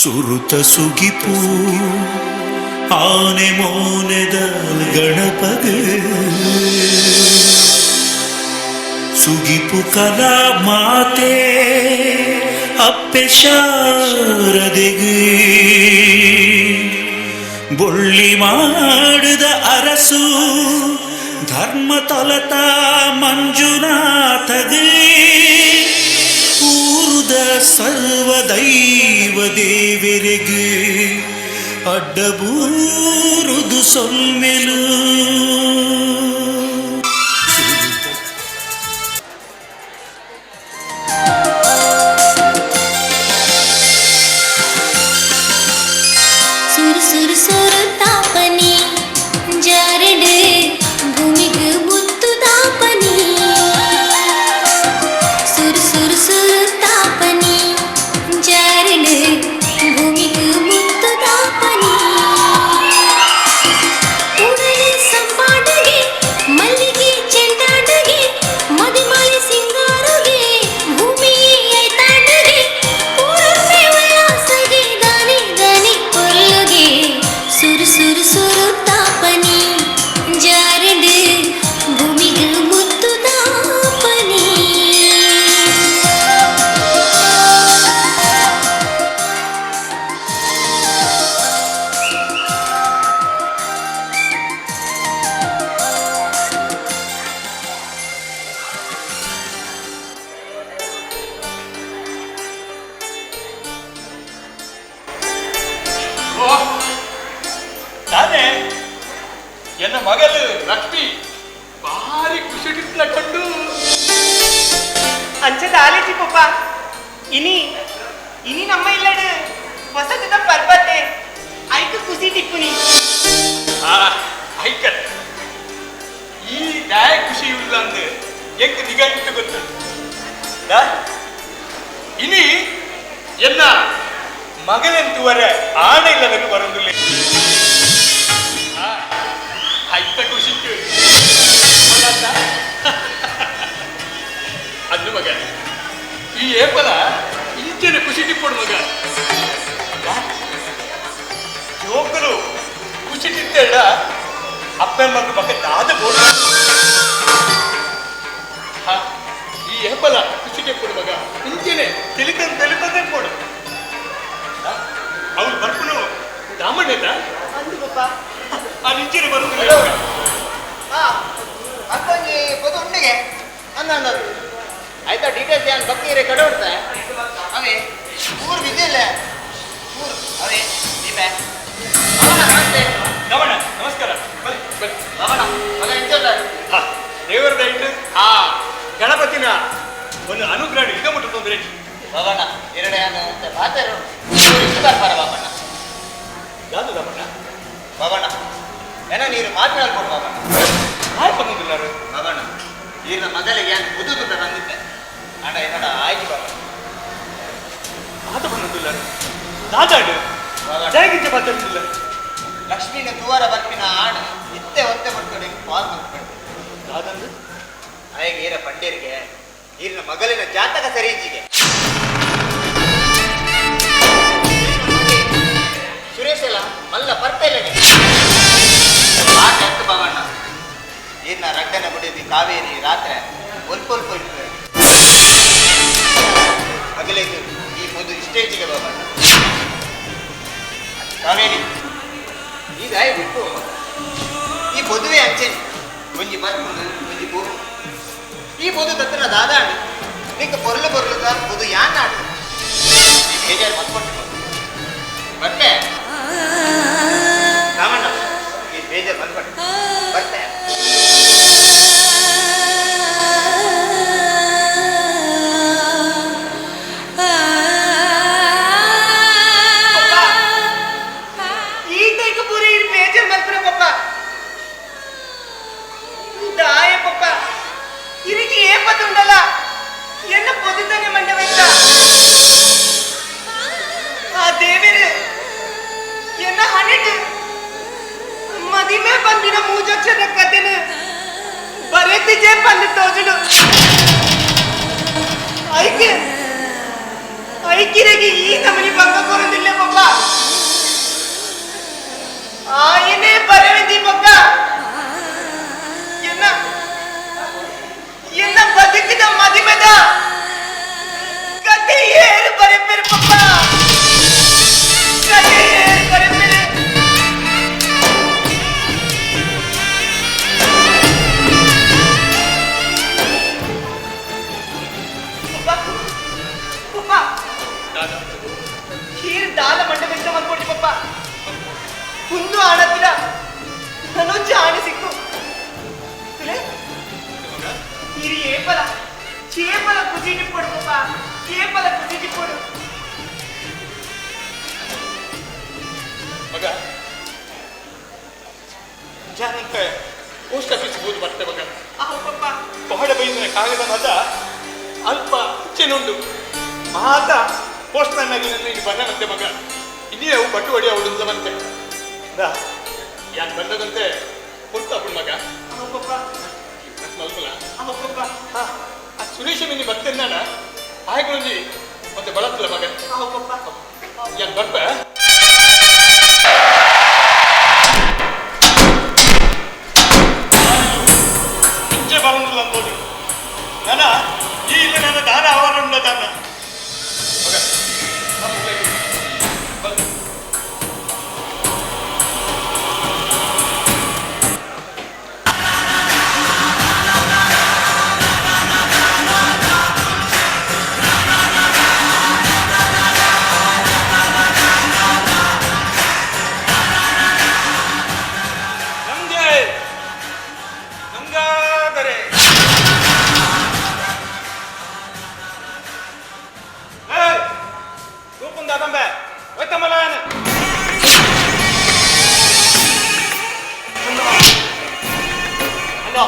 ಸುರುತ ಸುಗಿಪು ಆನೆ ಮೋನೆದ ಗಣಪಗ್ ಸುಗಿಪು ಕಲಾ ಮಾತೆ ಅಪ್ಪೆ ಶಾರದೆಗ್ ಬೊಳ್ಳಿ ಮಾಡಿದ ಅರಸು ಧರ್ಮ ತೊಲತ ಮಂಜುನಾಥಗ್ ಊರುದ ಸರ್ವ ದೈವ ದೇವೆರೆಗ್ ಅಡ್ಡಬೂರುದು ಸೊಲ್ಮೆಲು. ಸುರು ಸುರು ಸುರು ತಾಪನಿ ಜಾರಡು ಭೂಮಿಗೆ ಮುತ್ತು ತಾಪನಿ. ಸುರು ಸುರು ಸುರು ತಾಪನಿ ಜಾರಡು ಭೂಮಿಗೆ ಮುತ್ತು ತಾಪನಿ. ಉಡಲು ಸಂಪಾಟಗೆ ಮಲ್ಲಿಗೆ ಚೆಂಡಾಟಗೆ ಮದಿಮಾಲೆ ಸಿಂಗಾರುಗೆ ಭೂಮಿಯೇ ಐತಾಟಗೆ ಪೂರೊಮ್ಮೆ ಉಲ್ಲಾಸಗೆ ದಾನಿ ದಾನಿ ಕೊಲ್ಲುಗೆ. ಸುರು ಸುರು ಸುರು ತಾಪನಿ ಜಾರಡು ಭೂಮಿಗೆ ಮುತ್ತು ತಾಪನಿ. ಓ, ತಾನೇ ಎನ್ನ ಮಗಲು ಲಕ್ಷ್ಮಿ ಭಾರಿ ಖುಷಿ ಕಂಡು. ಅಂಚದ ಆಲೇಜಿ ಪಪ್ಪ, ಇನಿ ಇನಿ ನಮ್ಮ ಇಲ್ಲಡು ಹೊಸತದ ಪರ್ಬತೆ ಐಕು ಖುಷಿ ಟಿಪ್ಪುನಿ. ಆ ಐಕತ್ ಈ ದಾಯ ಖುಷಿ ಇಲ್ಲ ಅಂದು ಎಂಕ್ ನಿಗಂಟು ಗೊತ್ತು. ದಾ? ಇನಿ ಎನ್ನ ಮಗನೆಂತುವರೆ ಆಣ ಇಲ್ಲದನ್ನು ಬರಂದಿಲ್ಲ. ಐತ ಖುಷಿக்கு ಅಂದು ಮಗ ಈ ಏಪಲ ಇಂಚಿನ ಖುಷಿ ಟಿಪ್ಪಡು ಮಗ. ಜೋಕರು ಖುಷಿ ತಿತ್ತೇಡ ಅಪ್ಪ ಮಗ ಮಗ ದಾದ ಬೋಡ. ಈ ಏಪಲ ಖುಷಿ ಟಿಪ್ಪಡು ಮಗ, ಇಂಚಿನೆ ತಿಳಿತನ್ ತಿಳಿತಂದೆ ಪೋಡು. ಅವನು ಬರ್ಪುನು ದಾಮಣ್ಣದ. ಅಂದು ಪಪ್ಪ. ಆ ನಿಂಚಿನ ಬರುದಿಲ್ಲ. ಹಾ, ಅಕ್ಕೊಂಜಿ ಪೊದು ಉಂಡಿಗೆ ಅಂದ ಅಂದರು ಆಯ್ತಾ. ಡೀಟೇಲ್ಸ್ ಏನು ಬಕ್ಕಿ ಇರೆ ಕಡೆ ಉಡ್ತೆ ಅವೇ ಊರು ಬಿದ್ದಿಲ್ಲ ಊರು ಅವೇ ದೀಪೆ. ನಮಸ್ತೆ. ನಮಣ, ನಮಸ್ಕಾರ, ಬನ್ನಿ ಬನ್ನಿ. ಬಾಬಣ್ಣ ಮಗ ಎಂಚಲ್ಲ? ಹಾ, ದೇವರ ದಯವಿಟ್ಟು ಆ ಗಣಪತಿನ ಒಂದು ಅನುಗ್ರಹ ಈಗ ಮುಟ್ಟು ತೊಂದರೆ. ಬಾಬಣ್ಣ ಎರಡೇ ಅಂತ ಪಾತರು ಇಷ್ಟು ಬರ್ಪಾರ ಬಾಬಣ್ಣ. ಯಾವುದು ದಮಣ್ಣ? ಬಾಬಣ್ಣ ಏನೋ ನೀರು ಮಾತನಾಡ್ಕೊಡು ಬಾಬಣ್ಣ. ಹಾಯ್ ಬಂದಿಲ್ಲ. ಬಾಬಣ್ಣ ಈರಿನ ಮೊದಲಿಗೆ ಏನು ಬುದ್ಧು ದುಡ್ಡ ಬಂದಿದ್ದೆ ಅಣ್ಣ ಏನೋಡ ಆಯ್ತು ಬಾಬಣ್ಣ. ಆತ ಬಂದಿಲ್ಲ ದಾದಾಡು. ಬಾಬಣ್ಣ. ಜಾಗಿಂಚ ಮಾತಾಡ್ತಿಲ್ಲ. ಲಕ್ಷ್ಮೀನ ತುವರ ಬರ್ಪಿನ ಆಣ ಇತ್ತೆ ಒತ್ತೆ ಪಡ್ಕೊಂಡು ಕಾಲ್ ಮಾಡ್ಕೊಂಡು. ದಾದಂದು? ಆಯಗ ಈರ ಪಂಡೀರಿಗೆ ಈರಿನ ಮಗಲಿನ ಜಾತಕ ಸರಿ ಇಜ್ಜಿಗೆ. ಸುರೇಶ್ ಎಲ್ಲ ಮಲ್ಲ ಪರ್ಪೆಲ್ಲಗೆ ಆಟ ಎತ್ತು ಬಾವಣ್ಣ. ಈರ್ನ ರಡ್ಡನ ಬುಡಿದಿ ಕಾವೇರಿ ರಾತ್ರೆ ಒಲ್ಪ ಒಲ್ಪ ಇಟ್ಟು ಅಗಲಿಗೆ ಈ ಮೊದಲು ಇಷ್ಟೇಜಿಗೆ ಬಾವಣ್ಣ. ಕಾವೇರಿ ಈಗ ಬಿಟ್ಟು ಈ ಪೊದುವೆ ಅಂಚೆನೆ ಒಂಜಿ ಬರ್ಪುಂಡು ಒಂಜಿ ಪೂ ಈ ಪೊದು ತತ್ತಿನ ದಾದಾಂಡು ನಿಂಕ ಪೊರ್ಲು ಪೊರ್ಲುದ ಪೊದು ಯಾನ್ ಆಡು ನೀ ಬೇಜಾರು ಮತ್ಕೊಟ್ಟು ಬರ್ತೆ ರಾಮಣ್ಣ, ಈ ಬೇಜಾರು ಬಂದ್ಕೊಟ್ಟು ಬರ್ತೆ. ಪಪ್ಪ ಈ ತೈಕ ಪೂರಿ ಇರ್ ಬೇಜಾರ್ ಮಲ್ಪುರ ಪಪ್ಪ. ದಾಯ ಪಪ್ಪ, ಇರಿಗೆ ಏಪತ್ತು ಉಂಡಲ್ಲ ಎನ್ನ ಪೊದುತಾನೆ ಮಂಡವೈತ ಆ ದೇವರು ಎನ್ನ ಹಣಿಟ್ ಮದಿಮೆ ಬಂದಿನ ಮೂಜಕ್ಷರ ಕತೆನ ಬರೆತಿಜೆ ಬಂದು ತೋಜುಡು. ಐಕೆ ಐಕಿರಗಿ ಈ ನಮನಿ ಬಂಗ ಕೊರದಿಲ್ಲ ಪಪ್ಪ. ಆಯಿನೇ ಬರವಿಂದಿ ಬೊಕ್ಕ ಎನ್ನ ಎನ್ನ ಬದುಕಿದ ಮದಿಮೆದ ಕತೆ ಏರು ಬರೆಪೆರು ಪಪ್ಪ ಕತೆ ಏರು ಬರೆಪೆರು. ಪಪ್ಪ ಪಪ್ಪ ಹೀರ್ ದಾಲ ಮಂಡಪದಿಂದ ಬಂದ್ಕೊಡ್ಲಿ ಪಪ್ಪ. ಕುಂದು ಆಣತ್ತಿರ ನಾನು ಜಾಣಿ ಸಿಕ್ಕು ತುಲೆ ಹಿರಿ ಏಪಲ ಚೇಪಲ ಕುಸಿಟಿಪ್ಪಡು ಪಪ್ಪ ಚೇಪಲ ಕುಸಿಟಿಪ್ಪಡು. ಮಗ ಜಾನಂತೆ ಪೋಸ್ಟ್ ಆಫೀಸ್ ಹೋದ್ ಬರ್ತೆ ಮಗ. ಅಹೋ ಪಪ್ಪ. ಪಹಾಡ ಬೈದನ ಕಾಗದ ಮದ ಅಲ್ಪ ಹುಚ್ಚೆನುಂಡು ಮಾತ ಪೋಸ್ಟ್ ಮ್ಯಾನ್ ಆಗಿ ನನ್ನ ಇಲ್ಲಿ ಬಂದನಂತೆ ಮಗ. ಇನ್ನೇ ಅವು ಬಟ್ಟು ಹೊಡಿ ಅವಳು ಬಂತೆ ದಾ ಯಾಕೆ ಬಂದದಂತೆ ಪುರ್ತಾಪುಣ್ ಮಗ. ಅಹೋ ಪಪ್ಪ. ಮಲ್ಪಲ. ಅಹೋ ಪಪ್ಪ. ಆ ಸುರೇಶ ಮಿನಿ ಬರ್ತೇನೆ ಆಯ್ಕೊಂಜಿ ಮತ್ತೆ ಬಳತ್ತಲ್ಲ ಮಗ. ಅಹೋ ಪಪ್ಪ. ಯಾಕೆ ಬರ್ಪ ಮುಂಚೆ ಬರೋದಿಲ್ಲ ಅಂತೋಡಿ ನನ್ನ ಈ ಇಲ್ಲ ನನ್ನ ದಾನ ಅವರುಂಡ ದಾನ ಮಗ. ನಮ್ಗೆ ಗಂಗಾಧರೆ ಏಯ್ ತೂಪುಂದ ತಂಬೆ ಒಯ್ತಮ್ಮಲಾನ. ಅಣ್ಣ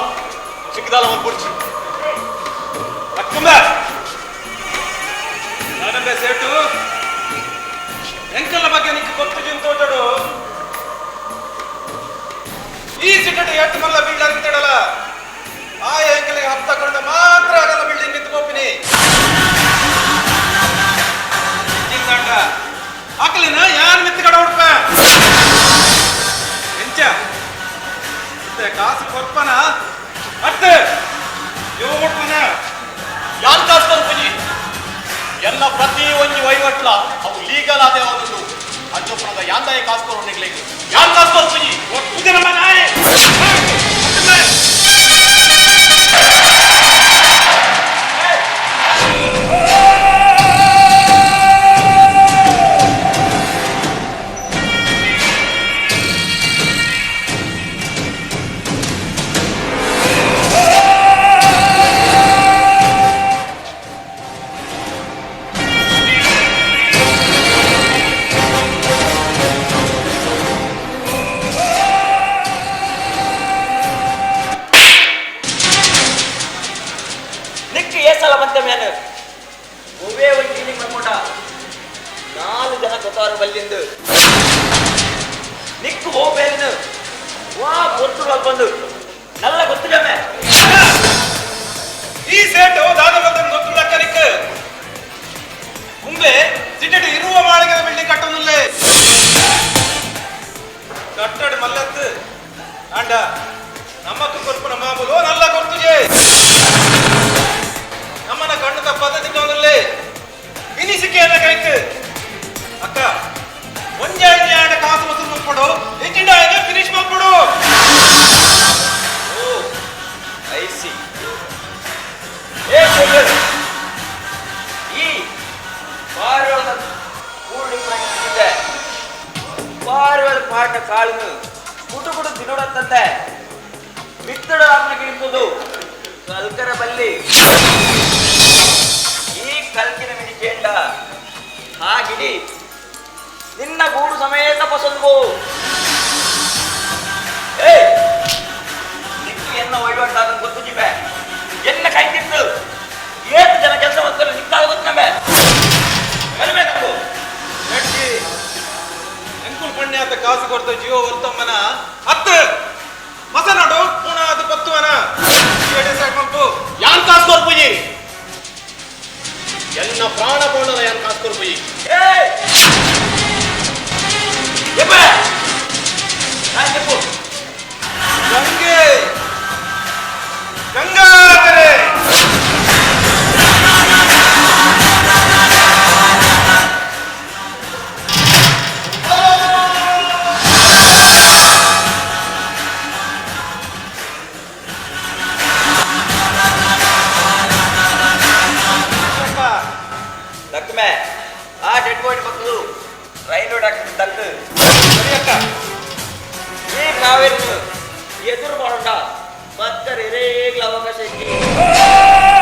ಸಿಕ್ಕದಾಲ ಒಂದು ಪುಡ್ಚಿ ಅಕ್ಕಂಬ ನಾನಂಬೆ ಸೇಟು ಎಂಕಲ್ಲ ಬಗ್ಗೆ ನಿಕ್ಕ ಗೊತ್ತು ಜಿಂತೋಟಡು. ಈ ಸಿಟಟ್ ಎಟ್ಟು ಮಲ್ಲ ಬಿಲ್ಡರ್ ಅಂತಾಡಲ್ಲ ಆ ಎಂಕಲಿಗೆ ಹಪ್ತ ಕೊಂಡ ಮಾತ್ರ ಆಗಲ್ಲ ಬಿಲ್ಡಿಂಗ್ ನಿಂತು ಹೋಗ್ತೀನಿ ಅಕ್ಕಲಿನ ಯಾನ್ ಮಿತ್ತು ಕಡ ಹುಡ್ಪ ಎಂಚ ಇತ್ತೆ ಕಾಸು ಕೊರ್ಪನ ಅತ್ತೆ ಯೋ ಹುಡ್ಪನ. ಯಾನ್ ಕಾಸು ಕೊರ್ಪುಜಿ ಎಲ್ಲ ಪ್ರತಿ ಒಂಜಿ ವಹಿವಟ್ಲ ಅವು ಲೀಗಲ್ ಆದ ಒಂದು ಅಂಚೊಪ್ಪನದ ಯಾಂದಾಯ ಕಾಸು ಕೊರೋನಿಗ್ಲಿಗೆ ಯಾನ್ ಕಾಸು ಕೊರ್ಪುಜಿ. ಒಪ್ಪುಜಿ ನಮ್ಮ ನಾಯಿ. ನಿಕ್ ಏಸಲ ಬಂತೆ ಮೇನ್ ಒವೇ ಒಂದು ಡೀಲಿಂಗ್ ಮಾಡ್ಕೊಂಡ ನಾಲ್ಕು ಜನ ಗೊತ್ತಾರು ಬಲ್ಲಿಂದು ನಿಕ್ಕು ಹೋಗ್ಬೇನು ವಾ ಗೊತ್ತು ಬಂದು ನಲ್ಲ ಗೊತ್ತಿಲ್ಲಮೆ. ಈ ಸೇಟು ದಾದ ಬಂದ ಗೊತ್ತುಲ್ಲ ಕನಿಕ್ ಮುಂಬೆ ಸಿಟೆಟ್ ಇರುವ ಮಾಳಿಗೆದ ಬಿಲ್ಡಿಂಗ್ ಕಟ್ಟೊಂದುಲ್ಲೆ ಕಟ್ಟಡ ಮಲ್ಲತ್ತು ಆಂಡ ನಮ್ಮಕ್ಕ ಕೊರ್ಪುನ ಮಾಮೂಲು ನಲ್ಲ ಕೊರ್ತುಜೆ ನಮ್ಮನ ಕಣ್ಣು ತಪ್ಪಾದ ತಿನ್ನೊಂದುಲ್ಲೆ ಇನಿಸಿಕೆ ಅನ್ನ ಕೈಕ್ ಅಕ್ಕ ಒಂಜಾಯಿನಿ ಆಂಡ ಕಾಸು ವಸೂಲು ಮಲ್ಪಡು ಹೆಚ್ಚಿಂಡ ಫಿನಿಶ್ ಮಲ್ಪಡು. ಓ I C ಏ ಶೇಖರ್, ಈ ಪಾರಿವಾಳದ ಕೂಡಿದೆ ಪಾರಿವಾಳ ಪಾಠ ಕಾಳುನು ಕುಟು ಕುಟು ತಿನ್ನೋಡಂತಂತೆ ಮಿತ್ತಡ ಆತ್ಮಕ್ಕೆ ಕಲ್ಕರ ಬಲ್ಲಿ ಈ ಕಲ್ಕಿನ ಮಿಡಿಕೇಂಡ ಹಾಗಿಡಿ ನಿನ್ನ ಗೂಡು ಸಮೇತ ಪಸಂದು. ಏಯ್ ನಿಕ್ಕು ಎನ್ನ ವಹಿವಾಟಾದ ಗೊತ್ತು ಜಿಬೆ ಎನ್ನ ಕೈ ತಿಂದು ಏತು ಜನ ಕೆಲಸ ಮಾಡ್ತಾರೆ ನಿಕ್ಕಾಗ ಗೊತ್ತು ನಮ್ಮೆ ಬರಬೇಕು. ನಡ್ಸಿ ಎಂಕುಲ್ ಪಣ್ಯಾತ ಕಾಸು ಕೊಡ್ತ ಜಿಯೋ ಒತ್ತಮ್ಮನ ಅತ್ತ ಮಸನಾಡು ಪುಣ ಅದು ಪತ್ತುವನ ಪಂಪು ಯಾನ್ ಕಾಸು ಕೊರ್ಪುಜಿ ಎನ್ನ ಪ್ರಾಣ ಬೋಂಡದ ಯಾನ್ ಕಾಸು ಕೊರ್ಪುಜಿ. ಏಯ್ ಗಂಗಾಧರೆ ದಕ್ಕಮೆ ಆ ಡೆಡ್ ಬಾಡಿ ಮಕ್ಕಳು ರೈಲ್ವೆ ಡಾಕ್ಟರ್ ದಕ್ಕ ಸರಿ ಅಕ್ಕ. ಈ ಕಾವೇರಿ ಎದುರು ಮಾಡೋಣ ಮತ್ತೆ ರೇಗ್ಲ ಅವಕಾಶ ಇತ್ತು.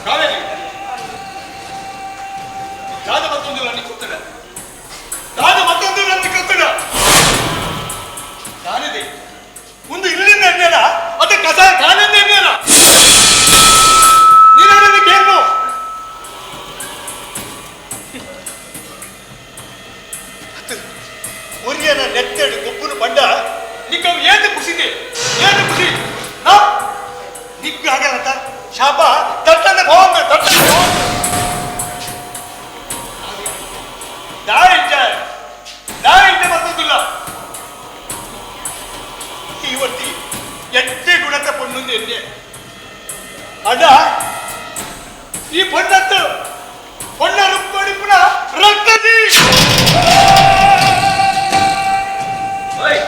ಕಾವೇರಿ, ದಾದ ಮತ್ತೊಂದು ನನ್ನ ಕೊತ್ತಡ, ದಾದ ಮತ್ತೊಂದು ನನ್ನ ಕೊತ್ತಡ. ನಾನಿದೆ ಒಂದು ಇಲ್ಲಿಂದ ಎಣ್ಣೆನ ಅದು ಕಸ ಕಾಲಿಂದ ಎಣ್ಣೆನ ನೀನು ಕೇಳು. ಒರಿಯನ ನೆತ್ತೆಡು ಗೊಬ್ಬನು ಬಂಡ ನಿಕ್ಕ ಏನು ಖುಷಿದೆ, ಏನು ಖುಷಿ ನಾ ನಿಕ್ಕ ಆಗಲ್ಲ. ಶಾಪ ತಟ್ಟನೆ ಹೋಗ, ತಟ್ಟನೆ ಹೋಗ. ದಾರಿ ದಾರಿ ಬರ್ತದಿಲ್ಲ. ಇವತ್ತಿ ಎಟ್ಟೆ ಗುಣತ ಪೊಣ್ಣೊಂದು ಎಣ್ಣೆ ಅಡ ಈ ಪೊಣ್ಣತ್ತು ಪೊಣ್ಣ ರುಪ್ಪಡಿಪುನ ರಕ್ತದಿ. ಓಯ್,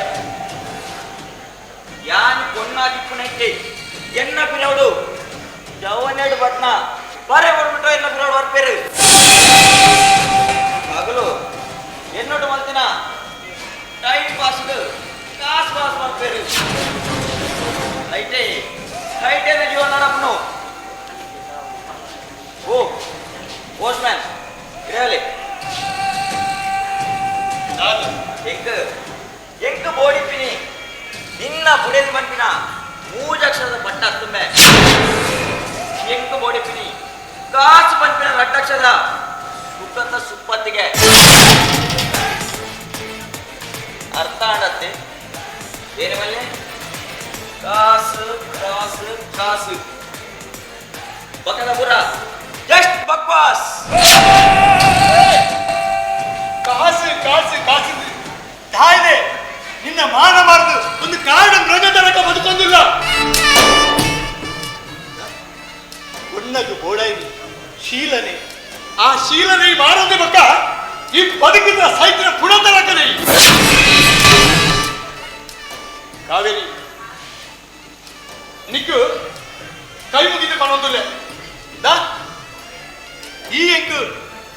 ಯಾನ್ ಪೊಣ್ಣಾದಿಪ್ಪುನೈತೆ ಎನ್ನ ಪಿರವಡು ಜವನೆಡು ಪಟ್ನ ಬರೆ ಕೊಡ್ಬಿಟ್ಟು ಎನ್ನ ಪಿರವಡು ಬರ್ಪೇರು ಮಗಳು ಎನ್ನೋಡು ಮಲ್ತಿನ ಟೈಮ್ ಪಾಸ್ ಕಾಸು ಪಾಸ್ ಮಾಡ್ಪೇರು. ಐಟೆ ಐಟೆ ಜೀವನ ನಡಪನು. ಓ ಪೋಸ್ಟ್ ಮ್ಯಾನ್ ಇರಲಿ. ಎಂಕ್ ಎಂಕ್ ಬೋಡಿಪಿನಿ ನಿನ್ನ ಬುಡೇದಿ ಮನ್ಪಿನ ಮೂಜಕ್ಷರದ ಪಟ್ಟ ತುಂಬೆ. ಎಂಕ್ ಬೋಡಿಪಿನಿ ಕಾಸು ಪನ್ಪಿನ ರಟ್ಟಕ್ಷರ ಸುಖದ ಸುಪ್ಪತ್ತಿಗೆ ಅರ್ಥ ಆಡತ್ತೆ. ಏನು ಮಲ್ಲೆ ಕಾಸು ಕಾಸು ಕಾಸು ಬಕದ ಪುರ ಜಸ್ಟ್ ಬಕ್ವಾಸ್. ಕಾಸು ಕಾಸು ಕಾಸು ತಾಯಿದೆ ನಿನ್ನ ಮಾನ ಮಾರ್ದು ಒಂದು ಕಾರಣ ಮೃಗ ತನಕ ಬದುಕೊಂದಿಲ್ಲ. ಒಣ್ಣದು ಬೋಡೈನಿ ಶೀಲನೆ, ಆ ಶೀಲನೆ ಮಾರೊಂದು ಬಕ್ಕ ಈ ಬದುಕಿದ ಸಾಹಿತ್ಯ ಪುಣ ತನಕನೇ. ಕಾವೇರಿ, ನಿಕ್ಕು ಕೈ ಮುಗಿದು ಬರೋದಿಲ್ಲ. ದಾ ಈ ಎಂಕು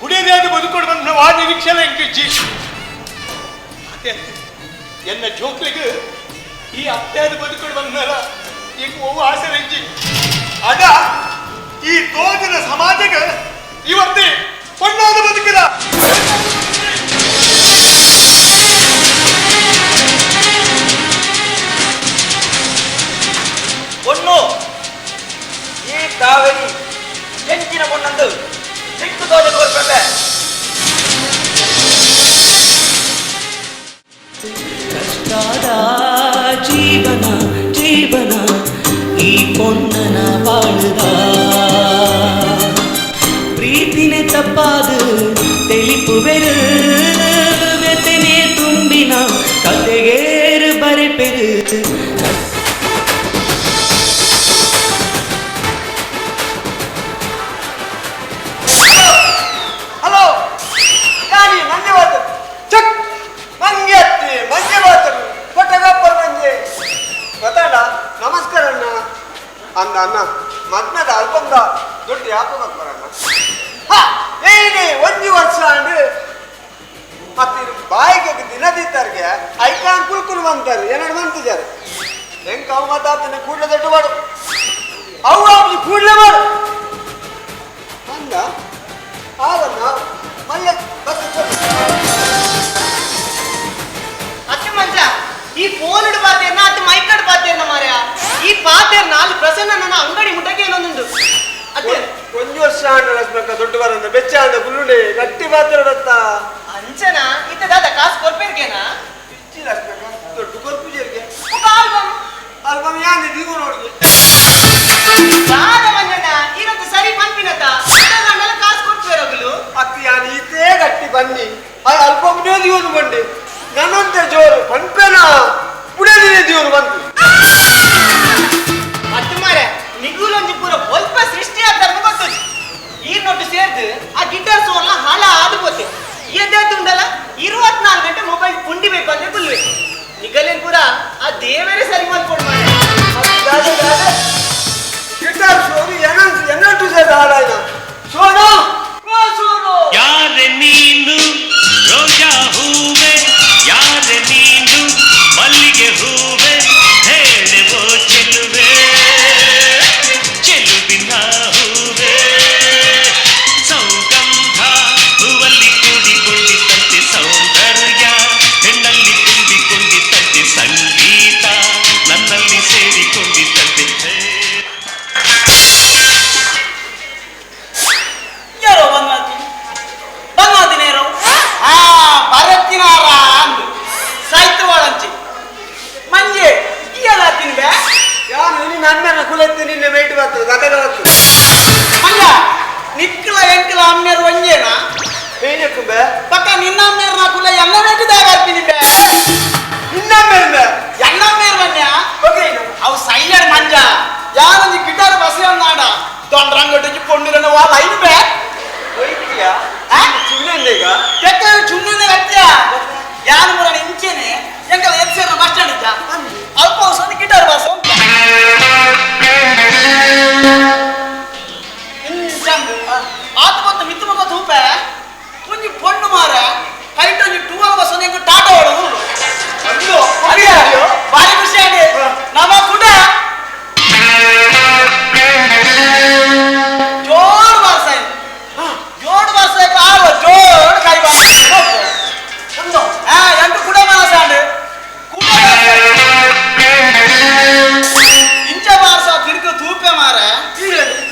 ಉಡೇದೇ ಬದುಕೊಂಡು ಬಂದ ಆ ನಿರೀಕ್ಷೆಲ್ಲ ಎಂಕು ಜಿ ಅದೇ ಎನ್ನ ಜೋಕ್ಲಿಗೆ ಈ ಅತ್ಯಾದ ಬದುಕೊಂಡು ಬಂದ್ಮೇಲ ಈಗ ಒವ್ವ ಆಸೆ ಎಂಜಿ ಅದ ಈ ತೋಜಿನ ಸಮಾಜಕ್ಕೆ ಇವತ್ತೇ ಪೊಣ್ಣಾದ ಬದುಕಿದ. ಪೊಣ್ಣು ಈ ಕಾವೇರಿ ಎಂಚಿನ ಪೊಣ್ಣಂದು ಸಿಕ್ಕು ತೋಜ ಕೊರ್ಪೆ. ಕಷ್ಟಾದ ಜೀವನ ಜೀವನ ಈ ಪೊನ್ನನ ಬಾಳುದ ಪ್ರೀತಿನೆ ತಪ್ಪಾದು தெளிப்புವೆರು ವೆತನೆ ತುಂಬಿನ ಕತೆಗೇರು ಬರೆಪೆರು. ಹಲೋ, ಯಾನಿ ಮಂಜೆ ಬಾತರು ಚಕ್ ಮಂಗೆ ಅತ್ತಿ ಮಂಜೆ ಬಾತರು ಫೋಟೋಗ್ರಾಫರ್ ಮಂಜೆ ಗೊತ್ತಾಡ. ನಮಸ್ಕಾರ ಅಣ್ಣ. ಅಂದ ಅಣ್ಣ ಮಗ್ನದ ಆಲ್ಬಮ್ದ ದೊಡ್ಡ ಯಾಪ ಬರ್ತಾರಣ್ಣ. ಹಾ ಏನೇ ಒಂಜಿ ವರ್ಷ ಅಂಡ್ ಮತ್ತೆ ಬಾಯಿಗೆ ದಿನದಿತ್ತರ್ಗೆ ಐಕಾನ್ ಕುಲ್ಕುಲ್ ಬಂತಾರೆ ಏನಾರು ಮಂತಿದ್ದಾರೆ ಹೆಂಗ್ ಅವು ಮಾತಾಡ್ತಾನೆ ಕೂಡಲೇ ದೊಡ್ಡ ಮಾಡು ಅವು ಅವ್ನಿಗೆ ಕೂಡಲೇ ಮಾಡು ಅಂದ ಆವನ್ನ ಮಲ್ಲೆ ಬಸ್. ಅತ್ತೆ ಮಂಜ ಈ ಫೋನ್ ಪಾತೇರ್ನ ಅತ್ತೆ ಮೈಕಡ್ ಪಾತೇರ್ನ ಮಾರ್ಯ ಈ ಪಾತೇರ್ ನಾಲ್ ಪ್ರಸನ್ನ ನನ್ನ ಅಂಗಡಿ ಮುಟ್ಟಕ್ಕೆ ಏನೊಂದುಂಡು ಅತ್ತೆ. ಒಂಜಿ ವರ್ಷ ಆಂಡ ಲಕ್ಷ್ಮಕ್ಕ ದೊಡ್ಡ ಬರಂದ ಬೆಚ್ಚ ಆಂಡ ಗುಲ್ಲುಂಡೆ ಗಟ್ಟಿ ಪಾತ್ರ ಅಂಚನ ಇತ್ತ ದಾದ ಕಾಸು ಕೊರ್ಪೇರ್ಗೇನಾ? ಇಚ್ಚಿ ಲಕ್ಷ್ಮಕ್ಕ ದೊಡ್ಡ ಕೊರ್ಪು ಜೇರ್ಗೆ. ಒಬ್ಬ ಆಲ್ಬಮ್. ಆಲ್ಬಮ್ ಯಾನ್ ದೀಗು ನೋಡಿಗೆ. ದಾದ ಮಂಜಣ್ಣ ಇರತ್ತು ಸರಿ ಪಂಪಿನತ ಗಂಡಲ ಕಾಸು ಕೊರ್ಪೇರೋಗಲು. ಅತ್ತಿ ಯಾನ್ ಈತೆ ಬನ್ನಿ ಆ ಅಲ್ಪ ದೇವರು ಬಂಡೆ ನನ್ನಂತೆ ಜೋರು ಪನ್ಪೆನ ಪುಡಲಿನ ದೇವರು ಬಂತು ಅತ್ತು ಮಾರೆ ನಿಗುಲೊಂಜಿ ಪೂರ ಒಲ್ಪ ಸೃಷ್ಟಿ ಆಗ್ತಾರೆ ಗೊತ್ತು ಈ ನೋಟು ಸೇರ್ದು ಆ ಗಿಟಾರ್ ಸೋರ್ಲ ಹಾಳ ಆದು ಪೋತೆ ಎದ್ದೇತುಂಡಲ್ಲ 24 ಗಂಟೆ ಮೊಬೈಲ್ ಪುಂಡಿ ಬೇಕು ಅಂದ್ರೆ ಕುಲ್ಬೇಕು ನಿಗಲೇನ್ ಪೂರ ಆ ದೇವರೇ ಸರಿ ಮಾಡ್ಕೊಡು ಮಾರೆ ಗಿಟಾರ್ ಸೋರು ಎನ್ನಟ್ಟು ಸೇರ್ದ ಹಾಳಾಯ್ನ ಸೋನು ಸೋನು ಯಾರೆ ನೀನು ರೋಜಾ ಹೂವೆ, ಯಾರೆ ನೀನು ಮಲ್ಲಿಗೆ ಹೂವೆ, ಹೇಳುವೋ ಚೆಲುವೆ ಚೆಲುವಿನ ಹೂವೆ, ಸೌಗಂಧ ಹೂವಲ್ಲಿ ಕೂಡಿಕೊಂಡಿದ್ದಂತೆ ಸೌಂದರ್ಯ ಹೆಣ್ಣಲ್ಲಿ ತುಂಬಿಕೊಂಡಿದ್ದಂತೆ ಸಂಗೀತ ನನ್ನಲ್ಲಿ ಸೇರಿಕೊಂಡಿದ್ದಂತೆ. ಯಾರೋ ಬಂದ್ಮಾತಿ ಬಂದ್ಮಾತಿನೇರೋ ಆ ಭರತಿನಾರ ಅಂದು ಸಾಹಿತ್ಯವಾಳಂಚಿ ಮಂಜೆ ಇಯಲ್ಲ ತಿನ್ಬೆ ಯಾರು ನೀನು ನನ್ನ ಕುಲತ್ತೆ ನಿನ್ನೆ ಮೇಟ್ ಬರ್ತದೆ ಕಥೆಗಳತ್ತು ಮಂಜ ನಿಕ್ಕಲ ಎಂಕಲ ಅಮ್ಮೇರು ಒಂಜೇನಾ ಏನಕ್ಕುಂಬೆ ಪಕ್ಕ ನಿನ್ನ ಅಮ್ಮೇರ್ನ ಕುಲ ಎಲ್ಲ ಮೇಟಿದಾಗ ಅರ್ಪಿನಿ ಬೆ ನಿನ್ನ ಮೇಲ್ಬೆ ಎಲ್ಲ ಮೇರ್ ಬನ್ಯ ಓಕೆ ಅವು ಸೈಯಡ್ ಮಂಜ ಯಾರೊಂದು ಗಿಟಾರ್ ಬಸೆ ನಾಡ ದೊಂಡ್ರಂಗಟ್ಟಿಗೆ ಪೊಂಡಿರನ ವಾ ಲೈನ್ ಬೆ ಹೋಯ್ತೀಯಾ ಚಿನ್ನಂದೀಗ ತೆಕ್ಕ ಚುಮ್ಮನೆ ಕತ್ಯ ಯಾರು ಮುರ ಇಂಚೇನೆ ಎಂಕಲ ಎತ್ಸೇನ ಬಸ್ ಸ್ಟ್ಯಾಂಡ್ ಇದ್ದ ಅಲ್ಪ ಒಂದು ಗಿಟಾರ್ ಬಸ್ ಅಂತ ಇಂಚಂದು ಆತ ಮತ್ತು ಮಿತ್ತು ಮುಖ ತೂಪೆ ಒಂಜಿ ಪೊಣ್ಣು ಮಾರ ಕೈಟ್ ಒಂಜಿ ಟೂವಲ್ ಬಸ್ ಒಂದು ಎಂಕ್ ಟಾಟಾ ಹೊಡೋದು ಅಯ್ಯೋ ಅಯ್ಯೋ ಭಾರಿ ಖುಷಿ ಆಗಿ ನಮ್ಮ ಕೂಡ ಜೋರು ಬಾರ್ಸ ಜೋಡು ಬಾರ್ಸ ಆರು ಜೋರು ಕೈ ಬಾರ್ಸ ಎಂಟು ಕೂಡ ಮನಸಾಂಡು ಕೂಡ ಇಂಚ ಬಾರ್ಸ ತಿರುಗು ತೂಪೆ ಮಾರ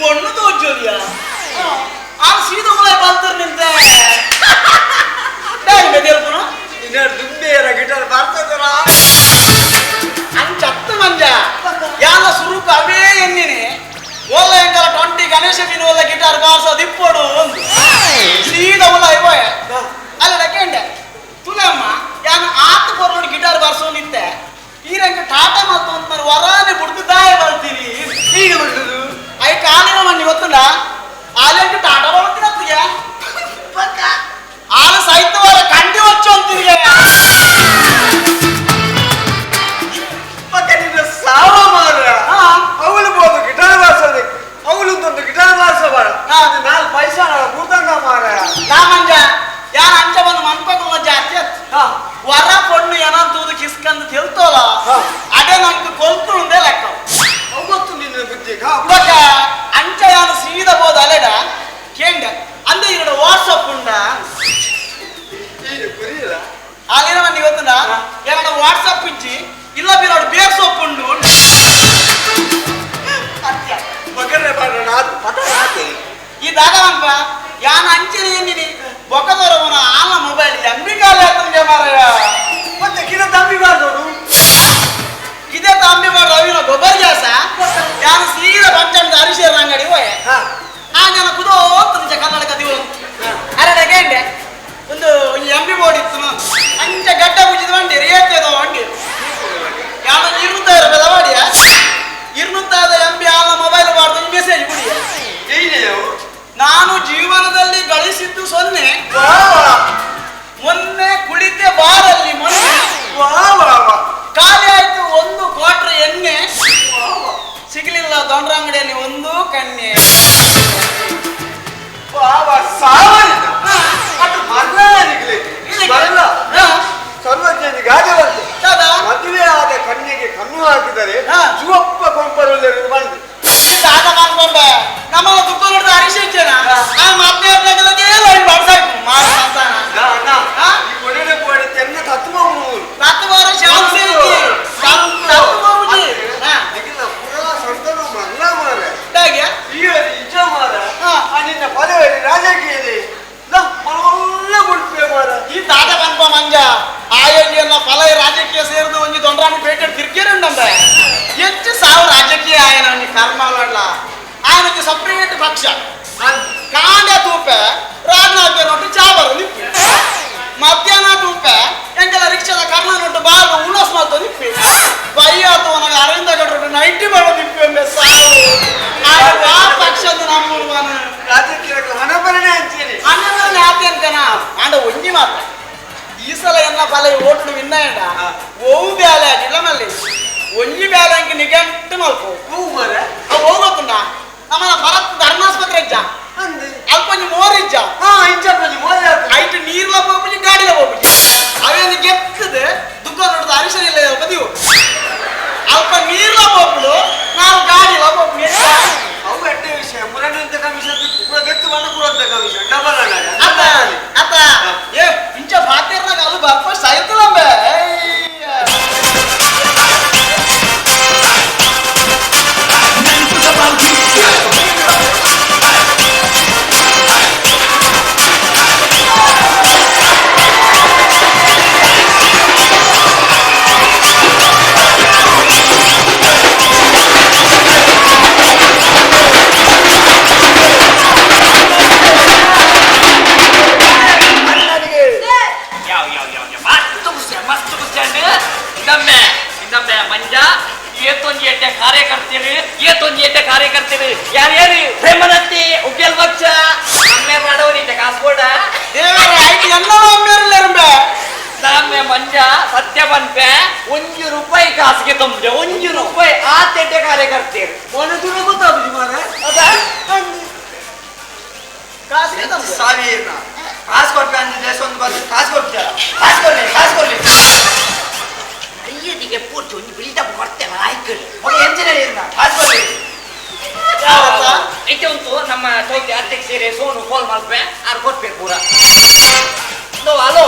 ಪೊಣ್ಣು ತೋಜೋದಿಯ ಆ ಸೀದ ಮುಳೆ ಬಂತರ್ ನಿಂತೆ ಬೆದೆಲ್ಪುನ ನಿನ್ನ ದುಂಬೆಯರ ಗಿಟಾರ್ ಬರ್ತದರ ಅಂಚತ್ತು ಮಂಜ ಯಾಲ ಸುರುಕು ಅವೇ ಎನ್ನಿನಿ ಓಲ ಎಂಕಲ 20 ಗಣೇಶ ಬಿನುವಲ್ಲ ಗಿಟಾರ್ ಬಾರ್ಸ ದಿಪ್ಪೋಡು ಒಂದು ಸೀದ ಉಲ ಇವ ಅಲ್ಲ ಕೇಂಡೆ ತುಲಮ್ಮ ಯಾನು ಆತ ಪೊರ್ಲೋಡು ಗಿಟಾರ್ ಬಾರ್ಸೋ ನಿಂತೆ ಈ ರಂಗ ಟಾಟಾ ಮತ್ತು ಅಂತ ವರಾನೆ ಬುಡ್ದು ದಾಯ ಬರ್ತೀರಿ ಈಗ ಬರ್ತದು I ಕಾಲಿನ ಮಣ್ಣಿ ಗೊತ್ತುಂಡ ಆಲೆಂಟು ಟಾಟಾ ಬರ್ತೀನಿ ಅತ್ತಿಗೆ ಆಲ ಸಾಹಿತ್ಯವಾರ ಕಂಡಿ ವಚ್ಚು ಅಂತೀರಿ ಪಕ್ಕ ನಿನ್ನ ಸಾವ ಮಾರ ಅವಳು ಬೋದು ಗಿಟಾರ್ ಬಾರ್ಸೋದಕ್ಕೆ ಅವಳು ತಂದು ಗಿಟಾರ್ ಬಾರ್ಸಬಾರ ಅದು ನಾಲ್ ಪೈಸಾ ಭೂತಂಗ ಮಾರ ನಾ ಮಂಜ ಯಾರ ಅಂಚ ಬಂದು ಮನ್ಪಕುಲ್ಲ ಜಾಸ್ತಿ ವರ ಪೊಣ್ಣು ಏನಂತೂದು ಕಿಸ್ಕಂದು ತಿಳ್ತೋಲ ಅದೇ ನಮ್ಗೆ ಕೊಲ್ತುಂದೇ ಲೆಕ್ಕ ಗೊತ್ತು ನಿನ್ನ ಬುದ್ಧಿ ಇವಾಗ ಅಂಚ ಯಾನು ಸೀದ ಬೋದು ಅಲೆಡ ಕೇಂಡ ಅಂದೆ ಇರಡ ವಾಟ್ಸಪ್ ಉಂಡ ಈಗ ಕುರಿಯಲ್ಲ ಅಲ್ಲಿನ ಮಂದಿ ಗೊತ್ತುಂಡ ಏನಡ ವಾಟ್ಸಪ್ ಇಜ್ಜಿ ಇಲ್ಲ ಬಿರೋಡು ಬೇರ್ ಸೊಪ್ಪು ಉಂಡು ಅತ್ಯ ಬಗರ್ರೆ ಬಾರ ನಾದು ಪಟ ಈ ದಾದವನ್ಪ ಯಾನ ಅಂಚಿನ ಏನಿನಿ ಬೊಕ್ಕದೊರವನ ಆಲ ಮೊಬೈಲ್ ಎಂಬಿ ಕಾಲ ಆತನಿಗೆ ಮಾರಾಯ ಮತ್ತೆ ಕಿಲ ತಂಬಿ ಬಾರ್ದೋಡು ಇದೇ ತಂಬಿ ಮಾಡ ರವಿನ ಗೊಬ್ಬರ ಗ್ಯಾಸ ಯಾನು ಸೀದಾ ಪಂಚಮದ ಅರಿಶೇರ್ ಅಂಗಡಿ ಹೋಯೆ ಆ ಜನ ಕುದೋ ನಿಜ ಕರ್ನಾಟಕ ದಿವ ಅರೆ ಕೇಂಡೆ ಒಂದು ಎಂಬಿ ಬೋರ್ಡ್ ಇತ್ತು ಅಂಚ ಗಡ್ಡ ಪೂಜಿದ ಬಂಡಿ ರೇತೇದೋ ಬಂಡಿ ಯಾನ 250 ರೂಪಾಯಿ ಬಾಡಿಯ 250 ಎಂಬಿ ಆಲ ಮೊಬೈಲ್ ಬಾರ್ದು ಮೆಸೇಜ್ ಕುಡಿಯ ನಾನು ಜೀವನದಲ್ಲಿ ಗಳಿಸಿದ್ದು 0 ಮೊನ್ನೆ ಕುಳಿತೆ ಬಾರಲ್ಲಿ ಮೊನ್ನೆ ಖಾಲಿ ಆಯ್ತು 1 ಕ್ವಾರ್ಟರ್ ಎಣ್ಣೆ ಸಿಗಲಿಲ್ಲ ದೊಂಡ್ರಂಗಡಿಯಲ್ಲಿ ಒಂದು ಕಣ್ಣೆ ಸರ್ವಜ್ಞ ಗಾದೆ ಬಂತು ಮದುವೆ ಆದ ಕಣ್ಣಿಗೆ ಕಣ್ಣು ಹಾಕಿದರೆ ಜುವಪ್ಪ ಕೊಂಪರುಳ್ಳಿ ಬಂದು ದಾದ ಮಾಡ್ಕೊಂಡ ನಮ್ಮನ್ನ ದುಃಖ ನೋಡಿದ ಅರಿಶಿನ ಆ ಮಾತನೇ ಈ ದಾದ ಕನ್ಪ ಮಂಜ ಆಯೋಜಿಯನ್ನ ಫಲ ರಾಜಕೀಯ ಸೇರಿದು ಒಂಜಿ ದೊಂಡ್ರಾಣಿ ಪೇಟೆ ತಿರ್ಗಿರುಂಡಂಬ ಹೆಚ್ಚು ಸಾವು ರಾಜಕೀಯ ಆಯನ ಕರ್ಮ ಅಲ್ಲ ಆಯನಕ್ಕೆ ಸಪ್ರೇಟ್ ಪಕ್ಷ ಕಾಂಡ ತೂಪೆ ರಾಜನಾಥ್ ನೋಟು ಚಾಬರು ನಿಪ್ಪು ಒಂಜಿ ಮಾತ್ರ ಈ ಸಲ ಎನ್ನ ಫಲ ಓಟುಡು ವಿನ್ನಯಂಡ ಓವು ಬ್ಯಾಲೆ ಅಜಿಲ್ಲ ಮಲ್ಲಿ ಒಂಜಿ ಬ್ಯಾಲೆ ಅಂಕ ನಿಗಂಟು ಮಲ್ಪು ಹೂ ಮಾರ್ರೆ ಅವು ಹೋಗೋತುಂಡ ನಮ್ಮನ ಭರತ್ ಧರ್ಮಾಸ್ಪತ್ರೆ ಇಜ್ಜ ಅಲ್ಪ ಒಂಜಿ ಮೋರ್ ಇಜ್ಜ ಹಾ ಇಂಚ ಮೋರೆ ಐಟ್ ನೀರ್ಲ ಪೋಪುಜಿ ಗಾಡಿಲ ಪೋಪುಜಿ ಅವೇನು ಗೆತ್ತದ ದುಃಖ ನೋಡುದು ಅರಿಶನ ಇಲ್ಲ ಅಲ್ಪ ನೀವು ಅಲ್ಪ ನೀರ್ಲ ಪೋಪುಡು ನಾವು ಗಾಡಿಲ ಪೋಪುಜಿ ಅವು ಎಟ್ಟೆ ವಿಷಯ ಮುರಣ್ಣಂತ ಕಮಿಷನ್ ಪೂರ ಗೆತ್ತು ಬಂದ ಪೂರಂತ ಕಮಿಷನ್ ಡಬಲ್ ಅಣ್ಣ ಅತ್ತ ಅತ್ತ ಏ ಇಂಚ ಫಾತಿರ್ನಾಗ ಅದು ಬರ್ಪ ಸೈತಲಂಬೆ. ಯಾವ ಯಾವ ಯಾವ ಯಾವ ಮಸ್ತ್ ಖುಷಿ ಮಸ್ತ್ ಖುಷಿ ಅಂಡ್ ಇದಮ್ಮೆ ಇದಮ್ಮೆ ಮಂಜ ಏತೊಂಜಿ ಎಡ್ಡೆ ಕಾರ್ಯಕರ್ತರು ಏತೊಂಜಿ ಎಡ್ಡೆ ಕಾರ್ಯಕರ್ತರು ಯಾರ್ಯಾರು ಪ್ರೇಮನತ್ತಿ ಉಗ್ಗೆಲ್ ಬಚ್ಚ ನಮ್ಮೆ ಮಾಡವರಿದ್ದೆ ಕಾಸ್ಬೋಡ ದೇವರ ಐಟ್ ಎಲ್ಲ ಅಮ್ಮೇರ್ಲೇರಂಬೆ. ನಮ್ಮೆ ಮಂಜ ಸತ್ಯ ಪನ್ಪೆ ₹1 ಕಾಸಿಗೆ ತಂಬೆ ₹1 ಆ ತೆಡ್ಡೆ ಕಾರ್ಯಕರ್ತರು ಮೊನ್ನೆ ತುಳು ಗೊತ್ತಾಗುಜಿ ಮಾರ್ರೆ ಅದಾ ಕಾಸಿಗೆ ತಂಬೆ. ಸಾವಿರ ಕಾಸು ಕೊಟ್ಟೆ ಅಂದ್ರೆ ದೇಶ ಒಂದು ಬಂದು ಕಾಸು ಕೊಡ್ತೀರ ಕಾಸು ಕೊಡ್ಲಿ ಕಾಸು ಕೊಡ್ಲಿ ಅಯ್ಯದಿಗೆ ಪೂರ್ತಿ ಒಂದು ಬಿಲ್ಡಪ್ ಕೊಡ್ತೇವೆ ಆಯ್ಕೆ ಮಗ ಎಂಜಿನಿಯರ್ ಇರ್ನ ಕಾಸು ಕೊಡ್ಲಿ ಐತೆ ಉಂಟು ನಮ್ಮ ಚೌತಿ ಅಧ್ಯಕ್ಷರೇ ಸೋನು ಫೋನ್ ಮಾಡ್ಪೆ ಆರು ಕೊಟ್ಬೇಕು ಪೂರ ಹಲೋ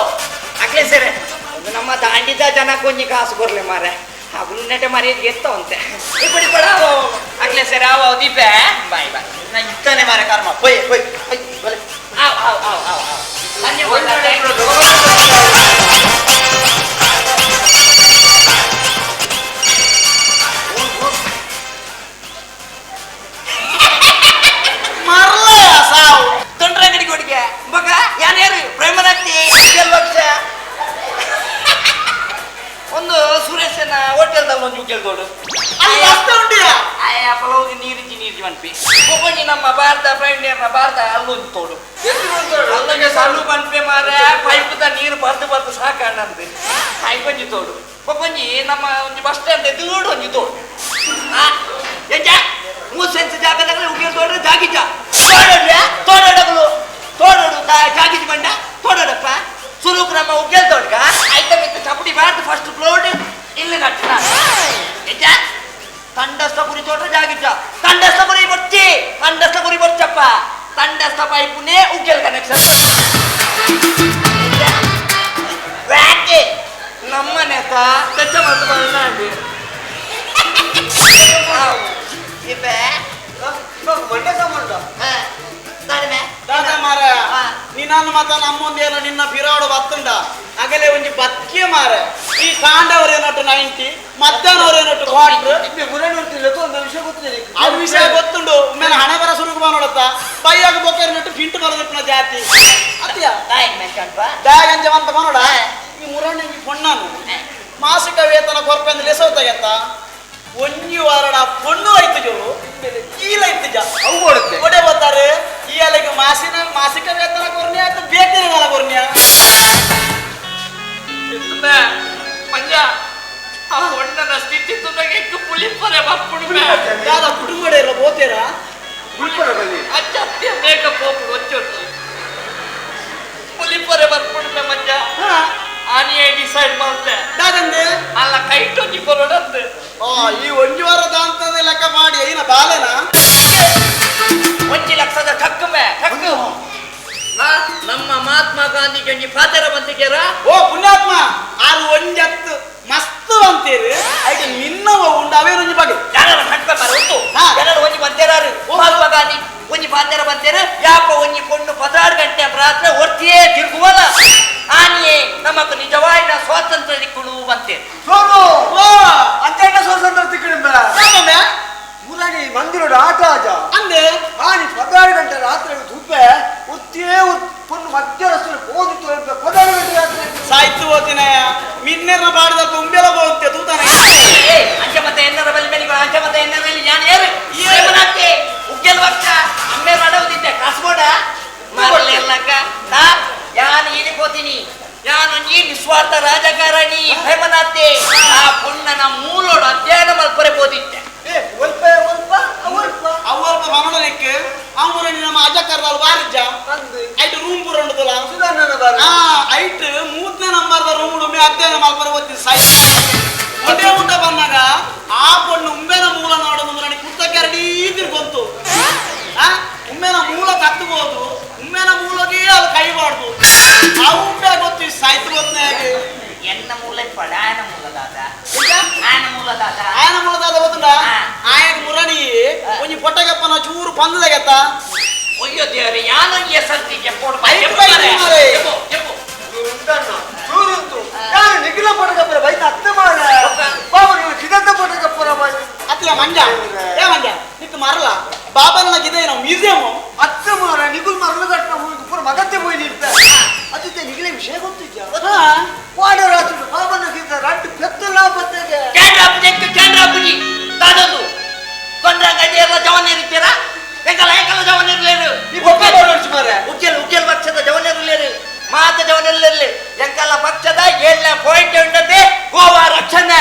ಅಕ್ಲೆ ಸೇರೆ ಒಂದು ನಮ್ಮ ದಾಂಡಿದ ಜನ ಕೊಂಜಿ ಕಾಸು ಕೊರ್ಲೆ ಮಾರೆ ಹಾಗೂ ನೆಟೆ ಮಾರಿ ಎತ್ತ ಅಂತೆ ಇಪ್ಪಡಿ ಕೊಡ ಅಕ್ಲೆ ಸೇರೆ ಆವ ದೀಪೆ ಬಾಯ್ ಬಾಯ್ ನಾ ಇತ್ತಾನೆ ಮಾರೆ ಕರ್ಮ ಪೊಯ್ ಪೊಯ್ ಬಲೆ ಆವ್ ಆವ್ ಆವ್ ಆವ್ ಆವ್ ಧನ್ಯವಾದ. ಮರ್ಲಯ ಸಾವು ತೊಂದ್ರೆ ಅಂಗಡಿ ಕೊಡಿಗೆ ಮಗ ಯಾರ್ಯಾರು ಪ್ರೇಮನತ್ತಿ ಲಕ್ಷ ಒಂದು ಸುರೇಶನ ಹೋಟೆಲ್ದಲ್ಲಿ ಒಂದು ಉಗ್ಗೆಲ್ ತೋಡು ಅಲ್ಲಿ ರಸ್ತೆ ಉಂಡಿಯ ಆಯಾ ಪಲವು ನೀರಿಜಿ ನೀರಿಜಿ ಮನ್ಪಿ ಒಬ್ಬೊಂಜಿ ನಮ್ಮ ಭಾರತ ಪ್ರೈಂಡಿಯರ್ನ ಭಾರತ ಅಲ್ಲೊಂದು ತೋಡು ಅಲ್ಲೊಂದು ಸಣ್ಣ ಪನ್ಪೆ ಮಾರ ಪೈಪದ ನೀರು ಬರ್ದು ಬರ್ದು ಸಾಕಣ್ಣಂದು ಪೈಪಂಜಿ ತೋಡು ಒಬ್ಬೊಂಜಿ ನಮ್ಮ ಒಂಜಿ ಬಸ್ ಸ್ಟ್ಯಾಂಡ್ ದೂಡು ಒಂಜಿ ತೋಡು ಆ ಎಂಜ 3 ಸೆನ್ಸ್ ಜಾಗದಾಗಲೇ ಉಗ್ಗೆಲ್ ತೋಡ್ರೆ ಜಾಗಿಜ ತೋಡಡ್ರೆ ತೋಡಡಗಲು ತೋಡಡು ಜಾಗಿಜಿ ಬಂಡ ತೋಡಡಪ್ಪ ಸುರುಕು ನಮ್ಮ ಉಗ್ಗೆಲ್ ತೋಡ್ಕ ಐಟಮ್ ಇತ್ತು ಚಪಡಿ ಬಾರ್ದು ಫಸ್ಟ್ ಫ್ಲೋಡ್ ಇಲ್ಲಿ ಕಟ್ಟಿನ ಎಂಜ ತಂಡಸ್ಥ ಗುರಿ ತೋಟ ಜಾಗಿಜ ತಂಡಸ್ಥ ಗುರಿ ಬೊಚ್ಚಿ ತಂಡಸ್ಥ ಗುರಿ ಬೊಚ್ಚಪ್ಪ ತಂಡಸ್ಥ ಪೈಪುನೇ ಉಗ್ಗೆಲ್ ಕನೆಕ್ಷನ್ ನಮ್ಮ ನೆತ ತೆಚ್ಚ ಮತ್ತು ಬಂದ ಮಂಡ್ಯ ಸಾಮಾನು ದಾದಾ ಮಾರ ನಿನ್ನ ಮಾತ ನಮ್ಮೊಂದೇನೋ ನಿನ್ನ ಬಿರಾಡು ಬತ್ತುಂಡ ಅಗಲೆ ಒಂಜಿ ಬತ್ಕೆ ಮಾರ ಈ ಕಾಂಡವ್ರೇನೊಟ್ಟು 90 ಮಧ್ಯಾಹ್ನವ್ರೇನೊಟ್ಟು ಕ್ವಾರ್ಟರ್ ಒಂದು ವಿಷಯ ಗೊತ್ತಿದೆ ಅದು ವಿಷಯ ಗೊತ್ತುಂಡು ಒಮ್ಮೆಲೆ ಹಣ ಬರ ಸುರುಕು ನೋಡತ್ತ ಬೈಯಾಗ ಬೊಕ್ಕೇರಿನಟ್ಟು ಪಿಂಟು ಬರದಪ್ಪನ ಜಾತಿ ಅತ್ತಿಯ ಬ್ಯಾಗ್ ಅಂಜ ಅಂತ ನೋಡ ಈ ಮುರಣ್ಣ ಈ ಪೊಣ್ಣನು ಮಾಸಿಕ ವೇತನ ಕೊರ್ಪೆಂದು ಲೆಸೋತಾಗೆತ್ತ ಒಂಜಿ ವಾರಡ ಪೊಣ್ಣು ಐತು ಜೋರು ಕೀಲ ಐತು ಜ ಅವು ಕೊಡುತ್ತೆ ಒಡೆ ಬರ್ತಾರೆ ಈ ಅಲೆಗೆ ಮಾಸಿಕ ವೇತನ ಕೊರ್ನ್ಯ ಆಯ್ತು ಬೇಕರಿ ಕೊರ್ನ್ಯ ಮಂಜ ಆ ಹೊಣ್ಣನ ಸ್ಥಿತಿ ತುನಗೆ ಪುಲಿಪರೆ ಬಪ್ಪುಡು ಯಾದ ಕುಟುಂಬ ಇಲ್ಲ ಬೋತೇರಾ ಅಜ್ಜ ಅತ್ತೆ ಮೇಕಪ್ ಹೋಗ್ಬಿಡು ಒಚ್ಚೊಟ್ಟು ಪುಲಿಪರೆ ಬರ್ಪುಡು ಮಂಜ ಆನಿಯೇ ಡಿಸೈಡ್ ಮಾಡ್ತೆ ದಾದಂದೆ ಅಲ್ಲ ಕೈಟೊಂಜಿ ಕೊರಡಂತೆ ಈ ಒಂಜಿ ವಾರದ ಅಂತದ ಲೆಕ್ಕ ಮಾಡಿ ಐನ ಬಾಲೆನ ಒಂಜಿ ಲಕ್ಷದ ಠಕ್ಕು ಮೇ ಠಕ್ಕು ನಮ್ಮ ಮಹಾತ್ಮ ಗಾಂಧಿ ಒಂಜಿ ಫಾದರ ಬಂದಿದ್ದೀರ ಓ ಪುಣ್ಯಾತ್ಮ ಆರು ಒಂಜತ್ತು ಮಸ್ತ್ ಅಂತೀರಿ ಐಕೆ ನಿನ್ನವ ಉಂಡು ಅವೇನೊಂಜಿ ಬಗೆ ಯಾರು ಕಟ್ಟ ಮಾರ ಉಂಟು ಯಾರು ಒಂಜಿ ಬಂತೇರಾರು ಮಹಾತ್ಮ ಗಾಂಧಿ ಒಂಜಿ ಫಾದರ ಬಂತೇರು ಯಾಪ ಒಂಜಿ ಪೊಣ್ಣು 16 ಗಂಟೆ ರಾತ್ರಿ ಒರ್ತಿಯೇ ತಿರುಗುವಲ್ಲ ಆನಿಯೇ ನಮಕ್ ನಿಜವಾಯಿನ ಸ್ವಾತಂತ್ರ್ಯ ದಿಕ್ಕುಳು ಬಂತೇರು ಸೋನು ಅಂಚಣ್ಣ ಸ್ವಾತಂತ್ರ್ಯ ತಿಕ್ಕಳು ಮುರಾಣಿ ಮಂದಿರೋಡು ಆಟ ಆಜ ಅಂದೆ ಆನಿ 16 ಗಂಟೆ ರಾತ್ರಿ ತುಪ್ಪೆ ಒತ್ತೇ ಪೊಣ್ಣು ಮಧ್ಯ ರಸ್ತೆ ಹೋದಿತ್ತು 16 ಗಂಟೆ ರಾತ್ರಿ ಸಾಯ್ತು ಹೋತಿನಯ ಮಿನ್ನೆರ್ನ ಬಾಡಿದ ಉಂಬೆಲ ಹೋಗುತ್ತೆ ತೂತಾನೆ ಅಂಚೆ ಮತ್ತೆ ಎನ್ನರ ಬಲಿ ಮೇಲೆ ಅಂಚೆ ಮತ್ತೆ ಎನ್ನರ ಬಲಿ ನಾನು ಏರು ಉಗ್ಗೆಲ್ ವರ್ಷ ಅಮ್ಮೆ ಮಾಡವುದಿದ್ದೆ ಕಾಸ್ಬೋಡ ಮಾರಲಿಲ್ಲಕ್ಕ ನಾ ಪೋತಿನಿ ಯಾನೊಂಜಿ ನಿಸ್ವಾರ್ಥ ರಾಜಕಾರಣಿ ಹೇಮನಾಥೆ ಆ ಪೊಣ್ಣನ ಮೂಲೋಡು ಅಧ್ಯಯನ ಮಲ್ಪರೆ ಪೋದಿತ್ತೆ ಒಲ್ಪ ಒಲ್ಪ ಅವಲ್ಪ ಅವಲ್ಪ ಮನೋಡಲಿಕ್ಕೆ ಅವರ ನಮ್ಮ ಅಜಕರ್ದಾಲ್ ವಾರಿಜ್ಜ ಐಟ್ ರೂಮ್ ಪೂರ ಉಂಡುದಲ್ಲ ಸುಧಾರಣ ಬಾರ ಆ ಐಟ್ ಮೂರನೇ ನಂಬರ್ದ ರೂಮ್ ಉಮ್ಮೆ ಅಧ್ಯಯನ ಮಲ್ಪರೆ ಓದ್ತಿ ಸೈ ಒಂದೇ ಊಟ ಬಂದಾಗ ಆ ಪೊಣ್ಣು ಉಂಬೆನ ಮೂಲ ನೋಡೋದು ನನಗೆ ಕುತ್ತ ಕೆರಡಿ ತಿರ್ಕೊಂತು ಆ ಉಮ್ಮೆನ ಮೂಲ ಕತ್ತಬಹುದು ಉಮ್ಮೆನ ಮೂಲಗೆ ಅದು ಕೈ ಬಾಡ್ದು ಆ ಉಂಬೆ ಗೊತ್ತಿ ಸಾಯ್ತು ಗೊತ್ತೇ ಎನ್ನ ಮೂಲ ಇಪ್ಪಡ ಆಯನ ಮೂಲ ದಾದ ಆಯನ ಮೂಲ ದಾದ ఆయన మూలదాద ಗೊತ್ತುಂಡ ఆయన ಮುರಣಿ ಒಂಜಿ ಪೊಟ್ಟಗಪ್ಪನ ಚೂರು ಪಂದದಾಗತ್ತ ಅಯ್ಯೋ ದೇವರೇ ಯಾನೊಂಜಿ ಎಸರ್ತಿ ಜಪ್ಪೋಡು ಐದು ಬೈದು ಮಾರ್ರೆ. ಜಪ್ಪು ಜಪ್ಪು ಚೂರುಂತು ನಾನು ನಿಖಿಲ ಪಟಕಪ್ಪರ ಬೈತ ಅತ್ತ ಮಾಡ ಬಾಬು ನೀವು ಕಿದಂತ ಪಟಕಪ್ಪರ ಬಾಯಿ ಅತ್ತಿನ ಮಂಜ ಏ ಮಂಜ ನಿಕ್ಕು ಮರಲ ಬಾಬನ ಗಿದೆ ನಾವು ಮ್ಯೂಸಿಯಂ ಅತ್ತ ಮಾರ ನಿಗುಲ್ ಮರಳು ಕಟ್ಟ ಪೂರ ಮಗತ್ತೆ ಪೋಯಿ ನಿಲ್ತ ಅದಿತ್ತೆ ನಿಗಿಲೆ ವಿಷಯ ಗೊತ್ತಿದ್ಯಾ ವಾಡ ರಾತ್ರಿ ಬಾಬನ ಕಿದ ರಡ್ಡು ಪೆತ್ತಲ ಬತ್ತೆಗೆ ಕೇಂದ್ರ ಪುಜಕ್ಕೆ ಕೇಂದ್ರ ಪುಜಿ ದಾದದು ತೊಂದ್ರೆ ಜವನ್ ಇರ್ತೀರಾ ಎಂಕಲ ಎಂಕಲ ಜವನ್ ಇರ್ಲೇರು ಈ ಬೊಬ್ಬೆ ಬಾಡೋಡ್ಚು ಮಾರ್ರೆ ಉಕ್ಕೆಲ್ ಉಕ್ಕೆಲ್ ಪಕ್ಷದ ಜವನರುಲೇರು ಮಾತ ಜವನರುಲೇರು ಎಂಕಲ ಪಕ್ಷದ ಏಳನೇ ಪಾಯಿಂಟ್ ಉಂಟತೆ ಗೋವಾ ರಕ್ಷಣೆ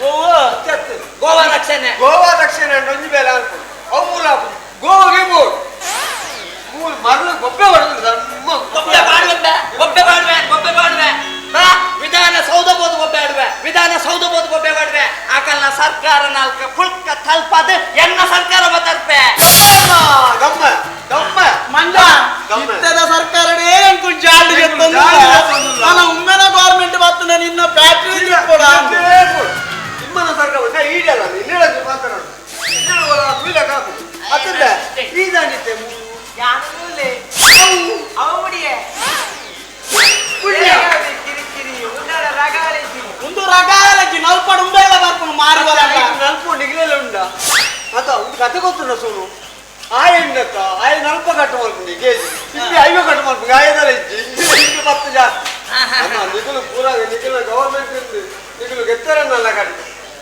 ಗೋವಾ ರಕ್ಷಣೆ ಗೋವಾ ರಕ್ಷಣೆ ಒಂಜಿ ಬೇಲೆ ಅನ್ಕೊಂಡು ಅವು ಮೂಲ ಹಾಪುದು ಗೋವಾಗೆ ಬೋಡು ಮೂಲ ಮರಳು ಗೊಬ್ಬೆ ಹೊಡೆದು ನಮ್ಮ ಗೊಬ್ಬೆ ಬಾಡುವೆ ಗೊಬ್ಬೆ ಬಾಡುವೆ ಗೊಬ್ಬೆ ಬಾಡುವೆ ವಿಧಾನ ಸೌಧ ಬೋದು ಗೊಬ್ಬೆ ಆಡುವೆ ವಿಧಾನ ಸೌಧ ಬೋದು ಗೊಬ್ಬೆ ಬಾಡುವೆ ಆಕಲ್ನ ಸರ್ಕಾರ ನಾಲ್ಕ ಪುಳ್ಕ ತಲ್ಪದ ಎನ್ನ ಸರ್ಕಾರ ಬತರ್ಪೆ ದಮ್ಮ ದಮ್ಮ ಮಂಜ ದಮ್ಮ. ಇತ್ತದ ಸರ್ಕಾರನೇ ಅಂಕು ಜಾಡು ಜಾಡು ಎತ್ತೊಂದುಲ್ಲ. ನನ್ನ ಉಮ್ಮೆನ ಗವರ್ಮೆಂಟ್ ಬರ್ತದೆ ನಿನ್ನ ಫ್ಯಾಕ್ಟ್ರಿ ಕೊಡ ನಿಮ್ಮನ ಸರ್ಕಾರ ಈಡಲ್ಲ ಇನ್ನೇಳ ಮಾತನಾಡು ಅತ್ತಂದ ಈದಾನಿತ್ತೆ ಒಂದು ರಗಾಲಜ್ಜಿ ನಲ್ಪಡು ಉಂಬೆಲ್ಲ ಬರ್ಕೊಂಡು ಮಾರಿ ಬರಲ್ಲ ನಲ್ಪ ನಿಗಲೆಲ್ಲ ಉಂಡ ಅತ್ತ ಒಂದು ಕತೆ ಗೊತ್ತುಂಡ ಸೋನು ಆಯ ಉಂಡತ್ತ ಆಯ ನಲ್ಪ ಕಟ್ಟು ಮಾಡ್ಕೊಂಡು ಗೇಜ್ ಇಲ್ಲಿ ಐವ ಕಟ್ಟು ಮಾಡ್ಕೊಂಡು ಆಯದಲ್ಲ ಇಜ್ಜಿ ಇಲ್ಲಿ ಪತ್ತು ಜಾಸ್ತಿ ಅಮ್ಮ ನಿಗುಲು ಪೂರ ನಿಗುಲು ಗವರ್ಮೆಂಟ್ ಉಂಡು ನಿಗುಲು ಗೆತ್ತರನ್ನಲ್ಲ ಕಡೆ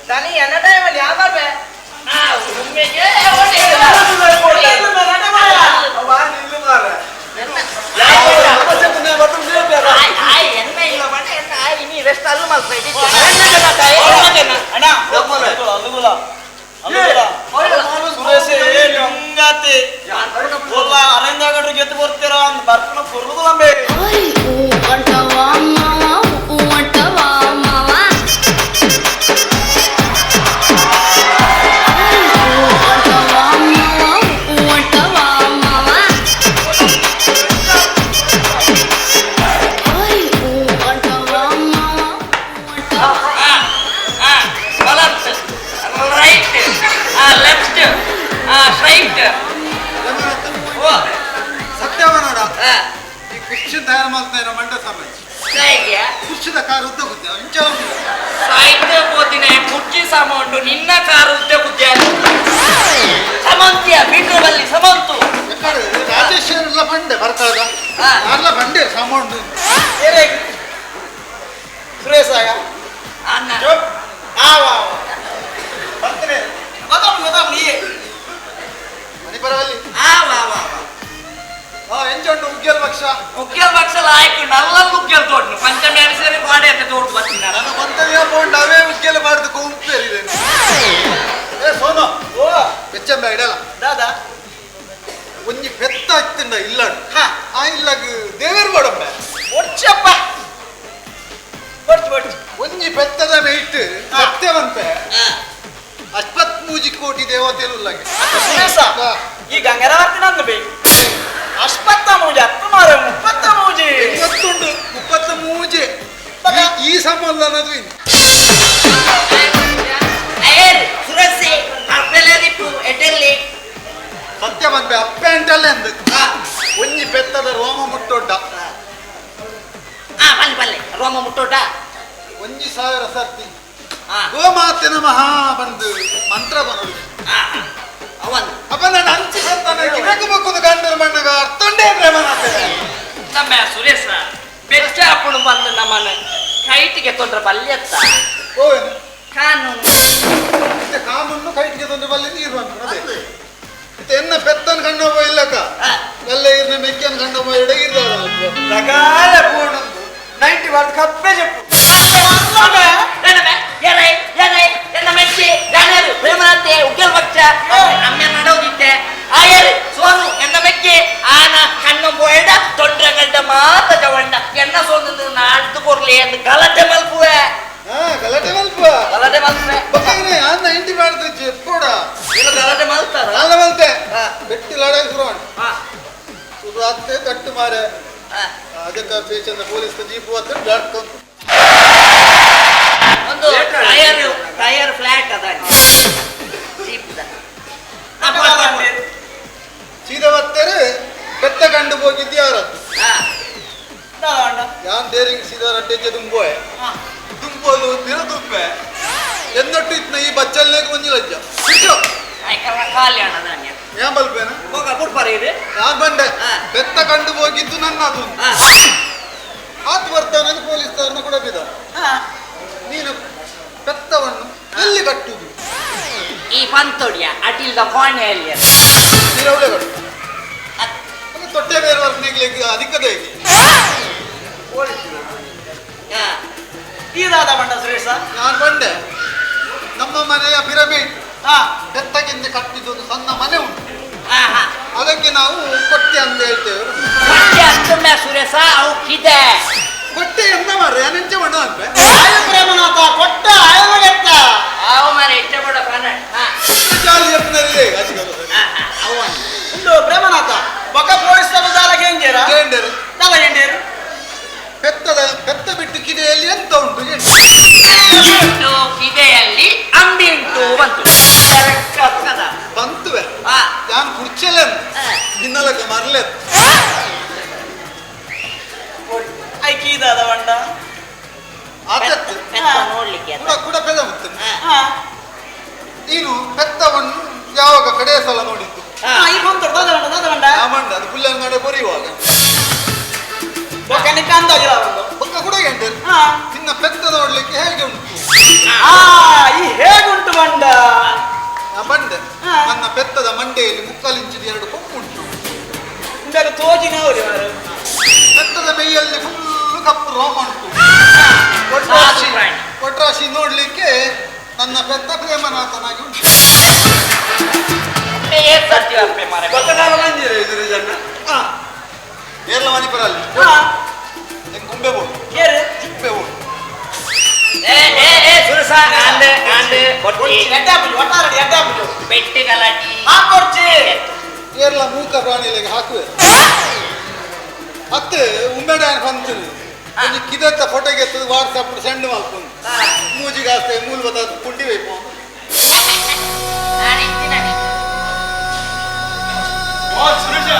ದನಿ ಎನ್ನ ಟೈಮಲ್ಲಿ ಯಾವ ಬರ್ಬೆ ಉಮ್ಮೆಗೆ ನಿಲ್ಲು ಮಾರ ಎನ್ನ ಇಲ್ಲ ಬಣ್ಣ ಎನ್ನ ಇನಿ ರೆಸ್ಟ್ ಅಲ್ಲೂ ಮಲ್ಪ ಅಣ್ಣ ಅಲ್ಲುಗುಲ ಅಲ್ಲುಗುಲ ಸುರೇಶ್ ಲಿಂಗಾತಿ ಒಲ್ಲ ಅರೇಂದ್ರಗಡ್ರು ಗೆದ್ದು ಬರ್ತೀರಾ ಅಂದ್ ಬರ್ಪಣ ಕೊರ್ಲುಗುಲಂಬೆ ರೈಟ್ ಲೆಫ್ಟ್ ಸ್ಟ್ರೈಟ್ ಸತ್ಯವನೋಡ ಈ ಕುರ್ಚಿ ತಯಾರು ಮಾಡ್ತಾ ಇರೋ ಮಂಡ ಸಮಾಜ ಕುರ್ಚಿದ ಕಾರ್ ಉದ್ದ ಗುದ್ದೆ ಇಂಚ ಸಾಹಿತ್ಯ ಪೋತಿನ ಕುರ್ಚಿ ಸಾಮಾನು ನಿನ್ನ ಕಾರು ಉದ್ದ ಗುದ್ದೆ ಸಮಂತಿಯ ಮೀಟರ್ ಬಲ್ಲಿ ಸಮಂತು ರಾಜೇಶ್ ಎಲ್ಲ ಬಂಡೆ ಬರ್ತಾದ ಎಲ್ಲ ಬಂಡೆ ಸಾಮಾನು ಸುರೇಶ್ ಆಗ ಅನ್ನ ಆವ ಬರ್ತೇನೆ ಗೊತ್ತಾಪ ಗೊತ್ತಾಪ ನೀ ಮಣಿಪುರದಲ್ಲಿ ಆವ ಆವ ಎಂಚುಂಡು ಉಗ್ಗೆಲ್ ಪಕ್ಷ ಉಗ್ಗೆಲ್ ಪಕ್ಷಲ ಆಯ್ಕು ನಲ್ಲ ಉಗ್ಗೆಲ್ ತೋಡ್ನು ಪಂಚಮಿ ಅನಿಸರಿ ಪಾಡೆ ಅಂತ ತೋಡ್ದು ಬರ್ತೀನಿ ನಾನು ಬಂತದಿನ ಪೋಂಡು ಅವೇ ಉಗ್ಗೆಲ್ ಬಾಡ್ದು ಕುಂಪೇರಿದೆ ಏ ಸೋನು ಓ ಬೆಚ್ಚಂಬ ಇಡಲ್ಲ ದಾದಾ ಒಂಜಿ ಪೆತ್ತ ಹತ್ತಿಂಡ ಇಲ್ಲಡು ಆ ಇಲ್ಲಗ್ ದೇವೇರ್ ಬೋಡಂಬ ಒಡ್ಚಪ್ಪ ಒಡ್ಚು ಒಡ್ಚು ಒಂಜಿ ಪೆತ್ತದ ಮೇಟ್ ಸತ್ಯವಂತೆ ಅಷ್ಟತ್ಮೂಜಿ ಕೋಟಿ ದೇವತೆಲು ಉಲ್ಲಗೆ ಸುರೇಶ ಈ ಗಂಗರ ಬರ್ತೀನಿ ಅಂದು ಬೇಕು ಅಷ್ಟತ್ತ ಮೂಜಿ ಹತ್ತು ಮಾರ ಮುಪ್ಪತ್ತ ಮೂಜಿ ಗೊತ್ತುಂಡು ಮುಪ್ಪತ್ತ ಮೂಜೆ ಈ ಸಂಬಂಧ ಅನ್ನೋದು ಇನ್ನು ಸುರಸಿ ಅಪ್ಪೆಲ್ಲದಿಪ್ಪು ಎಡ್ಡೆಲ್ಲಿ ಸತ್ಯ ಬಂದೆ ಅಪ್ಪೆ ಅಂಟಲ್ಲೇ ಅಂದು ಒಂಜಿ ಪೆತ್ತದ ರೋಮ ಮುಟ್ಟೊಡ್ಡ ಆ ಬಲ್ಲೆ ಬಲ್ಲೆ ರೋಮ ಮುಟ್ಟೊಡ್ಡ ಒಂಜಿ ಸಾವಿರ ಸರ್ತಿ ಗೋಮಾತೆ ನಮಃ ಬಂದು ಮಂತ್ರ ಬರೋದು ಅವನ್ ಅಪ್ಪ ನಾನು ಅಂಚಿ ಸಂತಾನ ಗಿಡಕ್ಕೆ ಬಕ್ಕುದು ಗಂಡನ ಮಣ್ಣಗ ಅರ್ಥೊಂಡೇ ಪ್ರೇಮನಾಥೆ ನಮ್ಮ ಸುರೇಶ ಬೆಚ್ಚ ಅಪ್ಪನು ಬಂದು ನಮ್ಮನ್ನ ಕೈಟಿಗೆ ತೊಂದ್ರೆ ಬಲ್ಯತ್ತ ಓ ಕಾನೂನು ಮತ್ತೆ ಕಾನೂನು ಕೈಟಿಗೆ ತೊಂದ್ರೆ ಬಲ್ಲಿ ನೀರು ಬಂತು ಅದೇ ಮತ್ತೆ ಎನ್ನ ಪೆತ್ತನ್ ಕಂಡವ ಇಲ್ಲಕ ಎಲ್ಲ ಇರ್ನ ಮೆಕ್ಕನ್ ಕಂಡವ ಎಡಗಿರ್ದ ರಗಾಲ ಪೂರ್ಣ ಬಾರ್ದು ಕಪ್ಪೆ చెప్పು ಎರೈ ಎರೈ ಎನ್ನ ಮೆಚ್ಚಿ ಯಾರು ಪ್ರೇಮನಂತೆ ಉಗ್ಗಲ್ ಪಕ್ಷ ಅಮ್ಮ ನಡೋದಿತ್ತೆ ಆಯರ್ ಸೋನು ಎನ್ನ ಮೆಕ್ಕೆ ಆನ ಕಣ್ಣು ಬೋಯಡ ತೊಂಡ್ರಗಳ್ಡ ಮಾತ ಜವಂಡ ಎನ್ನ ಸೋನು ನಾಡ್ದು ಕೊರ್ಲಿ ಎಂದು ಗಲಾಟೆ ಮಲ್ಪುವೆ. ಗಲಾಟೆ ಮಲ್ಪ. ಗಲಾಟೆ ಮಲ್ಪುವೆ. ಬೊಕ್ಕನೆ ಆನ್ನ ಇಂಟಿ ಮಾಡ್ದು చెప్పೋಡ. ಇಲ್ಲ ಗಲಾಟೆ ಮಲ್ತಾರ. ಅಲ್ಲ ಮಲ್ತೆ. ಬೆಟ್ಟಿ ಲಡಾಯಿ ಶುರು ಶುರು ಆಗ್ತೆ ತಟ್ಟು ಮಾರೆ. ಅದಕ್ಕೆ ಸ್ಟೇಷನ್ ಪೊಲೀಸ್ ಜೀಪ್ ಹೊತ್ತು ದಾಟ್ಕೊಂಡು ಒಂದು ಟೈರ್ ಟೈರ್ ಫ್ಲಾಟ್ ಅದ ಜೀಪ್ ಸೀದಾ ಬರ್ತಾರೆ ಬೆತ್ತ ಕಂಡು ಹೋಗಿದ್ದು ಯಾರದ್ದು ಯಾನ್ ದೇರಿಂಗ್ ಸೀದಾ ರಡ್ಡೆಜ್ಜೆ ದುಂಬೋಯೆ ದುಂಬೋದು ಬಿರ ದುಂಬೆ ಎನ್ನೊಟ್ಟು ಇತ್ನ ಈ ಬಚ್ಚಲ್ನೇಗೆ ಒಂಜಿ ಲಜ್ಜ ಬಿಟ್ಟು ಯಾನ್ ಬಲ್ಪೇನ ನಾನ್ ಬಂಡೆ ಬೆತ್ತ ಕಂಡು ಹೋಗಿದ್ದು ನನ್ನ ಅದು ಆತು ಬರ್ತಾನೆ ಪೊಲೀಸ್ ಕೂಡ ಬಿದ ನೀನು ಬೆತ್ತವನ್ನು ಎಲ್ಲಿ ಕಟ್ಟುವುದು ಈ ಪಂತೋಡಿಯ ಅಟಿಲ್ದ ಕೋಣೆಯಲ್ಲಿ ನೀರವಳೆ ಕಟ್ಟು ತೊಟ್ಟೆ ಬೇರೆ ವರ್ಗನಿಗೆ ಅಧಿಕದ ಹೇಗೆ ಈದಾದ ಬಂಡ ಸುರೇಶ. ನಾನು ಬಂಡೆ ನಮ್ಮ ಮನೆಯ ಪಿರಮಿಡ್ ಬೆತ್ತಕ್ಕಿಂತ ಕಟ್ಟಿದ್ದು ಒಂದು ಸಣ್ಣ ಮನೆ ಉಂಟು ಅದಕ್ಕೆ ನಾವು ಕೊಟ್ಟೆ ಅಂತ ಹೇಳ್ತೇವೆ. ಸುರೇಶ ಅವು ಕಿದೆ ಕೊಟ್ಟೆ ಎಂತ ಮಾರ್ರೆ ನೆಂಚ ಮಣ್ಣು ಅಂತ ಪ್ರೇಮನಾಥ ಕೊಟ್ಟ ಆಯಮಗೆತ್ತ ಅವು ಮಾರೆ ಇಷ್ಟಪಡ ಜಾಲಿ ಎಪ್ಪನಲ್ಲಿ ಒಂದು ಪ್ರೇಮನಾಥ ಬೊಕ್ಕ ಪೊಲೀಸ್ ದಾಲ ಕೇಂಜೇರ ಕೇಂಡರು ದಾಲ ಕೇಂಡೇರು ಪೆತ್ತದ ಪೆತ್ತ ಬಿಟ್ಟು ಕಿದೆಯಲ್ಲಿ ಎಂತ ಉಂಟು ಕಿದೆಯಲ್ಲಿ ಅಂಬಿ ಉಂಟು ಬಂತು ಬಂತುವೆ ನಾನು ಕುರ್ಚಲೆ ನಿನ್ನಲಕ್ಕ ಮರ್ಲೆ ಐಕೀದಾದ ಬಂಡ ಆತತ್ತು ನೋಡ್ಲಿಕ್ಕೆ ಕೂಡ ಕೂಡ ಪೆದ ಮುತ್ತು ನೀನು ಪೆತ್ತವನ್ನು ಯಾವಾಗ ಕಡೆಯ ಸಲ ನೋಡಿದ್ದು? ಈ ಬಂತು ದಾದ ಬಂಡ ದಾದ ಬಂಡ ಮಂಡ ಅದು ಪುಲ್ಲಂಗಡೆ ಬರೆಯುವಾಗ ಬೊಕ್ಕ ನಿಕ್ಕ ಅಂದಾಜಿಲ್ಲ ಒಂದು ಬೊಕ್ಕ ಕೂಡ ಎಂಟು ನಿನ್ನ ಪೆತ್ತ ನೋಡ್ಲಿಕ್ಕೆ ಹೇಗೆ ಉಂಟು? ಈ ಹೇಗುಂಟು ಬಂಡ? ಬಂಡೆ ನನ್ನ ಪೆತ್ತದ ಮಂಡೆಯಲ್ಲಿ ಮುಕ್ಕಾಲಿಂಚಿದ ಎರಡು ಕೊಂಬು ಉಂಟು. ತೋಜಿನ ಪೆತ್ತದ ಮೈಯಲ್ಲಿ ಫುಲ್ ಕಪ್ಪು ರೋಮ ಉಂಟು. ಒಟ್ರಾಶಿ ನೋಡ್ಲಿಕ್ಕೆ ನನ್ನ ಪೆತ್ತ ಪ್ರೇಮನಾಥನಾಗಿ ಉಂಟು. ಏರ್ಲ ಮಣಿಪುರಲ್ಲಿ ಕುಂಬೆ ಬೋಡು ಚಿಪ್ಪೆ ಬೋಡು ಏರ್ಲ ಮೂಕ ಪ್ರಾಣಿಗಳಿಗೆ ಹಾಕುವೆ ಅತ್ತೆ ಉಮ್ಮೆಡ ಬಂತು ಒಂಜಿ ಕಿದತ್ತ ಫೋಟೋಗೆ ಎತ್ತದು ವಾಟ್ಸಪ್ ಸೆಂಡ್ ಮಾಡ್ಕೊಂಡು ಮೂಜಿಗಾಸ್ತೆ ಮೂಲ ಬತ್ತ ಪುಂಡಿ ಬೇಕು. ಸುರೇಶ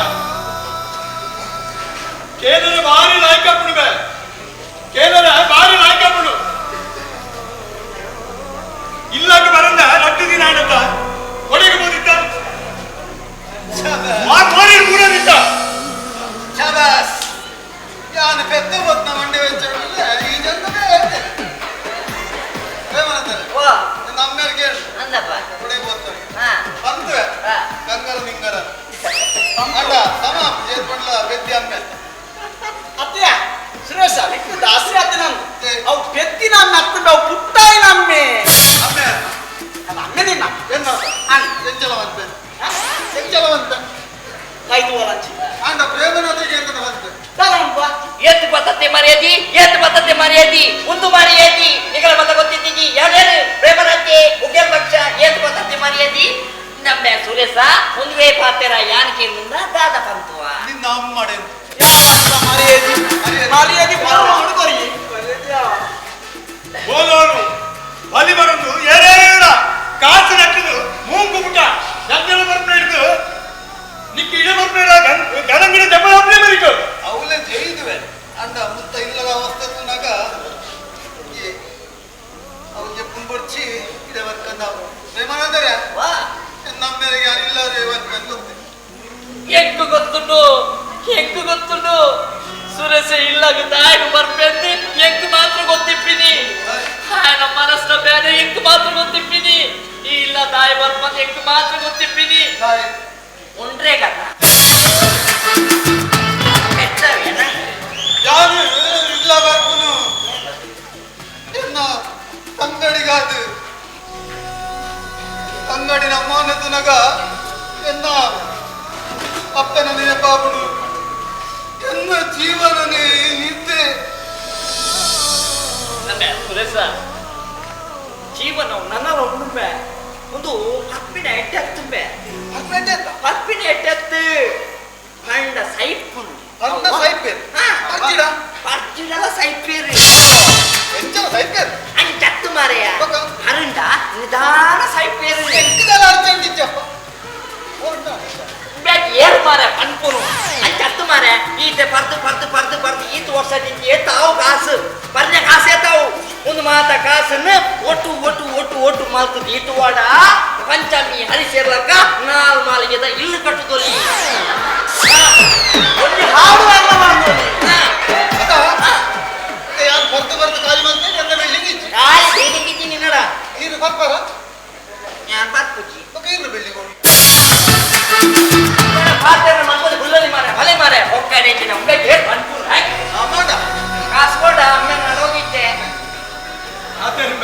ಕೇಂದ್ರ ಭಾರಿ ನಾಯಕಪ್ಪಡು ಬೇ ಕೇಂದ್ರ ಭಾರಿ ನಾಯಕಪ್ಪಡು ಇಲ್ಲಕ್ಕೆ ಬರಂದ ರಟ್ಟು ದಿನ ಆಡತ್ತ ಒಡೆಗೆ ಬೋದಿತ್ತ ಮೂರನಿತ್ತ ಶಬಾಸ್ ಯಾನು ಪೆತ್ತ ಬೊತ್ತ ಮಂಡಿ ವೆಚ್ಚ ಈ ಜನ ನಮ್ಮೇಲೆ ಕೇಳು ಒಡೆಗೆ ಬೋತ್ತಾರೆ ಬಂದುವೆ ಗಂಗರ ನಿಂಗರ ಅಡ್ಡ ಸಮ ಜೇತ್ಕೊಂಡ್ಲ ಬೆದ್ದಿ ಅಮ್ಮೆ ಅತ್ತೆಯ ಸುರೇಶ ನಿಕ್ಕು ದಾಸರಿ ಅತ್ತೆ ನಾನು ಅವು ಪೆತ್ತಿನ ಅಮ್ಮೆ ಅತ್ತಂಡ ಅವು ಪುಟ್ಟಾಯಿನ ಅಮ್ಮೆ ಅಮ್ಮೆ ಅದು ಅಮ್ಮೆ ನಿನ್ನ ಎನ್ನ ಎಂಚಲವಂತೆ ಎಂಚಲವಂತೆ ಕೈದು ವರಂಚಿ ಅಂಡ ಪ್ರೇಮನಾಥಿಗೆ ಎಂತ ಬಂತೆ ದಾದಪ್ಪ ಏತು ಬತ್ತತೆ ಮರ್ಯಾದಿ ಏತು ಬತ್ತತೆ ಮರ್ಯಾದಿ ಒಂದು ಮರ್ಯಾದಿ ನಿಗಳ ಮತ ಗೊತ್ತಿದ್ದೀಗಿ ಯಾರ್ಯಾರು ಪ್ರೇಮನಾಥಿ ಉಗ್ಗಲ್ ಪಕ್ಷ ಏತು ಬತ್ತತೆ ಮರ್ಯಾದಿ ನಮ್ಮ ಸುರೇಶ ಒಂದುವೇ ಪಾತೆರ ಯಾನಕ್ಕೆ ಮುಂದ ದಾದ ಪಂತುವ ನಿನ್ನ ಅಮ್ಮಡೆ ಮರ್ಯಾದಿ ಮರ್ಯಾದಿ ಪರ್ವ ಹುಡುಗರಿ ಹೋದವನು ಬಲಿ ಬರಂದು ಏರೇರ ಕಾಸು ನಟ್ಟಿದು ಮೂಂಗು ಪುಟ ಗಂಗಲ ಬರ್ನ ಹಿಡಿದು ನಿಕ್ಕ ಇಡ ಬರ್ನ ಗಣಂಗಿಡ ಜಪದಾಪ್ನೆ ಬರಿಕು ಅವಲೇ ಜೈದುವೆ ಅಂಡ ಮುತ್ತ ಇಲ್ಲದ ಅವಸ್ಥೆ ತುನಾಗ ಅವ್ರಿಗೆ ಪುಂಬೊಡ್ಚಿ ಇದೆ ವರ್ಕಂದ ಪ್ರೇಮಾನಂದರೆ ನಮ್ಮ ಮೇರೆಗೆ ಯಾರು ಇಲ್ಲ ವರ್ಕಂದ ಗೊತ್ತೆ ಎಂಕು ಗೊತ್ತುಂಡು ಎಂಕು ಗೊತ್ತುಂಡು ಸುರೇಶ ಇಲ್ಲಾಗ ತಾಯಿಗೆ ಬರ್ಪೆಂದು ಎಂಕು ಮಾತ್ರ ಗೊತ್ತಿಪ್ಪಿನಿ ನಮ್ಮ ಮನಸ್ಸಿನ ಬೇರೆ ಎಂಕು ಮಾತ್ರ ಗೊತ್ತಿಪ್ಪಿನಿ ಈ ಇಲ್ಲ ತಾಯಿ ಬರ್ಪಂದು ಎಂಕು ಮಾತ್ರ ಗೊತ್ತಿಪ್ಪಿನಿ ಉಂಡ್ರೆ ಕಥ ಯಾರು ಇಲ್ಲ ಬರ್ಪುನು ನಾವು ನನ್ನ ಒಬ್ಬೆ ಒಂದು ಪಪ್ಪಿನ ಎಟ್ಟೆ ಹತ್ತುಂಬೆ. ಪಪ್ಪಿನ ಎಟ್ಟೆ ಹತ್ತು ಪಂಡ ಸೈಪುಂಡು. ಪಂಡ ಸೈಪೇರು? ಪರ್ಚಿಡ? ಪರ್ಚಿಡಲ ಸೈಪೇರು. ಎಂಚಲ ಸೈಪೇರು? ಅಂಚತ್ತು ಮಾರೆಯ. ಅರುಂಡ ನಿಧಾನ ಸೈಪೇರು. ಎಂಚಿದಲ ಅರ್ಜೆಂಟ್ ಇಚ್ಚಪ್ಪ. ಏರು ಮಾರೆ ಪನ್ಪುನು ಅಂಚತ್ತು ಮಾರೆ. ಈತೆ ಪರ್ದು ಪರ್ದು ಪರ್ದು ಪರ್ದು ಈತ ವರ್ಷ ಏತಾವು ಕಾಸು ಪರ್ನೆ ಕಾಸು ಏತಾವು ಒಂದು ಮಾತ ಕಾಸನ್ನು ಒಟ್ಟು ಒಟ್ಟು ಒಟ್ಟು ಒಟ್ಟು ಮಾಲ್ತದ ಈತು ವಾಡ ಪಂಚಮಿ ಹರಿಸೇರ್ಲಕ್ಕ ನಾಲ್ ಮಾಲಿಗೆದ ಇಲ್ಲು ಕಟ್ಟುದೊಲಿ ಒಂದು ಹಾಡು ಅಲ್ಲ ಮಾಡ್ದೊಲಿ. ಯಾರು ಬರ್ದು ಬರ್ದು ಖಾಲಿ ಮಾಡ್ತೀನಿ ನನ್ನ ಬಿಲ್ಡಿಂಗ್ ಇಚ್ಚಿ. ಖಾಲಿ ಬಿಲ್ಡಿಂಗ್ ಇಚ್ಚಿ ನಿನ್ನಡ. ನೀರು ಬರ್ಪಾರ? ಯಾನ್ ಬರ್ಪುಜಿ. ಓಕೆ ಇರು ಬಿಲ್ಡಿಂಗ್ ಪಾತ್ರೆ ಮಾಡ್ಬೋದು ಹುಲ್ಲಲ್ಲಿ ಮಾರೆ ಹೊಲೆ ಮಾರೆ ಹೊಕ್ಕಡೆ ಉಂಬೆ ಪನ್ಪುನು ಕಾಸು ಕೊಡ ಅಮ್ಮ ನಾನು ಹೋಗಿದ್ದೆ. ಆತೇರು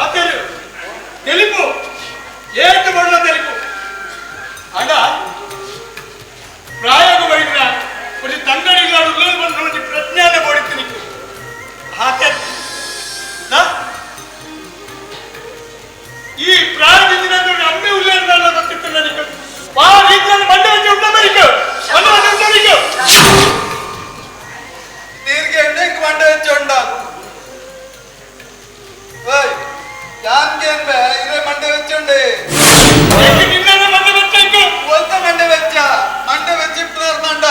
ಆತೇರು ತೆಲಿಪು ಏಟು ಬಣ್ಣ ತೆಲಿಪು ಅಡ ಪ್ರಾಯಗ ಬೈದ್ರ ಒಂದು ತಂಗಡಿಗಳ ಬಂದು ನೋಡಿ ಪ್ರಜ್ಞಾನ ಬೋಡಿತೀನಿ ಆತೆ ಈ ಪ್ರಾಯದಿಂದ ನೋಡಿ ಅಮ್ಮೆ ಉಲ್ಲೇಖ ಗೊತ್ತಿತ್ತು ನನಗೆ. ಆ ರೀತಿಯಲ್ಲಿ ಮಂಡೆ ವಚ್ಚಿ ಉಂಟಬೇಕು ಮಂಡೆ ವಚ್ಚಿ ಉಂಟಬೇಕು. ನೀರಿಗೆ ಎಣ್ಣೆ ಮಂಡೆ ವಚ್ಚಿ ಉಂಡಾಗು. ಓಯ್ ಯಾನ್ಗೆ ಬೇ ಇರೇ ಮಂಡೆ ವಚ್ಚುಂಡೆ. ನಿನ್ನೆ ಮಂಡೆ ವಚ್ಚ ಒಲ್ತ ಮಂಡೆ ವೆಚ್ಚ ಮಂಡೆ ವೆಚ್ಚಿಪ್ಪುನಾರ್ ಮಂಡ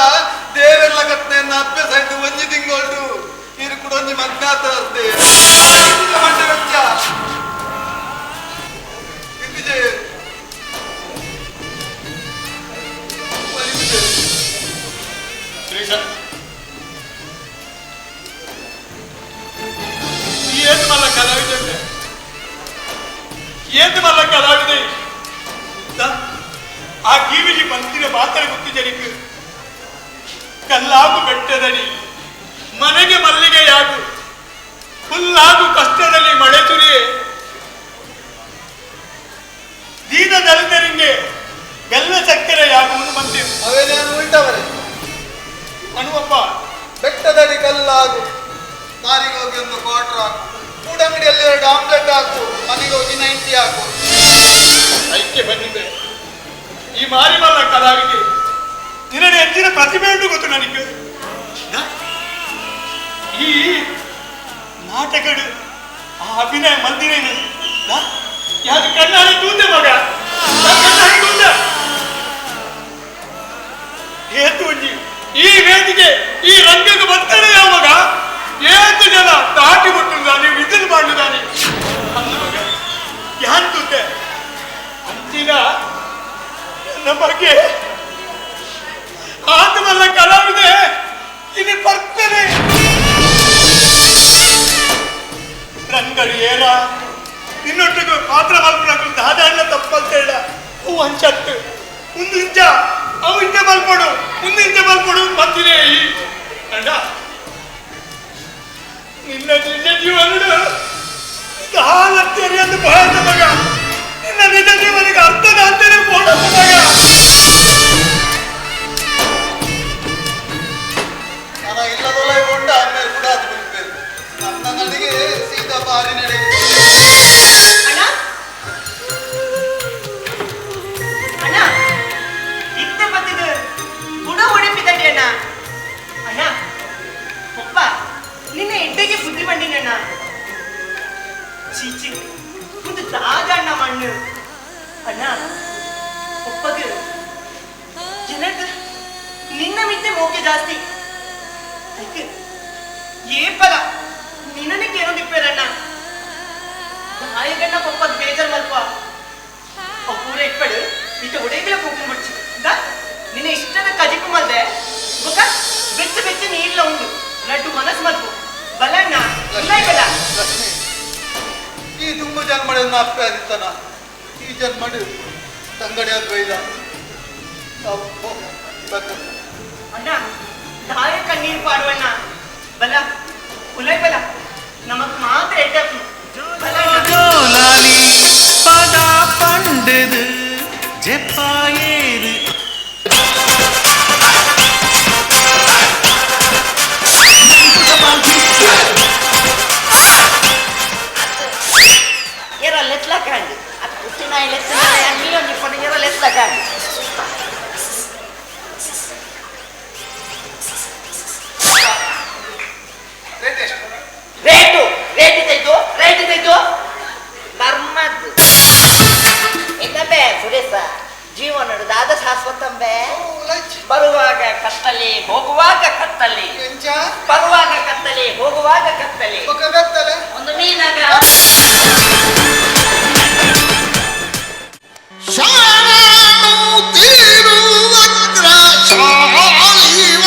ದೇವೆರ್ಲ ಕಟ್ನೆನ್ನ ಅಭ್ಯಾಸ ಆಯ್ತು ಒಂಜಿ ತಿಂಗೊಳ್ಡು ಇರು ಕೂಡ ಒಂಜಿ ಮದ್ನಾತ ಅಸ್ತೆ ಮಂಡೆ ವೆಚ್ಚ ಇಂದಿಜೆ ಶ್ರೀಶ ಏನ್ ಮಲ್ಲ ಕಲಾವಿದೆ ಏನ್ ಮಲ್ಲ ಕಲಾವಿದೆ ಆ ಕೀವಿಗೆ ಬಂತಿನ ಮಾತ್ರ ಗೊತ್ತು ಜನಕ್ಕೆ. ಕಲ್ಲಾಗು ಬೆಟ್ಟದಡಿ ಮನೆಗೆ ಮಲ್ಲಿಗೆಯಾಗು ಹುಲ್ಲಾಗು ಕಷ್ಟದಲ್ಲಿ ಮಳೆ ಸುರಿಯೇ ದೀನ ದಲಿತರಿಗೆ ಬೆಲ್ಲ ಸಕ್ಕರೆಯಾಗುವುದು ಬಂದಿರು. ಅವೇನೇನು ಉಲ್ಟವರೆ ಅನುವಪ್ಪ ಬೆಟ್ಟದಡಿ ಕಲ್ಲಾಗು ಕಾರಿಗೆ ಹೋಗಿ ಒಂದು ಕ್ವಾರ್ಟರ್ ಹಾಕು, ಕೂಡಂಗಡಿಯಲ್ಲಿ ಎರಡು ಆಮ್ಲೆಟ್ ಹಾಕು, ಮನೆಗೆ ಹೋಗಿ 90 ಹಾಕು. ಐಕ್ಯ ಬಂದಿದೆ ಈ ಮಾರಿಮಲ್ಲ ಕಲಾವಿದೆ ನಿನ್ನ ಹೆಚ್ಚಿನ ಪ್ರತಿಭೆ ಉಂಟು ಗೊತ್ತು ನನಗೆ. ಈ ನಾಟಕಡು ಆ ಅಭಿನಯ ಮಂದಿರೇನು ಯಾರು ಕಣ್ಣಾಡಿ ತೂತೆ ಮಗ ಕಣ್ಣಾಡಿ ತೂತೆ ಏತು ಒಂಜಿ ಈ ವೇದಿಕೆ ಈ ರಂಗಕ್ಕೆ ಬರ್ತಾನೆ ಯಾವ ಮಗ ಏತು ಜನ ದಾಟಿ ಬಿಟ್ಟು ನೀವು ಇದನ್ನು ಮಾಡಿದಾನೆ ಅಂದ ಮಗ ಯಾರು ತೂತೆ ಅಂಚಿನ ನನ್ನ ಬಗ್ಗೆ ಆತಮಲ್ಲ ಕಲಾವಿದೆ ಇಲ್ಲಿ ಬರ್ತಾನೆ ರಂಗಡು ಏರ ನಿನ್ನೊಟ್ಟಿಗೆ ಪಾತ್ರ ಮಲ್ಪಡಕು ದಾದಾಣ್ಣ ತಪ್ಪಂತ ಹೇಳ ಹೂ ಅಂಚತ್ತು ಒಂದು ಇಂಚ ಅವು ಇಂಚ ಮಲ್ಪಡು ಒಂದು ಇಂಚ ಮಲ್ಪಡು ಬಂದಿದೆ ಈ ಅಣ್ಣ ನಿನ್ನ ನಿಜ ಜೀವನಡು ಹಾಲತ್ತೇರಿ ಅಂತ ಬಹಳ ಮಗ ನಿನ್ನ ನಿಜ ಜೀವನಕ್ಕೆ ಅರ್ಥದ ಅಂತಾನೆ ಬೋಡ ಮಗ. ನಾನು ಇಲ್ಲದೊಲ ಉಂಡ ಆಮೇಲೆ ಕೂಡ ಅದು ಬಿಡ್ಬೇಕು ನನ್ನ ನನಗೆ ಸೀದಾ ಬಾರಿ ನಡೆ. ಅಣ್ಣ ಅಣ್ಣ ಇತ್ತೆ ಬತ್ತಿದು ಗುಣ ಉಡುಪಿದಡಿ ಅಣ್ಣ. ಅಣ್ಣ ಪಪ್ಪ ನಿನ್ನ ಎಡ್ಡೆಗೆ ಬುದ್ಧಿ ಬಂದಿನಿ ಅಣ್ಣ. ಚೀಚಿ ಒಂದು ದಾದ ಅಣ್ಣ ಮಣ್ಣು ಅಣ್ಣ ಪಪ್ಪಗೆ ಜನಕ್ಕೆ ನಿನ್ನ ಮಿತ್ತೆ ಮೋಕೆ ಜಾಸ್ತಿ ಐಕೆ ಏಪಲ ನಿನ್ನನೆ ಕೇಳೋದಿಪ್ಪೇರಣ್ಣ ನಾಯಿಗಣ್ಣ ಪಪ್ಪದ ಬೇಜಾರ್ ಮಲ್ಪ ಅವು ಪೂರ ಇಟ್ಬೇಡು ಇಟ್ಟ ಒಡೆಗಳ ಪೋಪು ಮುಡ್ಚಿ ದಾ ನಿನ್ನ ಇಷ್ಟದ ಕಜಿಪು ಮಲ್ದೆ ಬೊಕ ಬೆಚ್ಚ ಬೆಚ್ಚ ನೀರ್ಲ ಉಂಡು ಲಡ್ಡು ಮನಸ್ಸು ಮಲ್ಪು ಬಲಣ್ಣ ಇಲ್ಲ ಬಲ. ಲಕ್ಷ್ಮಿ ಈ ತುಂಬ ಜನ್ಮಡೆಯನ್ನು ಅಪ್ಪೆ ಆದಿತ್ತನ ಈ ಜನ್ಮಡು ತಂಗಡಿ ಅದು ಬೈದ ಅಣ್ಣ ದಾಯ ಕಣ್ಣೀರು ಪಾಡುವಣ್ಣ ಬಲ ಉಲೈ ಬಲ ನಮಕ್ ಮಾತ್ರ ಎಟ್ಟಪ್ಪು ಲಾಲಿ ಪದ ಪಂಡದು ಜೆಪ್ಪಾಯೇರು. ಬರುವಾಗ ಕತ್ತಲೆ ಹೋಗುವಾಗ ಕತ್ತಲೆ ಬೊಕ್ಕ ಕತ್ತಲೆ ಒಂದು ಮೀನಾಗ ಶರಣು ತಿರುವಕ್ರ ಶಾಲಿವಾಹಿನಿ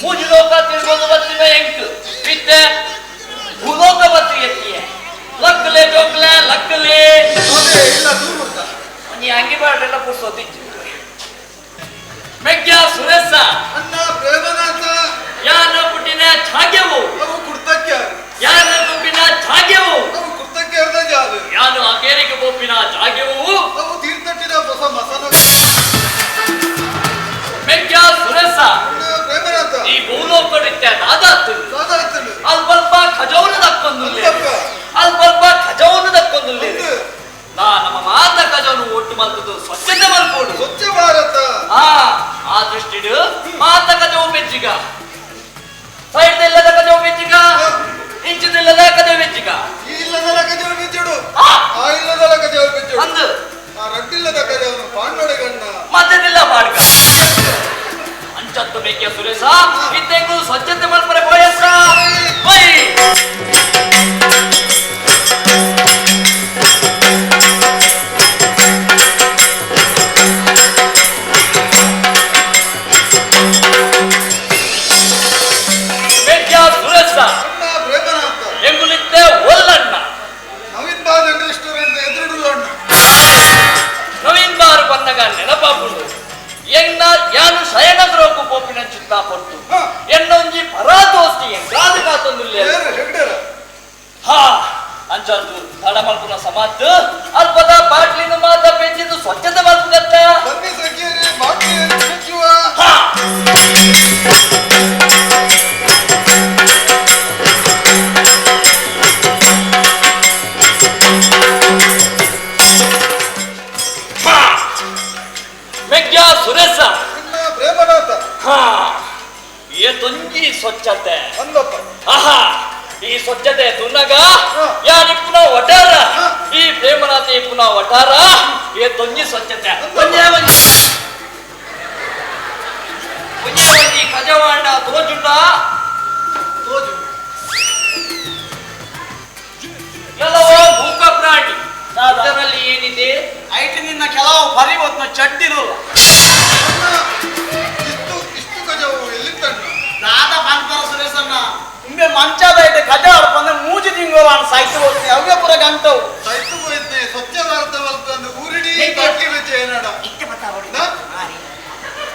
ಮೂಜಿ ಲೋಕ ತಿರ್ಗೋದು ಬತ್ತಿನ ಎಂಕ್ ಬಿದ್ದೆ ಭೂಲೋಕ ಬತ್ತಿ ಎತ್ತಿಯೆ ಲಕ್ಕಲೆ ಜೋಕ್ಲೆ ಲಕ್ಕಲೆ ಅದೇ ಇಲ್ಲ ದೂರ ಬಿಡ್ತಾ ಒಂಜಿ ಅಂಗಿ ಬಾಡ್ರೆಲ್ಲ ಪುರ್ಸೊತ್ತಿಜ್ಜಿ ಮೆಗ್ಯ ಸುರೇಶ ಅಣ್ಣ ಪ್ರೇಮನಾಥ ಯಾನ ಪುಟ್ಟಿನ ಛಾಗ್ಯವು ಅವು ಕುರ್ತಕ್ಕೆ ಯಾನ ತುಂಬಿನ ಛಾಗ್ಯವು ಅವು ಕುರ್ತಕ್ಕೆ ಅರ್ಧ ಜಾಲು ಯಾನು ಅಕೇರಿಗೆ ಬೋಪಿನ ಜಾಗ್ಯವು ಅವು ತೀರ್ಥಟ್ಟಿನ ಹೊಸ ಮಸನ ಮೆಗ್ಯ ಸುರೇಶ ಅಣ್ಣ ಪ್ರೇಮನಾಥ ಈ ಭೂಲೋಕಡಿತ್ತೆ ದಾದಾತು ದಾದಾಯ್ತನು ಅಲ್ಪಲ್ಪ ಖಜೌನು ದಕ್ಕೊಂದುಲ್ಲೆ ಅಲ್ಪ. ಅಲ್ಪಲ್ಪ ಖಜೌನು ದಕ್ಕೊಂದುಲ್ಲೆ ಒಂದು ನಾ ನಮ್ಮ ಮಾತ ಖಜೌನು ಒಟ್ಟು ಮಲ್ತದ್ದು ಸ್ವಚ್ಛತೆ ಮಲ್ಪೋಡು ಸ್ವಚ್ಛ ಭಾರತ ಆ ಆ ದೃಷ್ಟಿಡು ಮಾತ ಕಜವು ಮೆಚ್ಚಿಗ ಸೈಡ್ ಇಲ್ಲದ ಕಜವು ಮೆಚ್ಚಿಗ ಇಂಚದಿಲ್ಲದ ಕಜವು ಮೆಚ್ಚಿಗ ಈ ಇಲ್ಲದಲ ಕಜವು ಬಿಜ್ಜುಡು ಆ ಆ ಇಲ್ಲದಲ ಕಜವು ಬಿಜ್ಜುಡು ಅಂದು ಆ ರಡ್ಡಿಲ್ಲದ ಕಜವನ್ನು ಪಾಂಡೊಡೆಗಣ್ಣ ಮಧ್ಯದಿಲ್ಲ ಮಾಡ್ಕ ಅಂಚತ್ತು ಬೇಕಿಯ ಸುರೇಶ ಇತ್ತೆಂಗು ಸ್ವಚ್ಛತೆ ಮಲ್ಪರೆ ಪೋಯಸ್ಸ ಪೋಯ್ ಬೇಕಿಯ ಸುರೇಶ ಅಣ್ಣ ಪ್ರೇಮನಾಥ ಎಂಗುಲಿತ್ತೆ ಒಲ್ಲಣ್ಣ ನವೀನ್ ಬಾದ್ ರೆಸ್ಟೋರೆಂಟ್ ಎದುರುಡುಲ್ಲ ಅಣ್ಣ ನವೀನ್ ಬಾರು ಬಂದಾಗ ನೆನಪಾಪುಂಡು ಎನ್ನ ಯಾನು ಶಯನದ್ರೋಗು ಪೋಪಿನ ಚಿತ್ತ ಪೊಟ್ಟು ಹಾ. ಎನ್ನೊಂಜಿ ಪರಾದೋಸ್ತಿ ಎಂಗಾದ ಕಾತೊಂದುಲ್ಲೆ ಬೇರೆ ಹೆಗ್ಡೇರ ಹಾ ಅಂಚಂದು ತಡ ಮಲ್ಪುನ ಸಮಾತ್ ಅಲ್ಪದ ಬಾಟ್ಲಿನ ಮಾತ ಪೆಂಚಿದ್ದು ಸ್ವಚ್ಛತೆ ಮಲ್ಪುಗತ್ತ ಬನ್ನಿ ಸಖಿಯರೇ ಬಾಟ್ಲಿ ಸಚಿವ ಹಾ ಹಾ. ಮೆಗ್ಯ ಸುರೇಶ ಅಣ್ಣ ಪ್ರೇಮನಾಥ ಹಾ ಏತೊಂಜಿ ಸ್ವಚ್ಛತೆ ಅಂದಪ್ಪ ಆಹಾ ಈ ಸ್ವಚ್ಛತೆ ತುನ್ನಗ ಹಾ. ಯಾರಿಪ್ಪುನ ವಟಾರ ಹಾ. ಈ ಪ್ರೇಮನಾಥ ಇಪ್ಪುನ ವಟಾರ ಏ ತೊಂಜಿ ಸ್ವಚ್ಛತೆ ಒಂಜೇ ಒಂಜಿ ಒಂಜೇ ಒಂಜಿ ಕಜವಾಂಡ ತೋಜುಂಡ ತೋಜು ಕೆಲವು ಮೂಕ ಪ್ರಾಣಿ ಇದರಲ್ಲಿ ಏನಿದೆ ಐಟ್ ನಿನ್ನ ಕೆಲವು ಬರಿ ಹೊತ್ತು ಚಡ್ಡಿರು ಅಣ್ಣ ಇಷ್ಟು ಇಷ್ಟು ಕಜವು ಎಲ್ಲಿತ್ತಣ್ಣ ದಾದ ಬಂತರ ಸುರೇಶಣ್ಣ ಉಂಬೆ ಮಂಚದ ಐತೆ ಕಜ ಆಡ್ಪಂದ್ರೆ ಮೂಜಿ ತಿಂಗಳು ಅಣ್ಣ ಸಾಯ್ತು ಹೋಗ್ತೀನಿ ಅವೇ ಪೂರ ಗಂಟವು ಸೈತು ಹೋಯ್ತೆ ಸ್ವಚ್ಛ ಭಾರತ ಮಲ್ಪಂದು ಊರಿಡೀ ಬಾಟ್ಲಿ ಬೆಚ್ಚ ಏನಾಡ ನಾ?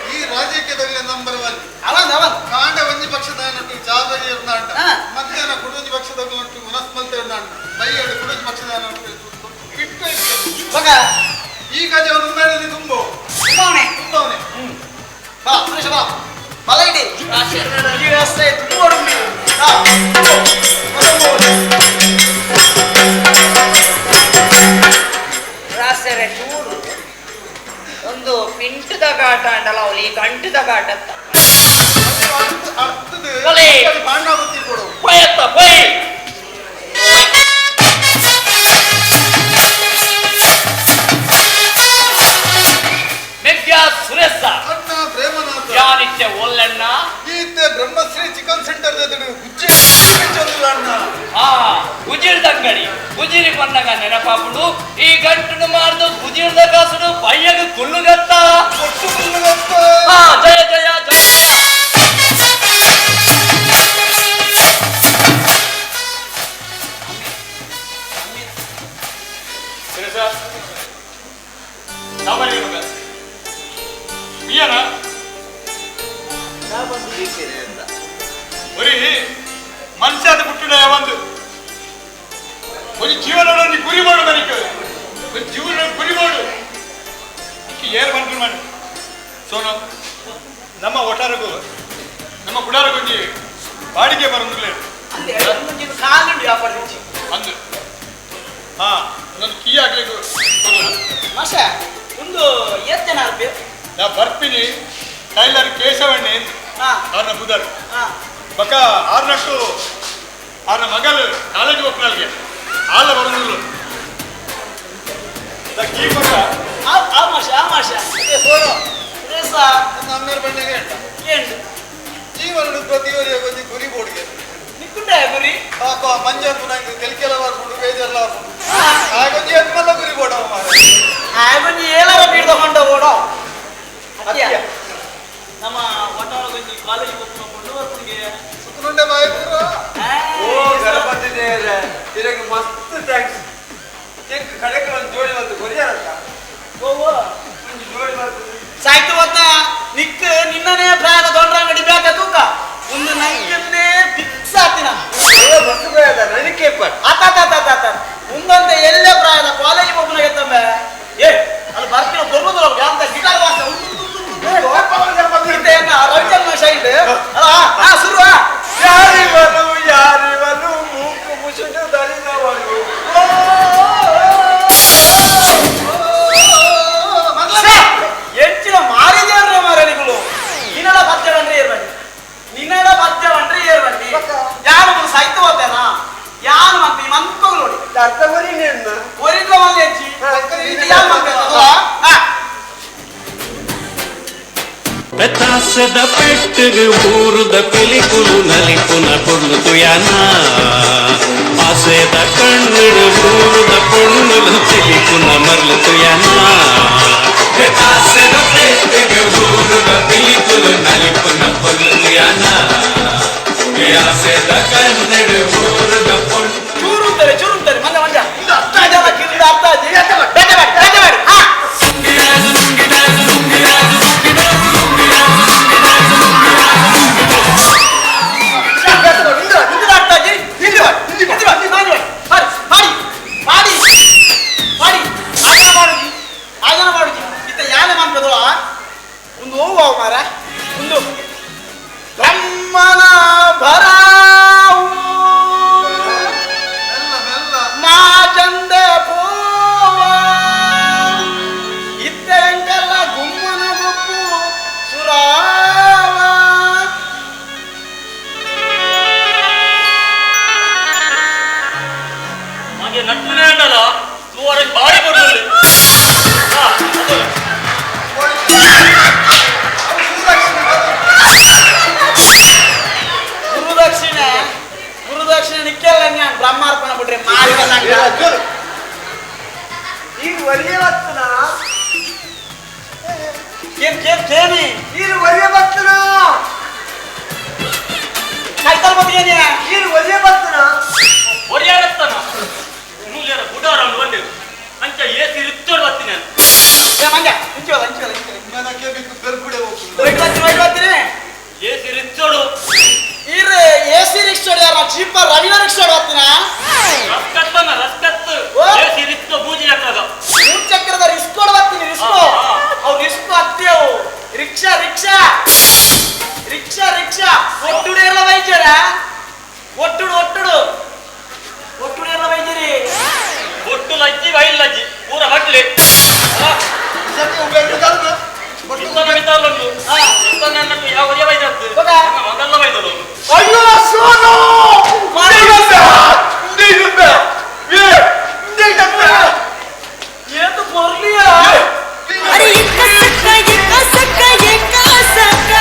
ಈ ರಾಜ್ಯಕ್ಕೆ ನಂಬರ್ ಒನ್ ಅವನ್ ಅವನ್ ಕಾಂಡ ಒಂಜಿ ಪಕ್ಷದ ನಟ್ಟು ಚಾಬರಿ ಇರ್ನಾಂಡ ಹಾ. ಮಧ್ಯಾಹ್ನ ಕುಡೊಂಜಿ ಪಕ್ಷದ ನಟ್ಟು ಉನಸ್ಮಲ್ತ ಇರ್ನಾಂಡ ಬೈಯಡು ಕುಡೊಂಜಿ ಪಕ್ಷದ ನಟ್ಟು ಬಿಟ್ಟು ಇತ್ತು. ಮಗ ಈ ಕಜವನ್ನು ಉಮ್ಮೇಳಲ್ಲಿ ತುಂಬು ತುಂಬವನೆ ತುಂಬವನೆ ಬಾ ಸುರೇಶ ಬಾ ಬಲ ಇಡಿ ಈ ವ್ಯವಸ್ಥೆ ತುಂಬ ಉಂಟು. ಬಾ, ತುಂಬ. ರಾಸರೆ ಚೂರು ಒಂದು ಪಿಂಟದ ಘಾಟ ಅಂಡಲ ಅವಳು ಈ ಗಂಟದ ಘಾಟ ಅಂತ ಅರ್ಥದ ಕಲೆ. ಪಾಂಡಾವತಿ ಕೊಡು ಪಯತ್ತ ಪೈ ಮೆಗ್ಯ ಸುರೇಶ ಅಣ್ಣ ಪ್ರೇಮನಾಥ ಯಾನಿತ್ಯ ಒಲ್ಲಣ್ಣ ಈತೆ ಬ್ರಹ್ಮಶ್ರೀ ಚಿಕನ್ ಸೆಂಟರ್ ಎದುರು ಗುಜ್ಜೆ ಚಂದ್ರ ಅಣ್ಣ ಆ ಗುಜಿರ್ದ ಅಂಗಡಿ ಗುಜಿರಿ ಬನ್ನಗ ನೆನಪಾಪುಡು ಈ ಗಂಟುನು ಮಾರ್ದು ಗುಜಿರ್ದ ಕಾಸುಡು ಪಯ್ಯಗ ಕುಳ್ಳುಗತ್ತ ಕೊಟ್ಟು ಕುಳ್ಳುಗತ್ತ ಆ ಜಯ ಜಯ ಜಯ ಸುರೇಶ ಸಾಮಾನ್ಯ ಮಗ ಮಿಯನ ಒರಿ ಮನುಷ್ಯಾದ ಪುಟ್ಟುಡ ಒಂದು ಒಂದು ಜೀವನ ಗುರಿ ಮಾಡು ನನಗೆ ಒಂದು ಜೀವನ ಗುರಿ ಮಾಡು ಇಕ್ಕಿ ಏರ್ ಬಂದ್ರು ಮಾಡಿ ಸೋನು ನಮ್ಮ ಒಟಾರಗೂ ನಮ್ಮ ಗುಡಾರಗೊಂಜಿ ಬಾಡಿಗೆ ಬರೋದಿಲ್ಲ ಅಂದೆ, ಒಂದೊಂದು ಕಾಲುಂಡು ವ್ಯಾಪಾರ ಅಂದು ಹಾ ನನ್ನ ಕೀ ಆಗ್ಲಿಕ್ಕೆ ಮಾಷ ಒಂದು ಏತ್ ಜನ ಅರ್ಪಿ ನಾ ಬರ್ತೀನಿ ಟೈಲರ್ ಕೇಶವಣ್ಣೆ ಅವ್ರನ್ನ ಬುಧರ್ ಬಕ ಆರ್ನಟ್ಟು ಆರ್ನ ಮಗಲು ಕಾಲೇಜ್ ಹೋಗ್ನಲ್ಗೆ ಆಲ ಬರೋದಿಲ್ಲ ಕೀ ಕೊಟ್ಟ ಆ ಮಾಷ ಆ ಮಾಷ ಅಮ್ಮೇರ್ ಬಣ್ಣಗೆ ಏನು ಜೀವನ ಪ್ರತಿಯೊರಿಯ ಕೊಂಚ ಗುರಿ ಬೋರ್ಡ್ಗೆ ನಿಕ್ಕುಂಡೆ ಗುರಿ ಪಾಪ ಮಂಜಂತು ನಂಗೆ ತೆಲಿಕೆಲ್ಲ ಬರ್ಕೊಂಡು ಬೇಜಾರ್ಲ ಬರ್ಕೊಂಡು ಆಗೊಂಜಿ ಎತ್ಮಲ್ಲ ಗುರಿ ಬೋರ್ಡ್ ಅವ ಮಾರ್ರೆ. ಆಗೊಂಜಿ ಏಳರ ಬೀಡ್ದ ಕೊಂಡ ಓಡೋ ಅತ್ಯ ನಮ್ಮ ಒಟ್ಟಾರ ಗೊಂಜಿ ಕಾಲೇಜ್ ಹೋಗ್ಕೊಂಡು ಕೊಂಡು ಬರ್ಪುಣಿಗೆ ಸುತ್ತನುಂಡೆ ಬಾಯಿ ಪೂರ ಓ ಗಣಪತಿ ದೇವರೇ ಇದಕ್ಕೆ ಮಸ್ತ್ thanks check ಕಡೆಗೆ ಒಂದು ಜೋಡಿ ಬಂತು ಕೊರಿಯಾರತ್ತ ಓ ಒಂದು ಜೋಡಿ ಬರ್ತದೆ ಸಾಯ್ತು ಹೊತ್ತ ನಿಕ್ ನಿನ್ನನೇ ಪ್ರಾಯದ ದೊಡ್ಡ ಅಂಗಡಿ ಬೇಕ ತೂಕ ಒಂದು ನಂಗನ್ನೇ ಫಿಕ್ಸ್ ಆತಿನ ಮಸ್ತ್ ಪ್ರಾಯದ ನನಗೆ ಆತಾತಾತಾತಾತ ಒಂದೊಂದು ಎಲ್ಲೇ ಪ್ರಾಯದ ಕಾಲೇಜ್ ಒಬ್ಬನ ಎತ್ತಂಬೆ ಏ ಅಲ್ಲಿ ಬರ್ತಿನ ಬರುವುದಿಲ್ಲ ಅವ್ರಿಗೆ ಅಂತ ಗಿಟಾರ್ ವಾಸ ರವಿಚಂದ್ರ ಶೈಡ್ ಅಲ್ಲ ಆ ಶುರು ಯಾರಿವನು ಯಾರಿವನು ಮೂಕು ಮುಸುಡು ದರಿದವನು ಎಂಚಿನ ಮಾರಿದೇವ್ರ ಮಾರನಿಗಳು ನಿನ್ನಡ ಪದ್ಯವಂದ್ರೆ ಏರ್ಬಂಡಿ ನಿನ್ನಡ ಪದ್ಯವಂದ್ರೆ ಏರ್ಬಂಡಿ ಯಾರು ಒಬ್ರು ಸಾಹಿತ್ಯ ಓದ್ತೇನಾ ಯಾರು ಮತ್ತೆ ಈ ಮಂತ್ಕೊಗಳು ನೋಡಿ ಅರ್ಥ ಬರೀ ನಿನ್ನ ಒರಿದ್ರ ಮಲ್ಲಿ ಹೆಚ್ಚಿ ಇದು ಯಾರು ಮಂತ್ಕೊಳ್ತದಲ್ಲ? ಆ ಪೆತ್ತಾಸದ ಪೆಟ್ಟಿಗೆ ಊರುದ ಪಿಲಿಕುಲು ನಲಿಪುನ ಪೊರ್ಲು ತುಯಾನ ಆಸೆದ ಕಣ್ಣುಡು ಊರುದ ಪೊಣ್ಣುಲು ತಿಳಿಪುನ ಮರ್ಲು ತುಯಾನ ಪೆತ್ತಾಸದ ಪೆಟ್ಟಿಗೆ ಊರುದ ಪಿಲಿಕುಲು ನಲಿಪುನ ಪೊರ್ಲು ತುಯಾನ ಆಸೆದ ಕಣ್ಣುಡು ಊರುದ ಪೊಣ್ಣು ಚೂರು ಅಂತಾರೆ ಚೂರು ಅಂತಾರೆ ಮಂಜ ಮಂಜ ಇದು ಅರ್ಥ ಆಯ್ತಲ್ಲ ಇದು ಅರ್ಥ ಆಯ್ತು ಬೇಟೆ ಮಾಡಿ ಬೇಟೆ ಮಾಡಿ ಹಾ ಇಂದ್ರ ಅರ್ಥ ಆಯ್ತು ಹಿಂದೆ ಮಾಡಿ ಹಿಂದೆ ಮಾಡಿ ಹಿಂದೆ ಮಾಡಿ ಮಾಡಿ ಮಾಡಿ ಮಾಡಿ ಆಜನ ಮಾಡುಜಿ ಆಜನ ಮಾಡುಜಿ ಇತ್ತ ಯಾನೆ ಮಾಡ್ಬೋದಲ್ಲ ಒಂದು ಹೂವು ಮಾರ ಒಂದು ಬ್ರಹ್ಮನ ಭರಾವು ಮೆಲ್ಲ ಮೆಲ್ಲ ಮಾಚಂದ ಪೋವ ಇತ್ತೆಂಕಲ್ಲ ಗುಮ್ಮನ ಗುಪ್ಪು ಸುರಾವ ಹಾಗೆ ನಟ್ಟುನೇ ಅಂಡಲ್ಲ ತೂವರೆಗೆ ಬಾರಿ ಕೊಡಲಿ ಗುರುದಕ್ಷಿಣೆ ಗುರುದಕ್ಷಿಣೆ ನಿಕ್ಕೆಲ್ಲ ನಾನು ಬ್ರಹ್ಮಾರ್ಪಣ ಬಿಟ್ರೆ ಮಾರಿ ನೀನು ಒಲಿಯ ಬರ್ತನ ಏನ್ ಕೇನ್ ಕೇನಿ ನೀನು ಒಲಿಯ ಬರ್ತನ ಕೈತಲ್ ಬಂದಿಯೇನೆ ನೀನು ಒಲಿಯ ಬರ್ತನ ಒರಿಯಾರತ್ತನ ಮೂಲ್ಯರ ಗುಡಾರ ಬಂದಿರು ಅಂಚ ಏಸಿ ರಿಕ್ತೋಡ್ ಬರ್ತೀನಿ ನಾನು ಏ ಮಂಜ ಇಂಚೋಲ ಇಂಚೋಲ ಇಂಚೋಲ ನನಗೆ ಬೇಕು ಬೆರ್ಗುಡೆ ಹೋಗ್ತದೆ ವೈಟ್ ಬರ್ತೀನಿ ವೈಟ್ ಬರ್ತೀನಿ ಏಸಿ ರಿಕ್ತೋಡು ಇರ್ ಎ ಸಿ ರಿಕ್ಷಾ ಯಾರ ಚೀಪ ರವಿನ ರಿಕ್ಷಾ ಬರ್ತೀನ ರಸ್ಕತ್ತನ ರಸ್ಕತ್ ಓ. ಏಸಿ ರಿಕ್ತೋ ಬೂಜಿ ಹಾಕದ ಮೂರು ಚಕ್ರದ ರಿಸ್ಕ್ ಬರ್ತೀನಿ ರಿಸ್ಕ್ ಅವ್ ರಿಸ್ಕ್ ಹತ್ತೇವು ರಿಕ್ಷಾ ರಿಕ್ಷಾ ರಿಕ್ಷಾ ರಿಕ್ಷಾ ಒಟ್ಟುಡು ಎಲ್ಲ ಬೈಜರ ಒಟ್ಟುಡು ಒಟ್ಟುಡು ಒಟ್ಟುಡು ಎಲ್ಲ ಬೈಜರಿ ಒಟ್ಟು ಲಜ್ಜಿ ಬೈಲ್ ಲಜ್ಜಿ ಪೂರ ಬಟ್ಲಿ ಸತಿ ಬೆರ್ಗು ಕಲ್ಮ ಬೊಟ್ಟು ಇತ್ತನ ಮಿತಾಲೊಂದು ಇತ್ತನ ಅನ್ನಟ್ಟು ಯಾವ ಒರಿಯ ಬೈದದ್ದು ಹೋಗ. ಮೊದಲ ಬೈದಳು ಅಯ್ಯೋ ಸೋನು ಏನು ಬರ್ಲಿಯ ಅರೆ ಎಕ್ಕ ಸಕ್ಕ ಎಕ್ಕ ಸಕ್ಕ ಎಕ್ಕ ಸಕ್ಕ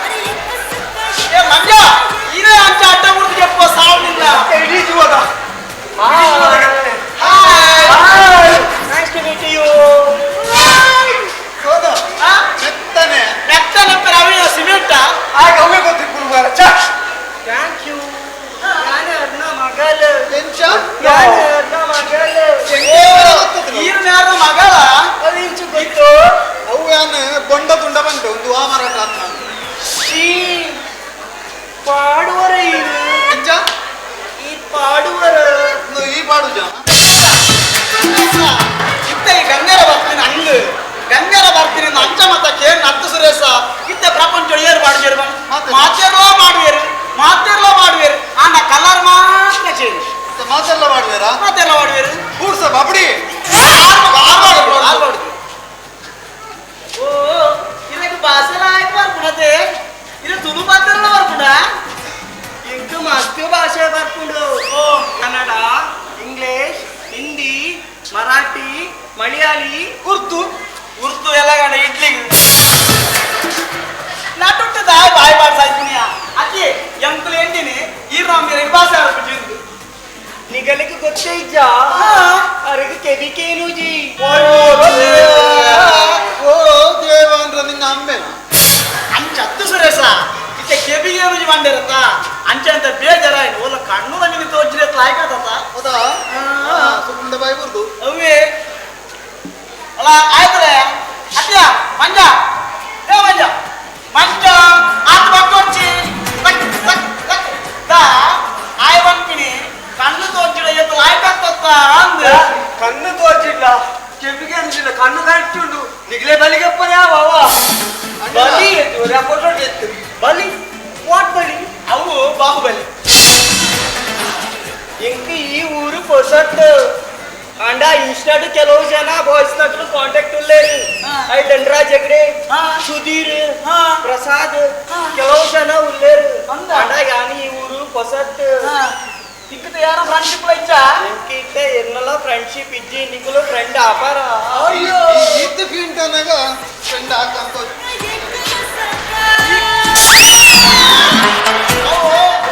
ಅರೆ ಪ್ರಪಂಚ ಏರು ಪಾಡುಜೇರು ಮಾತೆರ್ಲಾ ಮಾಡುವೇರು ಮಾತೆರ್ಲಾ ಮಾಡುವೇರು ಆಂಡ ಕಲರ್ ಮಾತ್ರ ಚೇಂಜ್ ಮಾತೆಲ್ಲ ಮಾಡುವೇರಾ ಮಾತೆಲ್ಲ ಮಾಡುವೇರು ಕೂಡ್ಸ ಬಾಬಡಿ ಓ ಇದಕ್ಕೆ ಭಾಷೆ ಆಯ್ತು ಬರ್ಪುಂಡತೆ ಇದು ತುಳು ಮಾತೆಲ್ಲ ಬರ್ಪುಂಡ ಇಂಕ ಮಸ್ತ್ ಭಾಷೆ ಬರ್ಪುಂಡು. ಓ ಕನ್ನಡ, ಇಂಗ್ಲಿಷ್, ಹಿಂದಿ, ಮರಾಠಿ, ಮಲಯಾಳಿ, ಉರ್ದು. ಉರ್ದು ಎಲ್ಲ ಗಂಡ ಇಡ್ಲಿ ನಟುಟ್ಟು ದಾಯ್ ಬಾಯ್ ಬಾಯ್ ಸಾಯ್ಪುಣಿಯ ಅಕ್ಕಿ ಎಂಕುಲು ಎಂಡಿನಿ ಈ ರಾಮ್ಗೆ ಭಾಷೆ ಆಡ್ಬಿಟ್ಟಿದ್ದು ನಿಗಲಿಗೆ ಗೊತ್ತೇ ಇಜ್ಜ ಅರಗ ಕೆಬಿಕೇನುಜಿ. ಓ ದೇವಾಂದ್ರ ನಿನ್ನ ಅಮ್ಮೆನ ಅಂಚ ಹತ್ತು ಸುರೇಶ ಇತ್ತೆ ಕೆಬಿಗೇನುಜಿ ಬಂದಿರತ್ತ ಅಂಚೆ ಅಂತ ಬೇಜಾರಾಯ್ತು. ಓಲ ಕಣ್ಣು ನಮಗೆ ತೋಚಿರತ್ತ ಲಾಯ್ಕಾತತ್ತ. ಹೌದಾ? ಸುಮ್ಮನೆ ಬಾಯಿ ಬರ್ದು ಅವೇ ಅಲ್ಲ ಆಯ್ತರೆ ಅತ್ಯ ಮಂಜ ಏ ಮಂಜ ಮಂಜ ಆತ ಬಕ್ಕೊಚ್ಚಿ ತಕ್ ತಕ್ ತಕ್ ದಾ ಆಯ್ ಬಂಪಿನಿ ಕಣ್ಣು ತೋಚಿಡ ಎತ್ತ ಲಾಯ್ಕಾತತ್ತ ಅಂದ. ಕಣ್ಣು ತೋಚಿಲ್ಲ ಕೆಬಿಗೆ ಅನ್ಸಿಲ್ಲ ಕಣ್ಣು ಕರೆಕ್ಟ್ ನಿಗಲೇ ಬಲಿಗಪ್ಪನೇ ಬಾವಾ ಬಲಿ ಫೋಟೋ ಎತ್ತು ಬಲಿ what ಬಲಿ ಅವು ಬಾಹುಬಲಿ. ಇಂಕ ಈ ಊರು ಪೊಸಟ್ಟು ಅಂಡ ಇನ್ಸ್ಟಾಡ್ ಕೆಲವು ಜನ ಬಾಯ್ಸ್ ನಕಲು contact ಉಲ್ಲೇರು. I Dandaraj Hegde, Sudhir, Prasad ಕೆಲವು ಜನ ಉಲ್ಲೇರು. ಅಂಡ ಯಾನಿ ಈ ಊರು ಪೊಸಟ್ಟು ಇಕ್ಕದ ಯಾರ ಫ್ರೆಂಡ್ಶಿಪ್ ಇಚ್ಚ ಇಂಕ ಇತ್ತ ಎನ್ನಲ ಫ್ರೆಂಡ್ಶಿಪ್ ಇಜ್ಜಿ ನಿಕಲು ಫ್ರೆಂಡ್ ಆಪಾರ. ಅಯ್ಯೋ ಇತ್ತು ಫೀಂಟನಾಗ ಫ್ರೆಂಡ್ ಹಾಕಂತ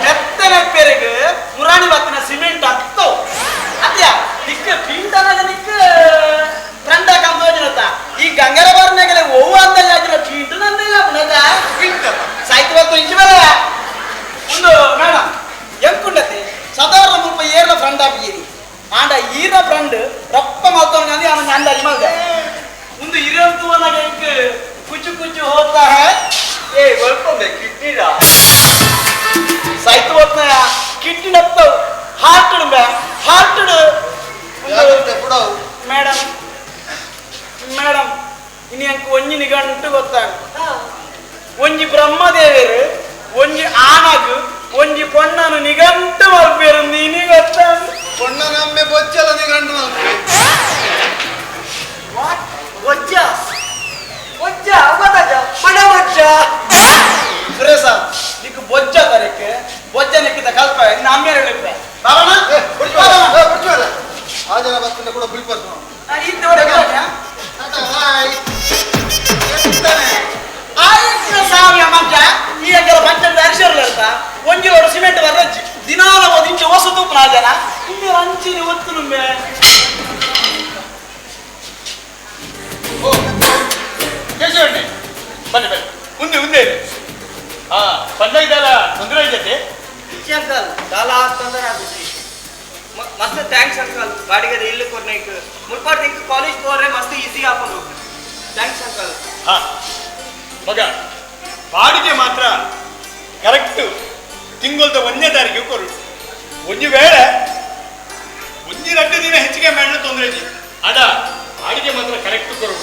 ಮೆತ್ತನೆ ಪೆರಗು ಮುರಾಣಿ ಬತ್ತಿನ ಸಿಮೆಂಟ್ ಹತ್ತವು ಅದ್ಯಾ ನಿಕ್ಕ ಪೀಂಟನಾಗ ನಿಕ್ಕ ಫ್ರೆಂಡ್ ಹಾಕಂತ ಹೋಜಿನತ್ತ. ಈ ಗಂಗರ ಬಾರ್ನಾಗಲೆ ಓವು ಅಂತ ಯಾಕಿಲ್ಲ ಪೀಂಟು ನಂದಿಲ್ಲ ಪುನದ ಸಾಹಿತ್ಯ ಬತ್ತು ಇಂಚು ಮೇಲೆ ಒಂದು ಮೇಡಮ್ ಎಂಕುಂಡತೆ ಸಾಧಾರಣ ಮುಲ್ಪ ಏರ್ಲ ಫ್ರೆಂಡ್ ಆಪಿಯೇರಿ ಆಂಡ ಈರ ಫ್ರೆಂಡ್ ರಪ್ಪ ಮಾತವನ ಆನ ನಂದ ಅರಿಮಲ್ದೆ ಒಂದು ಇರಂತುವನಾಗ ಎಂಕ್ ಕುಚ್ಚು ಕುಚ್ಚು ಹೋಗ್ತಾ ಹೇ ಏ ಒಳ್ಕೊಂಬೆ ಕಿಡ್ನಿರಾ ಸಾಹಿತ್ಯ ಬತ್ನ ಕಿಡ್ನಿ ನತ್ತವು ಹಾರ್ಟ್ ಬೇ ಹಾರ್ಟ್ ಮೇಡಮ್ ಮೇಡಮ್ ಇನಿ ಅಂಕ ಒಂಜಿ ನಿಗಂಟು ಗೊತ್ತಾಗ ಒಂಜಿ ಬ್ರಹ್ಮದೇವರು ಒಂಜಿ ಆನಗು ಒಂಜಿ ಪೊಣ್ಣನು ನಿಗಂಟು ಮಲ್ಪೇರು ಇನಿ ಗೊತ್ತಾಗ ಪೊಣ್ಣನ ಅಮ್ಮೆ ಬೊಚ್ಚಲ ನಿಗಂಟು ಮಲ್ಪೇರು. What ಬೊಜ್ಜ ಬೊಜ್ಜ ಗೊತ್ತಾಜ ಮಣ ಬೊಜ್ಜ ಸುರೇಶ ನಿಕ್ ಬೊಜ್ಜ ತರಕ್ಕೆ ಬೊಜ್ಜ ನಿಕ್ಕಿದ ಕಲ್ಪ ಇನ್ನು ಅಮ್ಮೇರು ಹೇಳಿದ್ದೆ ಬಾಬಣ್ಣ ಆ ಜನ ಬರ್ತಂಡ ಕೂಡ ಬಿಲ್ಪರ್ಸು ಸಾವಿರ ಮಂಚ ಈ ಅಂಕಲ ಪಂಚದ ಅರಿಶರ್ಲ ಇರ್ತ ಒಂಜಿ ಲೋಡು ಸಿಮೆಂಟ್ ಬರ್ರಜ್ಜಿ ದಿನಾಲ ಒಂದು ಇಂಚು ಹೊಸ ತೂಪುನ ಆ ಜನ ಇನ್ನು ಅಂಚಿನ ಒತ್ತು ನುಮ್ಮೆ. ಓ ಕೇಶವಣ್ಣೆ ಬನ್ನಿ ಬನ್ನಿ ಮುಂದೆ ಮುಂದೆ ಇದೆ. ಹಾ ಪಂಚಾಯತ್ ತೊಂದರೆ ಐತೆ ಅಂಕಲ್ ದಾಲ ತೊಂದರೆ ಆಗುತ್ತೆ. ಮಸ್ತ್ thanks uncle ಬಾಡಿಗೆ ಇಲ್ಲು ಕೊರ್ನೈಕ್ ಮುಲ್ಪಾಡ್ ಇಂಕ್ ಕಾಲೇಜ್ ಹೋದ್ರೆ ಮಸ್ತ್ ಈಸಿ ಆಪದು. Thanks uncle. ಹಾ ಮಗ ಬಾಡಿಗೆ ಮಾತ್ರ ಕರೆಕ್ಟ್ ತಿಂಗಳದ ಒಂದನೇ ತಾರೀಕು ಕೊರು. ಒಂಜಿ ವೇಳೆ ಒಂಜಿ ಎರಡು ದಿನ ಹೆಚ್ಚಿಗೆ ಮೇಡ ತೊಂದರೆ ಇಜ್ಜಿ ಅಡ ಬಾಡಿಗೆ ಮಾತ್ರ ಕರೆಕ್ಟ್ ಕೊರು.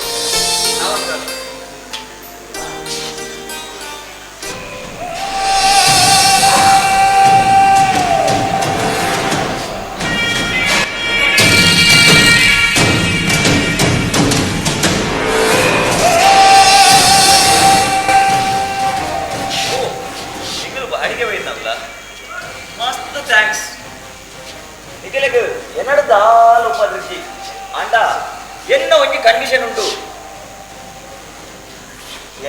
ಮಸ್ತ್ thanks ನಿಗಲಿಗೆ ಎನ್ನಡ ದಾಲ ಉಪದ್ರಿಸಿ ಅಂಡ ಎನ್ನ ಒಂಜಿ ಕಂಡೀಷನ್ ಉಂಟು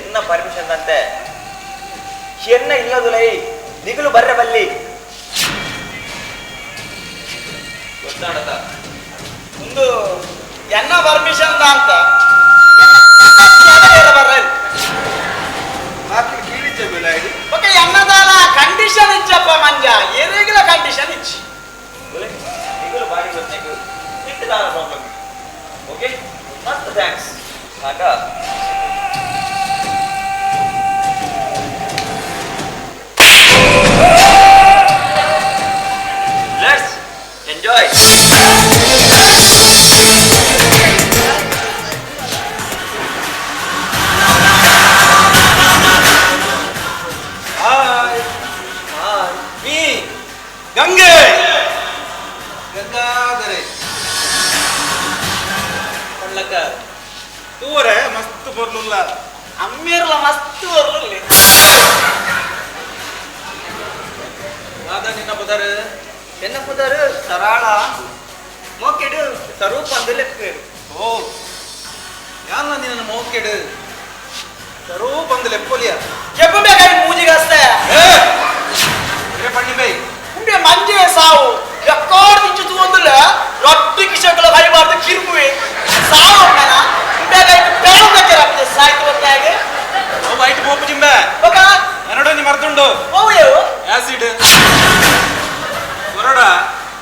ಎನ್ನ ಪರ್ಮಿಷನ್ ಅಂತೆ ಎನ್ನ ಇಲ್ಲದುಲೈ ನಿಗಲು ಬರ್ರೆ ಬಲ್ಲಿ ಗೊತ್ತಾಡದ ಒಂದು ಎನ್ನ ಪರ್ಮಿಷನ್ ಅಂತ ಬರ್ರೆ ಓಕೆ ಎನ್ನದಾಲ ಕಂಡೀಷನ್ ಇಚ್ಚಪ್ಪ ಮಂಜ ಎರೆಗಿಲ ಕಂಡೀಷನ್ ಇಚ್ಚಿ ನಿಗಲು ಬಾರಿ ಗೊತ್ತಾಯ್ತು ಇಟ್ಟದಾನ ಪ್ರಾಬ್ಲಮ್. ಓಕೆ ಮಸ್ತ್ thanks ಆಗ let's enjoy. ತೂವರೆ ಮಸ್ತ್ ಬೊರ್ಲುಲ್ಲ ಅಮ್ಮೇರ್ಲ ಮಸ್ತ್ ಬೊರ್ಲುಲ್ಲ ದಾದಾ ನಿನ್ನ ಪುದರ್ ಎನ್ನ ಪುದರ್ ಸರಾಳ ಮೋಕೆಡು ಸ್ವರೂಪ ಅಂದು ಲೆಪ್ಪೇರು ಓ ಯಾನ ನಿನ್ನ ಮೋಕೆಡು ಸ್ವರೂಪ ಅಂದು ಲೆಪ್ಪೊಲಿಯ ಜಬ್ಬು ಬೇಕಾಗಿ ಮೂಜಿಗಸ್ತೆ ಏ ಪಣ್ಣಿ ಬೈ ಉಂಡೆ ಮಂಜೆ ಸಾವು ಎಕ್ಕಾಡ್ ಇಂಚು ತೂವಂದುಲ್ಲ ರೊಟ್ಟಿ ಕಿಶಕಲ ಕೈಬಾರ್ದು ಕಿರುಮುವೆ ಸಾವು ಉಂಡನ ಉಂಡೆಗಾಯ್ತು ಪೇರಂದಕ್ಕೆ ಸಾಯ್ತು ಹೊತ್ತಾಗೆ ಓ ವೈಟ್ ಪೋಪು ಜಿಂಬೆ ಬೊಕ ಎನ್ನಡೊಂಜಿ ಮರ್ತುಂಡು ಓವು ಆಸಿಡ್ ಕೊರಡ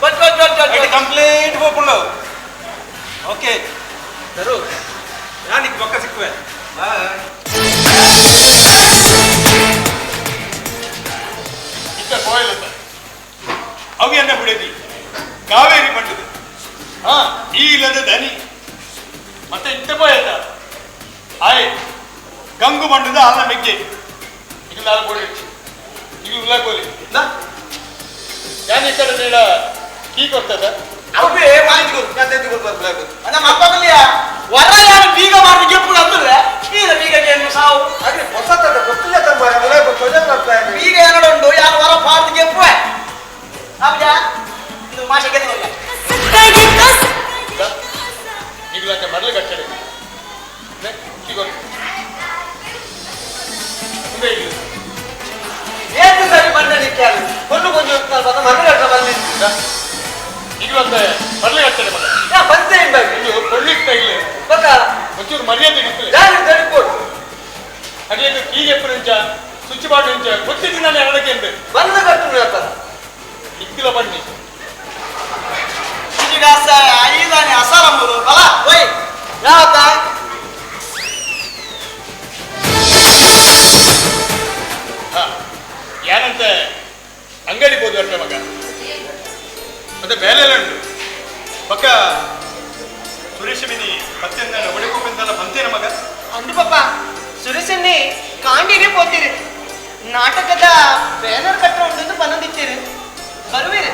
but but but but complete ಪೋಪುಂಡು ಓಕೆ ಸರು ಯಾನಿಕ್ ಬೊಕ್ಕ ಸಿಕ್ಕುವೆ ಬಾಯ್ ಇತ್ತ ಕೋಯಲತ್ತ ಅವು ಎನ್ನ ಬಿಡದಿ ಕಾವೇರಿ ಬಂಡದು ಹಾ ಈ ಇಲ್ಲದ ದನಿ ಮತ್ತೆ ಇತ್ತ ಪೋಯತ್ತ ಆಯ್ ಗಂಗು ಬಂಡದ ಅಲ್ಲ ಮೆಗ್ಗೆ ಈಗ ನಾಲ್ಕು ಕೊಡಿ ಈಗ ಉಲ್ಲ ಕೋಲಿ ನಾ ಯಾನ್ ಈ ಕಡೆ ನೀಡ ಕೀ ಕೊಡ್ತದ ಅವೇ ಮಾಹಿತಿ ನಮ್ಮ ಅಪ್ಪಗಲಿಯ ವರ ಯಾರು ಬೀಗ ಮಾಡಿ ಗೆಪ್ಪು ಅಂದ್ರೆ ಈಗ ಬೀಗಕ್ಕೆ ಏನು ಸಾವು ಅದೇ ಹೊಸತದ ಗೊತ್ತಿಲ್ಲ ತಮ್ಮ ಬೀಗ ಏನೋ ಉಂಟು ಯಾರು ವರ ಪಾರ್ದು ಗೆಪ್ಪು ಅಬ್ಜ ಇದು ಮಾಷೆ ಗೆದ್ದಿಲ್ಲ ಈಗಲಂತೆ ಮರಳು ಕಟ್ಟಡೆ ಕೀ ಕೊಡ್ತು ಮುಂದೆ ಇಲ್ಲಿ ಏತು ಸರಿ ಬಂದಲಿಕ್ಕೆ ಅದು ಕೊಂಡು ಕೊಂಚ ಬಂದ ಮರಳು ಕಟ್ಟ ಬಂದಿತ್ತು ಈಗಲಂತೆ ಮರಳು ಕಟ್ಟಡೆ ಮಗ ಯಾ ಬಂತೆ ಇಂಬಾಗಿ ಇದು ಕೊಳ್ಳಿಕ್ತಾ ಇಲ್ಲ ಬೊಕ ಒಂಚೂರು ಮರ್ಯಾದೆ ಇರ್ತದೆ ಯಾರು ತಡಿಪೋಡು ಅದೇ ಕೀಗೆ ನಿಂಚ ಸ್ವಿಚ್ ಬಾರ್ಡ್ ನಿಂಚ ಗೊತ್ತಿದ್ದು ನಾನು ಎರಡಕ್ಕೆ ಎಂಬೆ ಬಂದು ಕಟ್ಟು ಅಪ್ಪ ಇಕ್ಕಿಲ ಬನ್ನಿ ಈಗ ಐದಾನೆ ಅಸಾರಂಬುದು ಬಲ ಓಯ್ ಯಾವತ್ತ ಹಾ ಏನಂತೆ ಅಂಗಡಿ ಹೋದ್ ಬರ್ಪೆ ಮಗ ಮತ್ತೆ ಬೇಲೆಲ್ಲ ಉಂಟು ಪಕ್ಕ ಸುರೇಶ ಮಿನಿ ಪತ್ತೆಂದ ಒಡೆಕೋಪೆಂತಲ್ಲ ಬಂತೇನ ಮಗ ಅಂದು ಪಾಪ ಸುರೇಶನ್ನೇ ಕಾಂಡಿನೇ ಪೋತೀರಿ ನಾಟಕದ ಬ್ಯಾನರ್ ಕಟ್ಟ ಉಂಟು ಬಂದಿತ್ತೀರಿ ಬರುವಿರಿ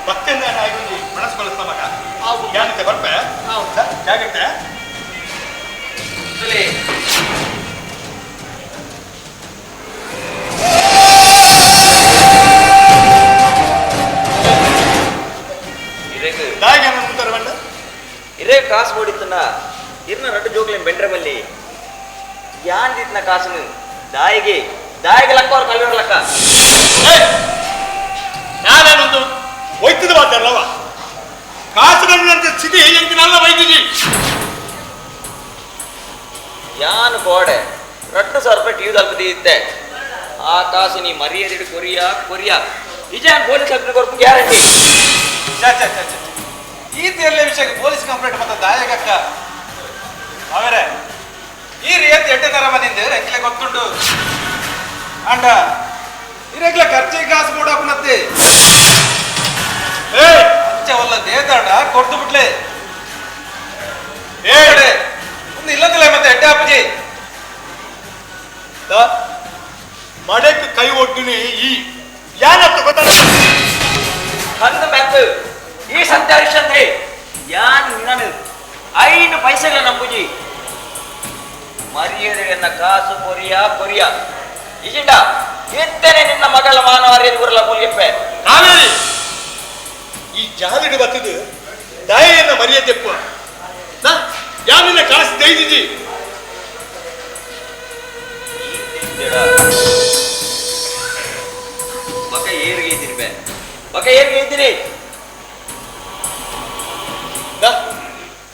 ಪತ್ತೆಂದ ಆಗಿ ಮನಸ್ಸು ಬಳಸ್ತ ಮಗ ಹೌದು. ಏನಂತೆ ಬರ್ಪೆ ಹೌದು. ಜಾಗ್ರತೆ ದಾಯಿಗೆ ಮುಂತಾರೆ ಬಂಡ ಇರೇ ಕಾಸು ಓಡಿತ್ತನ ಇರ್ನ ರಡ್ಡು ಜೋಗ್ಲೇನ್ ಬೆಂಡ್ರೆ ಬಲ್ಲಿ ಯಾನ್ ದಿತ್ನ ಕಾಸುನು ದಾಯಿಗೆ ದಾಯಿಗೆ ಲಕ್ಕ ಅವ್ರ ಕಲ್ವರ್ ಲಕ್ಕ ನಾನೇನೊಂದು ಒಯ್ತದ ಮಾತಾಡಲವ ಕಾಸು ಬಂದಂತ ಸ್ಥಿತಿ ಎಂತ ನಲ್ಲ ವೈದ್ಯಜಿ ಯಾನ್ ಗೋಡೆ 2000 ರೂಪಾಯಿ ಟಿವಿ ತಲುಪದಿ ಇತ್ತೆ ಆ ಕಾಸು ನೀ ಮರ್ಯಾದೆ ಕೊರಿಯಾ ಕೊರಿಯಾ ನಿಜ ಪೊಲೀಸ್ ಕಂಪ್ಲೇಂಟ್ ಕೊರ್ಪು ಗ್ಯಾರಂಟಿ ಚಾ ಚಾ ಚಾ ಚಾ ಈ ತೇರ್ಲೆ ವಿಷಯಕ್ಕೆ ಪೊಲೀಸ್ ಕಂಪ್ಲೇಂಟ್ ಮತ್ತೆ ದಾಯಕಕ್ಕ ಅವರೇ ಈ ರಿಯತ್ ಎಡ್ಡೆ ತರ ಬಂದಿಂದೆ ರೆಕ್ಲೆ ಗೊತ್ತುಂಟು ಅಂಡ ಈ ರೆಕ್ಲೆ ಖರ್ಚಿಗೆ ಕಾಸು ಮೂಡಾಪುನತ್ತೆ ಏ ಅಂಚೆ ಒಲ್ಲ ದೇದಾಡ ಕೊಡ್ತು ಬಿಟ್ಲೆ ಏ ಒಂದು ಇಲ್ಲದಿಲ್ಲ ಮತ್ತೆ ಎಡ್ಡೆ ಅಪ್ಪಜಿ ಮಡಕ್ಕೆ ಕೈ ಒಡ್ಡುನಿ ಈ ಯಾನತ್ತ ಗೊತ್ತಾಡ ಕಂದು ಮೆತ್ತು ಈ ಸತ್ಯ ಹರಿಶ್ಚಂದ್ರೆ ಯಾನ್ ನಾನು ಐನು ಪೈಸೆಗಳ ನಂಬುಜಿ ಮರ್ಯಾದೆಯನ್ನ ಕಾಸು ಕೊರಿಯಾ ಕೊರಿಯಾ ಇಜಿಂಡ ಇತ್ತೇನೆ ನಿನ್ನ ಮಗಳ ಮಾನವ ಗುರಲ ಪೊಲಿಯಪ್ಪೆ ಕಾವೇರಿ ಈ ಜಾಲಿಡು ಬತ್ತದು ದಾಯೆಯನ್ನ ಮರ್ಯಾದೆಪ್ಪ ಯಾನಿನ್ನ ಕಾಸು ದೈದಿಜಿ ಬಕ ಏರಿಗೆ ಇದ್ದೀನಿ ಬೇ ಬಕ ಏರಿಗೆ ಇದ್ದೀನಿ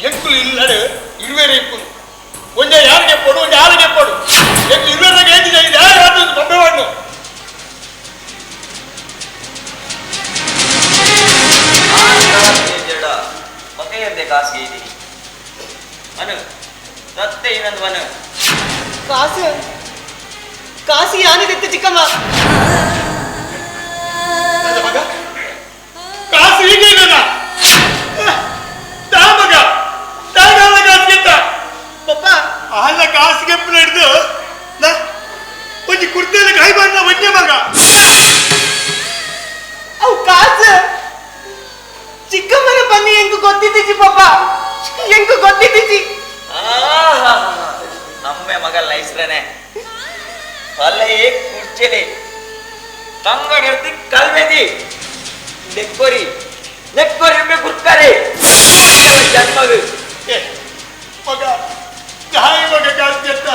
ಎಂಕುಲು ಇಲ್ಲಡು ಇರುವೇರೆ ಇಪ್ಪುನು ಒಂಜ ಯಾರಿಗೆ ಪೋಡು ಒಂಜ ಯಾರಿಗೆ ಪೋಡು ಎಂಕು ಇರುವೆರೆಗೆ ಏತಿದೆ ಇದು ಯಾರು ಯಾರು ಬೊಬ್ಬೆ ಮಾಡ್ನು ಬಕ ಏರ್ದೆ ಕಾಸು ಇದ್ದೀನಿ ಮನು ಸತ್ತೆ ಇನ್ನೊಂದು ಮನು ಕಾಸು ಕಾಸು ಯಾನಿದೆತ್ತು ಚಿಕ್ಕಮ್ಮ ಮಗ ಕಾಸು ಈಗ ಇದನ್ನ ದಾ ಮಗ ದಾಗಾಲ ಕಾಸು ಗೆತ್ತ ಪಪ್ಪ ಅಲ್ಲ ಕಾಸು ಕೆಪ್ಪು ಹಿಡಿದು ಒಂಜಿ ಕುರ್ತಿಯಲ್ಲಿ ಕೈ ಬಂದ ಒಂಜೆ ಮಗ ಅವು ಕಾಸು ಚಿಕ್ಕಮ್ಮನ ಬನ್ನಿ ಎಂಕು ಗೊತ್ತಿದ್ದೀಚಿ ಪಪ್ಪ ಎಂಕು ಗೊತ್ತಿದ್ದೀಚಿ ಆಹಾ ಚಂದ್ರನೆ ಪಲಯೇ ಕುರ್ಚೆಲೆ ತಂಗಡಿರ್ತಿ ಕಲ್ವೆದಿ ನೆಕ್ಕೊರಿ ನೆಕ್ಕೊರಿ ಗುರ್ಕರೆ ಜನ್ಮದು ಮಗ ದಾಯಿ ಮಗ ಕಾಸ್ತಿ ಅಂತ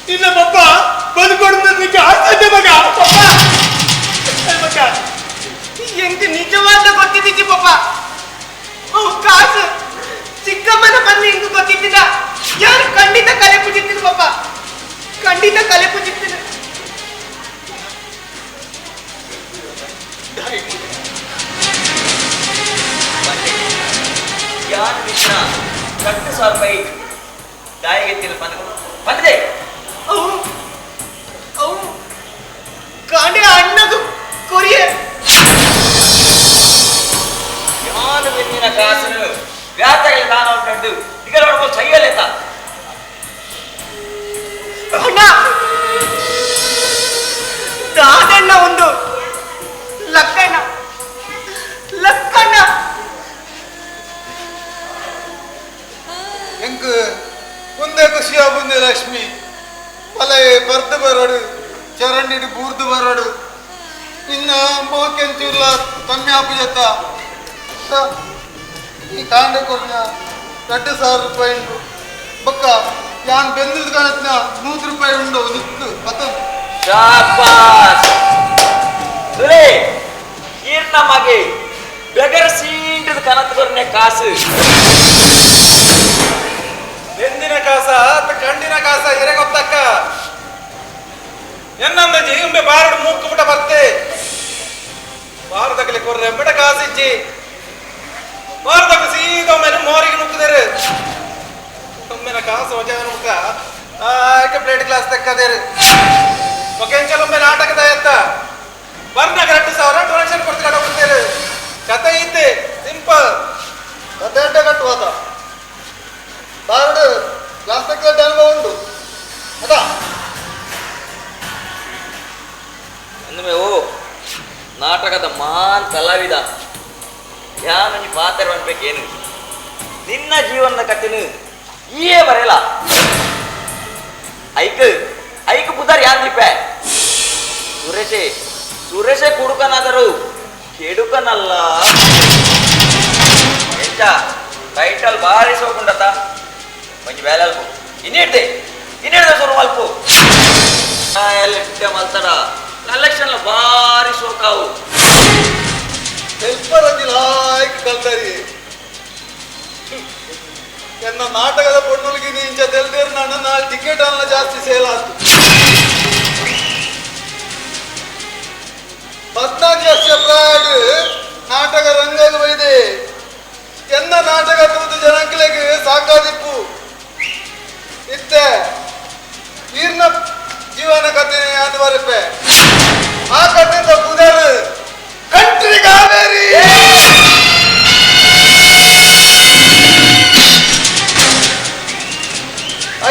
ನಿನ್ನ ಪಪ್ಪ ಬದುಕೊಡ್ದಕ್ಕೆ ಆಸೆ ಮಗ ಪಪ್ಪ ಮಗ ಎಂತ ನಿಜವಾದ ಗೊತ್ತಿದ್ದೀಚಿ ಪಪ್ಪ ಅವು ಕಾಸು ಚಿಕ್ಕಮ್ಮನ ಬಂದು ಹಿಂಗ ಗೊತ್ತಿದ್ದಿಲ್ಲ ಯಾರು ಖಂಡಿತ ಕಲೆ ಪೂಜಿತ್ತೀನಿ ಪಪ್ಪ ಖಂಡಿತ ಕಲೆ ಪೂಜಿತ್ತೀನಿ. ಯಾರು ವಿಷ್ಣ 2000 ರೂಪಾಯಿ ದಾಯಿಗೆ ಬಂದ ಬಂದಿದೆ. ಅವು ಅವು ಕಾಂಡೆ ಅಣ್ಣದು ಕೊರಿಯೆ ಯಾನು ಬೆನ್ನಿನ ಕಾಸನು ವ್ಯಾತಗಳ ದಾನ ಉಂಟು ನಿಗರ ಸೈಯಲೇತ ಅಣ್ಣ ದಾದಣ್ಣ ಒಂದು ಲಕ್ಕಣ್ಣ ಲಕ್ಕಣ್ಣ ಎಂಕ್ ಒಂದೇ ಖುಷಿ ಆಗುಂದೆ ಲಕ್ಷ್ಮಿ ಪಲಯೆ ಬರ್ದು ಬರಡು ಚರಂಡಿಡು ಬೂರ್ದು ಬರಡು ನಿನ್ನ ಮೋಕೆಂಚೂರ್ಲ ತಮ್ಮಿ ಆಪು ಜತ್ತ ಈ ಕಾಂಡೆ ಕೊರ್ನ 2000 ರೂಪಾಯಿ ಉಂಟು ಬಕ್ಕ ಯಾನ್ ಬೆಂದದ ಕಾಣತ್ನ 100 ರೂಪಾಯಿ ಉಂಡು ನಿಕ್ಕು ಪತ. ಶಾಬಾಸ್ ಸುರೇ ಈರ್ನ ಮಗೆ ಬೆಗರ ಸೀಂಟದ ಕನತ್ ಕೊರ್ನೆ ಕಾಸು ಬೆಂದಿನ ಕಾಸ ಕಂಡಿನ ಕಾಸ ಇರೆ ಗೊತ್ತಕ್ಕ ಎನ್ನಂದಜಿ ಉಂಬೆ ಬಾರಡು ಮೂಕು ಪುಟ ಬರ್ತೆ ಬಾರದಗಲಿ ಕೊರ್ರೆ ಬಿಡ ಕಾಸಿಜ್ಜಿ ಬಾರದಾಗ ಸೀದಾ ಒಮ್ಮೆ ಮೋರಿಗೆ ನುಗ್ಗದೇರು ಒಮ್ಮೆನ ಕಾಸು ವಜ ನುಗ್ಗ ಆಕೆ ಪ್ಲೇಟ್ ಗ್ಲಾಸ್ ತೆಕ್ಕದೇರು ಒಕೆಂಚಲ ಒಮ್ಮೆ ನಾಟಕದ ಎತ್ತ ಬರ್ನಾಗ 2000 ಡೊನೇಷನ್ ಕೊಡ್ತೀರ ಹೋಗ್ತೇರು ಕತೆ ಇದ್ದೆ ಸಿಂಪಲ್ ಕತೆ ಅಡ್ಡ ಕಟ್ಟುವಾತ ಬಾರಡು ಗ್ಲಾಸ್ ತೆಕ್ಕದ ಅನುಭವ ಉಂಟು ಅದಾ. ಅಂದಮೇ ಓ ನಾಟಕದ ಮಾನ್ ಕಲಾವಿದ ಯಾನು ನೀ ಪಾತ್ರ ಅನ್ಬೇಕೇನು ನಿನ್ನ ಜೀವನದ ಕಥೆನು ಈಯೇ ಬರೆಯಲ್ಲ ಐಕ್ ಐಕ್ ಪುದರ್ ಯಾನ್ ದಿಪ್ಪೆ ಸುರೇಶೇ ಸುರೇಶೇ ಕುಡುಕನಾದರು ಕೆಡುಕನಲ್ಲ ಎಂಚ ಟೈಟಲ್ ಭಾರಿ ಸೋಕುಂಡತ ಒಂಜಿ ಬೇಲೆ ಅಲ್ಪು ಇನ್ನಿಡ್ದೆ ಇನ್ನಿಡ್ದೆ ಶುರು ಮಲ್ಪು ಎಲ್ಲಿ ಮಲ್ತಡ ಕಲೆಕ್ಷನ್ ಭಾರಿ ಸೋಕಾವು ಹೆಲ್ಪರ್ ಅಂಜಿ ಲಾಯ್ಕ್ ಕಲ್ತರಿ ಎನ್ನ ನಾಟಕದ ಪೊಣ್ಣುಲಿಗೆ ಇಂಚ ತೆಲ್ದೇರು ನಾನು ನಾಳೆ ಟಿಕೆಟ್ ಅನ್ನ ಜಾಸ್ತಿ ಸೇಲ್ ಆಯ್ತು. 14 ವರ್ಷ ಪ್ರಾಯಡ್ ನಾಟಕ ರಂಗದ ಒಯ್ದೆ ಎನ್ನ ನಾಟಕ ತೂತು ಜನಕ್ಲೆಗ್ ಸಾಕಾದಿಪ್ಪು ಇತ್ತೆ ಈರ್ನ ಜೀವನ ಕಥೆ ಅಂತ ಬರಪೆ ಆ ಕಥೆಯಿಂದ ಪುದರ್ ಕಂಟ್ರಿ ಕಾವೇರಿ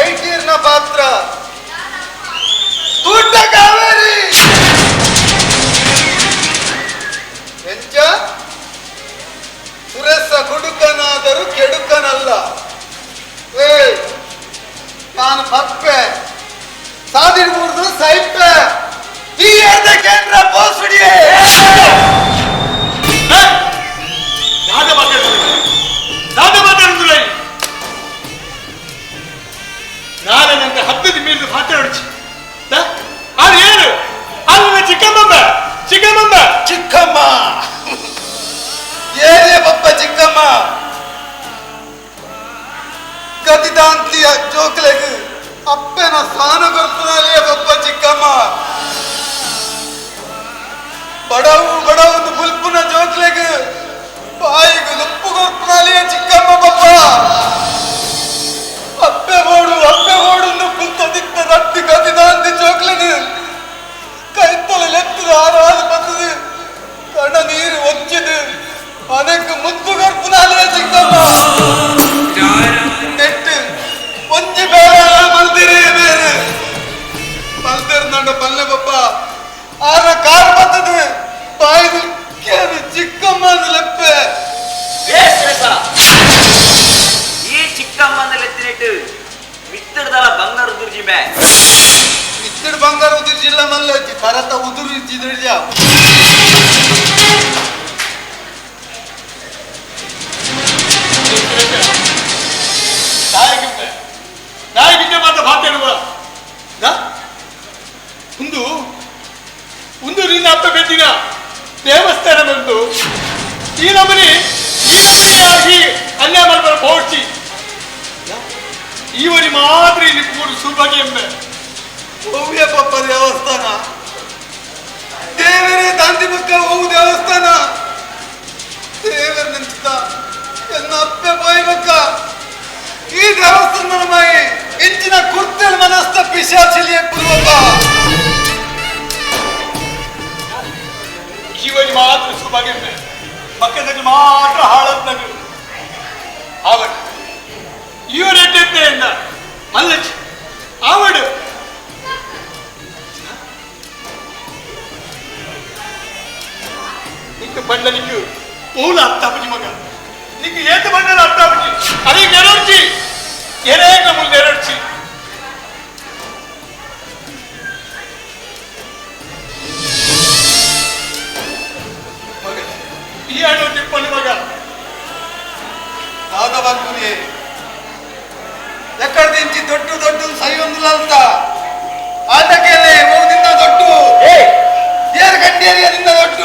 ಐಟೀರ್ನ ಪಾತ್ರ ತೂಟ ಕಾವೇರಿ ಎಂಚ ಸುರೇಶ ಕುಡುಕನಾದರೂ ಕೆಡುಕನಲ್ಲ. ಏ ನಾನು ಪಪ್ಪೆ ಸಾದಿಡ್ಬೂರ್ದು ಸೈಪೆ ಈ ಅರ್ಧ ಕೇಂದ್ರ ಬೋಸುಡಿಯೇ. ದಾದ ಮಾತಾಡ್ತಾರೆ ದಾದ ಮಾತಾಡುದಿಲ್ಲ ನಾಳೆ ನನ್ನ ಹತ್ತದ ಮೀರಿದ ಮಾತಾಡೋಚಿ ಅದು ಏನು ಅದು ಚಿಕ್ಕಮ್ಮ ಚಿಕ್ಕಮ್ಮ ಚಿಕ್ಕಮ್ಮ ಏನೇ ಪಪ್ಪ ಚಿಕ್ಕಮ್ಮ ಗತಿದಾಂತ್ಲಿಯ ಜೋಕ್ಲೆಗ್ ಅಪ್ಪನ ಸ್ಥಾನ ಕೊರ್ತನಲ್ಲಿಯ ಪಪ್ಪ ಚಿಕ್ಕಮ್ಮ ಬಡವು ಬಡವು ಬುಲ್ಪುನ ಜೋಕ್ಲೆಗ್ ಬಾಯಿಗೆ ನುಪ್ಪು ಕೊರ್ತನಲ್ಲಿಯ ಚಿಕ್ಕಮ್ಮ ಪಪ್ಪ ಅಪ್ಪೆ ಓಡು ಅಪ್ಪೆ ಓಡು ಬುಲ್ತ ದಿಕ್ಕ ರಟ್ಟಿ ಗತಿದಾಂತಿ ಜೋಕ್ಲೆಗ್ ಕೈತಲೆ ಲೆತ್ತದ ಆರಾದ ಬಂದது ಕಣ್ಣ ನೀರು ಒಚ್ಚಿದು ಅದಕ್ಕೆ ಮುತ್ತು ಕರ್ಪುನಾಲೇ ಚಿಕ್ಕಮ್ಮ ನೆಟ್ಟು ಒಂಜಿ ಬೇರೆ ಮಲ್ದಿರೇ ಬೇರೆ ಮಲ್ದಿರ ನಂಡ ಪಲ್ಲೆ ಪಪ್ಪ ಆನ ಕಾರ್ ಬರ್ತದೆ ಬಾಯಿ ಕೇಳಿ ಚಿಕ್ಕಮ್ಮ ಲೆಪ್ಪೆ. ಉದುರುಜಿಂಬೆ ಇತ್ತಡು ಬಂಗಾರ ಉದುರ್ಜಿಲ್ಲ ಮಲ್ಲಜ್ಜಿ ತರತ ಉದುರುಜಿದ್ರಿಲ್ಲ ನಾಯಕಿಂತ ಮಾತ್ರ ಮಾತಾಡುವ ಒಂದು ಒಂದು ನಿನ್ನ ಅಪ್ಪ ಬೆದ್ದಿನ ದೇವಸ್ಥಾನ ಬಂದು ಈ ನಮನಿ ಆಗಿ ಅನ್ಯಾಯ ಮಾಡ್ಬಾರ ಪೋಡ್ಸಿ ಈವರಿ ಮಾತ್ರ ಇಲ್ಲಿ ಕೂಡು ಸುಭಾಗಿ ಎಂಬೆ ಹೂವಿಯ ಪಪ್ಪ ದೇವಸ್ಥಾನ ದೇವರೇ ದಾಂತಿ ಪಕ್ಕ ಹೂವು ದೇವಸ್ಥಾನ ದೇವರ ನೆನ್ಸುತ್ತ ಎನ್ನ ಅಪ್ಪೆ ಬಾಯಿ ಬಕ್ಕ ಈ ದೇವಸ್ಥಾನ ಮಾಯಿ ಇಂಚಿನ ಕುರ್ತೆಲ್ ಮನಸ್ತ ಪಿಶಾಚಿಲಿಯ ಪುರುವಪ್ಪ ಜೀವನಿ ಮಾತ್ರ ಸುಭಾಗಿ ಎಂಬೆ ಪಕ್ಕದಲ್ಲಿ ಮಾತ್ರ ಹಾಳದ್ ನಗರು ಆವಡು ಇವರೆಡ್ಡೆಂದ ಮಲ್ಲಚ್ಚಿ ಆವಡು ನಿಕ್ಕ ಬಂಡ ನಿಕ್ಕು ಪೂಲ ಅರ್ಥ ಮಗ ನಿಕ್ಕು ಏತ ಬಂಡಲ ಅರ್ಥ ಆಪುಜಿ ಅದೇ ನೆರಡ್ಚಿ ಏನೇ ನಮ್ಮಲ್ಲಿ ನೆರಡ್ಚಿ ಮಗ ಈ ಹಣ್ಣು ತಿಪ್ಪಣ್ಣು ಮಗ ದಾದ ಬಂಕುನಿ ಎಕ್ಕಡ ದಿಂಚಿ ದೊಡ್ಡ ದೊಡ್ಡ ಸೈಯೊಂದುಲಂತ ಆಟಕ್ಕೆಲೆ ನಿನ್ನ ದೊಡ್ಡ ಏರು ಗಂಟೇರಿಯ ನಿನ್ನ ದೊಡ್ಡ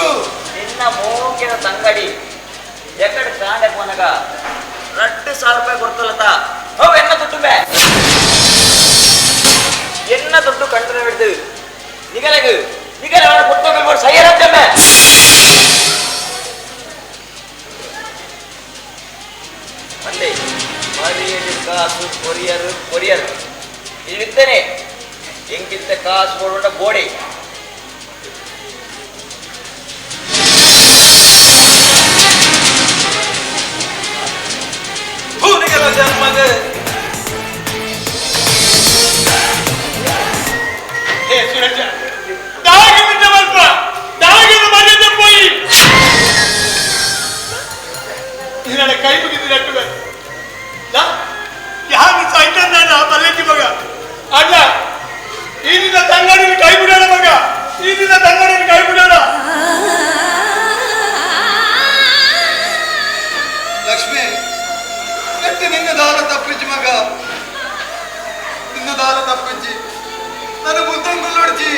ನಿನ್ನ ಮೋಕಿನ ತಂಗಡಿ ಎಕ್ಕಡ ಕಾಂಡೆ ಪೋನಗ 2,000 ರೂಪಾಯಿ ಕೊಡ್ತಲತ ಹೋಗ ಎನ್ನ ದುಡ್ಡು ಬೇ ಎನ್ನ ದುಡ್ಡು ಕಂಡ್ರೆ ಹಿಡ್ದು ನಿಗಲಗು ನಿಗಲ ಅವನ ಕೊಟ್ಟೋಗ ಸೈಯರತ್ತಮ್ಮೆ ಬಂದೆ ಮರಿಯದು ಕಾಸು ಕೊರಿಯರು ಕೊರಿಯರ್ ಇಲ್ಲಿದ್ದೇನೆ ಎಂಗಿಂತ ಕಾಸು ಕೊಡುವಂಟ ಬೋಡಿ ಭೂನಿಗೆಲ್ಲ ಜನ್ಮದ ಹೇ ಸುರಜ ದಾಗಿಂದ ಮಲ್ಪ ದಾಗಿಂದ ಮರ್ಯಾದೆ ಪೋಯಿ ನಿನ್ನ ಕೈ ಮುಗಿದು ನಟ್ಟುವೆ ಯಾರು ಸಾಯ್ತಾನ ಮಲ್ಲಜ್ಜಿ ಮಗ ಅಲ್ಲ ಈ ನಿನ್ನ ತಂಗಡಿನ ಕೈ ಬಿಡೋಣ ಮಗ ಈ ನಿನ್ನ ತಂಗಡಿನ ಕೈ ಬಿಡೋಣ ಲಕ್ಷ್ಮಿ ಎಟ್ಟು ನಿನ್ನ ದಾರ ತಪ್ಪಿಚ್ಚಿ ಮಗ ನಿನ್ನ ದಾರ ತಪ್ಪಿಚ್ಚಿ ನನ್ನ ಬುದ್ಧಂಗುಲ್ಲೊಡ್ಚಿ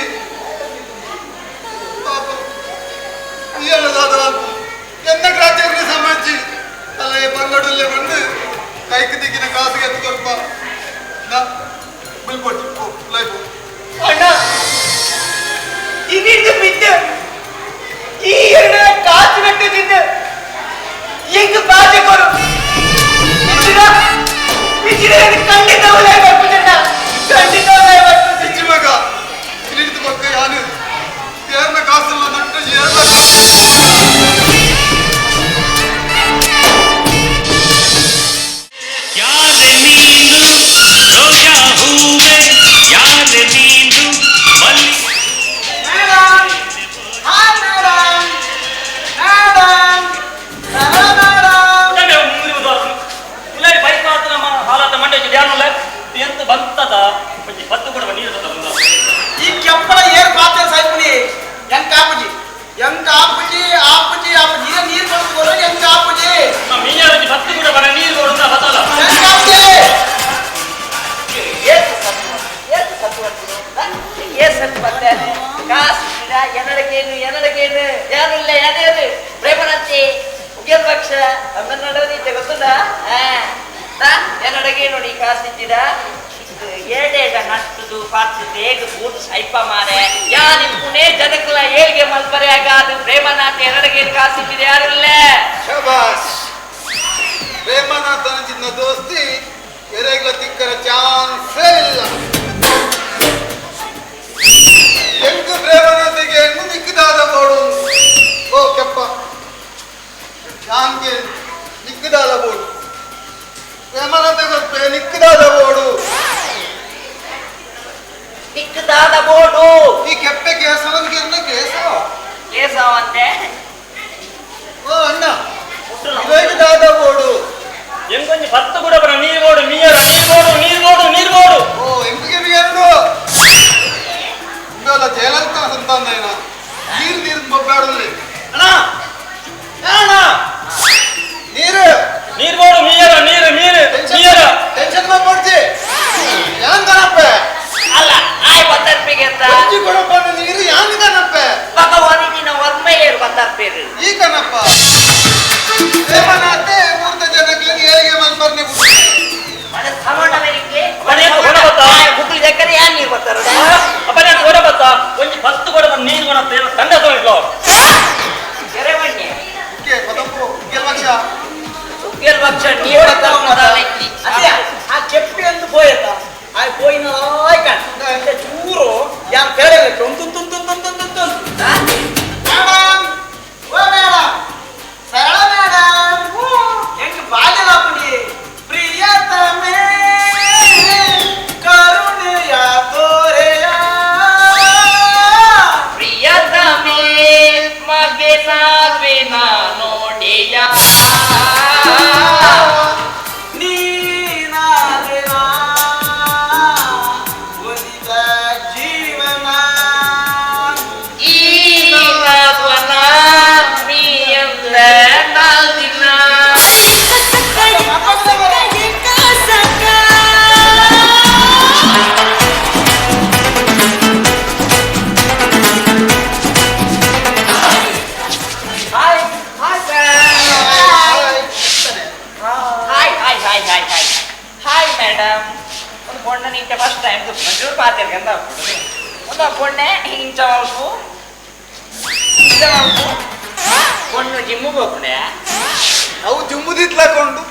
ಪಾಪ ಈ ಎಲ್ಲ ದಾದ ಎನ್ನ ಗ್ರಾಚಾರ್ಯ ಸಮಾಜಿ ಅಲ್ಲ ಈ ಬಂಗಡಲ್ಲೇ ಬಂದು ಕೈக்கு ದಿಕ್ಕಿನ ಕಾಸಿಗೆ ಎತ್ತು ಕೊಲ್ಪ ನಾ ಬಿಲ್ಪೊಟ್ಟಿ ಪೋ ಲೈಫ್ ಅಣ್ಣ ಇನ್ನಿದ್ದು ಬಿದ್ದು ಈ ಎರಡು ಕಾಸು ಕಟ್ಟುತ್ತಿದ್ದು ಎಂಗ್ ಬಾಜೆಕೊರು ಖಂಡಿತ ಉಲಯ ಬರ್ಪುಜಣ್ಣ ಖಂಡಿತ ಉಲಯ ಬರ್ಪುಜ ಇಚ್ಚಿ ಮಗ ಇಲ್ಲಿದ್ದು ಪಕ್ಕ ಯಾನು ಏರ್ನ ಕಾಸಲ್ಲ ನಟ್ಟು ಏರ್ನ ಯಾರೆ ನೀನು ರೋಜಾ ಹೂವೆ ಯಾರೆ ನೀನು ಮಲ್ಲಿ madam hi madam madam madam ಇಲ್ಲಾಡಿ ಬೈಕ್ ಮಾತ್ರ ನಮ್ಮ ಹಾಲಾತ ಮಂಡ್ಯ ಧ್ಯಾನಲ್ಲ ಎಂತ ಬಂತದ ಒಂಜಿ ಬತ್ತು ಕೂಡ ನೀರು ತಂದ ಈ ಕೆಪ್ಪಳ ಏರ್ ಪಾತ್ರ ಸಾಯ್ಪುನಿ ಎಂಕ ಆಪುಜಿ ಎಂಕ ಆಪುಜಿ ಆಪುಜಿ ಆಪುಜಿ ಇದ ನೀರು ಕೊಡುದು ಎಂಕ ಆಪುಜಿ ಮೀನಾರ ಬತ್ತು ಕೂಡ ಬರ ನೀರು ಕೊಡುತ್ತ ಬತ್ತಲ್ಲ ಎಂಕ ಆಪುಜಿ ಕಾಸು ಎನ್ನಡಕೇನು ಎನ್ನಡಕೇನು ಯಾರಿಲ್ಲ ಯಾರ್ಯಾರು ಪ್ರೇಮನಂತೆ ಉಗ್ಯಲ್ ಪಕ್ಷ ಅಮ್ಮನ ನಡವದಿದ್ದೆ ಗೊತ್ತುಂಡ ಎನ್ನಡಗೆ ನೋಡಿ ಕಾಸಿದ್ದೀರ ಏಡೇಡ ನಟ್ಟುದು ಪಾತ್ರದ ಹೇಗೆ ಬೂದು ಸೈಪ ಮಾರೆ ಯಾ ನಿಂಪುನೇ ಜನಕುಲ ಏಳ್ಗೆ ಮಲ್ಪರೆ ಆಗಾದು ಪ್ರೇಮನಾಥ ಎನ್ನಡಗೇನು ಕಾಸಿದ್ದಿದೆ ಯಾರಿಲ್ಲ ಶಬಾಷ್ ಪ್ರೇಮನಾಥನ ಚಿನ್ನ ದೋಸ್ತಿ ಎರೆಗ್ಲ ತಿಕ್ಕರ ಚಾನ್ಸೇ ಇಲ್ಲ ಎಂಕು ಪ್ರೇಮನಾಥಿಗೆ ಹೆಣ್ಣು ನಿಕ್ಕದಾದ ಬೋಡು ಓ ಕೆಪ್ಪ ಯಾನ್ಗೆ ನಿಕ್ಕದಾದ ಬೋಡು ಪ್ರೇಮನಾಥ ಗೊತ್ತೇ ನಿಕ್ಕದಾದ ಬೋಡು ನಿಕ್ಕದಾದ ಬೋಡು ಈ ಕೆಪ್ಪೆ ಕೇಸವನ್ಗೆ ಎನ್ನ ಕೇಸವ ಕೇಸವಂತೆ ಓ ಅಣ್ಣ ಇವಾಗ ಬೋಡು ಎಂಕೊಂಜಿ ಬತ್ತು ಕೂಡ ಬರ ನೀರು ಬೋಡು ನೀರು ನೀರು ಬೋಡು ನೀರು ಬೋಡು ನೀರು ಬೋಡು ಓ ಎಂಕಿಗೆ ಬಿಗೇನ ಪಕ್ಷ ನೀರು ಅದೇ ಆ ಕೆಪ್ಪಿ ಎಂದು ಪೋಯತ್ತ ಆ ಪೋಯಿನ ಆಯ್ಕಂಡ ಚೂರು ಯಾನ್ ಪೇರೆ ಒಂದು ತುಂ ತುಂ ತುಂ ತುಂ ತುಂ ಮೇಡಮ್ ಓ ಮೇಡಮ್ ಸರಳ ಮೇಡಮ್ ಹೆಂಗ್ ಬಾಲ್ಯದಾಪುಡಿ ಪ್ರಿಯತಮೇ ಕರುಣೆಯ ತೋರೆಯ ಪ್ರಿಯತಮೇ ಮಗೆನಾದ್ವೆ ನೋಡಿಯ ಫಸ್ಟ್ ಟೈಮ್ ಚೂರು ಪಾತಿರ್ಕಂತ ಒಂದು ಪೊಣ್ಣೆ ಇಂಚ ಮಲ್ಪು ಇಂಚ ಮಲ್ಪು ಪೊಣ್ಣು ಜಿಮ್ಮು ಹೋಗ್ಪುಣೆ ಅವು ಜಿಮ್ಮುದಿತ್ಲಾಕೊಂಡು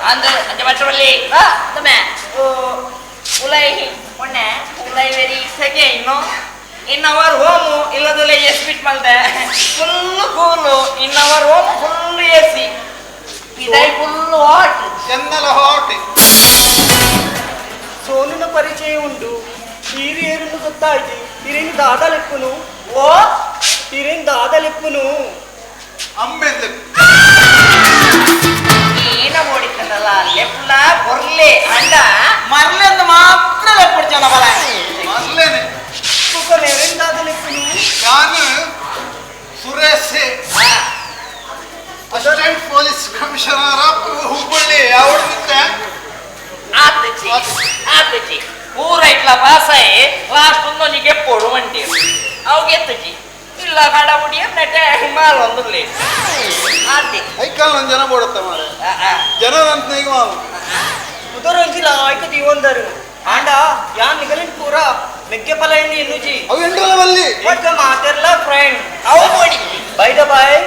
ಅಂದ್ರೆ ಅಂಚೆ ಬಟ್ಟರಲ್ಲಿ ತಮ್ಮೆ ಉಲೈ ಪೊಣ್ಣೆ ಉಲೈ ವೆರಿ ಸೆಗೆ ಇನ್ನು in our home ಇಲ್ಲದಲ್ಲೇ S bit ಮಲ್ದೆ full cool in our home full A C ಇದೈ full hot ಎನ್ನಲ hot ಸೋನುನ ಪರಿಚಯ ಉಂಡು ಹಿರಿಯರನ್ನು ಗೊತ್ತಾಯ್ತು ಹಿರೇನು ದಾದಲೆಪ್ಪುನು ಓ ಹಿರೇನು ದಾದಲೆಪ್ಪುನು ಅಮ್ಮೆಂದೆ ಏನ ಓಡಿತ್ತನಲ್ಲ ಲೆಪ್ಲ ಬೊರ್ಲೆ ಅಂಡ ಮರ್ಲೆ ಅಂದ ಮಾತ್ರ ಲೆಪ್ಪುಡ್ಚನ ಬಲ ಮರ್ಲೇನೆ ನೇರೇನು ದಾದಲೆಪ್ಪುನು ನಾನು Suresh assistant police commissioner of Hubballi ಯಾವಡ್ದಿದ್ದೆ ಆತಚಿ ಆತಚಿ ಪೂರ ಇಟ್ಲ ಪಾಸಾಯಿ ಲಾಸ್ಟ್ ಒಂದೊಂದು ಗೆಪ್ಪೋಡು ಮಂಟಿ ಅವು ಗೆತ್ತಚಿ ಇಲ್ಲ ಕಡಬುಡಿ ನೆಟ್ಟೆ ಹಿಮಾಲ ಒಂದುರ್ಲಿ ಆತಿ ಐಕಾಲ್ ನನ್ನ ಜನ ಬೋಡತ್ತ ಮಾರೆ ಜನರಂತ ಈಗ ಮಾವು ಉದರೊಂಜಿಲ ಆಯ್ತು ದೀವೊಂದರು ಆಂಡ ಯಾನ್ ನಿಗಲಿನ್ ಪೂರ ಮೆಗ್ಗೆ ಫಲ ಎಣ್ಣೆ ಎನ್ನುಜಿ ಅವು ಎಂಡಲ ಬಲ್ಲಿ ಬಟ್ ಮಾತೆರ್ಲ ಫ್ರೆಂಡ್ ಅವು ಬೋಡಿ by the ಬಾಯ್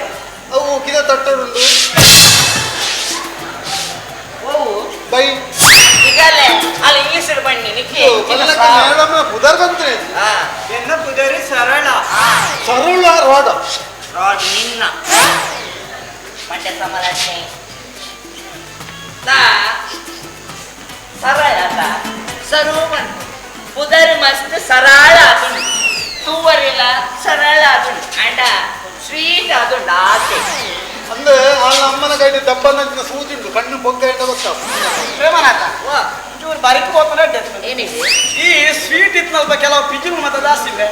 ಅವು ಕಿದ ತಟ್ಟಡುಂಡು ಓವು ಬೈ ಈಗಲೇ ಅಲ್ಲಿ ಇಂಗ್ಲಿಷ್ ಬನ್ನಿ ನಿಕ್ಕಿ ಕಲ್ಲಕ್ಕ ಮೇಡಮ್ ಪುದರ್ ಬಂತ್ರೆ ಎನ್ನ ಪುದರಿ ಸರಳ ಸರಳ ರೋಡ ರಾಡ್ ನಿನ್ನ ಮಂಡ್ಯ ಸಮರಾಜ್ಞೆ ತಾ ಸರಳ ತಾ ಸರೋವನ್ ಪುದರ್ ಮಸ್ತ್ ಸರಳ ಆದುಂಡು ತೂವರಿಲ್ಲ ಸರಳ ಆದುಂಡು ಅಂಡ ಸ್ವೀಟ್ ಆದುಂಡು ಆತೆ ಅಂದ್ರೆ ಆಳ ಅಮ್ಮನ ಕೈಟಿ ದಪ್ಪನ ಸೂಜಿ ಉಂಟು ಕಣ್ಣು ಬೊಗ್ಗ ಎಂಡ ಗೊತ್ತಾವ ಪ್ರೇಮನಾಥ ಚೂರು ಬರಿಕ್ ಹೋಗ್ತಾನೆ ಏನಿದೆ ಈ ಸ್ವೀಟ್ ಇತ್ನಲ್ಪ ಕೆಲವು ಪಿಜಿಲು ಮತ್ತೆ ಜಾಸ್ತಿ ಇದೆ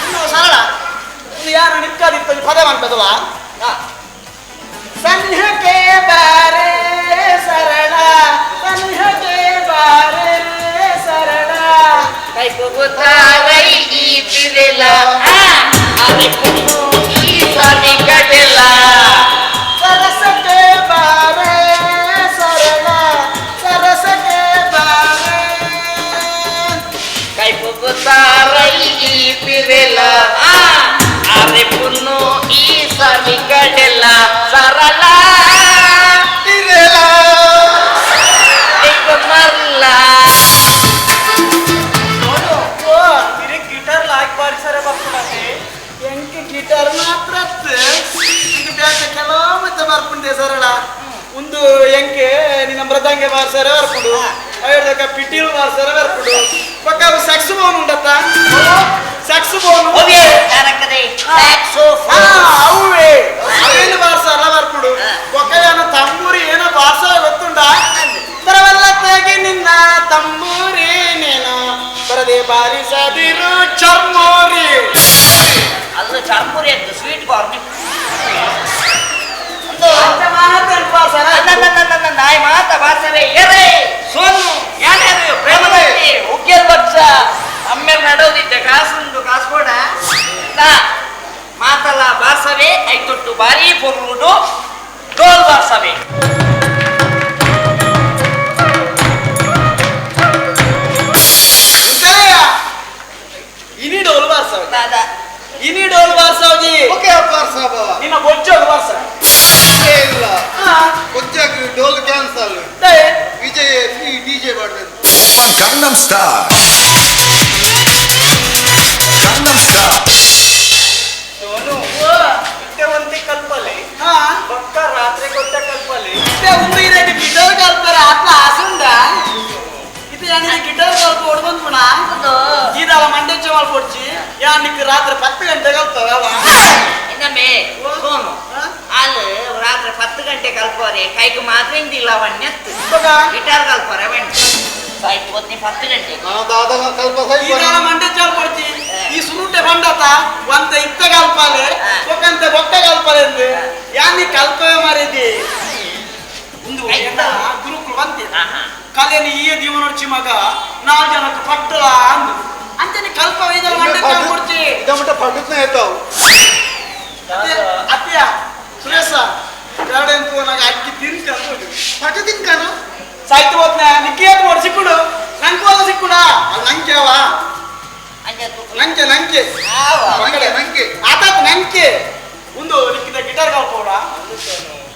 ಇನ್ನು ಸರಳ ಇನ್ನು ಯಾರು ನಿಕ್ಕಾದಿತ್ತು ಪದ ಮಾಡ್ತದಲ್ಲ ಸನ್ಹಕ್ಕೆ ಬಾರೆ ಸರಳ ಸನ್ಹಕ್ಕೆ ಬಾರೆ ಸರಳ ಕೈ ತಾರೈ ಈ ಪಿರೆಲ ಅರೆ ಕುಮ್ಮು ಈ ಸಾಲಿ ಕಡೆಲ ಸರಸಕ್ಕೆ ಬಾರೆ ಸರಳ ಸರಸಕ್ಕೆ ಬಾರೆ ಕೈ ತಾರೈ ಈ ಪಿರೆಲ ಅರೆ ಪುನ್ನು ಈ ಸಾಲಿ ಕಡೆಲ ಸರಳ ತಿರೆಲ ಮರ್ಲ ಗಿಟಾರ್ ಲಾಯ್ಕ್ ಬಾರಿಸರೆ ಬರ್ಪುಂಡತೆ ಎಂಕ್ ಗಿಟಾರ್ ಮಾತ್ರ ಎಂಕ್ ಬೇತೆ ಕೆಲವು ಮತ್ತೆ ಬರ್ಪುಂಡೆ ಸರಳ ಒಂದು ಎಂಕೆ ನಿನ್ನ ಮೃದಂಗೆ ಬಾರ್ಸರೆ ಬರ್ಪುಂಡು ಐದಕ್ಕ ಪಿಟೀಲ್ ಬಾರ್ಸರೆ ಬರ್ಪುಂಡು ಪಕ್ಕ ಸೆಕ್ಸ್ ಬೋನ್ ಉಂಡತ್ತ ಸೆಕ್ಸ್ ಬೋನ್ ಅವೇ ಅವೇನು ಬಾರ್ಸಲ್ಲ ಬರ್ಪುಂಡು ಒಕ್ಕ ಏನ ತಂಬೂರಿ ಏನೋ ಬಾರ್ಸ ಗೊತ್ತುಂಡ ತರವಲ್ಲ ತೆಗಿ ನಿನ್ನ ತಂಬೂರಿ ನೀನು ಬರದೆ ಬಾರಿಸದಿರು ಚರ್ಮೋರಿ ಅಲ್ಲ ಚರ್ಮುರಿ ಅಂತ ಸ್ವೀಟ್ ಕಾರ್ನ್ ನಾಯಿ ಮಾತ ಬಾರ್ಸವೆ ಎರೆ ಸೋನು ಯಾರ್ಯಾರು ಪ್ರೇಮದಲ್ಲಿ ಉಗ್ಗೆಲ್ ಬಚ್ಚ ಅಮ್ಮೇಲೆ ನಡೋದಿದ್ದೆ ಕಾಸುಂಡು ಕಾಸು ಕೊಡ ಮಾತಲ್ಲ ಬಾರ್ಸವೆ ಐತೊಟ್ಟು ಬಾರಿ ಪೊರ್ಲುಡು ಡೋಲ್ ಬಾರ್ಸವೆ ಇನಿ ಡೋಲ್ ಬಾರ್ಸವೆ ದಾದಾ ಇನಿ ಡೋಲ್ ಬಾರ್ಸವಜಿ ಓಕೆ ಬಾರ್ಸವ ನಿನ್ನ ಬೊಜ್ಜೋಲ್ ಬಾರ್ಸ ಇಲ್ಲ. Style. Gangnam Style. Sonu ಇತ್ತೆ ಒಂತೆ ಕಲ್ಪಲೆ ಬೊಕ್ಕ ರಾತ್ರಿ ಗೊತ್ತ ಕಲ್ಪಲೆ ಇತ್ತೆ ಒಂದು ಇರಡಿ ಗಿಟಾರ್ ಕಲ್ಪರ ಆತ್ಲ ಆಸುಂಡ ಇತ್ತೆ ಯಾನಿಗೆ ಗಿಟಾರ್ ಕಲ್ಪ ಓಡ್ ಬಂದ್ಪುಣ ಈದಾಲ ಮಂಡೆ ಚವಾಲ್ ಕೊಡ್ಚಿ ಯಾನಿಕ್ ರಾತ್ರಿ 10 ಗಂಟೆ ಕಲ್ಪವ ಇನ್ನೊಮ್ಮೆ ಸೋನು ಅಲ್ಲಿ ರಾತ್ರಿ 10 ಗಂಟೆ ಕಲ್ಪೋರೆ ಕೈಗೆ ಮಾತ್ರ ಇಂದಿಲ್ಲ ವಣ್ಣೆತ್ತು ಗಿಟಾರ್ ಕಲ್ಪೋರೆ ಬಣ್ಣೆ ಸಾಯ್ತು ಹೊತ್ನಿ 10 ಗಂಟೆ ಈದಾಲ ಮಂಡೆ ಚವಾಲ್ ಕೊಡ್ಚಿ ಈ ಸುರುಟೆ ಬಂಡತ ಒಂತ ಇತ್ತ ಕಲ್ಪಾಲೆ ಒಕ್ಕಂತ ಬೊಕ್ಕ ಕಲ್ಪಾಲೆ ಅಂದು ಯಾನಿ ಕಲ್ಪವೆ ಮಾರಿದ್ದಿ ಒಂದು ಗುರುಕುಲು ಬಂತೆ ಕಲೆಯಲ್ಲಿ ಈ ದೀವನೊಡ್ಚಿ ಮಗ 4 ಜನಕ್ಕೆ ಪಟ್ಟಲ ಅಂದು ಅಂಚನೆ ಕಲ್ಪ ಇದರ ಮಂಡೆ ಚವಾಲ್ ಕೊಡ್ಚಿ ಇದಮಟ ಪಡುತ್ನ ಏತಾವು ಅತ್ತಿಯ ಸುರೇಶ ಗಾರ್ಡನ್ ನಾಗ ಅಕ್ಕಿ ತಿನ್ಕ ಪಟು ತಿನ್ಕನು ಸಾಯ್ತು ಹೋದ್ನ ನಿಕ್ಕಿ ನೋಡಿ ಸಿಕ್ಕುಡು ನಂಗೆ ಹೋದ ಸಿಕ್ಕುಡ ಅಲ್ಲಿ ನಂಗೆವಾ ನಂಗೆ ನಂಗೆ ನಂಗೆ ನಂಗೆ ಆತಾತ ನಂಗೆ ಒಂದು ನಿಕ್ಕಿದ ಗಿಟಾರ್ ಕಲ್ಪೋಡ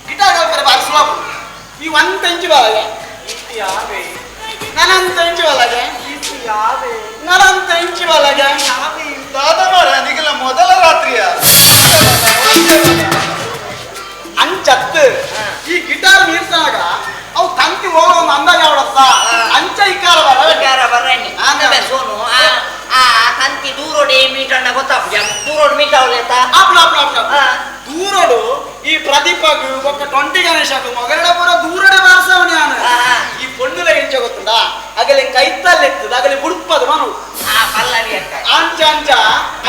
ಗಿಟಾರ್ ಕಲ್ಪರೆ ಬಾರಿ ಸುಲಭ ಈ ಒಂತ ಇಂಚು ಬಾಲಗೆ ನಾನಂತ ಇಂಚು ಬಾಲಗೆ ನಾನಂತ ಇಂಚು ಬಾಲಗೆ ದಾದ ಮಾರ ನಿಗಲ ಮೊದಲ ರಾತ್ರಿಯ ಅಂಚತ್ತು ಈ ಗಿಟಾರ್ ಮೀರ್ತಾಗ ಅವು ತಂತಿ ಹೋಗೋ ಒಂದು ಅಂದಾಜ ಅವಡತ್ತ ಅಂಚ ಇಕ್ಕಾರ ಇಕ್ಕಾರ ಬರಣಿ ಸೋನು ಆ ತಂತಿ ದೂರೋಡೆ ಮೀಟಣ್ಣ ಗೊತ್ತಾಪುಜ ದೂರೋಡು ಮೀಟ ಅವಲೇತ ಆಪ್ಲ ಆಪ್ಲ ಆಪ್ಲ ದೂರೋಡು ಈ ಪ್ರದೀಪಗ್ ಒಕ್ಕ ಟೊಂಟಿ ಗಣೇಶಗ್ ಮೊಗರಡ ಪೂರ ದೂರಡೆ ಬಾರಿಸವನಿ ನಾನು ಈ ಪೊಣ್ಣುಲ ಎಂಚ ಗೊತ್ತುಂಡ ಅಗಲೆ ಕೈತಲ್ಲಿ ಎತ್ತದ ಅಗಲೆ ಬುಡ್ಪದ ಮನು ಅಂಚ ಅಂಚ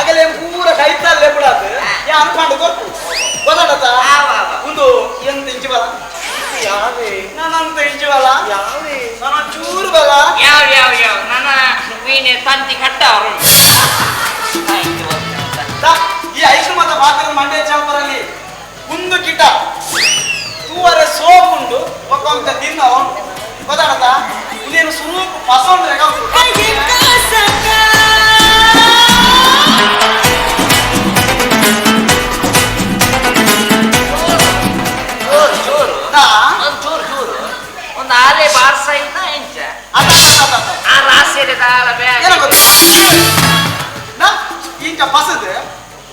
ಅಗಲೆ ಪೂರ ಕೈತಲ್ಲೇ ಬಿಡದು ಯಾನು ಪಂಡು ಕೊರ್ಪು ಗೊತ್ತಾಡತ್ತ ಒಂದು ಎಂತ ಇಂಚು ಬಲ ನಾನಂತ ಇಂಚು ಬಲ ನಾನು ಚೂರು ಬಲ ಯಾವ ಯಾವ ಯಾವ ನನ್ನ ವೀಣೆ ತಂತಿ ಕಟ್ಟ ಅವರು ಈ ಐಸು ಮತ ಪಾತ್ರ ಮಂಡ್ಯ ಚಾಂಪರಲ್ಲಿ ಒಂದು ಗಿಟ ತೂವರೆ ಸೋಪುಂಡು ಒಕ್ಕೊಂತ ದಿನ ಅವನು ಗೊತ್ತಾಡತ್ತ ಇದೇನು ಸುರೂಪ ಪಸೊಂಡ್ರೆ ಚೂರು ಒಂದು ಚೂರು ಚೂರು ಒಂದು ಆಲೆ ಬಾರ್ಸ ಇದ್ದ ಎಂಚ ಆ ರಾಸಿರೆ ದಾಲ ಇಂಚ ಪಸದ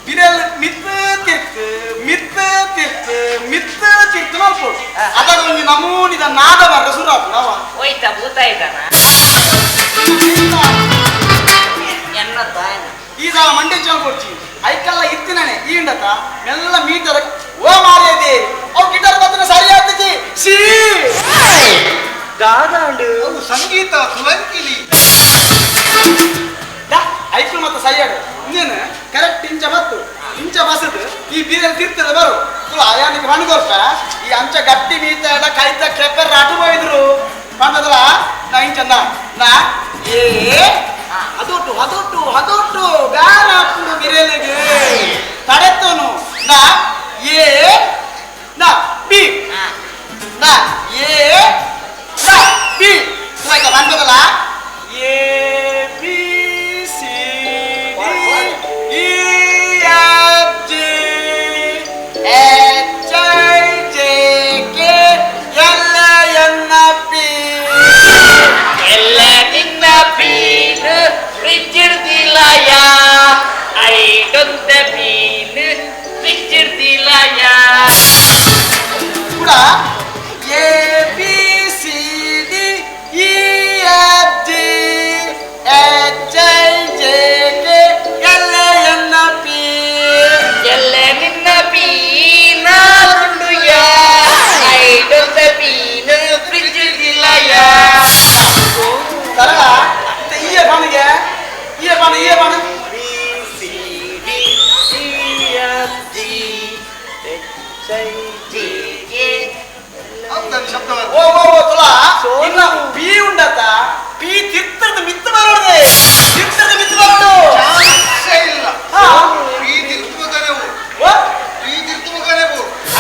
ಬಿರೆಲ್ ಮಿತ್ ತಿರ್ತು ಮಿತ್ ತಿರ್ತು ಮಿತ್ ತಿರ್ತು ಮಲ್ಪೋಡು ಅದಾಗ ಒಂದು ನಮೂನಿದ ನಾದ ಬರ್ರ ಸುರು ಆಪುಂಡು ಅವ ಹೋಯ್ತಾ ಭೂತ ಇದ್ದಾನ ಎನ್ನತ್ತ ಈ ಸಲ ಮಂಡೆ ಚಾಲ್ ಕೊಡ್ಚಿ ಐಕಲ್ಲ ಇತ್ತಿನಾನೆ ಈ ಇಂಡತ ಮೆಲ್ಲ ಮೀಟರ್ ಓ ಮಾರೇದಿ ಅವು ಗಿಟಾರ್ ಬತ್ತನ ಸರಿ ಆಗ್ತದೆ ಸಿ ದಾದಾಂಡು ಅವು ಸಂಗೀತ ಸುಲಂಕಿಲಿ ಐಕ್ಲು ಮತ್ತೆ ಸರಿಯಾಗ ಇನ್ನೇನು ಕರೆಕ್ಟ್ ಇಂಚ ಬತ್ತು ಇಂಚ ಬಸದು ಈ ಬೀರಲ್ಲಿ ತಿರ್ತದೆ ಬರು ಆಯಾನಿಗೆ ಮಣ್ಣು ಕೊರ್ಪ ಈ ಅಂಚ ಗಟ್ಟಿ ಮೀತ ಕೈತ ಕೆಪ್ಪರ್ ರಾಟು ಹೋಯಿದ್ರು ಪಂಡದಲ್ಲ ನಾ ಇಂಚ ನಾ ನಾ ಏ ಅದೊಟ್ಟು ಅದೊಟ್ಟು ಅದೊಟ್ಟು ಬ್ಯಾರ ಹಾಕೊಂಡು ಬಿರೇಲಿಗೆ ತಡೆತ್ತೋನು ನಾ ಎ ನಾ ಬಿ ನಾ ಎ ನಾ ಬಿ ಆಯ್ತಾ ಬಂದದಲ್ಲ A B C D E F G H I J K L N P ಎಲ್ಲ ನಿನ್ನ ಪೀನ್ ಫ್ರಿಜ್ ಇಡ್ದಿಲ್ಲಯ I don't pin fridge ಇಡ್ದಿಲ್ಲಯ ಕೂಡ A B C D E F G H I J K L N P ಎಲ್ಲ ನಿನ್ನ ಪೀನಾರುಂಡುಯ I don't pin fridge ಇಡ್ದಿಲ್ಲಯ ಸರಳ ಈ ಬಾಣಿಗೆ ಈ ಬಾಣ ಈ ಬಾಣ B C D E F G H I J K ಹೌದನ್ ಶಬ್ದ ಓ ಓ ಓ ತುಲಾ ಇನ್ನ ಪಿ ಉಂಡತ ಪಿ ತಿರ್ತದ ಮಿತ್ತು ಬರೋಡೆ ತಿರ್ತದ ಮಿತ್ತು ಬರೋಡು ಚಾನ್ಸೇ ಇಲ್ಲ ಹಾ. ಪಿ ತಿರ್ತುಮಗನೆ ಓ ಪಿ ತಿರ್ತುಮಗನೆ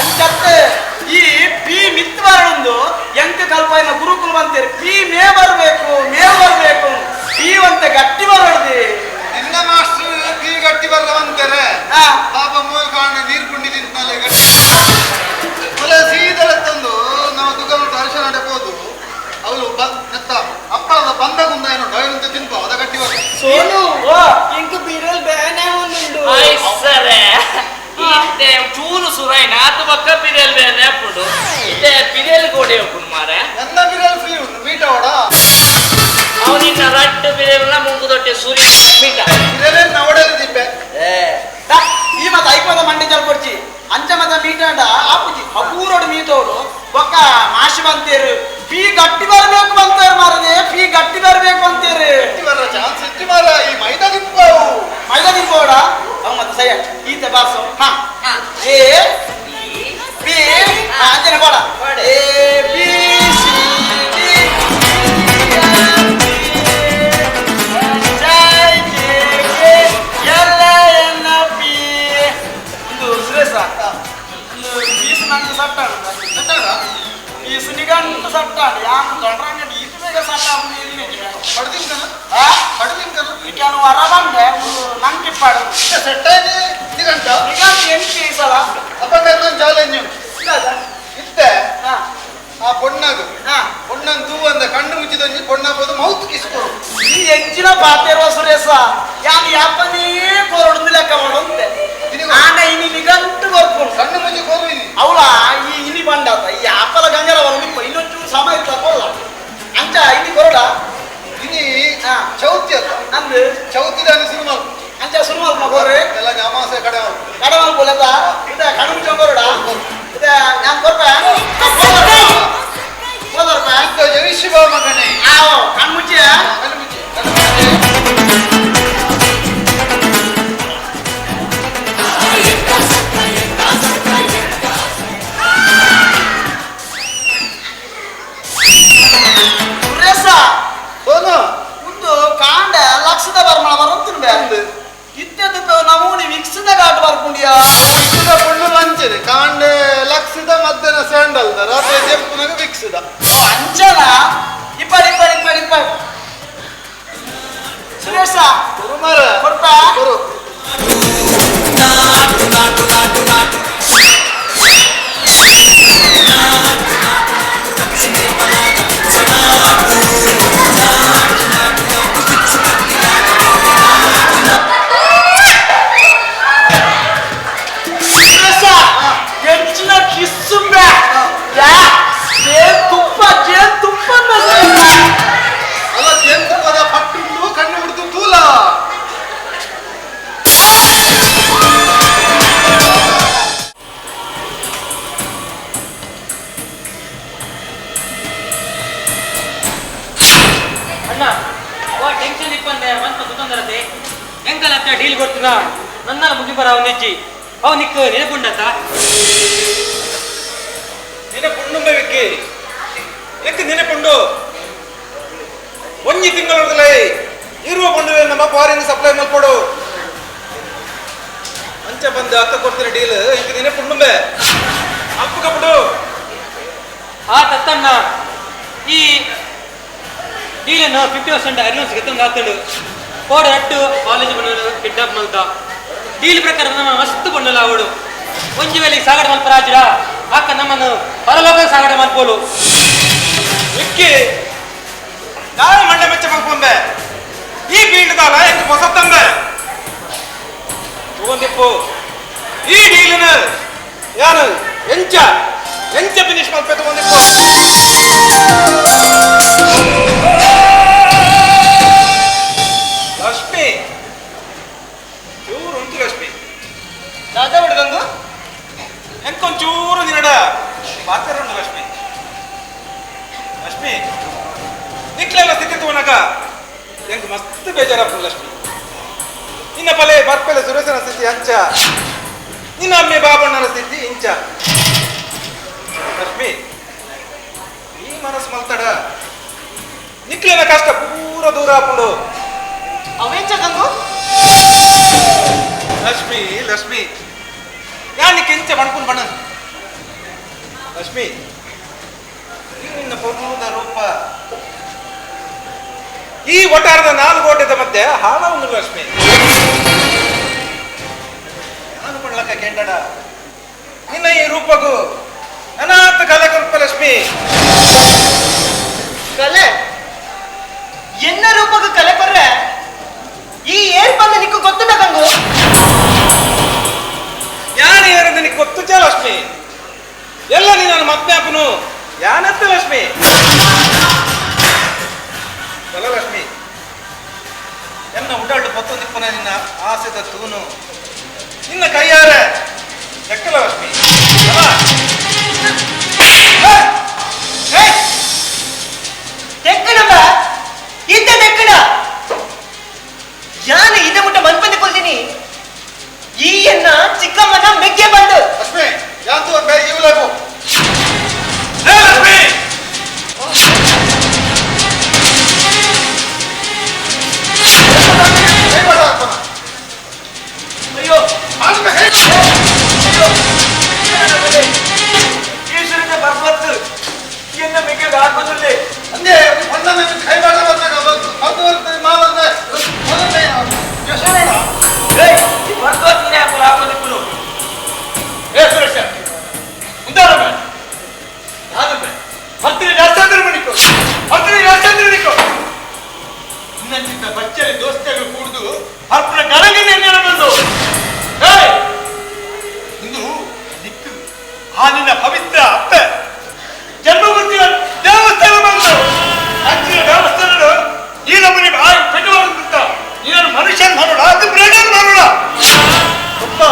ಅಂಚತ್ತೆ ಈ ಪಿ ಮಿತ್ತು ಬರೋಡೊಂದು ಎಂಕ ಕಲ್ಪೈನ ಗುರುಕುಲ ಅಂತೀರಿ ಪಿ ಮೇ ಬರಬೇಕು ಮೇ ಬರಬೇಕು ಪಿ ಅಂತ ಗಟ್ಟಿ ಬರೋಡ್ದಿ ನಿನ್ನ ಮಾಸ್ಟರ್ ಪಿ ಗಟ್ಟಿ ಬರ್ಲವಂತಾರೆ ಹಾ. ಪಾಪ ಮೂಲ ಕಾರಣ ನೀರು ಕುಂಡಿ ತಿಂತಾನೆ ಗಟ್ಟಿ ಮೊದಲ ಸೀದಲ ತಂದು ನಾವು ದುಕಾನ್ ಹರ್ಷ ನಡೆ ಹೋದು ಅವಳು ನೆತ್ತ ಅಪ್ಪಳದ ಬಂದ ಗುಂದ ಏನೋ ಡೈನ್ ಅಂತ ಸುರೈನ ಆತು ಬಕ್ಕ ಪಿರಿಯಲ್ ಬೇರೆ ಅಪ್ಪುಂಡು ಇತ್ತೆ ಪಿರಿಯಲ್ ಗೋಡೆ ಉಪ್ಪುಂಡು ಮಾರೆ ನನ್ನ ಬಿರಲ್ ಫ್ರೀ ಉಂಟು ಮೀಟ ಅವಡ ಅವನಿನ್ನ ರಟ್ಟು ಪಿರಿಯಲ್ನ ಮುಂಗು ದೊಟ್ಟೆ ಸೂರ್ಯ ಮೀಟ ಬಿರಲೇ ನವಡಲ್ಲಿ ದಿಪ್ಪೆ ಈ ಮತ ಐಪದ ಮಂಡಿ ಚಲ್ಪೊಡ್ಚಿ ಅಂಚ ಮತ ಮೀಟಾಂಡ ಆಪುಜಿ ಹಗೂರೋಡು ಮೀಟೋಡು ಬೊಕ್ಕ ಮಾಶಿ ಬಂತೇರು ಪೀ ಗಟ್ಟಿ ಬರಬೇಕು ಅಂತಾರೆ ಮಾರದೆ ಪೀ ಗಟ್ಟಿ ಬರಬೇಕು ಅಂತೀರಿ ಗಟ್ಟಿ ಬರ್ರ ಚಾನ್ಸ್ ಇಟ್ಟು ಮಾರ ಈ ಮೈದಾ ತಿನ್ಪಾವು ಮೈದಾ ತಿನ್ಪೋಡ ಅವ್ ಮತ್ತೆ ಸಯ್ಯ ಈತ ಬಾಸು ಹಾ ಎ ಬಿ ಅಂಜನೆ ಬೋಡ ಎ ಬಿ ಸಿ ಡಿ ಜೈ J K L N P ಒಂದು ಸುರೇಶ ಒಂದು ಪೀಸ್ ನಂಗೆ ಸಟ್ಟಾಡು ಸಟ್ಟಾಡ ಪೀಸ್ ನಿಗಂಟು ಸಟ್ಟಾಡು ಯಾಕೆ ದೊಡ್ಡರಂಗಡಿ ಈತ ಬೇಗ ಸಟ್ಟಾಡು ಪಡ್ದಿಂಕನ ಪಡ್ದಿಂಕನ ಇಕ್ಕಾನು ವರ ಬಂದೆ ಒಂದು ನಂಗಿಪ್ಪಾಡು ಸೆಟ್ಟಾಗಿ ನಿಗಂಟ ನಿಗಂಟು ಎಂಟು ಈ ಸಲ ಅಪ್ಪ ನಾನು ಚಾಲೆಂಜ್ ಇತ್ತೆ ಆ ಪೊಣ್ಣಗು ಪೊಣ್ಣನ್ ತೂ ಅಂದ ಕಣ್ಣು ಮುಚ್ಚಿದೊಂಜಿ ಪೊಣ್ಣಬೋದು ಮೌತ್ ಕಿಸ್ ಕೊಡು ಈ ಎಂಚಿನ ಪಾತೇರುವ ಸುರೇಶ ಯಾನ್ ಯಾಪನೇ ಕೊರಡು ಲೆಕ್ಕ ಮಾಡುಂತೆ ಆನ ಇನಿ ನಿಗಂಟು ಬರ್ಕೊಂಡು ಕಣ್ಣು ಮುಚ್ಚಿ ಕೊರು ಅವಳ ಈ ಇನಿ ಬಂಡಾತ ಈ ಯಾಪಲ ಗಂಗರ ಬರೋದು ಇನ್ನೊಂಚೂರು ಸಮಯ ತಗೊಳ್ಳ ಅಂಚ ಇನಿ ಕೊರಡ ಇನಿ ಚೌತಿ ಅತ್ತ ಅಂದು ಚೌತಿ ದಾನಿ ಶುರು ಮಾಡು ಅಂಚ ಶುರು ಮಾಡ್ಮ ಕೊರ್ರೆ ಎಲ್ಲ ಅಮಾವಾಸ್ಯೆ ಕಡೆ ಮಾಡು ಕಡೆ ಮಾಡ್ಬೋಲತ್ತ ಇದ ಕಣ್ಣು ಮುಚ್ಚ ಕೊರಡ ಇದ ನಾನು ಕೊರ್ಪ ಹೋದರ್ಪ ಜೈ ಶಿವ ಮಗನೇ ಆವೋ ಕಣ್ಣು ಮುಚ್ಚಿ ಕಣ್ಣು ಮುಚ್ಚಿ ಕಣ್ಣು ಮುಚ್ಚಿ ಸುರೇಶ ಸೋನು ಒಂದು ಕಾಂಡ ಲಕ್ಷದ ಬರ್ಮಳ ಬರಂತಿನ ಇತ್ಯದ ನಮೂನಿ ವಿಕ್ಸದ ಘಾಟ್ ಬರ್ಕೊಂಡಿಯಾ ವಿಕ್ಸದ ಪೊಣ್ಣು ಲಂಚನೆ ಕಾಂಡೆ ಲಕ್ಷದ ಮಧ್ಯಾಹ್ನ ಸ್ಯಾಂಡಲ್ ರಾತ್ರಿ ಜೆಪ್ಪುನಾಗ ವಿಕ್ಸದ ಅಂಚನ ಇಪ್ಪಡಿ ಇಪ್ಪಡಿ ಇಪ್ಪಡಿ ಇಪ್ಪಡಿ ಸುರೇಶ ಕುರುಮಾರ ಕೊಡ್ಪ ಕೊರು ನಾಟು ನಾಟು ನಾಟು ನಾಟು ಸುರೇಶ ಎಂಚಿನ ಕಿಸ್ಸುಂಬೆ ತುಪ್ಪ ಜೇನ್ ತುಪ್ಪ ಅಲ್ಲ ಜೇನುತುಪ್ಪದ ಪಟ್ಟುಂಡು ಕಣ್ಣು ಬಿಡ್ತು ತೂಲ ಅಣ್ಣ ವಾ ಟೆನ್ಷನ್ ಇಪ್ಪಂದೆ ಮಂತ ಕುತಂದರತೆ ಎಂಕಲ್ ಅತ್ತ ಡೀಲ್ ಕೊಡ್ತೀನ ನನ್ನ ಮುಗಿಬರ ಅವನಿಜ್ಜಿ ಅವ್ ನಿಕ್ ನೆನಪುಂಡತ್ತ ನೆನಪುಂಡುಂಬೆ ವಿಕ್ಕಿ ಎಂಕ್ ನೆನಪುಂಡು ಒಂಜಿ ತಿಂಗಳು ಇರುವ ಪಂಡು ನಮ್ಮ ಫಾರಿನ್ ಸಪ್ಲೈ ಮಲ್ಪಡು ಅಂಚ ಬಂದು ಅಕ್ಕ ಕೊಡ್ತೀನಿ ಡೀಲ್ ಎಂಕ್ ನೆನಪುಂಡುಂಬೆ ಅಪ್ಪು ಕಪ್ಪಡು ಆ ತತ್ತಣ್ಣ ಈ ಡೀಲನ್ನು 50% ಅಡ್ವಾನ್ಸ್ ಗೆತ್ತೊಂದು ಹಾಕೊಂಡು ಕೋಡ ಅಟ್ಟು ಕಾಲೇಜ್ ಬಂದು ಕಿಡ್ನಾಪ್ ಮಲ್ತ ಡೀಲ್ ಪ್ರಕಾರ ನಮ್ಮ ಮಸ್ತ್ ಬಣ್ಣಲ ಅವಳು ಒಂಜಿ ವೇಳೆ ಸಾಗಡ ಮಲ್ಪರಾಜರ ಅಕ್ಕ ನಮ್ಮನ್ನು ಪರಲೋಕ ಸಾಗಡ ಮಲ್ಪೋಲು ವಿಕ್ಕಿ ನಾನು ಮಂಡೆ ಮೆಚ್ಚ ಮಲ್ಪೊಂಬೆ ಈ ಬೀಳ್ದಾಲ ಎಂಕ್ ಹೊಸತ್ತಂಬೆ ತಗೊಂದಿಪ್ಪು ಈ ಡೀಲಿನ ಯಾರು ಎಂಚ ಎಂಚ ಫಿನಿಶ್ ಮಲ್ಪೆ ತಗೊಂದಿಪ್ಪು ಲಕ್ಷ್ಮಿ ಚೂರು ಉಂಟು ಲಕ್ಷ್ಮಿ ದಾದಾ ಬಿಡ್ಗಂಗು ಎಂಕೊಂಚೂರು ನಿನ್ನಡ ಪಾತ್ರ ಉಂಟು ಲಕ್ಷ್ಮಿ ಲಕ್ಷ್ಮಿ ನಿಕ್ಲೆಲ್ಲ ಸ್ಥಿತಿ ತಗೋನಾಗ ಎಂಕ್ ಮಸ್ತ್ ಬೇಜಾರಾಗ್ತದೆ ಲಕ್ಷ್ಮಿ ನಿನ್ನ ಪಲೆ ಬರ್ಪೆಲೆ ಸುರೇಶನ ಸ್ಥಿತಿ ಅಂಚ ನಿನ್ನ ಅಮ್ಮೆ ಬಾಬಣ್ಣನ ಸ್ಥಿತಿ ಇಂಚ ಲಕ್ಷ್ಮಿ ಈ ಮನಸ್ಸು ಮಲ್ತಡ ನಿಕ್ಲೆನ ಕಷ್ಟ ಪೂರ ದೂರ ಹಾಕೊಂಡು ಅವೇಂಚ ಗಂಗು ಲಕ್ಷ್ಮಿ ಲಕ್ಷ್ಮಿ ಯಾನಿಕ್ಕೆ ಇಂಚ ಬಣ್ಕೊಂಡು ಬಣ್ಣ ಲಕ್ಷ್ಮಿ ಈ ನಿನ್ನ ಪೊರ್ಲುದ ರೂಪ ಈ ಒಟ್ಟಾರದ ನಾಲ್ಕು ಓಟದ ಮಧ್ಯೆ ಹಾಳ ಒಂದು ಲಕ್ಷ್ಮಿ ನಾನು ಪಡ್ಲಕ್ಕ ಕೆಂಡಡ ನಿನ್ನ ಈ ರೂಪಗೂ ಅನಾಥ ಕಲೆ ಕಲ್ಪ ಲಕ್ಷ್ಮಿ ಕಲೆ ಎನ್ನ ರೂಪಗೂ ಕಲೆ ಕೊರ್ರೆ ಈ ಏರ್ ಬಂದ ನಿಕ್ಕು ಗೊತ್ತುಂಡ ಗಂಗು ಯಾರು ಏರಂದ್ರೆ ನಿಕ್ ಗೊತ್ತು ಲಕ್ಷ್ಮಿ. ಯಾನತ್ತ ಲಕ್ಷ್ಮಿ ಬಲ ಲಕ್ಷ್ಮಿ ಎನ್ನ ಉಡಾಳು ಪತ್ತೊಂದಿಪ್ಪನ ನಿನ್ನ ಆಸೆದ ತೂನು ನಿನ್ನ ಕೈಯಾರೆ ಎಕ್ಕಲ ಲಕ್ಷ್ಮಿ ತೆಕ್ಕಣಮ್ಮ ಇದ್ದ ತೆಕ್ಕಣ ಯಾನು ಇದ ಮುಟ್ಟ ಮನ್ಪಂದೆ ಕೊಲ್ತೀನಿ ಈ ಎನ್ನ ಚಿಕ್ಕಮ್ಮನ ಮೆಗ್ಗೆ ಬಂದು ಲಕ್ಷ್ಮಿ ಯಾಂತು ಬೇ ಇವ್ಲಗು ಲಕ್ಷ್ಮಿ ಅಯ್ಯೋ ಈಶ್ವರನ ಬರ್ಬತ್ತು ಎನ್ನ ಮೆಗ್ಗೆ ಹಾಕೋದಿಲ್ಲ ಅಂದೆ ಬಣ್ಣನ ಕೈ ಮಾಡ ಬಂದಾಗ ಅದು ಮಾವನ್ನ ಮೊದಲನೇ ಯಶೋಣ ಬರ್ಬತ್ತಿನೇ ಹಾಕಲ್ಲ ಹಾಕೋದಿಕ್ಕೂ ಏ ಸುರೇಶ ಉಂದಾರಮ್ಮ ನಾನೊಮ್ಮೆ ಹತ್ತಿರ ಜಾಸ್ತಿ ಮಣಿಕೋ ಹತ್ತಿರ ಜಾಸ್ತಿ ನಿಕ್ಕೋ ನಿನ್ನಂಚಿದ್ದ ಬಚ್ಚಲಿ ದೋಸ್ತಿಗಳು ಕೂಡುದು ಅರ್ಪಣ ಗಡಗಿನ ಬಂದು ಏಯ್ ಇಂದು ನಿಕ್ಕು ಆ ನಿನ್ನ ಪವಿತ್ರ ಅಪ್ಪೆ ಜನ್ಮಮೂರ್ತಿಯ ದೇವಸ್ಥಾನ ಬಂದು ಅಂಚಿನ ದೇವಸ್ಥಾನ ಈ ನಮ್ಮನೆ ಬಾಯಿ ಪೆಟ್ಟು ನೀನು ಮನುಷ್ಯನ ಮಾಡೋಣ ಅದು ಬ್ರೇಡನ್ ಮಾಡೋಣ ಅಪ್ಪ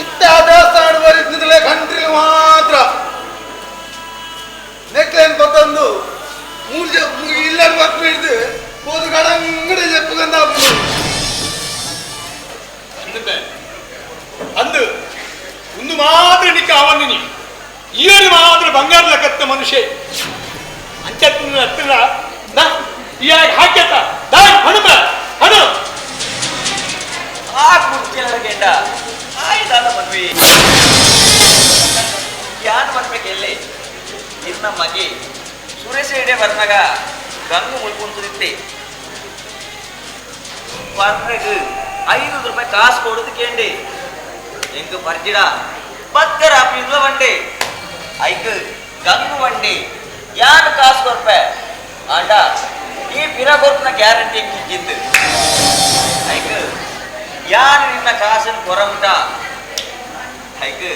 ಇತ್ತ ಆ ದೇವಸ್ಥಾನ ಬರಿದ್ನಿದ್ಲೆ ಕಂಟ್ರಿ ಮಾತ್ರ ನೆಕ್ಲೇನ್ ಪತ್ತೊಂದು ಮೂರು ಇಲ್ಲ ಪತ್ತು ಹಿಡಿದು ಹೋದ ಕಡಂಗಡಿ ಚೆಪ್ಪುಗಂದ ಅಂದೆ ಅಂದು ಒಂದು ಮಾತ್ರ ನಿಕ್ಕ ಅವನಿನಿ ಈರು ಮಾತ್ರ ಬಂಗಾರ ಲಕ್ಕತ್ತ ಮನುಷ್ಯ ಅಂಚತ್ತಿನ ಹತ್ತಿರ ಯಾಕೆ ಹಾಕ್ಯತ ದಾಯ್ ಹನುಮ ಹನು ಆ ಕುರ್ಚಿಯಲ್ಲ ಗೆಂಡ ಆಯ್ತಾದ ಮದ್ವಿ ಯಾನ್ ಮನ್ಬೇಕೆಲ್ಲಿ ನಿನ್ನ ಮಗೆ ಸುರೇಶ ಇಡೆ ಬರ್ನಾಗ ಗಂಗು ಮುಳ್ಕೊಂತಿದ್ದೆ ಬರ್ರಗ್ 5 ರೂಪಾಯಿ ಕಾಸು ಕೊಡುದು ಕೇಂಡಿ ಎಂಗ್ ಬರ್ಜಿಡ ಬತ್ತರ ಪಿದ್ಲ ಬಂಡೆ ಐಕ್ ಗಂಗು ಬಂಡಿ ಯಾನ್ ಕಾಸು ಕೊರ್ಪೆ ಆಂಡ ಈ ಪಿರ ಕೊರ್ಪನ ಗ್ಯಾರಂಟಿ ಕಿಜ್ಜಿದ್ದು ಐಕ್ ಯಾನು ನಿನ್ನ ಕಾಸನ್ನು ಕೊರಮುಟ ಐಕ್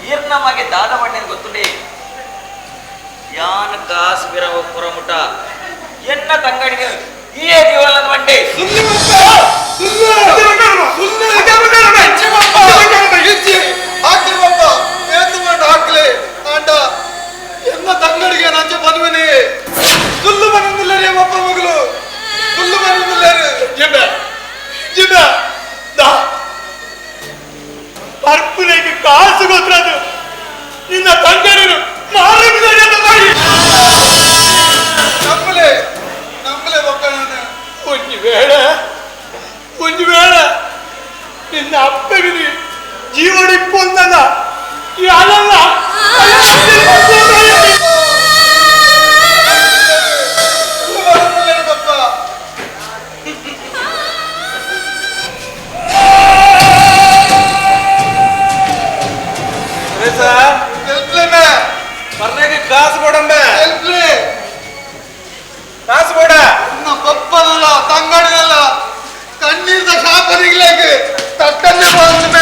ಈರ್ನ ಮಗೆ ದಾದ ಬಂಡೆ ಗೊತ್ತುಂಡೆ ಯಾನು ಕಾಸು ಬಿರ ಕೊರಮುಟ ಎನ್ನ ತಂಗಡಿಗೆ ಈ ಜೀವನದ ಬಂಡೆ ಹಾಕ್ಲೆ ಆಂಡ ಎನ್ನ ತಂಗಡಿಗೆ ನಂಚೆ ಮದುವೆನೆ ಸುಳ್ಳು ಮನಂದಿಲ್ಲರೇ ಒಬ್ಬ ಮಗಳು ಸುಳ್ಳು ಮನಂದಿಲ್ಲರು ಜಿಂಬ ಜಿಂಬ ದಾ ಪರ್ಪುನೆಗೆ ಕಾಸು ಗೊತ್ತದು ನಿನ್ನ ತಂಗಡಿನು ಮಾರು ನಂಬಲೆ ನಂಬಲೆ ಒಕ್ಕಣ ಒಂಜಿ ವೇಳೆ ಒಂಜಿ ವೇಳೆ ನಿನ್ನ ಅಪ್ಪಗಿನಿ ಜೀವನ ಇಪ್ಪೊಂದಲ್ಲ ಯಾರಲ್ಲ ಪಪ್ಪ ಸುರೇಶ ಎಲ್ಪ್ಲೇನೆ ಬರ್ರೆಗೆ ಕಾಸು ಕೊಡಂಬೆ ಎಲ್ಪ್ಲೇ ಕಾಸು ಕೊಡ ನನ್ನ ಪಪ್ಪನಲ್ಲ ತಂಗಡಿನಲ್ಲ ಕಣ್ಣೀರ್ದ ಶಾಪನಿಗ್ಲೇಗೆ ತಟ್ಟನ್ನೇ ಬಂದ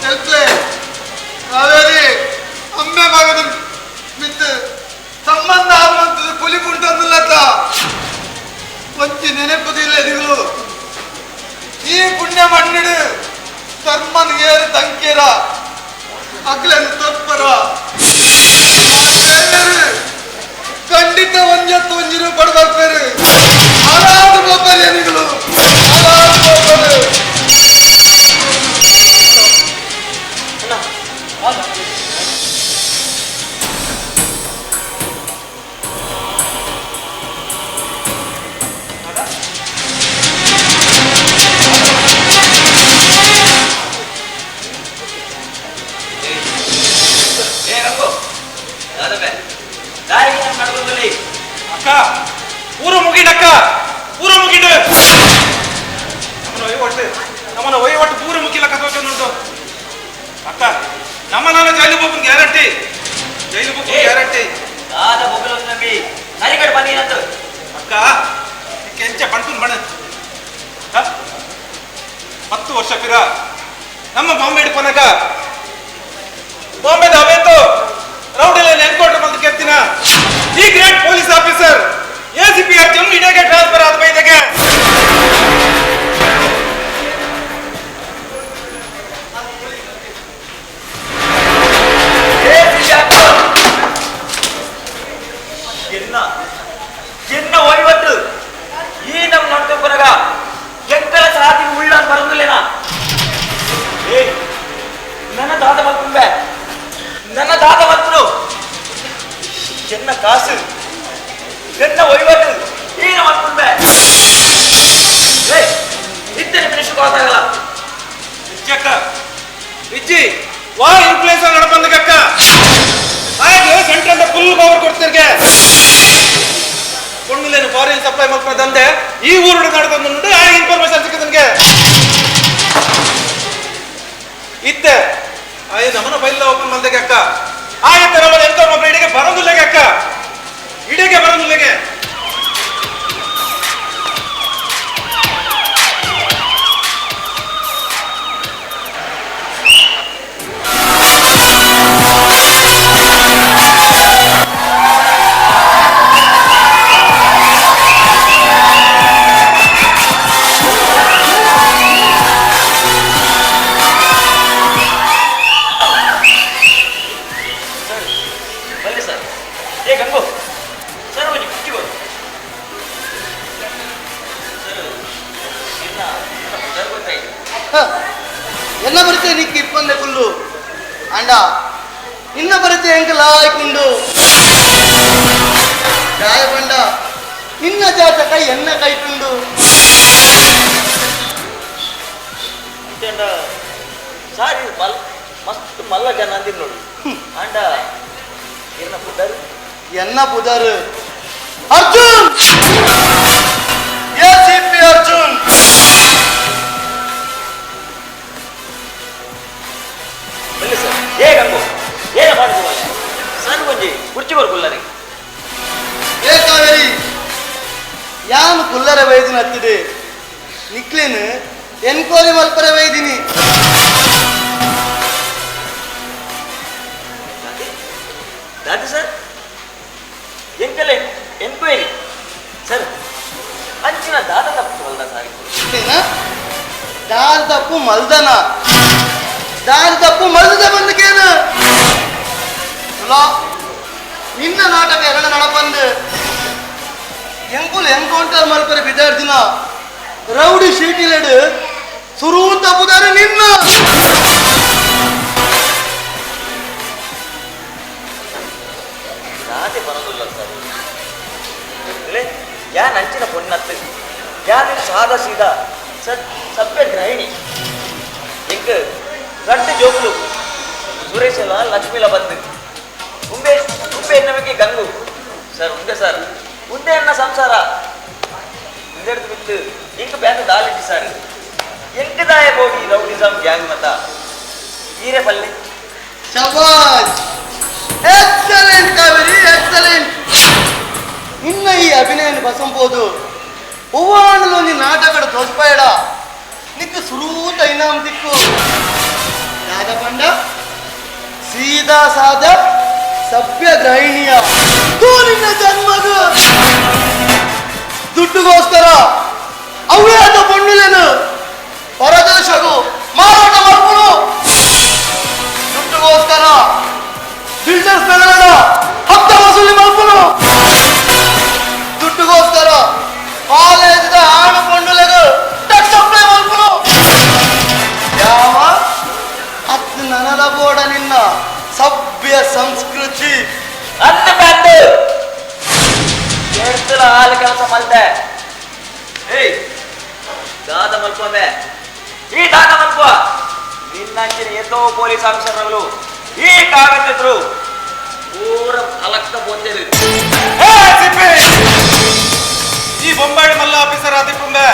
ಎಲ್ಪ್ಲೆ ಕಾವೇರಿ ಅಮ್ಮೆ ಮಗನ ಮಿತ್ ಸಂಬಂಧ ಆಗುವಂಥದ್ದು ಪುಲಿ ಪುಂಟಂದಿಲ್ಲತ್ತ ಒಂಚಿ ನೆನಪುದಿಲ್ಲ ಎದಿಗಳು ಈ ಪುಣ್ಯ ಮಣ್ಣಿಡು ಧರ್ಮನ್ ಏರು ತಂಕೇರ ಅಗ್ಲನ್ ತಪ್ಪರ ಖಂಡಿತ ಒಂಜತ್ತು ಒಂಜಿರು ಪಡ್ಬರ್ಪೇರು ಹಾಳಾದ ಒಬ್ಬರು ಎನಿಗಳು ಹಾಳಾದ ಒಬ್ಬರು ಏ ರಂಗು ದಾದಬೆ ದಾರಿಗೆ ನಡ್ಕೊಂಡಲ್ಲಿ ಅಕ್ಕ ಊರು ಮುಗಿಡಕ್ಕ ಊರು ಮುಗಿಡು ನಮ್ಮನ ವಹಿವಾಟು ನಮ್ಮನ ವಹಿವಾಟು ಪೂರ ಮುಗಿಲ್ಲ ಕಥೆ ಅಕ್ಕ ನಮ್ಮ ನಾನು ಜೈಲು ಬೋಪನ್ ಗ್ಯಾರಂಟಿ ಜೈಲು ಬೋಪನ್ ಗ್ಯಾರಂಟಿ ದಾದ ಬೊಗಲು ನಂಬಿ ಸರಿಗಡೆ ಬನ್ನಿ ಅಕ್ಕ ಕೆಂಚ ಪಣ್ಪುನ್ ಬಣ 10 ವರ್ಷ ಪಿರ ನಮ್ಮ ಬಾಂಬೆ ಹಿಡ್ಕೊನಕ ಬಾಂಬೆದ ಅವೇತು ರೌಡಿಲ್ಲ ಎನ್ಕೌಂಟರ್ ಬಂದು Arjun ಇಡಗೆ transfer ಆದ ಬೈದಗೆ. ಎನ್ನ ಎನ್ನ ಒಯ್ವಟ್ಟು ಈ ನಮ್ಮ ನಡ್ಕೊಪ್ಪನಗ ಎಂಕಲ ಸಾತಿ ಉಳ್ಳ ಬರಂದಿಲ್ಲೇನಾ? ಏ ನನ್ನ ದಾದ ಮಲ್ಕುಂಬೆ, ನನ್ನ ದಾದ ಮಲ್ಪನು ಎನ್ನ ಕಾಸು ಎನ್ನ ಒಯ್ವಟ್ಟು ಈ ನಮ್ಮ ಮಲ್ಕುಂಬೆ. ಏ ಇತ್ತನೆ ಫಿನಿಶ್ ಗೊತ್ತಾಗಲ್ಲ. ಇಜ್ಜಕ್ಕ ಇಜ್ಜಿ ವಾ ಇನ್ಫ್ಲೂಯೆನ್ಸ್ ನಡಪಂದಕ್ಕ ಹಾಗೆ central full power ಕೊಡ್ತಿರ್ಗೆ. ಪೊಣ್ಣುಲೇನು foreign supply ಮಲ್ಪದಂದೆ ಈ ಊರು ನಡ್ಕೊಂಡು ಆ ಇನ್ಫಾರ್ಮೇಶನ್ ಸಿಕ್ಕದ ನನಗೆ. ಇತ್ತೆ ಆಯ್ ನಮ್ಮನ ಫೈಲ್ ಓಪನ್ ಮಾಡ್ದಕ್ಕೆ ಅಕ್ಕ ಆಯ್ತು ನಮ್ಮನೆ ಎಂತ ಒಬ್ಬ ಇಡಿಗೆ ಬರೋದಿಲ್ಲಗೆ ಅಕ್ಕ, ಇಡಿಗೆ ಬರೋದಿಲ್ಲಗೆ. ಏ ಗಂಗು ಸರ್ ಒಂಜಿ ಕುಟ್ಟಿ ಬರು ಸರ್ ಇನ್ನ ಸರ್ ಗೊತ್ತಾಯ್ತು. ಎಲ್ಲ ಬರುತ್ತೆ ನಿಕ್ಕ ಇಪ್ಪಂದೆ ಕುಲ್ಲು ಅಂಡ ಇನ್ನ ಬರುತ್ತೆ ಎಂಕಲ ಆಯ್ಕೊಂಡು ಜಾಯ ಬಂಡ ನಿನ್ನ ಜಾತಕ ಎನ್ನ ಕೈತುಂಡು. ಅಂಡ ಸಾರಿ ಮಲ್ ಮಸ್ತ್ ಮಲ್ಲ ಜನ ಅಂದಿರ್ ನೋಡು. ಅಂಡ ಎನ್ನ ಪುದರ್ ಎನ್ನ ಪುದರ್ ಅರ್ಜುನ್, ಎಸಿಪಿ ಅರ್ಜುನ್. ಬನ್ನಿ ಸರ್. ಏ ಗಂಗು ಏನ ಮಾಡುದು ಸರ್ ಒಂಜಿ ಕುರ್ಚಿ ಬರ್ಕುಲ್ಲರಿ. ಏ ಕಾವೇರಿ ಯಾನು ಕುಲ್ಲರ ವೈದಿನ ಹತ್ತಿದೆ ನಿಕ್ಲೇನು ಎನ್ಕ್ವೈರಿ ಮಲ್ಪರ ವೈದಿನಿ. ದಾದಿ ಸರ್ ಎಂಕಲೆ ಎನ್ಕ್ವೈರಿ ಸರ್ ಅಂಚಿನ ದಾದ ತಪ್ಪು ಮಲ್ದ ಸರ್. ದಾದ ತಪ್ಪು ಮಲ್ದನ, ದಾದ ತಪ್ಪು ಮಲ್ದ ಬಂದಕೇನು ನಿನ್ನ ನಾಟಕ ಎರಡ ನಡಪಂದು ಎಂಕುಲ್ ಎನ್ಕೌಂಟರ್ ಮಲ್ಪರೆ ಬಿದಾರ್ದಿನ ರೌಡಿ ಶೀಟಿಲೆಡು ಸುರು ತಪ್ಪುದಾರೆ ನಿನ್ನ. ದಾದೆ ಬರೋದಿಲ್ಲ ಸರ್. ಯಾನ್ ಅಂಚಿನ ಪೊನ್ನತ್ತು ಯಾನ್ ಸಾದಾ ಸೀದಾ ಸರ್ ಸಭ್ಯ ಗೃಹಿಣಿ. ಎಂಕ್ ರಡ್ಡು ಜೋಕುಲು ಸುರೇಶಲ ಲಕ್ಷ್ಮೀಲ ಬಂದು ಉಂಬೆ ಉಂಬೆ ಎನ್ನವಿಗೆ ಗಂಗು ಸರ್ ಉಂಡೆ ಸರ್ ಉಂಡೆ ಎನ್ನ ಸಂಸಾರ ಉಂದೆಡ್ದು ಬಿತ್ತು ಎಂಕ್ ಬ್ಯಾಂಕ್ ದಾಲಿಟ್ಟಿ ಸರ್ ಎಂಕ್ ದಾಯ ಬೋಡಿ ರೌಡಿಸಮ್ ಗ್ಯಾಂಗ್ ಮತ ಈರೆ ಪಲ್ಲೆ. ಶಬಾಷ್, ಎಕ್ಸಲೆಂಟ್ ಕಾವೇರಿ, ಎಕ್ಸಲೆಂಟ್. ನಿನ್ನ ಈ ಅಭಿನಯನ ಬಸಂಬೋದು ಹೂವಾಣಲೋನಿ ನಾಟಕಡ ತೋಸ್ಪಾಯಡ ನಿಕ್ಕು ಸುರೂತ ಇನಾಮ್ ದಿಕ್ಕು. ದಾದಪಂಡ ಸೀದಾ ಸಾದ ಸಭ್ಯ ಗೃಹಿಣಿಯ ತೂ ನಿನ್ನ ಜನ್ಮಗು ದುಡ್ಡುಗೋಸ್ಕರ ಅವೇ ಆದ ಪೊಣ್ಣುಲೇನು ಪರದೇಶಗೂ ಮಾರಾಟ ಮಾಡ್ಕೊಡು. ದುಡ್ಡುಗೋಸ್ಕರ ಬಿಲ್ಡರ್ಸ್ ನಗರಡ ಹತ್ತ ವಸೂಲಿ ಮಾಡ್ಕೊಡು. ದುಡ್ಡುಗೋಸ್ಕರ ಕಾಲೇಜದ ಆಣು ಪೊಣ್ಣುಲೆಗು ಟಚ್ ಅಪ್ಲೈ ಮಾಡ್ಕೊಡು. ಯಾವ ಅತ್ ನನಲ ಬೋಡ ನಿನ್ನ ಸಭ್ಯ ಸಂಸ್ಕೃತಿ ಅಂದ ಬಂದು ಎಡ್ತಲ ಹಾಲು ಕೆಲಸ ಮಲ್ದೆ. ಏಯ್ ದಾದ ಮಲ್ಪಂದೆ ಈ ದಾದ ಮಲ್ಪ ನಿನ್ನಂಚಿನ ಎದ್ದೋ ಪೊಲೀಸ್ ಆಫೀಸರ್ಗಳು ಈ ಕಾಗದಿದ್ರು ಪೂರ ಅಲಕ್ಕ ಬೋತೇರಿ. ಈ ಬೊಂಬಾಯಿ ಮಲ್ಲ ಆಫೀಸರ್ ಆದಿಪ್ಪುಂಬೆ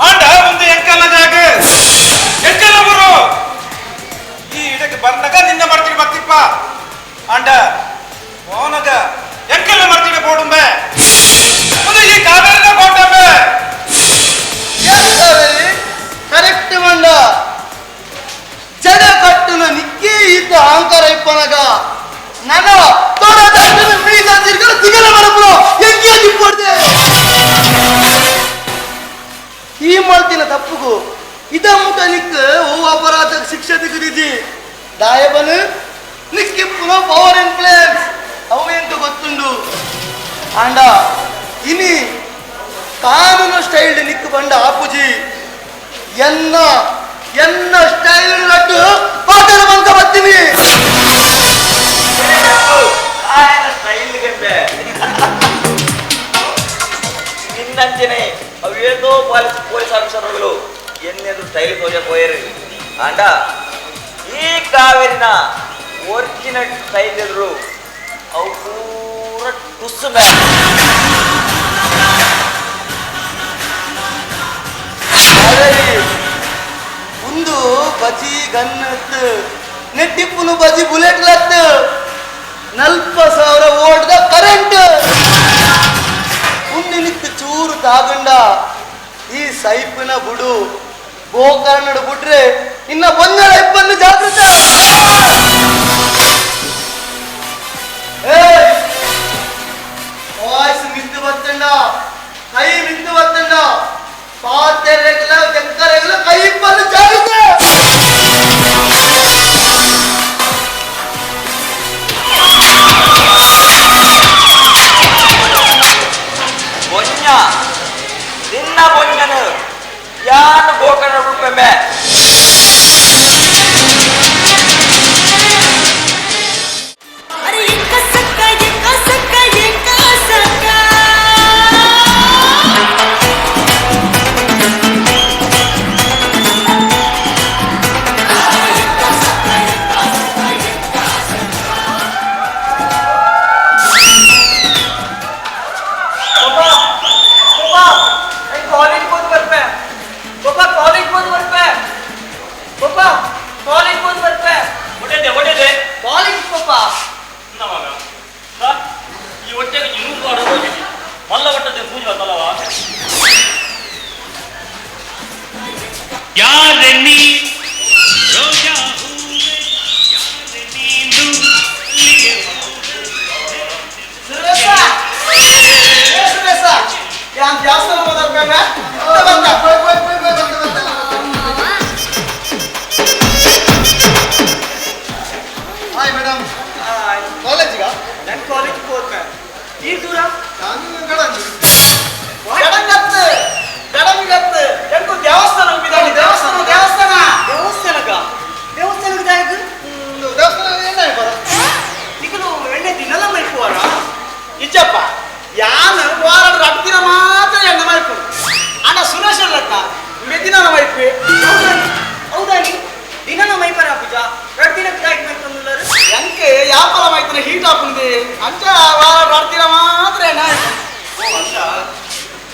ಅಂಡ ಮುಂದೆ ಎಂಕಲ್ಲ ಜಾಗ ಎಂಕಲ್ಲ ಬರು ಈ ಇಡಕ್ಕೆ ಬರ್ನಗ ನಿನ್ನ ಮರ್ತಿಗೆ ಬತ್ತಿಪ್ಪ ಅಂಡ ಹೋನಗ ಎಂಕಲ್ಲ ಮರ್ತಿಗೆ ಬೋಡುಂಬೆ ಮುಂದೆ ಈ ಕಾವೇರಿನ ಬೋಟಂಬೆ. ಕಾವೇರಿ ಕರೆಕ್ಟ್ ಮಂಡ ಜಡ ಕಟ್ಟುನ ನಿಕ್ಕೇ ಇದ್ದ ಅಹಂಕಾರ ಇಪ್ಪನಗ ನನ ತೋಡ ತಟ್ಟುನ ಮೀಸ ತಿರ್ಗಲ ತಿಗಲ ಬರಪುರ ಎಂಕೇ ದಿಪ್ಪೊಡ್ದೆ. ದಾಯಬನು ನಿಕ್ಕಿಪ್ಪುನ ಪವರ್ ಇನ್ಫ್ಲೂಯೆನ್ಸ್ ಅವು ಎಂತ ಗೊತ್ತುಂಡು ಆಂಡ ಇನಿ ಕಾನೂನು ಸ್ಟೈಲ್ ನಿಕ್ಕು ಬಂಡ ಆಪುಜಿ ಎನ್ನ ಎನ್ನ ಸ್ಟೈಲ್ ಲಡ್ಡು ಪಾತನ ಬಂಕ ಬರ್ತೀನಿ ఆయన ಸ್ಟೈಲ್ ಗೆಂಬೆ ನಿನ್ನಂಚನೆ ಅವೇದೋ ಪೊಲೀಸ್ ಆಫೀಸರ್ಗಳು ಎನ್ನೆದು ಸ್ಟೈಲ್ ತೋಜ ಆಂಡ ಈ ಕಾವೇರಿನ ಒರಿಜಿನಲ್ ಸ್ಟೈಲ್ ಎದುರು ಅವು ಪೂರ ಟುಸ್ಸು ಒಂದು ಬಜಿ ಗನ್ನತ್ ನೆಟ್ಟಿಪ್ಪುನು ಬಜಿ ಬುಲೆಟ್ ಲತ್ 40,000 ವೋಲ್ಟ್ದ ಕರೆಂಟ್ ಉಂದಿನಿತ್ತು ಚೂರು ತಾಗಂಡ ಈ ಸೈಪಿನ ಬುಡು ಗೋಕರ್ಣಡು ಬಿಟ್ರೆ ಇನ್ನ ಬಂದಳ ಇಬ್ಬನ್ನು ಜಾಗೃತ ವಾಯ್ಸ್ ಮಿದ್ದು ಬತ್ತಂಡ ಕೈ ಮಿದ್ದು ಬತ್ತಂಡ ಪಾತೆರೆಗ್ಲ ತೆಕ್ಕರೆಗ್ಲ ಕೈ ಇಬ್ಬನ್ನು ಜಾಗೃತ ಬೊಂಜ ನಿನ್ನ ಬೊಂಜನು ಯಾನು ಗೋಕರ್ಣ ಬಿಡ್ಪೆಂಬೆ ಅರೆ ಎಕ್ಕ ಸಕ್ಕ ಎಕ್ಕ ಸಕ್ಕ ಎಕ್ಕ ಸಕ್ಕ ಕಾಲೇಜ್ ಹೋದ್ ಬರ್ಪೆ ಪಪ್ಪ ಕಾಲೇಜ್ ಹೋದ್ ಬರ್ಪೆ ಪಪ್ಪ ಕಾಲೇಜ್ ಹೋದ್ ಬರ್ಪೆ ಒಟ್ಟೆ ಒಟ್ಟೆ ಕಾಲೇಜ್ ಪಪ್ಪ ಮಗ ಈ ಹೊಟ್ಟೆಗೆ ಇನ್ನೂರು ವಾರ ಹೋಗಿದ್ದಿ ಮಲ್ಲ ಒಟ್ಟದೆ ಪೂಜೆ ಬರ್ತಲ್ಲವ ಯಾರೆ ನೀ ರೋಜಾ ಹೂವೆ ಯಾರೆ ನೀನು ಇಲ್ಲಿಗೆ ಸುರೇಶ ಏ ಸುರೇಶ ಯಾನ್ ಜಾಸ್ತಿ ಮಾತಾಡ್ಬೇಕ ಬಂದ ಹಾಯ್ ಮೇಡಮ್ ಕಾಲೇಜಿಗ ನಾನು ಕಾಲೇಜ್ ಹೋದ್ಮೆ ಈ ದೂರ ನಾನು ಗಡಂಗಿ ಗಡಂಗತ್ತು ಗಡಂಗತ್ತು ಎಂಕು ದೇವಸ್ಥಾನ ಹೋಗಿದ್ದಾನೆ ದೇವಸ್ಥಾನ ದೇವಸ್ಥಾನ ದೇವಸ್ಥಾನಗ ದೇವಸ್ಥಾನಕ್ಕೆ ದಾಯಕ ದೇವಸ್ಥಾನ ಏನಾಯ ಬರ ನಿಕಲು ಎಣ್ಣೆ ದಿನಲ ಮೈಪುವಾರ ಇಜ್ಜಪ್ಪ ಯಾನು ವಾರ ರಟ್ಟು ದಿನ ಮಾತ್ರ ಎಣ್ಣೆ ಮೈಪು ಅಣ್ಣ ಸುರೇಶ್ ಅಲ್ಲಕ್ಕ ದಿನ ಮೈಪು ಹೌದಾಗಿ ದಿನನ ಮೈಪರ ಪೂಜಾ ಎರಡು ದಿನಕ್ಕೆ ದಾಯಕ ಮೈಪಂದುಲ್ಲಾರು ಎಂಕೆ ಯಾಪಲ ಮೈತನ ಹೀಟ್ ಆಪುಂದಿ ಅಂಚ ವಾರ ರಟ್ಟು ದಿನ ಮಾತ್ರ ಎಣ್ಣೆ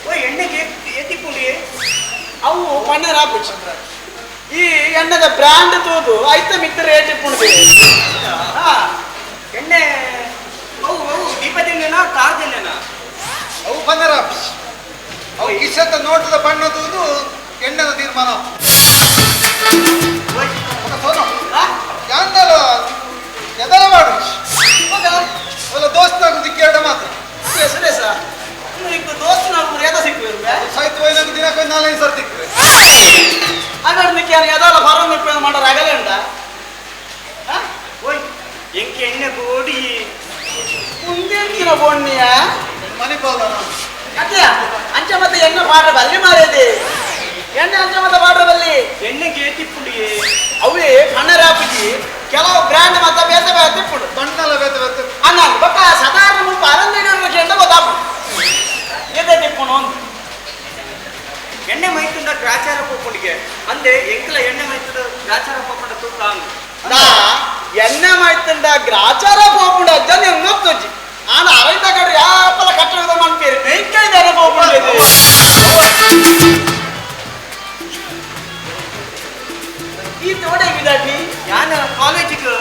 ಓ ಎಣ್ಣೆಗೆ ಎತ್ತಿಪ್ಪುಂಡಿ ಅವು ಪನ್ನೀರ್ ಆಪುಜಿ ಈ ಎಣ್ಣೆದ ಬ್ರ್ಯಾಂಡ್ ತೋದು ಐತ ಮಿತ್ತ ರೇಟ್ ಇಪ್ಪುಂಡಿ ಎಣ್ಣೆ ಅವು ಅವು ದೀಪದೆಣ್ಣೆನಾ ಕಾರದೆಣ್ಣೆನಾ ಅವು ಪನ್ನೀರ್ ಆಪುಜಿ ಅವು ಕಿಶದ ನೋಟದ ಬಣ್ಣ ತೂದು ಎಣ್ಣೆದ ತೀರ್ಮಾನ ಸೋನು ಯಾಂದಲ ಎದಲ ಮಾಡು ಒಲ್ಲ ದೋಸ್ತಾಗು ದಿಕ್ಕೇಡ ಮಾತ್ರ ಸುರೇಶ ದೋಸ್ತ ನಾವು ಎದ ಸಿಕ್ಕುವೆ ಸಾಹಿತ್ಯ ವೈನಂದು ದಿನಕ್ಕೆ ನಾಲ್ಕೈದು ಸರ್ ತಿಕ್ಕುವೆ ಹಾಗಾದ್ರೆ ಯಾರು ಎದಲ ಫಾರಂ ಇಪ್ಪ ಮಾಡೋರು ಆಗಲೇ ಉಂಟ ಓಯ್ ಎಂಕೆ ಎಣ್ಣೆ ಗೋಡಿ ಮುಂದೆಂಕಿನ ಬೋಣ್ಣಿಯ ಮಣಿಪಾಲ ಅತ್ತೆ ಅಂಚ ಮತ್ತೆ ಎಣ್ಣೆ ಪಾಡ್ರ ಬಲ್ಲಿ ಮಾರೇದಿ ಎಣ್ಣೆ ಅಂಚ ಮತ್ತೆ ಪಾಡ್ರ ಬಲ್ಲಿ ಎಣ್ಣೆಗೆ ತಿಪ್ಪುಂಡಿ ಅವೇ ಪಣ್ಣರಾಪುಜಿ ಕೆಲವು ಬ್ರ್ಯಾಂಡ್ ಮತ್ತೆ ಬೇತೆ ಬೇತೆ ತಿಪ್ಪುಂಡು ಬಣ್ಣಲ ಬೇತೆ ಬೇತೆ ಅಣ್ಣ ಬೊಕ್ಕ ಸಾಧಾರಣ ಮುಲ್ಪ ಅರಂದಿನ ಎಂಡ ಗೊತ್ತಾಪು ಎದೆ ತಿಪ್ಪುಂಡು ಒಂದು ಎಣ್ಣೆ ಮೈತುಂಡ ಗ್ರಾಚಾರ ಪೋಪುಂಡಿಗೆ ಅಂದೆ ಎಂಕಲ ಎಣ್ಣೆ ಮೈತುಂಡ ಗ್ರಾಚಾರ ಪೋಪುಂಡ ತೂಕ ನಾ ಎಣ್ಣೆ ಮೈತುಂಡ ಗ್ರಾಚಾರ ಪೋಪುಂಡ ಅಜ್ಜನ ಹೆಂಗೊತ್ತೊಜ್ಜಿ ಆನ ಅರೈತ ಕಡೆ ಯಾಪಲ ಕಟ್ಟಡ ಮನ್ಪೇರು ಮೆಂಕೈದಾರ ಪೋಪುಂಡ ಈ ತೋಡೆ ವಿದಾಟಿ ಯಾನ ಕಾಲೇಜಿಗೆ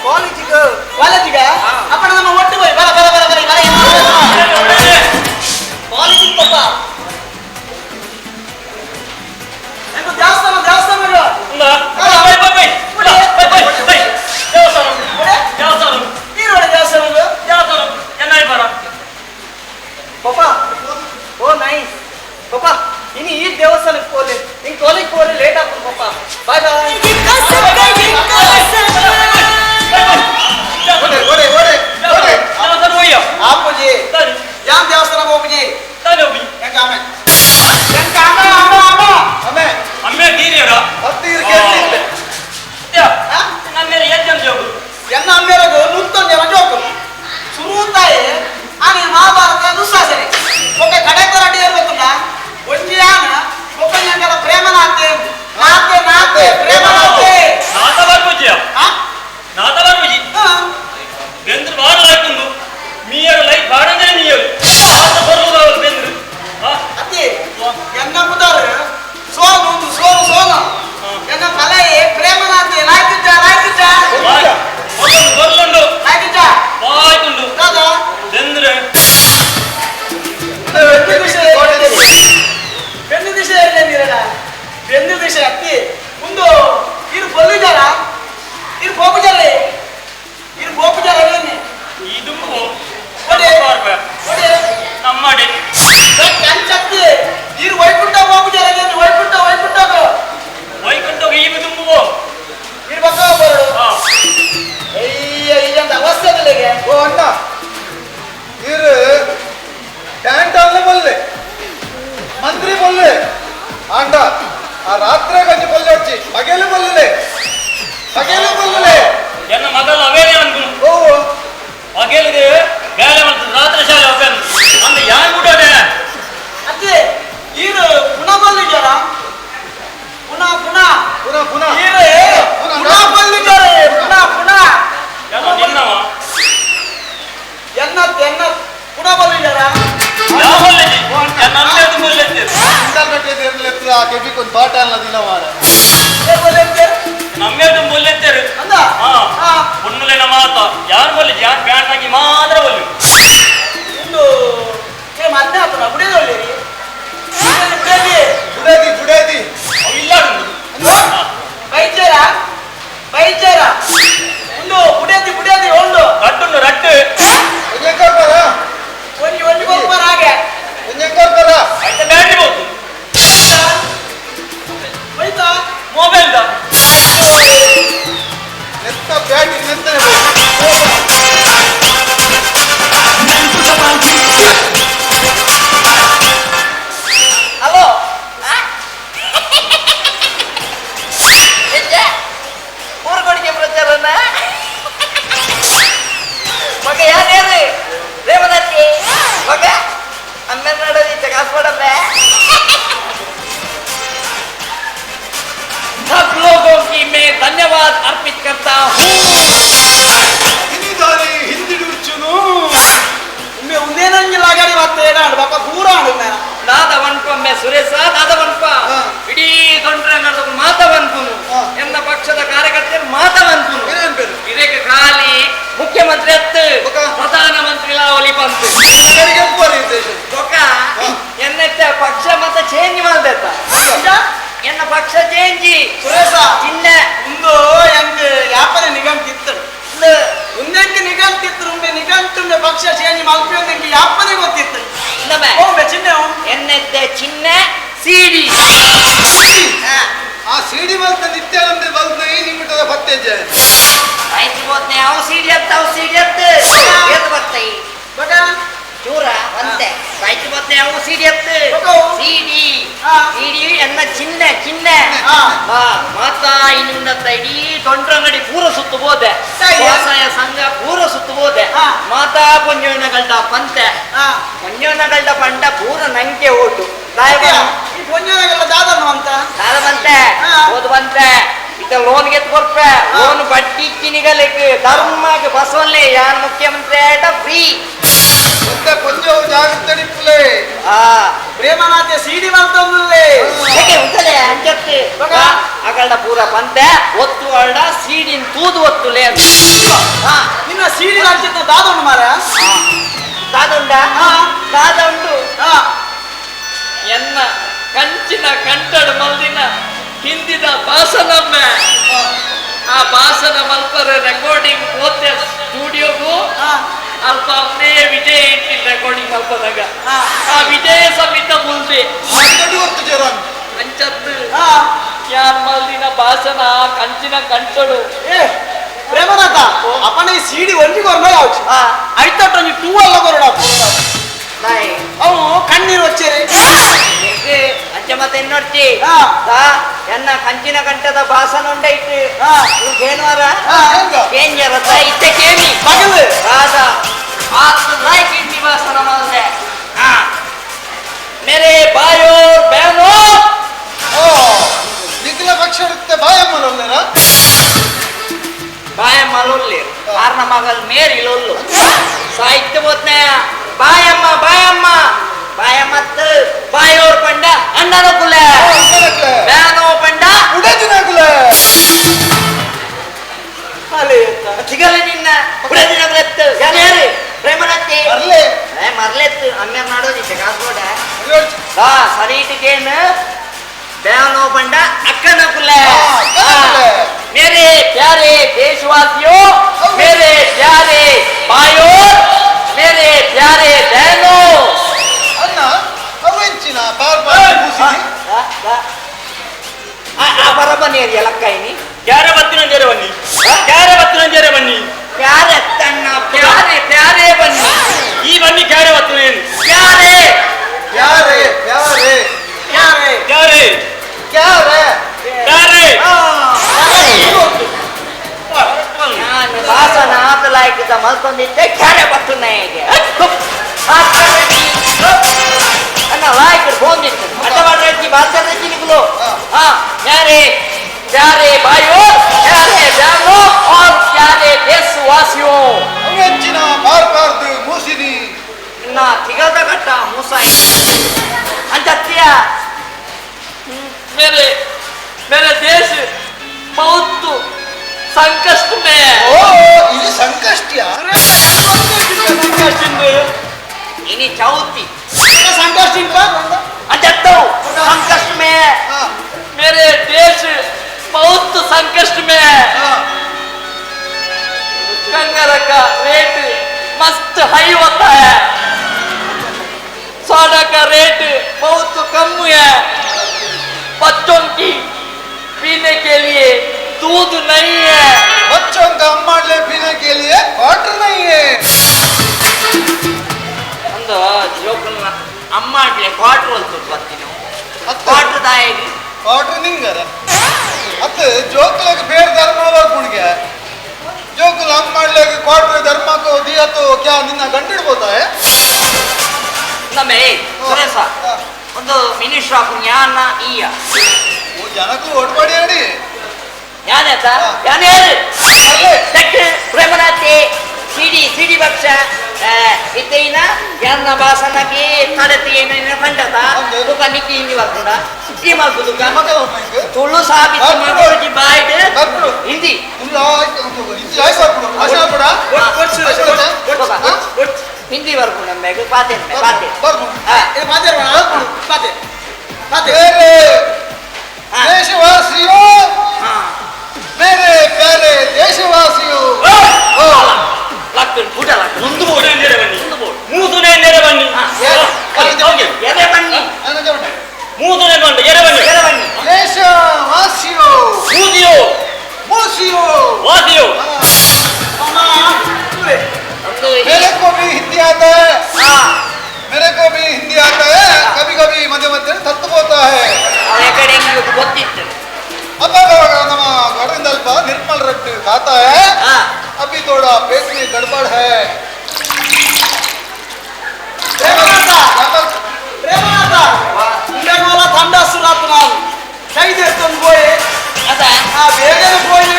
ಕಾಲೇಜಿಗೆ ಕಾಲೇಜಿಗೆ ಅಪ್ಪಣ ನಮ್ಮ ಒಟ್ಟು ನಮ್ಮಡಿ ನೀರು ವೈಕುಂಠ ಹೋಗುಜಾರ ವೈಕುಂಠ ವೈಕುಂಠ ವೈಕುಂಠ ಈವು ತುಂಬುವ ನೀರು ಬಕ್ಕ ಬರೋಡು ಅಯ್ಯ ಇಲ್ಲಂತ ಅವಸ್ಥೆ ಓ ಅಣ್ಣ ಇರು ಟ್ಯಾಂಟ್ ಅಲ್ಲ ಬಲ್ಲೆ ಮಂತ್ರಿ ಬಲ್ಲೆ ಆಂಡ ಆ ರಾತ್ರಿ ಗಂಜಿ ಬಲ್ಲೆ ಹಚ್ಚಿ ಪಗೆಲು ಬಲ್ಲೆ ಪಗೆಲು ಬಲ್ಲೆ ಎನ್ನ ಮಗಲ್ ಅವೇನೆ ಅನ್ಕುನು ಓ ಪಗೆಲಿಗೆ ಬೇಲೆ ಮಾಡ್ತು ರಾತ್ರಿ ಶಾಲೆ ಹೋಗ್ತಾನೆ ಅಂದ ಯಾರು ಬಿಡೋದೆ ಅತ್ತೆ ಈರು ಪುನಃ ಬಲ್ಲಿದ್ದಾರ ಪುನಃ ಪುನಃ ಪುನಃ ಪುನಃ ಈರು ಪುನಃ ಬಲ್ಲಿದ್ದಾರೆ ಪುನಃ ಪುನಃ ಎಲ್ಲ ನಿನ್ನವ ಎನ್ನ ಎನ್ನ ಪುನಃ ಬಲ್ಲಿದ್ದಾರ ಯಾವ ಬಲ್ಲೆಜಿ ನನ್ನ ಬಲ್ಲೆಜಿ ಕೆಬಿಕೊಂದು ಪಾಠ ಅನ್ನೋದಿಲ್ಲ ಮಾರ ನಮ್ಮೇದು ಬಲ್ಲೆತ್ತೇರು ಅಂದ ಪೊನ್ನುಲೆನ ಮಾತ ಯಾರು ಬಲ್ಲೆಜಿ ಯಾರು ಪ್ಯಾಂಟ್ ಹಾಕಿ ಮಾತ್ರ ಬಲ್ಲು ಒಂದು ಏ ಮತ್ತೆ ಆತನ ಬುಡೇದೊಳ್ಳಿರಿ ಬುಡೇದಿ ಬುಡೇದಿ ಬುಡೇದಿ ಇಲ್ಲ ಬೈಚೇರ ಬೈಚೇರ ಒಂದು ಬುಡೇದಿ ಬುಡೇದಿ ಒಂದು ರಟ್ಟುಂಡು ರಟ್ಟು ಒಂಜೆ ಕೊರ್ಪರ ಒಂಜಿ ಒಂಜಿ ಕೊರ್ಪರ ಹಾಗೆ ಒಂಜೆ ಕೊರ್ಪರ ಆಯ್ತಾ ಬ್ಯಾಟ್ರಿ ಬೋದು ಹೋಯ್ತಾ ಮೊಬೈಲ್ the ನೆತ್ತ ಬ್ಯಾಟ್ರಿ ನೆತ್ತನೆ ಹಲೋ ಊರುಕೊಡಿಗೆ ಪ್ರಚಾರನ ಮಗ ಯಾರ್ಯಾರು ರೇವನತ್ತಿ ಮಗ ಅಮ್ಮೆನ್ನಡದಿತ್ತ ಕಾಸು ಕೊಡಮ್ಮೆ. सब लोगों की मैं धन्यवाद अर्पित करता हूँ। ದಾದವನ್ಪೊಮ್ಮೆ ಸುರೇಶ ದಾದವನ್ಪ ಇಡೀ ತೊಂದರೆ ಮಾತವನ್ಪುನು ಎನ್ನ ಪಕ್ಷದ ಕಾರ್ಯಕರ್ತರು ಮಾತವನ್ಪುನು ಇದಕ್ಕೆ ಖಾಲಿ ಮುಖ್ಯಮಂತ್ರಿ ಅತ್ತು ಪ್ರಧಾನಮಂತ್ರಿ ಲಾವಲಿ ಬಂತು ಎನ್ನತ್ತ ಪಕ್ಷ ಮತ ಚೇಂಜ್ ಮಾಡ್ದತ್ತ ಎನ್ನ ಪಕ್ಷ ಚೇಂಜಿ ಸುರೇಶ ಚಿನ್ನೆ ಒಂದು ಎಂಕ್ ಯಾಪನೆ ನಿಗಂಟಿತ್ತು ಒಂದೆಂಕ್ ನಿಗಂಟಿತ್ತು ಉಂಬೆ ನಿಗಂಟುಂಬೆ ಪಕ್ಷ ಚೇಂಜ್ ಮಲ್ಪಿ ಒಂದೆಂಕ್ ಯಾಪನೆ ಗೊತ್ತಿತ್ತು ಓಂಬೆ ಚಿನ್ನೆ ಎನ್ನೆತ್ತೆ ಚಿನ್ನೆ ಸಿಡಿ ಆ ಸಿಡಿ ಬಲ್ತ ನಿತ್ಯಾನಂದ ಬಲ್ತ ಈ ನಿಮಿಟದ ಪತ್ತೆ ಆಯ್ತು ಬೋದ್ನೆ ಅವು ಸಿಡಿ ಅತ್ತ ಅವು ಸಿಡಿ ಅತ್ತ ಏತ್ ಬರ್ತೈ ಬಗ ಚೂರ ಅಂತೆ ಆಯ್ತು ಬೋದ್ನೆ ಅವು ಸಿಡಿ ಅತ್ತ ಸಿಡಿ ಸಿಡಿ ಎನ್ನ ಚಿನ್ನೆ ಚಿನ್ನೆ ಮಾತಾ ಇನ್ನುಂಡತ್ತ ಇಡೀ ತೊಂಡ್ರಂಗಡಿ ಪೂರ ಸುತ್ತು ಬೋದೆ ವ್ಯವಸಾಯ ಸಂಘ ಪೂರ ಸುತ್ತು ಬೋದೆ ಮಾತಾ ಪೊಂಜೋನಗಳ್ದ ಪಂತೆ ಪೊಂಜೋನಗಳ್ದ ಪಂಡ ಪೂರ ನಂಗೆ ಓಟು ಈ ಪೊಂಜೋನಗಳ್ದ ದಾದನು ಅಂತ ದಾದ ಬಂತೆ ಓದು ಬಂತೆ ಇತ್ತ ಲೋನ್ ಗೆತ್ ಕೊರ್ಪೆ ಲೋನ್ ಬಡ್ಡಿ ಕಿನಿಗಲಿಕ್ ಧರ್ಮಕ್ಕೆ ಬಸವಲ್ಲೇ ಯಾನ್ ಮುಖ್ಯಮಂತ್ರಿ ಆಯ್ತಾ ಫ್ರೀ ಮತ್ತೆ ಪೊಂಜೋ ಜಾಗೃತ ನಿಪ್ಪುಲೆ ಆ ಪ್ರೇಮನಾಥೆ ಸಿಡಿ ಮಾಡ್ತಂದುಲ್ಲೇ ಹೇಗೆ ಉಂಟಲೆ ಅಂಚತ್ತೆ ಅಗಳ್ದ ಪೂರ ಪಂತೆ ಒತ್ತು ಅಳ್ಡ ಸೀಡಿನ ತೂದು ಒತ್ತುಲೆ ನಿನ್ನ ಸೀಡಿ ಅಂಚಿನ ದಾದೊಂಡು ಮಾರ ದಾದೊಂಡ ದಾದೊಂಡು ಎನ್ನ ಕಂಚಿನ ಕಂಟಡ್ ಮಲ್ದಿನ ಹಿಂದಿನ ಭಾಷಣಮ್ಮೆ ಆ ಭಾಷಣ ಮಲ್ಪರೆ ರೆಕಾರ್ಡಿಂಗ್ ಹೋತೆ ಸ್ಟುಡಿಯೋಗೂ ಅಲ್ಪ ಅವನೇ ವಿಜಯ ಇಟ್ಟಿಲ್ಲ ರೆಕಾರ್ಡಿಂಗ್ ಮಲ್ಪದಾಗ ಆ ವಿಜಯ ಸಮೇತ ಮುಂದೆ ಅಂಚತ್ತು ಯಾರ್ ಮಲ್ದಿನ ಭಾಷಣ ಕಂಚಿನ ಕಂಟಡು ಏ ಪ್ರೇಮನಾಥ ಅಪ್ಪನ ಈ ಸಿಡಿ ಒಂಜಿ ಕೊರ್ನ ಯಾವಚ್ಚು ಐತಟ್ಟೊಂಜಿ ಟೂ ಅಲ್ಲ ಕೊರಡ ಅವು ಕಣ್ಣೀರು వచ్చేರಿ ಅಂಚೆ ಮತ್ತೆ ಎನ್ನೊಡ್ಚಿ ಎನ್ನ ಕಂಚಿನ ಕಂಠದ ಭಾಷಣ ಉಂಡೈತು ಕೇನುವಾರ ಕೇಂಜರತ್ತ ಇತ್ತೆ ಕೇಮಿ ಮಗಲು ರಾಧ ಆತ್ಮರಾಯ್ ಹಿಂದಿ ಭಾಷಣ ಮಾಡಿದೆ ಮೇರೆ ಬಾಯೋ ಬಹನೋ ಓ ನಿಖಿಲ ಪಕ್ಷ ಬಾಯಮ್ಮಲೊಲ್ಲೇರ ಬಾಯಮ್ಮಲೊಲ್ಲೇರು ಕಾರಣ ಮಗಲ್ ಮೇರಿ ಲೊಲ್ಲು ಸಾಹಿತ್ಯ ಬೋತ್ನೆ ಬಾಯಮ್ಮ ಬಾಯಮ್ಮ ಬಾಯಮ್ಮತ್ತು ಬಾಯೋರ್ ಪಂಡ ಅಣ್ಣನ ಕುಲ ಬ್ಯಾನೋ ಪಂಡ ಉಡದಿನ ಕುಲ ಸಿಗಲ್ಲ ನಿನ್ನ ಉಡದಿನ ಕುಲತ್ತು ಯಾರು ಪ್ರೇಮನತ್ತಿ ಮರ್ಲೆ ಮರ್ಲೆತ್ತು ಅಮ್ಮೆ ಮಾಡೋದಿತ್ತೆ ಕಾಸೋಡ ಸರಿ ಇಟ್ಟಿಗೇನು ಬ್ಯಾನೋ ಪಂಡ ಅಕ್ಕನ ಕುಲ मेरे प्यारे देशवासियों, मेरे प्यारे भाइयों ಪಟ್ಟುನಾಯಗೆ ಅಣ್ಣ ಲಾಯ್ಕರ್ ಫೋನ್ ಅಡ್ಡ ಮಾಡ್ರಿ ಬಾರ್ಸರ್ಜಿ ನಿಕ್ಲು हाँ प्यारे प्यारे भाइयों, प्यारे बहनों और प्यारे देशवासियों. ಅವೆಂಚಿನ ಪಾರ್ಪಾರ್ದು ಮೂಸಿನಿ ನಾ ತಿಗದ ಕಟ್ಟ ಮೂಸಾಯಿ ಅಂಚತ್ಯ. मेरे मेरे देश बहुत संकट में है. ಓ ಇದು ಸಂಕಷ್ಟಿಯ ಇನಿ ಚೌತಿ ಸಂಕಷ್ಟ ಅಂಚತ್ತವು ಸಂಕಷ್ಟ ಮೇ. मेरे देश बहुत संकट में है. कंगर का रेट मस्त हाई होता है, सोडा का रेट बहुत कम है, बच्चों की पीने के लिए दूध नहीं है. बच्चों का अम्माडले पीने के लिए वाटर नहीं है. ಒಂದು ಜೋಕಲ್ನ ಅಮ್ಮಾಡ್ಲೆ ಕ್ವಾರ್ಟರ್ ಹೊಲ್ತು ಬರ್ತೀನಿ ಕ್ವಾರ್ಟರ್ ದಾಯಿಗೆ ವಾಟರ್ ನಿಂಗರ ಅತ್ತ ಜೋಕುಲಗ ಬೇರೆ ಧರ್ಮ ಬರ್ಪುಣಿಗೆ ಜೋಕುಲ ಅಮ್ಮಾಡ್ಲೆಗೆ ಕ್ವಾರ್ಟರ್ ಧರ್ಮಕ್ಕೋ ದಿಯತೋ ಕ್ಯಾ ನಿನ್ನ ಗಂಟಿಡ್ಬೋತಾ. ನಮ್ಮ ಸುರೇಶ ಒಂದು ಮಿನಿಸ್ಟರ್ ಆಫ್ ಜ್ಞಾನ ಈಯ ಓ ಜನಕ್ಕೂ ಓಟ್ ಮಾಡಿ ಹೇಳಿ ಯಾನೇತ ಯಾನೇರು ಡಾಕ್ಟರ್ ಪ್ರೇಮನಾಥಿ ಸಿಡಿ ಸಿಡಿ ಪಕ್ಷ ಇತ್ತೈನ ಯಾನ್ನ ಭಾಷಣಕ್ಕೆ ತಡತಿ ಏನೇನ ಪಂಡತ ಬುಕ ನಿಕ್ಕಿ ಹಿಂದಿ ಬರ್ಪುಂಡ ಈ ಮಲ್ಪುದುಕ ತುಳು ಸಾಬಿತು ಮಲ್ಪುಜಿ ಬಾಯ್ಡ್ ಹಿಂದಿ ಹಿಂದಿ ಬರ್ಪುಂಡ ಮೇಗ ಪಾತೆ ಪಾತೆ ಪಾತೆ ಪಾತೆ ದೇಶವಾಸಿಯೋ, ಮೇರೆ ಪ್ಯಾರೆ ದೇಶವಾಸಿಯೋ. ಮುಂದು ಬೋಡು ಮೂಸುನೆ ನೆರೆ ಬನ್ನಿ ಎರೆ ಬನ್ನಿ ಮೂಸುನೆ ಬಂದು ಎರೆ ಬನ್ನಿ ಎರೆ ಬನ್ನಿ ದೇಶವಾಸಿಯೋ ಮೂಸಿಯೋ ಮೂಸಿಯೋ ವಾಸಿಯೋ. मेरे को भी हिंदी आता है, मेरे को भी हिंदी आता है, कभी कभी मध्य मध्य तत्व होता है. अब ನಮ್ಮ घरದಿಂದ ಅಲ್ಪ ನಿರ್ಮಲ್ ರಟ್ಟು खाता है, अभी थोड़ा पेट में गड़बड़ है. ಪ್ರೇಮನಾಥ ಇಂಡೋಲ ತಂಡ ಸುರಾತ್ ನಾವು ಕೈದೆತ್ತೊಂದು ಪೋಯಿ ಆ ಬೇಗನೆ ಪೋಯಿ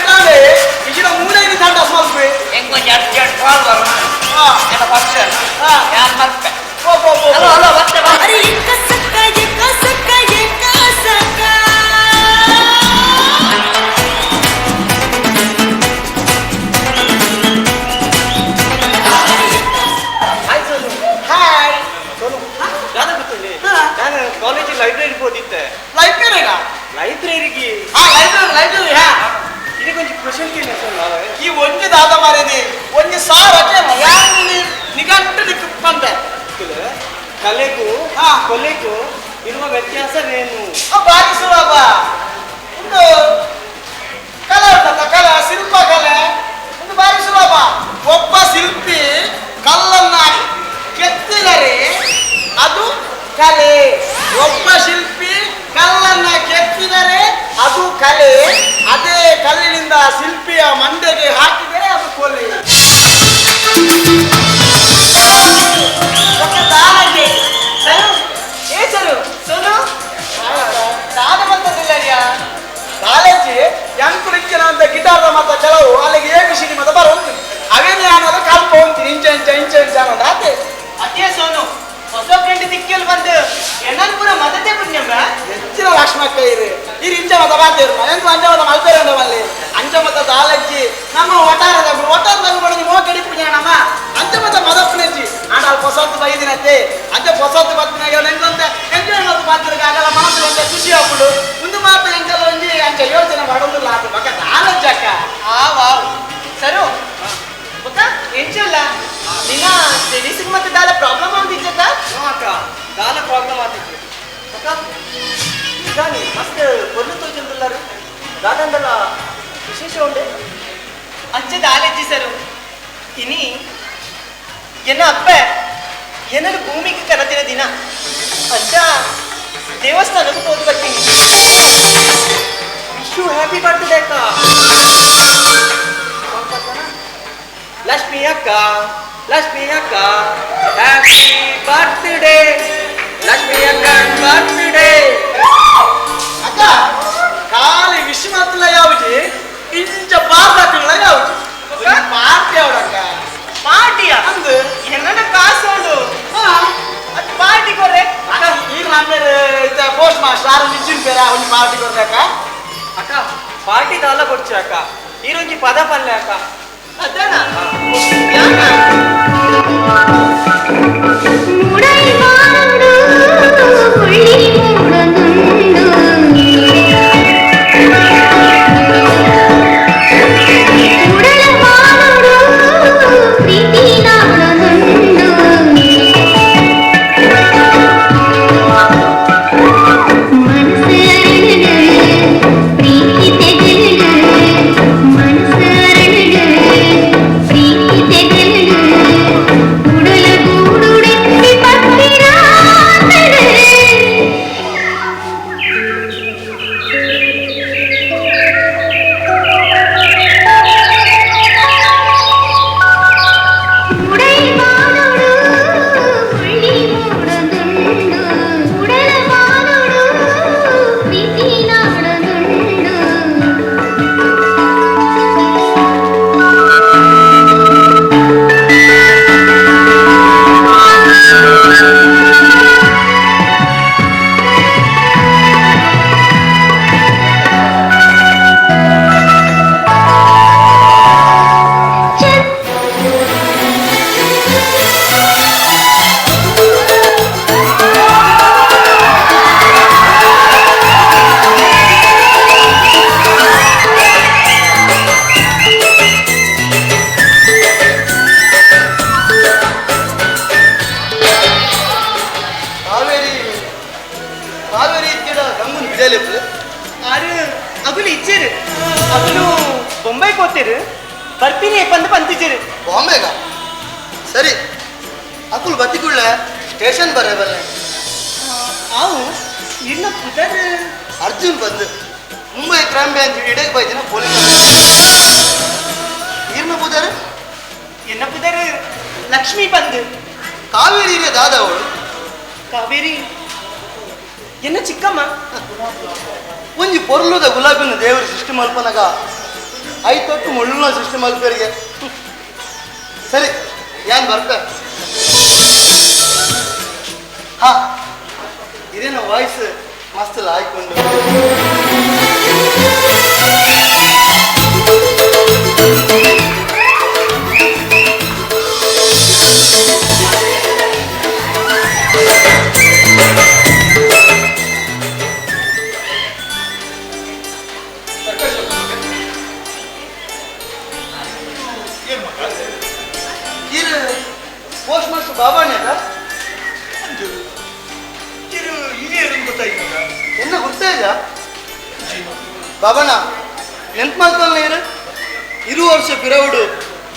ಇಜಿನ ಮೂಲೆಗೆ ತಂಡ ಮಲ್ಪೆ ಎಂಗೊಂಜಿ ಅರ್ಜೆಂಟ್ ಕಾಲ್ ಬರೋಣ ಎಲ್ಲ ಫಂಕ್ಷನ್ ಯಾರು ಮಲ್ಪೆ. ಹಲೋ ಹಲೋ ಮತ್ತೆ ಅರೆ ಎಕ್ಕ ಸಕ್ಕ ಎಕ್ಕ ಸಕ್ಕ ಎಕ್ಕ ಸಕ್ಕ. ಹಾಯ್ ಸೋನು. ಹಾಯ್ ಸೋನು, ದಾದ ಗೊತ್ತುಂಡಿ ನಾನು ಕಾಲೇಜ್ ಲೈಬ್ರರಿ ಓದಿದ್ದೆ. ಲೈಬ್ರರಿಗಾ? ಲೈಬ್ರರಿಗೆ ಹಾ ಲೈಬ್ರರಿ ಲೈಬ್ರರಿ. ಹಾ ಇದಕ್ಕೊಂಜಿ ಕ್ವಶನ್ ಕೇಳಿ ಸೋನು. ಈ ಒಂಜಿ ದಾದ ಮಾರೇದಿ ಒಂಜಿ ಸಾವಿರ ಯಾರು ನಿಗಂಟು ನಿಕ್ಕು ಬಂದೆ. ಕಲೆಗೂ ಕೊಲೆಗೂ ಇರುವ ವ್ಯತ್ಯಾಸವೇನು? ಬಾರಿ ಸುಲಭ. ಒಂದು ಕಲೆ ಉಂಟಲ್ಲ, ಕಲೆ ಶಿಲ್ಪ ಕಲೆ ಒಂದು ಬಾರಿ ಸುಲಭ. ಒಬ್ಬ ಶಿಲ್ಪಿ ಕಲ್ಲನ್ನ ಕೆತ್ತಿದರೆ ಅದು ಕಲೆ. ಒಬ್ಬ ಶಿಲ್ಪಿ ಕಲ್ಲನ್ನ ಕೆತ್ತಿದರೆ ಅದು ಕಲೆ. ಅದೇ ಕಲ್ಲಿನಿಂದ ಶಿಲ್ಪಿಯ ಮಂಡೆಗೆ ಹಾಕಿದರೆ ಅದು ಕೊಲೆ. ಕಾಲೇಜಿ ಎಂಕುಲು ಅಂತ ಗಿಟಾರ್ ಮತ್ತ ಕೆಲವು ಅಲ್ಲಿಗೆ ಎ ಬಿ ಸಿ ಡಿ ಮತ್ತ ಬರ ಉಂಟು ಅವೇನೇ ಅನ್ನೋದು ಕಲ್ಪ ಉಂಟು ಇಂಚ ಇಂಚ ಇಂಚ ಇಂಚ ಅನ್ನೋದು ಆತೆ. ಅದೇ ಸೋನು ಹೊಸ ಫ್ರೆಂಡ್ ದಿಕ್ಕಲ್ ಬಂದು ಎಣ್ಣನ್ ಪೂರ ಮದತೆ ಪುಣ್ಯಮ್ಮ ಹೆಚ್ಚಿನ ಲಕ್ಷ್ಮಕ್ಕ ಇರು ಇರು ಇಂಚ ಮತ ಬಾತೇರು ಎಂತ ಅಂಚ ಮತ ಮಲ್ಪೇರಂಡ ಮಲ್ಲಿ ಅಂಚ ಮತ ದಾಲಜ್ಜಿ ನಮ್ಮ ಒಟಾರದ ಒಟಾರದ ಮೋಕಡಿ ಪುಣ್ಯ ನಮ್ಮ ಅಂಚ ಮತ ಮದಪ್ಪನೆಜ್ಜಿ ಆಂಡ ಹೊಸತ್ತು ಬೈದಿನತ್ತೆ ಅಂಚ ಹೊಸತ್ತು ಬತ್ತಿನಾಗ ಎಂಕೊಂತ ಎಂಜಾಯ್ ಮತ್ತು ಪಾತ್ರಕ್ಕೆ ಆಗಲ್ಲ ಮನಸ್ಸು ಒಂದೇ ಖುಷಿ ಆಗ್ಬಿಡು ಒಂದು ಮಾತು ಎಂಕಲ್ಲ ಒಂಜಿ ಅಂಚ ಯೋಚನೆ ಮಾಡೋದಿಲ್ಲ ಅದು ಮಗ ದಾಲಜ್ಜಕ್ಕ. ಆ ವಾವ್ ಸರು ಬೊಕ್ಕ ಎಂಚಲ್ಲ ನಿನ್ನ ಸ್ಟಡೀಸ್ ಮತ್ತೆ ದಾಲ ಪ್ರಾಬ್ಲಮ್ ಆಗುದಿಜ್ಜಕ್ಕ? ಅಕ್ಕ ದಾಲ ಪ್ರಾಬ್ಲಮ್ ಆತಿತ್ತು ಅಕ್ಕ. ಇದಾನಿ ಮಸ್ತ್ ಪೊರ್ಲು ತೋಜೊಂದುಲ್ಲಾರು ದಾದಂಡಲ ವಿಶೇಷ ಉಂಡೆ ಅಂಚೆ ದಾಲೆಜ್ಜಿ ಸರು ಇನಿ ಎನ್ನ ಅಪ್ಪ ಎನ್ನಲು ಭೂಮಿಗೆ ಕನತಿನ ದಿನ ಅಂಚ ದೇವಸ್ಥಾನಕ್ಕೆ ಹೋಗಿ ಬರ್ತೀನಿ. ವಿಶ್ you happy birthday ಅಕ್ಕ. ಲಕ್ಷ್ಮಿ ಅಕ್ಕ ಲಕ್ಷ್ಮಿ ಅಕ್ಕ ಹ್ಯಾಪಿ ಬರ್ತ್ಡೇ, ಲಕ್ಷ್ಮಿ ಅಕ್ಕ ಬರ್ತ್ಡೇ. ಅಕ್ಕ ಖಾಲಿ ವಿಶ್ ಮಾತ್ರ ಯಾವುದು, ಇಂಚ ಬಾರ್ದಾಕಲ್ಲ ಯಾವುದು ಪಾರ್ಟಿ ಅವಡಕ್ಕ. ಪಾರ್ಟಿಯ ಅಂದು ಎನ್ನಡ ಕಾಸೋಡು ಅದು ಪಾರ್ಟಿ ಕೊರ್ರೆ. ಅಕ್ಕ ಈಗ ನಮ್ಮ ಪೋಸ್ಟ್ ಮಾಸ್ಟರ್ ಆರು ನಿಜ್ಜಿನ ಪೇರ ಒಂಜಿ ಪಾರ್ಟಿ ಕೊರ್ಬೇಕ. ಅಕ್ಕ ಪಾರ್ಟಿ ದಾಲ ಕೊಡ್ಚು ಅಕ್ಕ, ಈರೊಂಜಿ ಪದ ಪಲ್ಲೆ ಅಕ್ಕ. ಅದೇನಾ ಬಾಂಬೆಗ ಸರಿ ಅಕುಲ್ ಬತ್ತಿಕುಳ್ಳ ಸ್ಟೇಷನ್ ಬರೇ ಬಲ್ಲೆ. ಅವು ಇನ್ನ ಪುದರ್ ಅರ್ಜುನ್ ಬಂದು ಮುಂಬೈ ಕ್ರೈಮ್ ಬ್ರಾಂಚ್ ಇಡಕ್ಕೆ ಬೈದಿನ ಪೊಲೀಸ್. ಇರ್ನ ಪುದರ್ ಎನ್ನ ಪುದರ್ ಲಕ್ಷ್ಮೀ ಬಂದು. ಕಾವೇರಿ ದಾದ ಅವಳು. ಕಾವೇರಿ ಎನ್ನ ಚಿಕ್ಕಮ್ಮ. ಒಂಜಿ ಪೊರ್ಲುದ ಗುಲಾಬಿನ ದೇವರು ಸೃಷ್ಟಿ ಮಲ್ಪನಗ ಐತೊಟ್ಟು ಮುಳ್ಳುನ ಸೃಷ್ಟಿ ಮಲ್ಪರಿಗೆ. ಸರಿ ಏನ್ ಬರ್ತ. ಹಾ ಇದೇನ ವಾಯ್ಸ್ ಮಸ್ತ್ ಹಾಕೊಂಡು. ಪೋಸ್ಟ್ ಮಾಸ್ಟರ್ ಬಾಬಾಣ್ಣ ಎನ್ನ ಗುರ್ತಾ ಇದ್ಯಾ ಬಾಬಣ್ಣ? ನೆನ್ಪು ಮಾಡ್ತಾನೆ ನೀರು ಇರು ವರ್ಷ ಪಿರವುಡು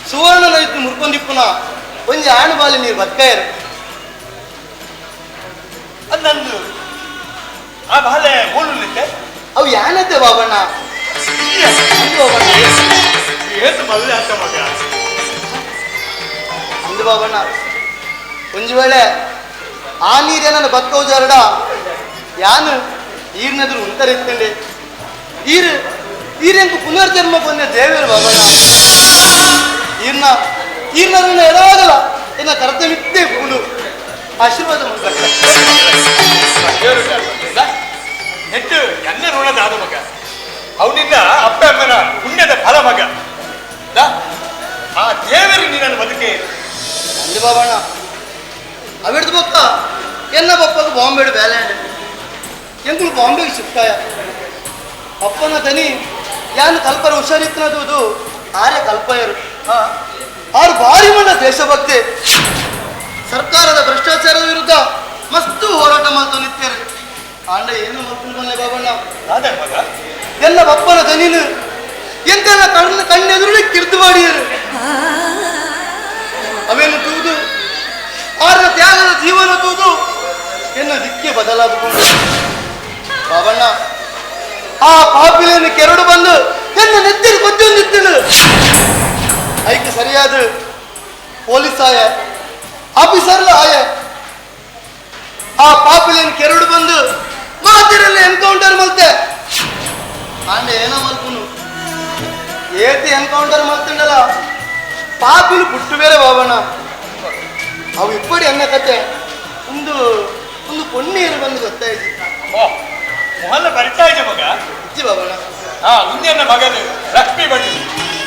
ಸುವರ್ಣ ನೈತು ಮುರ್ಕೊಂಡಿಪ್ಪುನ ಒಂಜಿ ಆಣು ಬಾಲಿ ನೀರು ಬತ್ಕಾಯರು. ಅದು ನಂದು ಆ ಬಾಲೆ ಓಡುಲಿದ್ದೆ ಅವು ಯಾನತ್ತೆ ಬಾಬಣ್ಣ? ಬಾಬಣ್ಣ ಏತು ಮಲ್ಲೆ ಅಂತ ಮಗ ಅಂದು ಬಾಬಣ್ಣ. ಒಂಜಿ ವೇಳೆ ಆ ನೀರೇನ ಬತ್ಕೋಜಾರಡ ಯಾನು ಈರ್ನೆದುರು ಉಂತರಿತ್ತಂಡೆ. ಈರು ಈರೆಂಕು ಪುನರ್ಜನ್ಮ ಬಂದ ದೇವರು ಬಾಬಣ್ಣ. ಈರ್ನ ಈರ್ನ ಎಡವಾಗಲ್ಲ ಎನ್ನ ಕರ್ತವ್ಯ ಕೂಡು ಆಶೀರ್ವಾದ ನೆಟ್ಟು ಎನ್ನ ಋಣದಾದ ಮಗ ಅವನಿಂದ ಅಪ್ಪ ಅಮ್ಮನ ಪುಣ್ಯದ ಫಲ ಮಗ. ಆ ದೇವರು ನಿನ್ನನ್ನು ಬದುಕೆ ಅಂದು ಬಾಬಣ್ಣ. ಅವಿಡ್ದು ಬೊಕ್ಕ ಎನ್ನ ಬಪ್ಪಗ ಬಾಂಬೆಡು ಬೇಲೆ ಎಂಕುಲು ಬಾಂಬೆಗೆ ಶಿಫ್ಟಾಯ. ಅಪ್ಪನ ದನಿ ಯಾನು ಕಲ್ಪರ ಹುಷಾರಿತ್ತನದು ಆರ್ಯ ಕಲ್ಪಯರು. ಆರು ಭಾರಿ ಮಣ್ಣ ದೇಶಭಕ್ತಿ, ಸರ್ಕಾರದ ಭ್ರಷ್ಟಾಚಾರದ ವಿರುದ್ಧ ಮಸ್ತು ಹೋರಾಟ ಮಾಡ್ತು ನಿತ್ಯರು. ಆಂಡ ಏನು ಮಲ್ಕೊಂಡು ಬಾಬಣ್ಣ ಎಲ್ಲ ಬಪ್ಪನ ದನಿನು ಎಂತೆಲ್ಲ ಕಣ್ಣು ಕಣ್ಣೆದುರು ಕಿರ್ದು ಮಾಡಿದರು. ಅವೇನು ತೂದು ಆರ್ನ ತ್ಯಾಗದ ಜೀವನ ತೂದು ಎನ್ನ ದಿಕ್ಕೆ ಬದಲಾದುಕೊಂಡು ಬಾಬಣ್ಣ ಆ ಪಾಪಿಲೆಯನ್ನು ಕೆರಡು ಬಂದು ಎನ್ನ ನೆತ್ತಿರು ಕೊಚ್ಚೊಂದಿತ್ತನು. ಐಕೆ ಸರಿಯಾದ ಪೊಲೀಸ್ ಆಯ ಆಫೀಸರ್ಲ ಆಯ ಆ ಪಾಪಿಲೇನ್ ಕೆರಡು ಬಂದು ಮಾತಿರಲ್ಲ ಎನ್ಕೌಂಟರ್ ಮಲ್ತೆ ಆಂಡ ಏನೋ ಮಲ್ಪುನು ಏತಿ ಎನ್ಕೌಂಟರ್ ಮಲ್ತಿಂಡಲ್ಲ ಪಾಪಿಲು ಪುಟ್ಟು ಬೇರೆ ಬಾಬಣ್ಣ ಅವು ಇಪ್ಪಡಿ ಅನ್ನ ಕತೆ ಒಂದು ಒಂದು ಪೊಣ್ಣೀರು ಬಂದು ಗೊತ್ತಾಯ್ತು. ಮೊಹಲ್ಲ ಪರಿಚಯ ಮಗ ಇಜ್ಜಿ ಬಾಬಣ್ಣ. ಹಾ ಉಂಜನ್ನ ಮಗನು ಲಕ್ಷ್ಮೀ ಬಂಡು.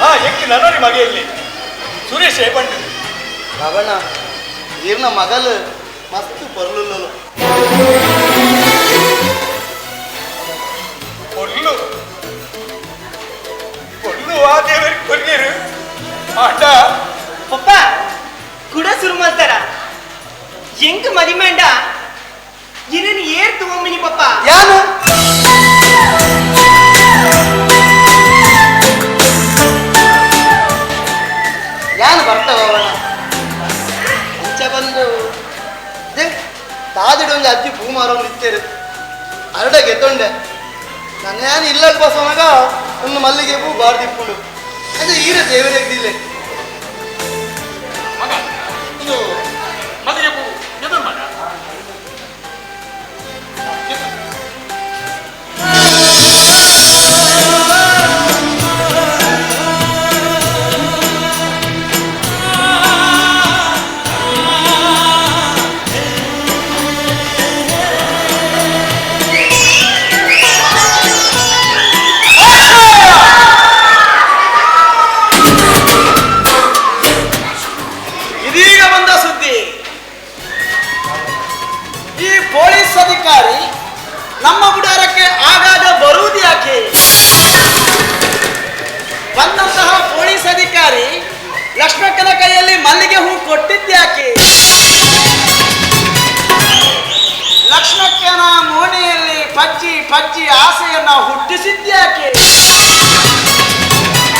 ಹಾ ಎಕ್ಕಿ ನನರಿ ಮಗ ಇಲ್ಲಿ ಸುರೇಶ್ ಬಂಡು. ಬಾಬಣ್ಣ ಈರ್ನ ಮಗಲು ಮಸ್ತ್ ಪೊರ್ಲು ಪೊರ್ಲು ಪೊರ್ಲು ಆ ದೇವರಿಗೆ ಕೊರ್ಗೇರು ಆಟ ಪಪ್ಪ ಕುಡ ಶುರು ಮಾಡ್ತಾರ ಎಂಗ್ ಮದಿಮೇಂಡ ಇದನ್ನು ಏರ್ ತಗೊಂಬಿನಿ ಪಪ್ಪ. ಯಾನು ಯಾನು ಬರ್ತಾವ ಅಂಚ ಬಂದು ತಾದಿಡ ಒಂದು ಅಜ್ಜಿ ಪೂ ಮಾರೋನು ಇತ್ತೇರು ಅರಡ ಗೆತ್ತೊಂಡೆ ನನ್ನ ಯಾನು ಇಲ್ಲಕ್ಕೆ ಬಸವನಾಗ ಒಂದು ಮಲ್ಲಿಗೆ ಪೂ ಬಾರ್ದಿಪ್ಪುಂಡು ಅದೇ ಈರ ದೇವರಿಗೆ ಮಗ ಇದು ಮಲ್ಲಿಗೆ ಪೂ ಎದುರು ಮಗ. ಇದೀಗ ಬಂದ ಸುದ್ದಿ, ಈ ಪೊಲೀಸ್ ಅಧಿಕಾರಿ ನಮ್ಮ ಗುಡಾರಕ್ಕೆ ಆಗಾಗ ಬರುವುದು ಯಾಕೆ? ಬಂದಂತಹ ಪೊಲೀಸ್ ಅಧಿಕಾರಿ ಲಕ್ಷ್ಮಕ್ಕನ ಕೈಯಲ್ಲಿ ಮಲ್ಲಿಗೆ ಹೂ ಕೊಟ್ಟಿದ್ಯಾಕೆ? ಲಕ್ಷ್ಮಕ್ಕನ ಮೋನೆಯಲ್ಲಿ ಪಜ್ಜಿ ಪಜ್ಜಿ ಆಸೆಯನ್ನ ಹುಟ್ಟಿಸಿದ್ಯಾಕೆ?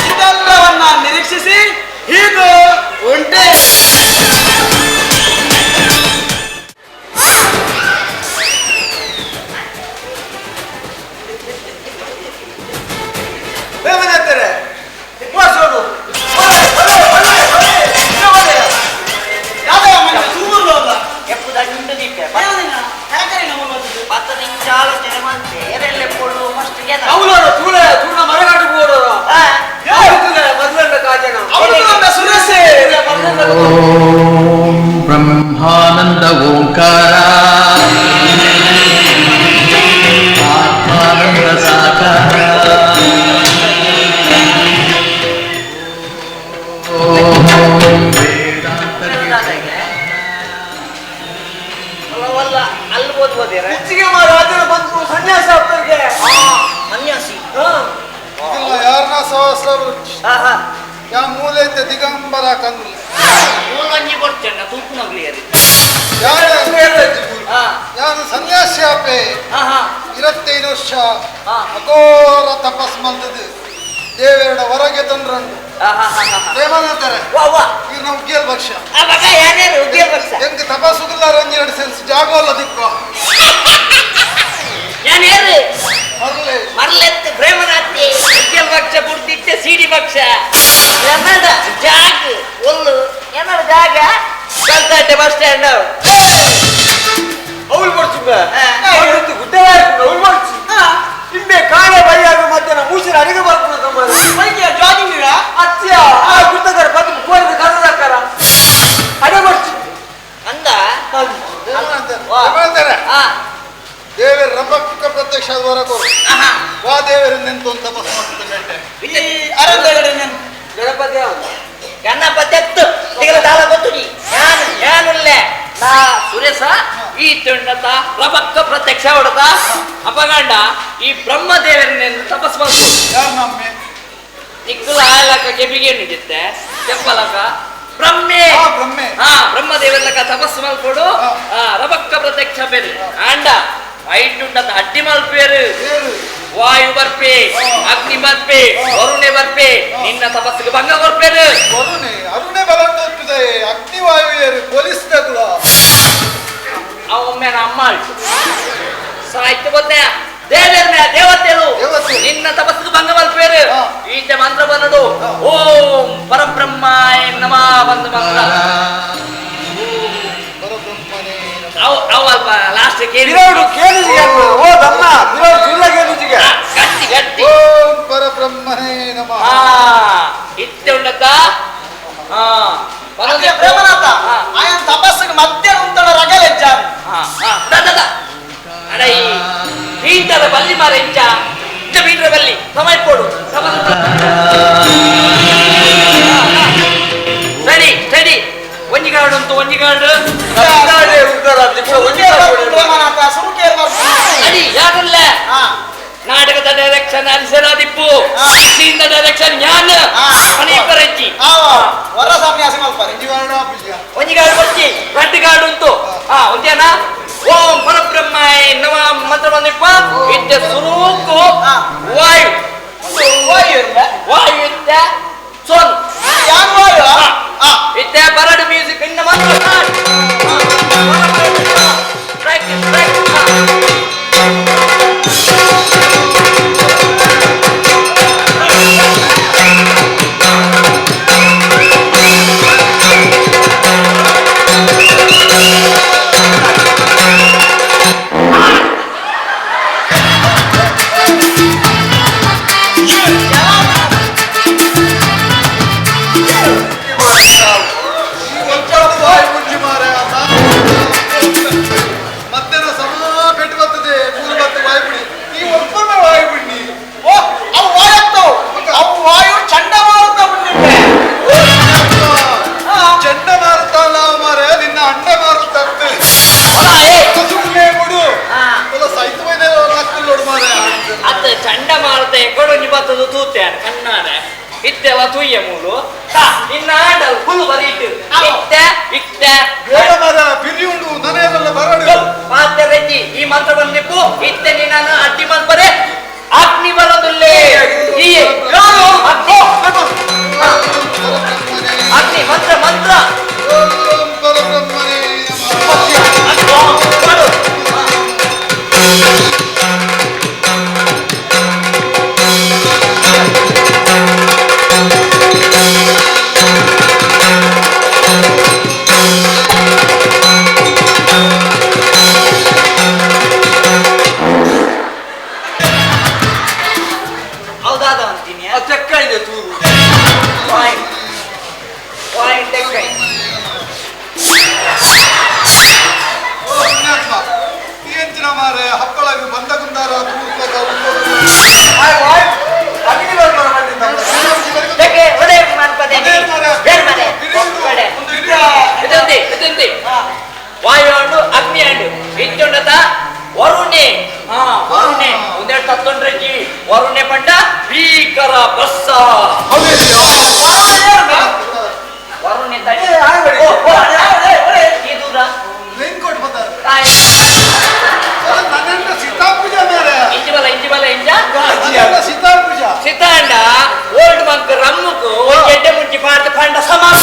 ಇದೆಲ್ಲವನ್ನ ನಿರೀಕ್ಷಿಸಿ ಹೀಗೂ ಉಂಟೆ. ಬ್ರಹ್ಮಾನಂದ ಓಂಕಾರ ಆತ್ಮಾನಂದ ಸಾಕಾರ ಯಾರನ್ನ ಸಹಸ್ರ ಮೂಲೆ ದಿಗಂಬರ ಕಂದು ಯಾರು ಸನ್ಯಾಸಿ ಆಪೆ 25 ವರ್ಷ ಅಘೋರ ತಪಸ್ ಮಲ್ತದ್ದು ದೇವೆರಡ ಹೊರಗೆ ತಂದ್ರಂಡು ಪ್ರೇಮಾನಂದರೆ ಈಗ ನಾವು ಉಗ್ಗಿಯಲ್ ಪಕ್ಷ ಹೆಂಗ್ ತಪಸ್ಸುಗುಲ್ಲಾರ ಒಂದೆರಡು ಸೆನ್ಸ್ ಜಾಗೋಲ್ಲ ದಿಕ್ಕ ಮರ್ಲೆತ್ತು ಪ್ರೇಮನಾಥಿ ಉಗ್ಗಿಯಲ್ ಪಕ್ಷ ಬುಡ್ದಿಟ್ಟೆ ಸಿಡಿ ಪಕ್ಷ ಎನ್ನಡ ಜಾಗ ಒಲ್ಲು ಎನ್ನಡ ಜಾಗ ಕಲ್ತಾಟೆ ಬಸ್ ಸ್ಟ್ಯಾಂಡ್ ಅವಳು ಬರ್ಚುಂಬ ಗುಡ್ಡ ಅವಳು ಬರ್ಚು ಇಂಬೆ ಕಾಳೆ ಬೈಯಾಗ ಮಧ್ಯಾಹ್ನ ಮೂಸಿನ ಅಡಿಗೆ ಬರ್ತಾನೆ ಜಾಗಿಂಗ್ ಅತ್ಯ ಆ ಗುಡ್ಡದಾರ ಬಂದು ಕೋರಿದ ಕನ್ನಡಕ್ಕಾರ ಅಡೆ ಬರ್ಚು ಅಂದ ದೇವರ ರಬ್ಬಕ್ಕ ಪ್ರತ್ಯಕ್ಷ ಹೊರಗು ವಾ ದೇವರು ನಿಂತು ತಪಸ್ಸು ಮಾಡ್ತದೆ. ಗಣಪತಿ ಗಣಪತಿ ಎತ್ತು ದಾಳ ಗೊತ್ತು ಯಾನು ಯಾನುಲ್ಲೆ ನಾ ಸುರೇಶ ಈ ತುಂಡತ ರಬಕ್ಕ ಪ್ರತ್ಯಕ್ಷ ಹೊಡತ ಅಪಗಂಡ ಈ ಬ್ರಹ್ಮದೇವರನ್ನೆಂದು ತಪಸ್ ಬಂತು ನಿಕ್ಕುಲ ಆಲಕ ಕೆಬಿಗೇನು ಜಿತ್ತೆ ಕೆಪ್ಪಲಕ ಬ್ರಹ್ಮೆ ಹಾ ಬ್ರಹ್ಮದೇವರಲಕ ತಪಸ್ಸು ಮಲ್ಕೊಡು ರಬಕ್ಕ ಪ್ರತ್ಯಕ್ಷ ಬೇರೆ ಆಂಡ ಐಟುಂಡತ ಅಡ್ಡಿ ಮಲ್ಪೇರು ವಾಯು ಬರ್ಪೆ ಅಗ್ನಿ ಬರ್ಪೆ ವರುಣೆ ಬರ್ಪೆ ನಿನ್ನ ತಪಸ್ಸಿಗೆ ಭಂಗ ಕೊರ್ಪೇರು. ವರುಣೆ ಅರುಣೆ ಬಲಂಟುತ್ತದೆ ಅಗ್ನಿವಾಯು ಏರು ಪೊಲೀಸ್ ತಗುಲ ಒಮ್ಮೆ ಅಮ್ಮ ಆಯ್ತು ಸಾಯ್ತು ಗೊತ್ತೇ ದೇವರ ದೇವತೆಲು ನಿನ್ನ ತಪಸ್ಸಿಗೆ ಭಂಗ ಮಲ್ಪೇರು ಈತೆ ಮಂತ್ರ ಬಂದಡು ಓಂ ಪರಬ್ರಹ್ಮಾಯ ನಮಃ ಬಂದು ಮಂತ್ರ ಅವು ಅಲ್ಪ ಲಾಸ್ಟ್ ಕೇಳಿ ಕೇಳಿದಿಗೆ ಓ ದಮ್ಮ ಜಿಲ್ಲ ಕೇಳಿದಿಗೆ ಗಟ್ಟಿ ಗಟ್ಟಿ ಓಂ ಪರಬ್ರಹ್ಮನೇ ನಮಃ ಇತ್ತೆ ಉಂಡತ್ತ ಪ್ರೇಮನಾಥ ಆಯನ್ ತಪಸ್ಸಿಗೆ ಮಧ್ಯ ಉಂಟಳ ರಗಲೆಜ್ಜ ಅಡೈ ಬೀಟರ ಬಲ್ಲಿ ಮಾರ ಇಂಚ ಇಂಚ ಬೀಟರ ಬಲ್ಲಿ ಸಮಯ ಕೊಡು ಸರಿ ಸರಿ ಒಂಜಿ ಗಾರ್ಡ್ ಉಂಟು ಒಂಜಿ ಗಾರ್ಡ್ ಅಡಿ ಯಾರಲ್ಲ ನಾಟಕದ ಡೈರೆಕ್ಷನ್ ಅಲಿಸರಾದಿಪ್ಪು ಸೀನ್ ಡೈರೆಕ್ಷನ್ ಜ್ಞಾನ ಅನೇಕರಜ್ಜಿ ವರ ಸನ್ಯಾಸಿ ಮಲ್ಪರೆ ಒಂಜಿ ಗಾರ್ಡ್ ಬಚ್ಚಿ ರಡ್ಡು ಗಾರ್ಡ್ ಉಂಟು ಒಂದೇನಾ ಓಂ ಪರಬ್ರಹ್ಮಾಯ ನಮಃ ಮಂತ್ರ ಬಂದಿಪ್ಪ ಇದ್ದ ಸುರೂಕು ವಾಯು ವಾಯು ವಾಯು ಇದ್ದ ಸೋನ್ ಯಾನ್ ವಾಯು ಇದ್ದ ಬರಡು ಮ್ಯೂಸಿಕ್ ಇನ್ನ ಮಂತ್ರ ಪ್ರಾಕ್ಟೀಸ್ ಪ್ರಾಕ್ಟೀಸ್. ಇತ್ತೆಲ್ಲ ತುಯ್ಯ ಮೂಲು ಇನ್ನ ಆಂಡಲ್ ಫುಲ್ ಬರೀಟು ಇತ್ತೆ ಇತ್ತೆ ಬಿರಿ ಉಂಡು ನನಗೆಲ್ಲ ಬರಡು ಪಾತ್ರೆ ರೆಡ್ಡಿ ಈ ಮಂತ್ರ ಬಂದಿಪ್ಪು ಇತ್ತೆ ನೀನು ಅಡ್ಡಿ ಮಲ್ಪರೆ ಅಗ್ನಿ ಬರೋದಿಲ್ಲೇ ಈ ಅಗ್ನಿ ಅಗ್ನಿ ಮಂತ್ರ ಮಂತ್ರ ವಾಯು ಅಂಡು ಅಗ್ನಿ ಅಂಡು ಇತ್ತುಂಡತ ವರುಣೆ ವರುಣೆ ಒಂದೆರಡು ತತ್ತೊಂಡ್ರೆ ವರುಣೆ ಪಂಡ ಭೀಕರ ಬಸ್ಸ ವರುಣೆ ಸೀತಾಂಡ ಓಲ್ಡ್ ಮಂಕ್ ರಮ್ಮುಕು ಗೆಡ್ಡೆ ಮುಂಚಿ ಪಾಡ್ದು ಪಂಡ ಸಮಾನ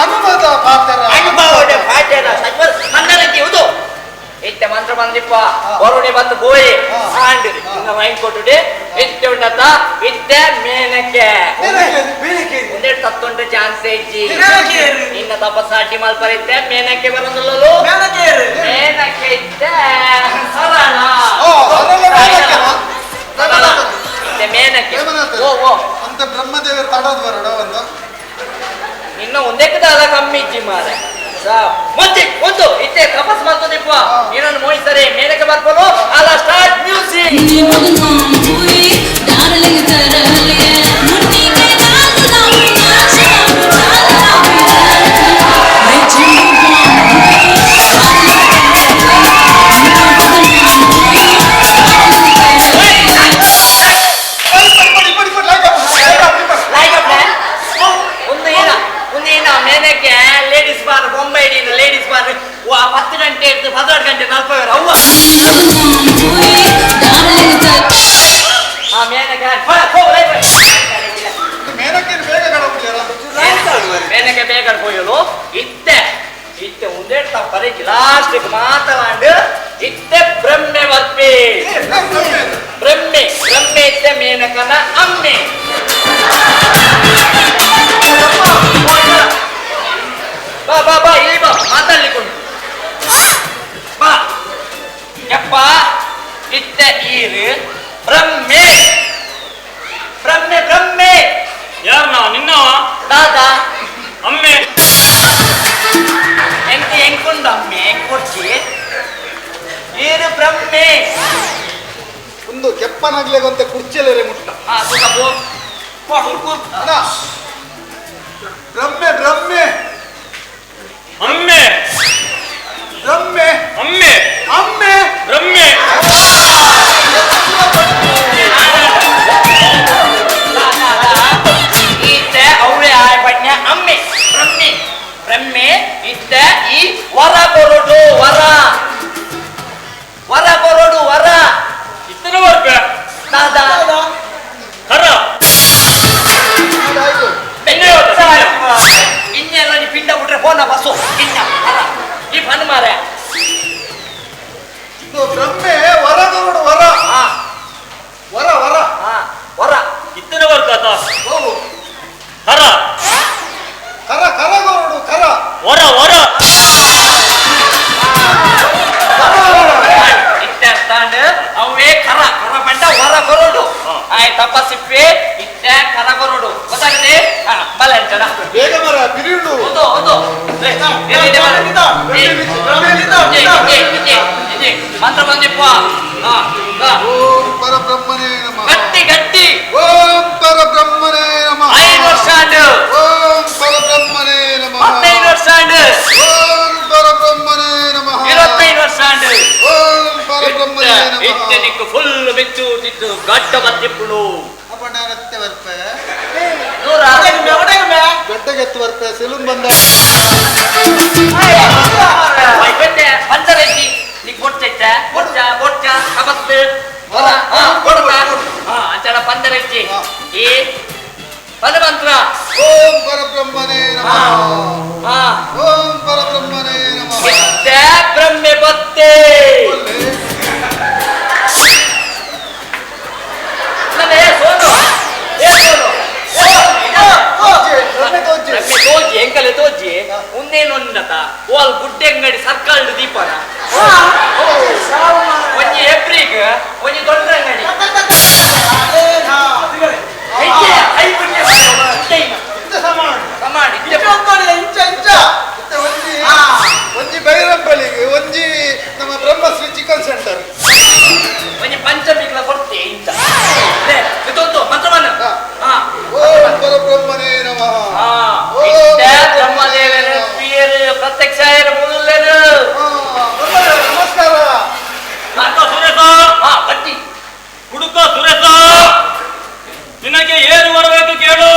ಅನುಭವದ ಪಾತ್ರ ಅನುಭವದ ಪಾಠದ ಸಚಿವರು ಮನ್ನರಕ್ಕೆ ಹೌದು ಇತ್ತೆ ಮಂತ್ರ ಬಂದಿಪ್ಪ ವರುಣೆ ಬಂದು ಬೋಯಿ ಆಂಡ್ ಇನ್ನ ವೈನ್ ಕೊಟ್ಟುಡೆ ಇತ್ತೆ ಉಂಡತ ಇತ್ತೆ ಮೇನಕ್ಕೆ ಒಂದೆರಡು ತತ್ತೊಂಡ್ರೆ ಚಾನ್ಸ್ ಇಜ್ಜಿ ನಿನ್ನ ತಪಸ್ಸಾಟಿ ಮಲ್ಪರಿತ್ತೆ ಮೇನಕ್ಕೆ ಬರೋದಿಲ್ಲಲು ಮೇನಕ್ಕೆ ಇತ್ತೆ ಸರಳ ಮೇನಕ್ಕೆ ಓ ಓ ಅಂತ ಬ್ರಹ್ಮದೇವರು ತಡೋದು ಬರೋಡ ಒಂದು ಇನ್ನು ಒಂದಕ್ಕೆ ಕಮ್ಮಿ ಇಜ್ಜಿ ಮಾರೆ ಮತ್ತೆ ಒಂದು ಇತ್ತೆ ತಪಸ್ ಮಾಡ್ತದಿಪ್ಪ ಏನನ್ನು ಮೋಹಿಸ್ತಾರೆ ಮೇನಕ್ಕೆ ಬರ್ಬೋದು ಅಲ್ಲ ಸ್ಟಾರ್ಟ್ ಮ್ಯೂಸಿಕ್. ಮೇನಕ್ಕೆ ಲೇಡೀಸ್ ಬಾರ್ ಬೊಂಬೈ ಲೇಡೀಸ್ ಬಾರ್ 10 ಗಂಟೆ ಇತ್ತು 16 ಗಂಟೆ 40 ಅವ್ವ ಮೇನಕ್ಕೆ ಬೇಗ ಹೋಯಲು ಇತ್ತೆ ಇತ್ತೆ ಒಂದೇ ತಪ್ಪರೆ ಲಾಸ್ಟ್ ಮಾತನಾಡು ಇತ್ತೆ ಬ್ರಹ್ಮೆ ಬರ್ಪಿ. ಬ್ರಹ್ಮೆ ಬ್ರಹ್ಮೆ ಇದ್ದ ಮೇನಕನ ಅಮ್ಮೆ. ಬಾ ಬಾ ಬಾ ಇಲ್ಲಿ ಬಾ, ಮಾತಾಡ್ಲಿಕ್ಕೊಂಡು ಬಾ. ಯಪ್ಪ ಇತ್ತ ಈರು ಬ್ರಹ್ಮೆ ಬ್ರಹ್ಮೆ ಬ್ರಹ್ಮೆ. ಯಾರನ್ನ ನಿನ್ನವ? ದಾದಾ ಅಮ್ಮೆ. ಎಂತ ಎಂಕೊಂಡು ಅಮ್ಮೆ ಕೊಡ್ಚಿ ಈರು ಬ್ರಹ್ಮೆ. ಒಂದು ಕೆಪ್ಪನಾಗ್ಲೇಗಂತ ಕುರ್ಚಿಯಲ್ಲೇ ಮುಟ್ಟ. ಬ್ರಹ್ಮೆ ಬ್ರಹ್ಮೆ ಅಮ್ಮೆ ಬ್ರಹ್ಮೆ ಅಮ್ಮೆ ಅಮ್ಮೆ ಬ್ರಹ್ಮೆ. ಈತ ಅವರೇ ಆಯ್ ಅಮ್ಮೆ ಬ್ರಹ್ಮೆ ಬ್ರಹ್ಮೆ ಇತ್ತ ಈ ವರ ಕೊರಡು ವರ ವರ ಕೊರಡು ವರ ಇತ್ತನ ವರ್ಗ ದಾದಾ ಕರ ಇನ್ನೆಲ್ಲ ನೀ ಪಿಂಡ ಬಿಟ್ರೆ ಫೋನ ಬಸ್ಸು ಇನ್ನ ಕರ ಈ ಫನ್ ಮಾರೆ. ಬ್ರಹ್ಮೆ ವರ ಕೊರಡು ವರ ವರ ವರ ವರ ಇತ್ತನ ವರ್ಗ ಕರ ಕರ ಕರ ಕೊರಡು ಕರ ವರ ವರ ಅವೇ ಕರ ಕರ ಪಂಡ ವರ ಕೊರಡು. ಆಯ್ ತಪಸ್ಸಿಪ್ಪೆ ಇತ್ತ ಕರ ಕೊರಡು ಗೊತ್ತಾಗಿದೆ. ಬಲ ಅಂಚನ ಬೇಗ ಮರ ಬಿರಿಯುಂಡು. ಹೌದು ಹೌದು. ಮಂತ್ರ ಬಂದಿಪ್ಪ. ಓಂ ಪರಬ್ರಹ್ಮನೇ ನಮಃ. ಗಟ್ಟಿ ಗಟ್ಟಿ. ಓಂ ಪರಬ್ರಹ್ಮನೇ ನಮಃ. 5 ವರ್ಷ ಆಂಡು. ಓಂ ಪರಬ್ರಹ್ಮನೇ ನಮಃ. 15 ವರ್ಷ ಆಂಡು. ಓಂ ಪರಬ್ರಹ್ಮನೇ ನಮಃ. 25 ವರ್ಷ ಆಂಡು. ಓಂ ಪರಬ್ರಹ್ಮನೇ ನಮಃ. ಇತ್ತನಿಕ್ಕು ಫುಲ್ ಬೆಚ್ಚು ತಿತ್ತು ಗಡ್ಡ ಬತ್ತಿಪ್ಪುಳು. ಅಪ್ಪ ನಾನತ್ತೆ ಬರ್ಪೆ ನೂರ ಗಡ್ಡಗೆತ್ತು ಬರ್ಪೆ ಸೆಲೂನ್ ಬಂದ ಪಂಚರೆಡ್ಡಿ ನೀ ಕೊಡ್ತೈತೆ ಕೊಡ್ಚ ಕೊಡ್ಚ ಕಬತ್ತು ಅಂಚನ ಪಂಚರೆಡ್ಡಿ ಈ ಪದಮಂತ್ರ. ಓಂ ಪರಬ್ರಹ್ಮನೇ ನಮಃ. ಓಂ ಪರಬ್ರಹ್ಮನೇ ನಮಃ. ಬ್ರಹ್ಮೆ ಬತ್ತೆ ತೋಜಿ ಎಂಕಲೆ ತೋಜಿ ಉಂದೇನೊಂದತ ಓಲ್ ಗುಡ್ಡೆ ಅಂಗಡಿ ಸರ್ಕಲ್ ದೀಪನ ಒಂಜಿ ಏಪ್ರಿಗ್ ಒಂಜಿ ದೊಡ್ಡ ಅಂಗಡಿ ಒಂಜಿ ಬೈರಂಪಳ್ಳಿಗೆ ಒಂಜಿ ನಮ್ಮ ಬ್ರಹ್ಮಶ್ರೀ ಚಿಕನ್ ಸೆಂಟರ್ ಒಂಜಿ ಪಂಚಮಿಗ್ಲ ಕೊಡ್ತೆ ಇಂಚ ಮಂತ್ರವನ್ನ. ಓಂ ಪರಬ್ರಹ್ಮನೇ ನಮಃ. ಬ್ರಹ್ಮದೇವನ ಪ್ರತ್ಯಕ್ಷ ನಮಸ್ಕಾರ. ಸುರೇಶ ಗಟ್ಟಿ ಹುಡುಕ ಸುರೇಶ, ನಿನಗೆ ಏನು ಬರಬೇಕು ಕೇಳು.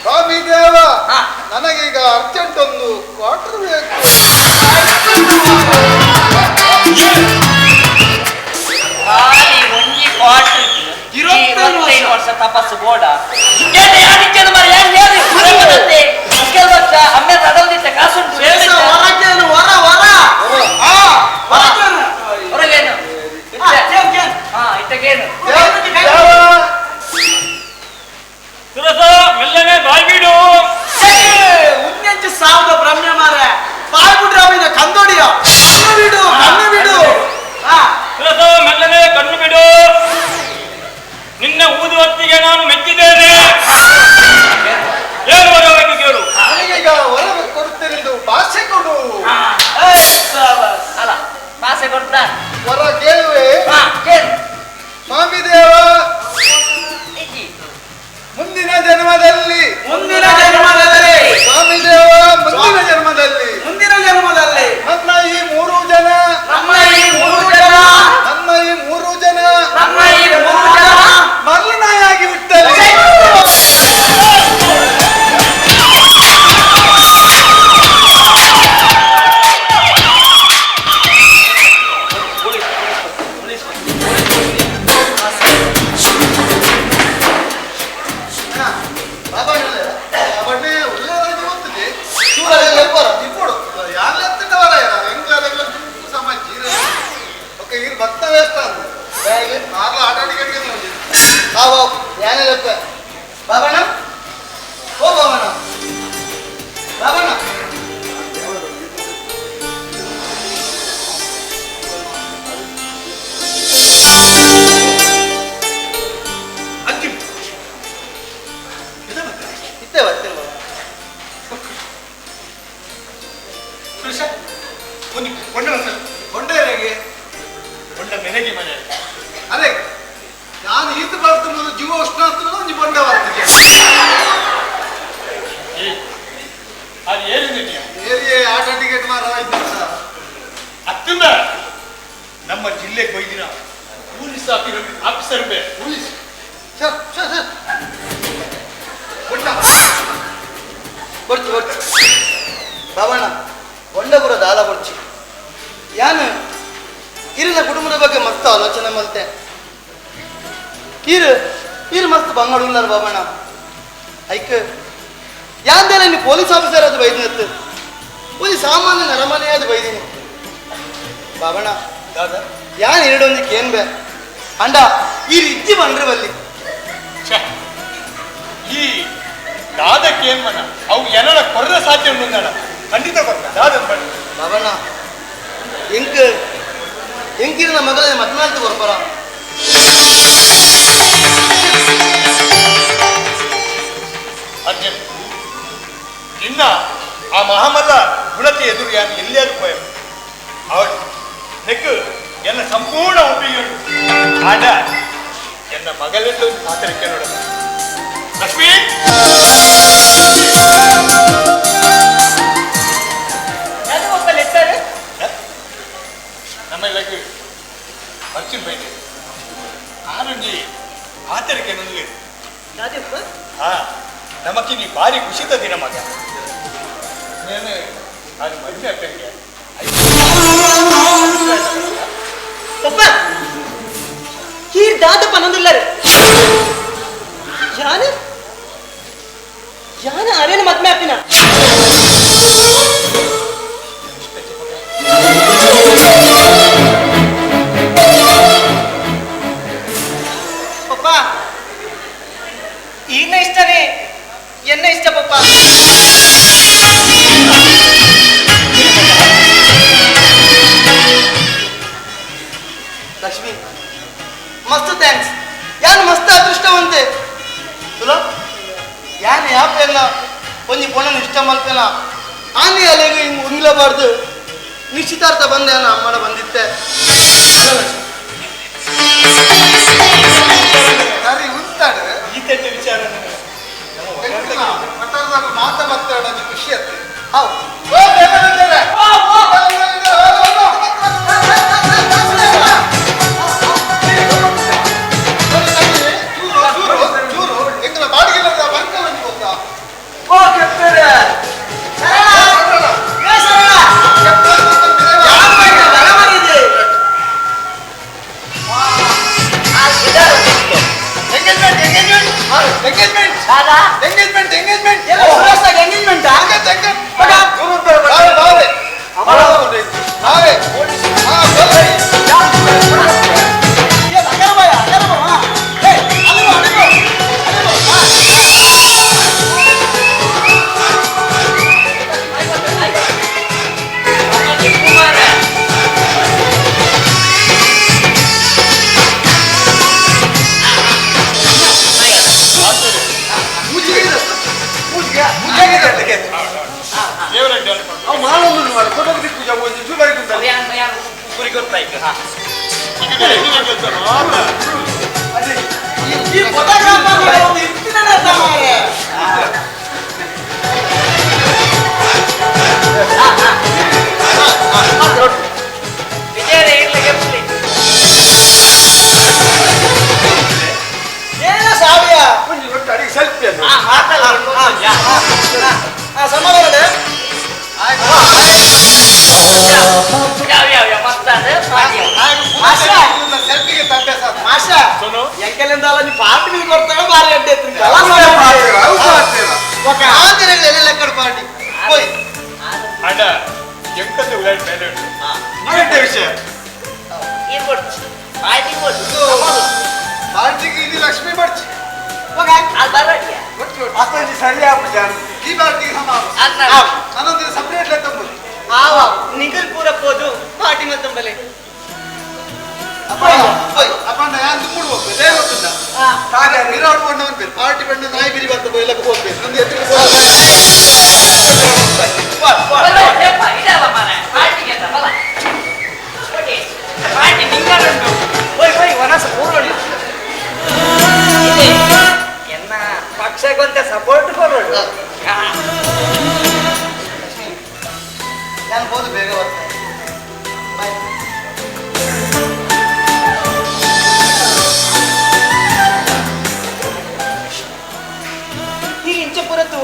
ಸ್ವಾಮಿ ದೇವ, ನನಗೀಗ ಅರ್ಜೆಂಟ್ ಒಂದು ಕ್ವಾರ್ಟರ್ ಬೇಕು. ಖಾಲಿ ಒಂಜಿ ಕ್ವಾರ್ಟರ್ 25 ವರ್ಷ ತಪಸ್ಸು ಬೋಡ. ಸುರೇಶ ಮೆಲ್ಲನೆ ಬಾಯ್ ಬಿಡು. ಉನ್ನೆಂಚು ಸಾವಿರದ ಬ್ರಹ್ಮೆ ಮಾರೆ ಬಾಯ್ ಬಿಡ್ರಿ ಅವಿನ ಕಂದೋಡಿಯ ಕಣ್ಣು ಬಿಡು ಕಣ್ಣು ಬಿಡು. ಸುರೇಶ ಮೆಲ್ಲನೆ ಕಣ್ಣು ಬಿಡು. ನಿನ್ನ ಊದುವತ್ತಿಗೆ ನಾನು ಮೆಚ್ಚಿದ್ದೇನೆ. ಏನು ಬರಬೇಕು ಕೇಳು. ನನಗೀಗ ವರ ಕೊಡುತ್ತೇನೆಂದು ಭಾಷೆ ಕೊಡು. ಒಂದು ಕೊಂಡ ಕೊಂಡೇರಿಗೆ ಕೊಂಡ ಮೆನಗಿ ಮನೆ ಅದೇ ನಾನು ಈತ ಬರ್ತದ ಜೀವ ಉಷ್ಣ ಆಗ್ತದ ಒಂದು ಬೊಂಡ ಬರ್ತದೆ ಅದು ಏನಿದೆ ಏರಿಯೇ ಆಟೋ ಟಿಕೆಟ್ ಮಾರ ಅತ್ತಿಂದ ನಮ್ಮ ಜಿಲ್ಲೆಗೆ ಬೈದಿನ police officer police sir sir sir ಬೊಂಡ ಬರ್ಚು ಬರ್ಚು ಬಾಬಣ್ಣ ಬೊಂಡಪುರ ದಾಲ ಬರ್ಚು ಯಾನು ಇರಿನ ಕುಟುಂಬದ ಬಗ್ಗೆ ಮಸ್ತ್ ಆಲೋಚನೆ ಮಲ್ತೆ ಇರು ಇರು ಮಸ್ತ್ ಬಂಗಡುಲ್ಲಾರ ಬಾಬಣ್ಣ ಐಕ್ ಯಾಂದೆಲ್ಲ ನೀ ಪೊಲೀಸ್ ಆಫೀಸರ್ ಅದು ಬೈದಿನತ್ತು ಒಂದು ಸಾಮಾನ್ಯ ನರಮನೆ ಅದು ಬೈದಿನಿ ಬಾಬಣ್ಣ ದಾದಾ ಯಾನ್ ಎರಡೊಂದಿಕ್ಕೆ ಏನ್ ಬೇ ಅಂಡ ಈ ಇಜ್ಜಿ ಬಂಡ್ರಿ ಬಲ್ಲಿ ಈ ದಾದಕ್ಕೆ ಏನ್ ಮನ ಅವು ಏನಾರ ಕೊರ್ರ ಸಾಧ್ಯ ಉಂಡು ಖಂಡಿತ ಕೊರ್ತ ದಾದ ಬಾಬಣ್ಣ ಎಂಕ್ ಎಂಕಿರನ ಮಗಳ ಮದ್ನಾಲ್ತು ಕೊರ್ಪರ ಅರ್ಜುನ್ ಇನ್ನ ಆ ಮಹಾಮಲ್ಲ ಗುಣತೆ ಎದುರು ಯಾನು ಎಲ್ಲಿಯಾರು ಪೋಯ ಅವಳು ನೆಕ್ಕು ಎನ್ನ ಸಂಪೂರ್ಣ ಒಪ್ಪಿಗೆ ಆಡ ಎನ್ನ ಮಗಲೆಂದು ಮಾತರಿಕೆ ನೋಡ ಲಕ್ಷ್ಮೀ ನಮ್ಮ ಇಲ್ಲಕ್ಕೆ ಅರ್ಜುನ್ ಬೈದೆ ಆರುಂಜಿ ಆತರಿಕೆ ನೊಂದು ಹಾ ನಮಕ್ಕೆ ನೀ ಭಾರಿ ಖುಷಿತ ದಿನ ಮಗ నేను ಅದು ಮದುವೆ ಅಕ್ಕನಿಗೆ ಪಪ್ಪ ಕೀರ್ ದಾದಪ್ಪ ನಂದುಲ್ಲರು ಯಾನ ಯಾನ ಅರೇನ ಮದ್ಮೆ ಆಪಿನ ಪಪ್ಪ ಈನ ಇಷ್ಟನೇ ಎನ್ನ ಇಷ್ಟ ಪಪ್ಪ ಲಕ್ಷ್ಮಿ ಮಸ್ತ್ thanks ಯಾನ್ ಮಸ್ತ್ ಅದೃಷ್ಟವಂತೆ ತುಲ ಯಾನ್ ಯಾಪೆಲ್ಲ ಒಂಜಿ ಪೊಣ್ಣನ ಇಷ್ಟ ಮಲ್ಪೆನ ಆನೆ ಅಲೆಗೆ ಹಿಂಗೆ ಉಂಗ್ಲಬಾರ್ದು ನಿಶ್ಚಿತಾರ್ಥ ಬಂದೆ ಅನ್ನ ಅಮ್ಮಡ ಬಂದಿತ್ತೆ ಸರಿ ಉಂತಾಡು ಈ ತಟ್ಟೆ ವಿಚಾರ ಮಾತ ಮಾತಾಡ ಖುಷಿ ಆಗ್ತದೆ ಹೌದು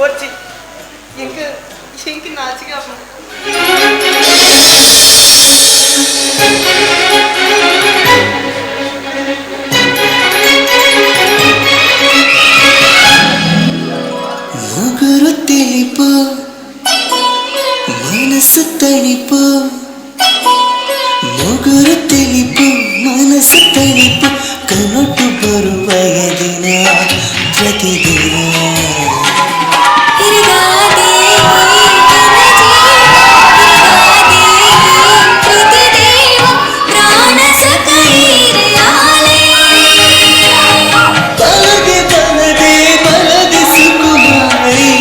ಬೋರ್ಚಿ ಎಂಕ್ ಎಂಕ್ ನಾಚಿಕೆ ಆಪುಂಡು ಮುಗುರು ತಿಳಿಪು ಮನಸ್ಸು ತಣಿಪು ಮುಗುರು ತಿಳಿಪು ಮನಸ್ಸು ತಣಿಪು ಕನೊಟ್ಟು ಬರುವ ದಿನ ಪ್ರತಿದಿನ ಬಲದೆ ಬಲದೆ ಬಲದೆ ಸುಕುಮಾರಿ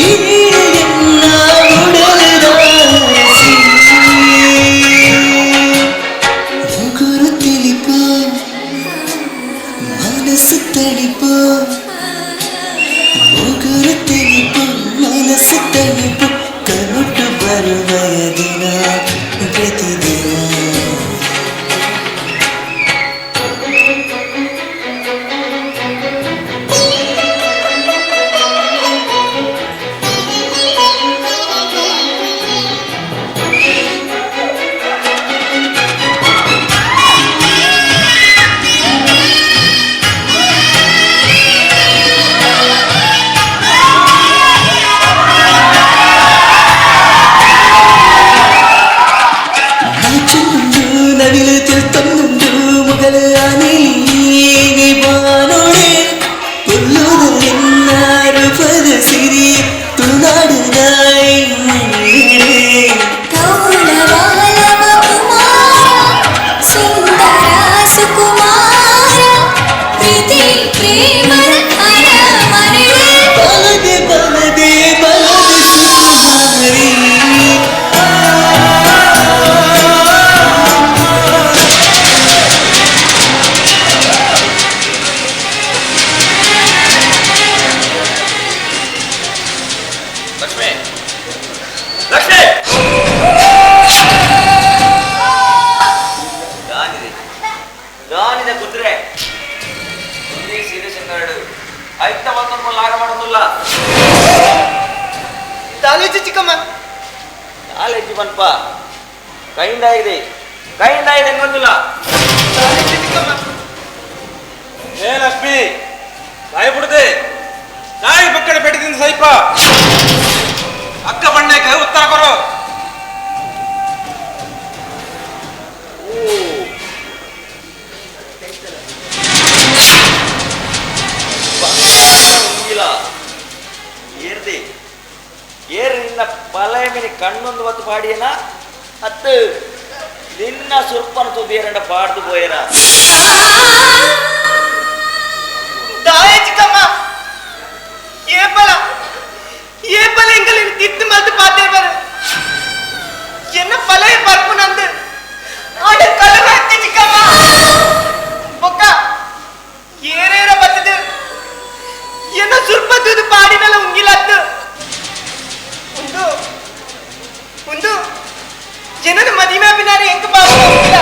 ಎನ್ನ ಉಡಲದಾಸಿ ಮುಗುರು ತಿಳಿಪು ಮನಸ್ಸು ತಣಿಪು ಮುಗುರು ತಿಳಿಪು ಮನಸ್ಸು ತಣಿಪು ಕನೊಟ್ಟು ಬರುವ ದಿನ ಪ್ರತಿದಿನ. ನಾಚುಂಡು ನವಿಲು ತಿಳ್ತೊಂದುಂಡು ಮೊಗಲು ಅನಿಲಿ ಬಾನೋಡೆ ಪುಲ್ಲುದ ಎನ್ನಾರು ಪದ ಸಿರಿ ತುಳುನಾಡು ನಾಯಿ. ಬಲದೆ ಬಲದೆ ಬಲದೆ ಸುಕುಮಾರಿ. ಲಕ್ಷ್ಮಿ ಲಕ್ಷ್ಮಿ ದಾನಿದೆ ದಾನಿದ ಕುದುರೆ ಒಂದೇ ಸೀರೆ ಸಿಂಗಾರಡು ಐತ ಒಂದೊಂದು ಲಾಗ ಮಾಡೋದಿಲ್ಲ. ಕಾಲೇಜು ಚಿಕ್ಕಮ್ಮ ಕಾಲೇಜು ಬನ್ಪ ಕೈಂದ ಇದೆ ಕೈಂದ ಇದೆ ಹಂಗೊಂದಿಲ್ಲ. ಕಾಲೇಜು ಚಿಕ್ಕಮ್ಮ. ಏ ಲಕ್ಷ್ಮಿ ಬಾಯಿ ಬಿಡದೆ ನಾಯಿ ಪಕ್ಕಡ ಪೆಟ್ಟಿದಿಂದ ಸೈಪ ಅಕ್ಕ ಬಣ್ಣಕ್ಕೆ ಉತ್ತರ ಕೊರು. ಉಂಗಿಲ ಏರ್ದೆ ಏರು ನಿನ್ನ ಪಲಯ ಮೇಲೆ ಕಣ್ಣೊಂದು ಬತ್ತು ಪಾಡಿಯನ ಹತ್ತು ನಿನ್ನ ಸುರ್ಪನ ತುದಿಯರಂಡ ಪಾಡ್ದು ಪೋಯನ. ದಾಯ ಚಿಕ್ಕಮ್ಮ ಏಪಲ ಏಪಲ ಎಂಗಲಿನ ತಿತ್ತು ಮಲ್ತು ಪಾತೆ ಬರ ಎನ್ನ ಪಲಯ ಪರ್ಪು ನಂದು ಆಡ ಕಲವಾಗ್ತಿ ಚಿಕ್ಕಮ್ಮ ಬೊಕ್ಕ ಏರೇರ ಬತ್ತದು ಎನ್ನ ಸುರ್ಪ ತೂದು ಪಾಡಿನಲ ಉಂಗಿಲತ್ತು ಉಂದು ಉಂದು ಜನನ ಮದಿಮೆ ಬಿನಾರೆ ಎಂಕ ಬಾಬು ಉಂಗಿಲ.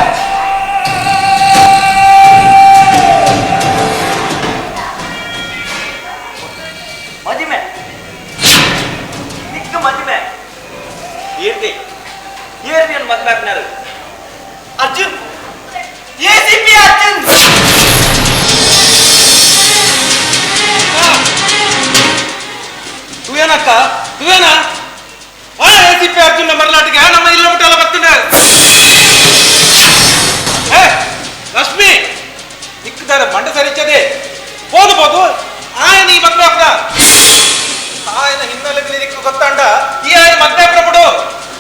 ಮದಿಮೆ ನಿಕ್ಕ ಮದಿಮೆ ಏರ್ದೆ ಏರ್ದೆ ಅನ್ ಮದ್ವೆ ಹಾಕ್ನಾರು ಅರ್ಜುನ್ ಎಸಿಪಿ ಅರ್ಜುನ್. ತೂಯೇನಕ್ಕ ತೂಯೇನಾ ಆ ಎಸಿಪಿ ಅರ್ಜುನ್ ಮರಲಾಟಿಗೆ ನಮ್ಮ ಇಲ್ಲ ಮುಟ್ಟಲ್ಲ ಬರ್ತೀನಿ. ಏ ಲಕ್ಷ್ಮಿ ನಿಕ್ಕದಾರ ಮಂಡ ಸರಿಚದೆ ಬೋದು ಬೋದು ಆಯನ ಈ ಮದ್ವೆ ಹಾಕ್ದ ಆಯನ ಹಿನ್ನೆಲೆ ನಿಕ್ಕು ಗೊತ್ತಾಂಡ ಈ ಆಯನ ಮದ್ವೆ ಹಾಕ್ರ ಬಿಡು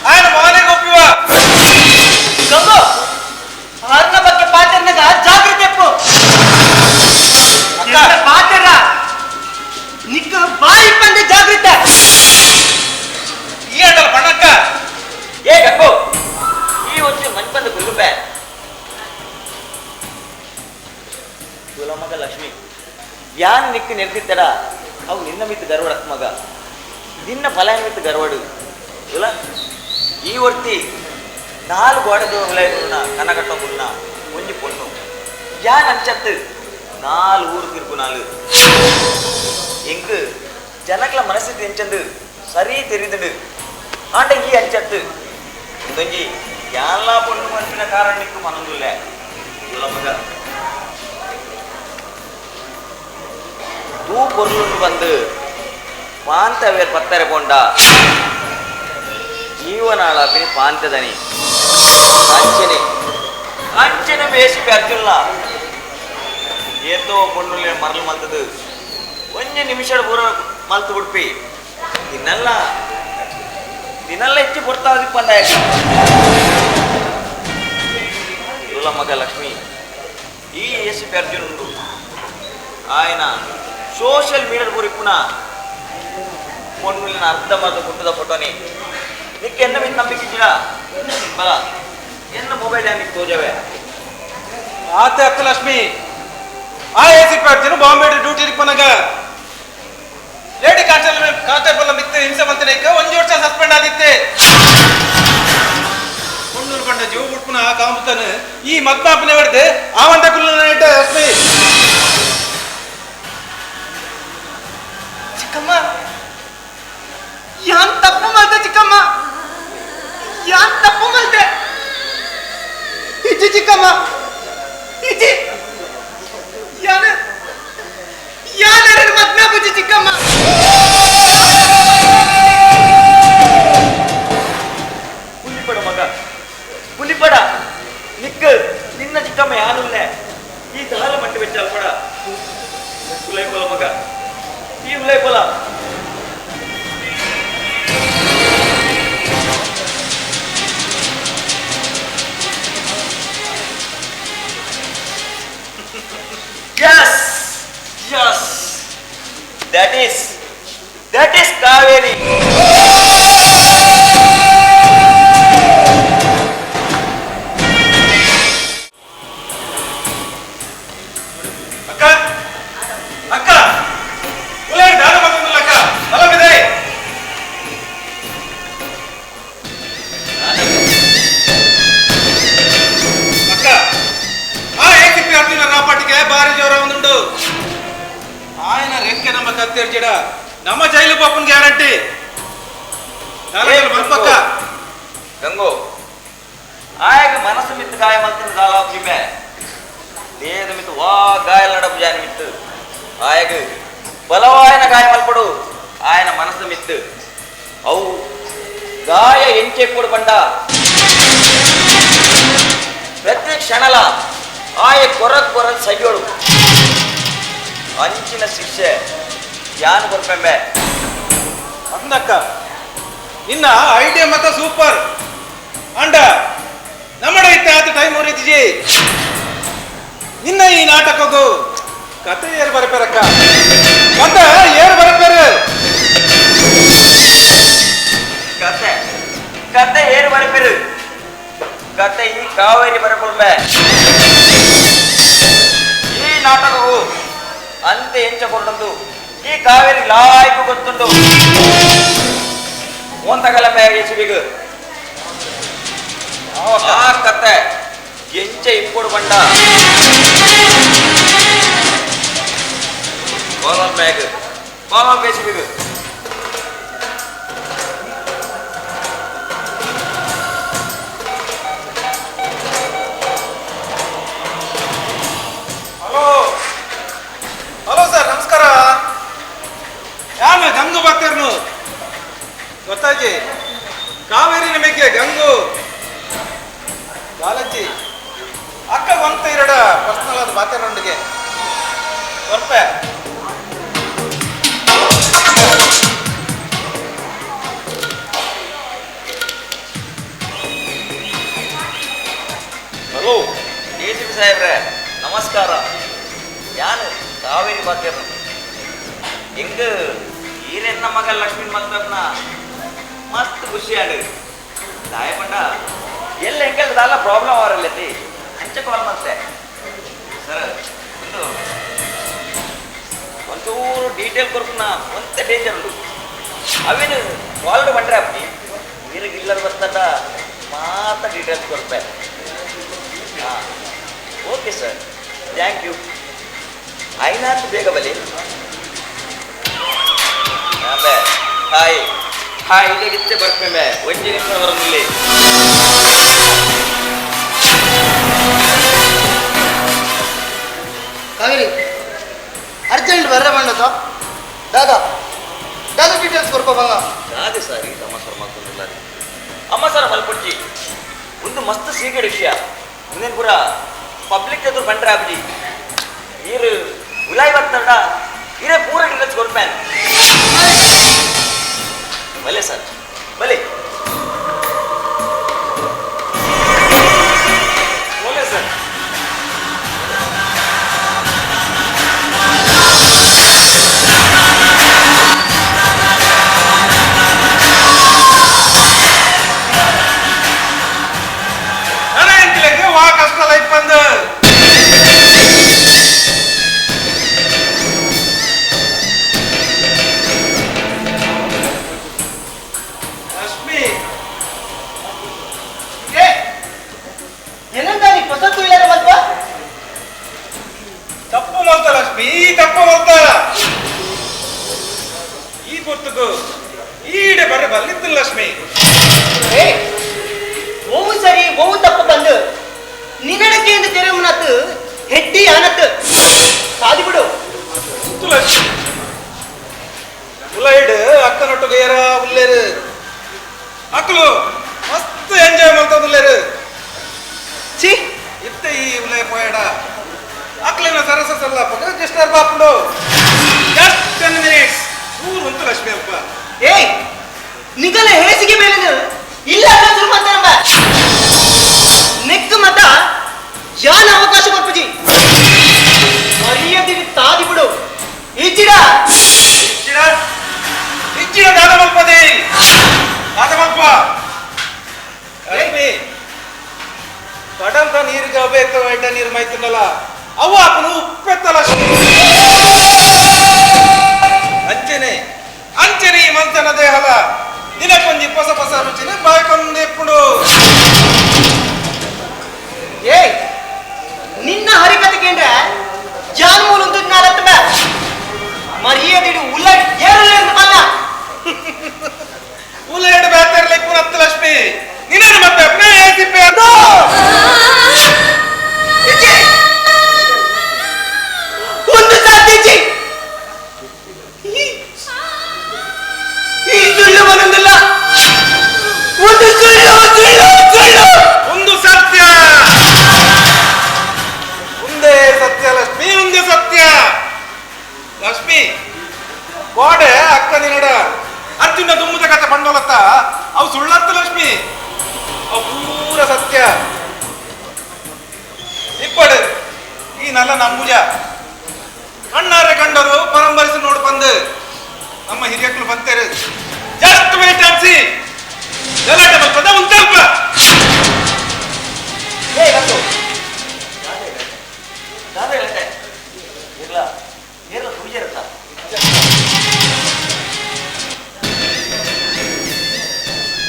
ಆಯನ ಮಗನಿಗೆ ಒಪ್ಪಿವ. ಗಂಗು ಆರ್ನ ಬಗ್ಗೆ ಪಾತೆರ್ನಗ ಜಾಗೃತಿ ಎಪ್ಪು ಅಕ್ಕ. ಪಾತೆರ ನಿಕ್ಕ ಬಾಯಿ ಪಂದೆ ಜಾಗೃತ ಈ ಆಟಲ್ಲ ಬಣ್ಣಕ್ಕ. ಏ ಗಂಗು ಈ ಒಂದು ಮನ್ಪಂದ ಗುರುಪೆ ತುಲ ಮಗ ಲಕ್ಷ್ಮಿ ಯಾನ್ ನಿಕ್ಕು ನೆರೆದಿತ್ತಡ ಅವು ನಿನ್ನ ಮಿತ್ತು ಗರ್ವಡ ಮಗ ನಿನ್ನ ಫಲ ಮಿತ್ತು ಗರ್ವಡು ತುಲ ಈ ವರ್ತಿ ನಾಲ್ಕು ಗೋಡೆದು ಕನಕಟ್ಟೋಗುನ್ನ ಒಂಜಿ ಪೊಣ್ಣು ಯಾನ್ ಅಂಚತ್ತು ನಾಲ್ ಊರು ತಿರುಪುನಾಲು ಎಂಕ್ ಜನಕ್ಲ ಮನಸ್ಥಿತಿ ಎಂಚಂದು ಸರಿ ತೆರಿದುಂಡು ಆಂಡ ಈ ಅಂಚತ್ತು ಇಂದೊಂಜಿ ಯಾನ್ಲಾ ಪೊಣ್ಣು ಮನ್ಪಿನ ಕಾರಣಕ್ಕೂ ಮನೊಂದುಲ್ಲೆ ಮಗ ತೂ ಪೊರ್ಲುಂಡು ಬಂದು ಪಾಂತವೇರ್ ಪತ್ತರೆ ಪೊಂಡ ಜೀವನಾಳಾಪಿನಿ ಪಾಂತದನಿ ಅಂಚನೆ ಅಂಚನೆ ಬೇಸಿ ಅರ್ಜುನ್ಲ ಏತೋ ಪೊಣ್ಣುಲೆ ಮರಳು ಮಲ್ತದು ಒಂಜಿ ನಿಮಿಷ ಪೂರ ಮಲ್ತು ಬಿಡ್ಪಿ ದಿನಲ್ಲ ದಿನಲ್ಲ ಹೆಚ್ಚು ಪೊರ್ತಾದಿಪ್ಪಂದ ಇವ್ಲ ಮಗ ಲಕ್ಷ್ಮಿ ಈ ಎಸ್ ಪಿ ಅರ್ಜುನ್ ಉಂಡು ఆయన ಸೋಷಿಯಲ್ ಮೀಡಿಯಾ ಪೂರಿಪ್ಪುನ ಪೊಣ್ಣುಲಿನ ಅರ್ಧ ಮರ್ಧ ಕೊಟ್ಟದ ಫೋಟೋನಿ ನಿಕ್ಕೆ ಎನ್ನ ಮಿತ್ ನಂಬಿಕೆ ಇದ್ದೀರಾ ಬಲ ಎನ್ನ ಮೊಬೈಲ್ ನಿಕ್ ತೋಜವೆ ಆತೆ ಅಕ್ಕ ಲಕ್ಷ್ಮಿ ಆ A C P Arjun Bombay duty ಇಪ್ಪನಾಗ ಲೇಡಿ ಕಾನ್ಸ್ಟೇಬಲ್ ಕಾನ್ಸ್ಟೇಬಲ್ ಮಿತ್ತ ಹಿಂಸೆ ಮಂತನೇಕ ಒಂಜಿ ವರ್ಷ ಸಸ್ಪೆಂಡ್ ಆದಿತ್ತೆ ಪೊಣ್ಣುಲು ಪಂಡ ಜೀವ ಬುಡ್ಪುನ ಕಾಂಬುತಾನು ಈ ಮದ್ಮಾಪನೆ ಹೊಡೆದು ಆವಂತ ಕುಲ್ಲ ಲಕ್ಷ್ಮಿ. ಚಿಕ್ಕಮ್ಮ ಯಾನ್ ತಪ್ಪು ಮಾಡ್ದೆ ಚಿಕ್ಕಮ್ಮ, ಯಾನ್ ತಪ್ಪು ಮಾಡ್ದೆ ಇಜ್ಜಿ ಚಿಕ್ಕಮ್ಮ ಇಜ್ಜಿ, ಯಾನ ಯಾನ್ ಮದ್ನ ಬುಜ್ಜಿ ಚಿಕ್ಕಮ್ಮ. ಪುಲಿಪಡ ಮಗ ಪುಲಿಪಡ ನಿಕ್ಕ ನಿನ್ನ ಚಿಕ್ಕಮ್ಮ ಯಾನುಲ್ಲೆ ಈ ದಾಲ ಮಟ್ಟ ಬೆಚ್ಚಲ್ ಪಡ ಉಲೈಪೊಲ ಮಗ ಈ ಉಲೈಪೊಲ. Yes, yes, that is Kaveri. ಅಕ್ಕ ಅಕ್ಕ ಉಲೇ ದಾನ ಬಂದಿಲ್ಲ ಅಕ್ಕ ಅಲ್ಲವಿದೆ. ಅಕ್ಕ ಆ ಏಸಿಪಿ ಅರ್ಜುನ ರಾಪಾಟಿಗೆ ಭಾರಿ ಜೋರ ಒಂದುಂಡು ఆయన ರೆಕ್ಕೆ ನಮ್ಮ ಕತ್ತೆರ್ಜಿಡ ನಮ್ಮ ಜೈಲು ಪಾಪನ್ ಗ್ಯಾರಂಟಿ ಮಲ್ಪಕ್ಕ. ಗಂಗು ಆಯಗ ಮನಸ್ಸು ಮಿತ್ತು ಗಾಯ ಮಲ್ತಿನ ದಾಲಾಪ್ಜಿಮೆ ದೇಹದ ಮಿತ್ತು ವಾ ಗಾಯ ನಡಪು ಜಾನ ಮಿತ್ತು ಆಯಗ ಬಲವಾಯನ ಗಾಯ ಮಲ್ಪಡು ఆయన మనసు మిత్తు ಅವು ಗಾಯ ಎಂಚೆಪ್ಪುಡು ಬಂಡ ಪ್ರತಿ ಕ್ಷಣಲ ಆಯ ಕೊರ ಕೊರ ಸಯ್ಯೋಳು ಅಂಚಿನ ಶಿಕ್ಷೆ ಯಾನು ಕೊರ್ಪೆಂಬೆ. ಅಂದಕ್ಕ ನಿನ್ನ ಐಡಿಯಾ ಮತ್ತ ಸೂಪರ್ ಅಂಡ ನಮ್ಮಡ ಇತ್ತ ಆತ ಟೈಮ್ ಮುರಿದಿಜಿ ನಿನ್ನ ಈ ನಾಟಕಕ್ಕೂ ಕತೆ ಏರು ಬರಪೇರಕ್ಕ ಕತೆ ಏರು ಬರಪೇರು ಕತೆ ಕತೆ ಏರು ಬರಪೇರು ಕತೆ ಈ ಕಾವೇರಿ ಬರಕೊಳ್ಬೆ ಈ ನಾಟಕವು ಅಂತೆ ಎಂಚಕೊಂಡದ್ದು ಈ ಕಾವೇರಿ ಲಾಯ್ಕು ಗೊತ್ತುಂಟು ಒಂತಗಲಂಬೆ ಯೇಸುವಿಗ ಆ ಕತೆ ಎಂಚ ಇಪ್ಪುಡು ಬಂಡ ಕೋಲಂ ಬ್ಯಾಗ್ ಕೋಲಂ ಯೇಸುವಿಗ. ಹಲೋ ಹಲೋ ಸರ್ ನಮಸ್ಕಾರ. ಯಾನು ಗಂಗು ಬಾತೇರ್ನು ಗೊತ್ತಾಜಿ ಕಾವೇರಿ ನಿಮಗೆ ಗಂಗು ಗಾಲಜ್ಜಿ ಅಕ್ಕ ಒಂತ ಇರಡ ಪರ್ಸನಲ್ ಅದು ಬಾತೇರೊಂಡಿಗೆ ಬರ್ಪೆ. ಹಲೋ ಡಿ ಸಿ ಪಿ ಸಾಹೇಬ್ರೆ ನಮಸ್ಕಾರ. ಯಾನು ಕಾವೇರಿ ಬಾತೇರ್ನು ಹೆಂಗ ಈರೆನ್ನ ಮಗ ಲಕ್ಷ್ಮೀನ್ ಮಲ್ಪನ ಮಸ್ತ್ ಖುಷಿ ಆಡು ದಾಯಪಂಡ ಎಲ್ಲ ಹೆಂಗಲ್ಲ ದಾಲ ಪ್ರಾಬ್ಲಮ್ ಅವರಲ್ಲತಿ ಅಂಚ ಕಾಲ್ ಮತ್ತೆ ಸರ್ ಒಂದು ಒಂಚೂರು ಡೀಟೇಲ್ ಕೊರ್ಪುನ ಒಂತ ಡೇಂಜರ್ ಉಂಡು ಅವೇನು ಕಾಲ್ಡ್ ಬಂಡ್ರೆ ಅಪ್ಪಿ ನೀರಿಗೆ ಇಲ್ಲರ್ ಬರ್ತದ ಮಾತ ಡೀಟೇಲ್ಸ್ ಕೊರ್ಪೆ. ಹಾಂ ಓಕೆ ಸರ್ thank you. ಐನಾತ್ ಬೇಗ ಬಲಿ ಹಾಯ್ ಹಾಯ್ ಇಲ್ಲಿಗಿತ್ತೆ ಬರ್ಪೆ ಒಂಜಿ ನಿಮಿಷ ಬರೋದಿಲ್ಲ. ಕಾವೇರಿ ಅರ್ಜೆಂಟ್ ಬರ್ರೆ ಬಂಡತ ದಾದಾ ದಾದಾ ಡೀಟೇಲ್ಸ್ ಕೊರ್ಕೊ ಬಂಗ. ದಾದೆ ಸರ್ ಈ ಅಮ್ಮ ಸರ್ ಮಾತೊಂದಿಲ್ಲ ಅಮ್ಮ ಸರ್ ಮಲ್ಪೊಡ್ಚಿ ಒಂದು ಮಸ್ತ್ ಸೀಕ್ರೆಟ್ ವಿಷಯ ಮುಂದಿನ ಪೂರ ಪಬ್ಲಿಕ್ ಎದುರು ಬಂಡ್ರೆ ಆಬ್ಜಿ ನೀರು ಉಲಾಯಿ ಬರ್ತಡ ಇರೇ ಪೂರ ಡೀಟೇಲ್ಸ್ ಕೊರ್ಪೇನ್. ಬಲೆ ಸರ್ ಬಲೆ ಒಳ್ಳೆ ಸರ್. ವಾ ಕಷ್ಟ ಲೈಫ್ ಬಂದು ಲಕ್ಷ್ಮಿ ಏನಂತ ನೀ ಹೊಸತು ಇಲ್ಲ ಮತ್ವ ತಪ್ಪು ಮಲ್ತ ಲಕ್ಷ್ಮಿ, ತಪ್ಪು ಮಲ್ತ. ಈ ಪೊರ್ತುಗು ಈಡೆ ಬರ್ರೆ ಬಲ್ಲಿತ್ತು ಲಕ್ಷ್ಮಿ. ಓವು ಸರಿ ಓವು ತಪ್ಪು ಬಂದು ನಿನ್ನಡಕ್ಕೆ ಎಂದು ತೆರೆಯುವನತ್ತು ಹೆಡ್ಡಿ ಆನತ್ತು ಸಾದಿ ಬಿಡು. ಲಕ್ಷ್ಮಿ ಉಲೈಡ್ ಅಕ್ಕನೊಟ್ಟು ಗೇರ ಉಲ್ಲೇರು ಅಕ್ಕಲು ಮಸ್ತ್ ಎಂಜಾಯ್ ಮಾಡ್ತದುಲ್ಲೇರು. ಛೀ ಇತ್ತೆ ಈ ಉಲೈ ಪೋಯಡ ಅಕ್ಲೇನ ಸರಸ ಸಲ್ಲ ಪಗ ಡಿಸ್ಟರ್ಬ್ ಆಪುಂಡು. ಜಸ್ಟ್ 10 ಮಿನಿಟ್ಸ್ ಊರು ಉಂಟು ಲಕ್ಷ್ಮಿ ಅಪ್ಪ. ಏಯ್ ನಿಗಲ ಹೇಸಿಗೆ ಮೇಲೆ ಇಲ್ಲ ಶುರು ಮಾಡ್ತಾರಂಬ ನೆಕ್ ಮತ ಯಾನ ಅವಕಾಶ ಕೊರ್ಪುಜಿ ಮರ್ಯಾದೆ ತಾದಿ ಬಿಡು. ಇಜ್ಜಿಡ ಇಜ್ಜಿಡ ಇಜ್ಜಿಡ ದಾದ ಮಲ್ಪದೆ ದಾದ ಮಲ್ಪ. ಲಕ್ಷ್ಮಿ ಕಡಲ್ದ ನೀರಿಗೆ ಅಬೇಕ ಎಡ್ಡ ನೀರು ಮೈತುಂಡಲ್ಲ ಅವು ಅಪ್ಪನು ಉಪ್ಪೆತ್ತ ಲಕ್ಷ್ಮಿ. ಅಂಚನೆ ಅಂಚನೆ ಈ ಮಂಚನ ದೇಹಲ ದಿನಕ್ಕೊಂಜಿ ಪೊಸ ಪೊಸ ರುಚಿನ ಬಾಯ್ಕೊಂದು ಎಪ್ಪುಡು. ಏಯ್ ನಿನ್ನ ಹರಿಕತೆ ಕೇಂದ್ರ ಜಾನ್ಮೂಲ ನಾಲತ್ತ ಮರ್ಯಾದೆ ಉಲ್ಲ ಏರಲ್ಲ ಬಲ್ಲ ಉಲ್ಲೇಡು ಬ್ಯಾತರ್ಲೆ ಪುನತ್ತು ಲಕ್ಷ್ಮಿ ನಿನ್ನ ಮತ್ತೆ ಅಪ್ಪನೇ ತಿಪ್ಪೆ ಅದು. ಒಂದು ಸಾಧ್ಯಜಿ ಈ ಸುಳ್ಳು ಬರೋದಿಲ್ಲ. ಒಂದು ಸುಳ್ಳು ಸುಳ್ಳು ಸುಳ್ಳು ಒಂದು ಸತ್ಯ ಒಂದೇ ಸತ್ಯ ಲಕ್ಷ್ಮಿ, ಒಂದೇ ಸತ್ಯ ಲಕ್ಷ್ಮಿ. ಗೋಡೆ ಅಕ್ಕ ನಿನ್ನಡ ಅರ್ಜುನ ದುಮ್ಮದ ಕತೆ ಬಂಡೋಲತ್ತ ಅವು ಸುಳ್ಳತ್ತ ಲಕ್ಷ್ಮಿ, ಅವು ಪೂರ ಸತ್ಯ. ಇಪ್ಪಡು ಈ ನಲ್ಲ ನಂಬುಜ ಅಣ್ಣಾರೆ ಕಂಡರು ಪರಂಪರಿಸಿ ನೋಡು ಬಂದು ನಮ್ಮ ಹಿರಿಯಕ್ಲು ಬಂತೇರು. ಜಸ್ಟ್ ವೇಟ್ ಅಂಡ್ ಸಿ ಗಲಾಟೆ ಬರ್ತದ ಉಂಟಲ್ಪ. ದಾದ ಹೇಳ್ತೆ ಇರ್ಲ ಏರ್ಲ ಪೂಜೆ ಇರುತ್ತಾ?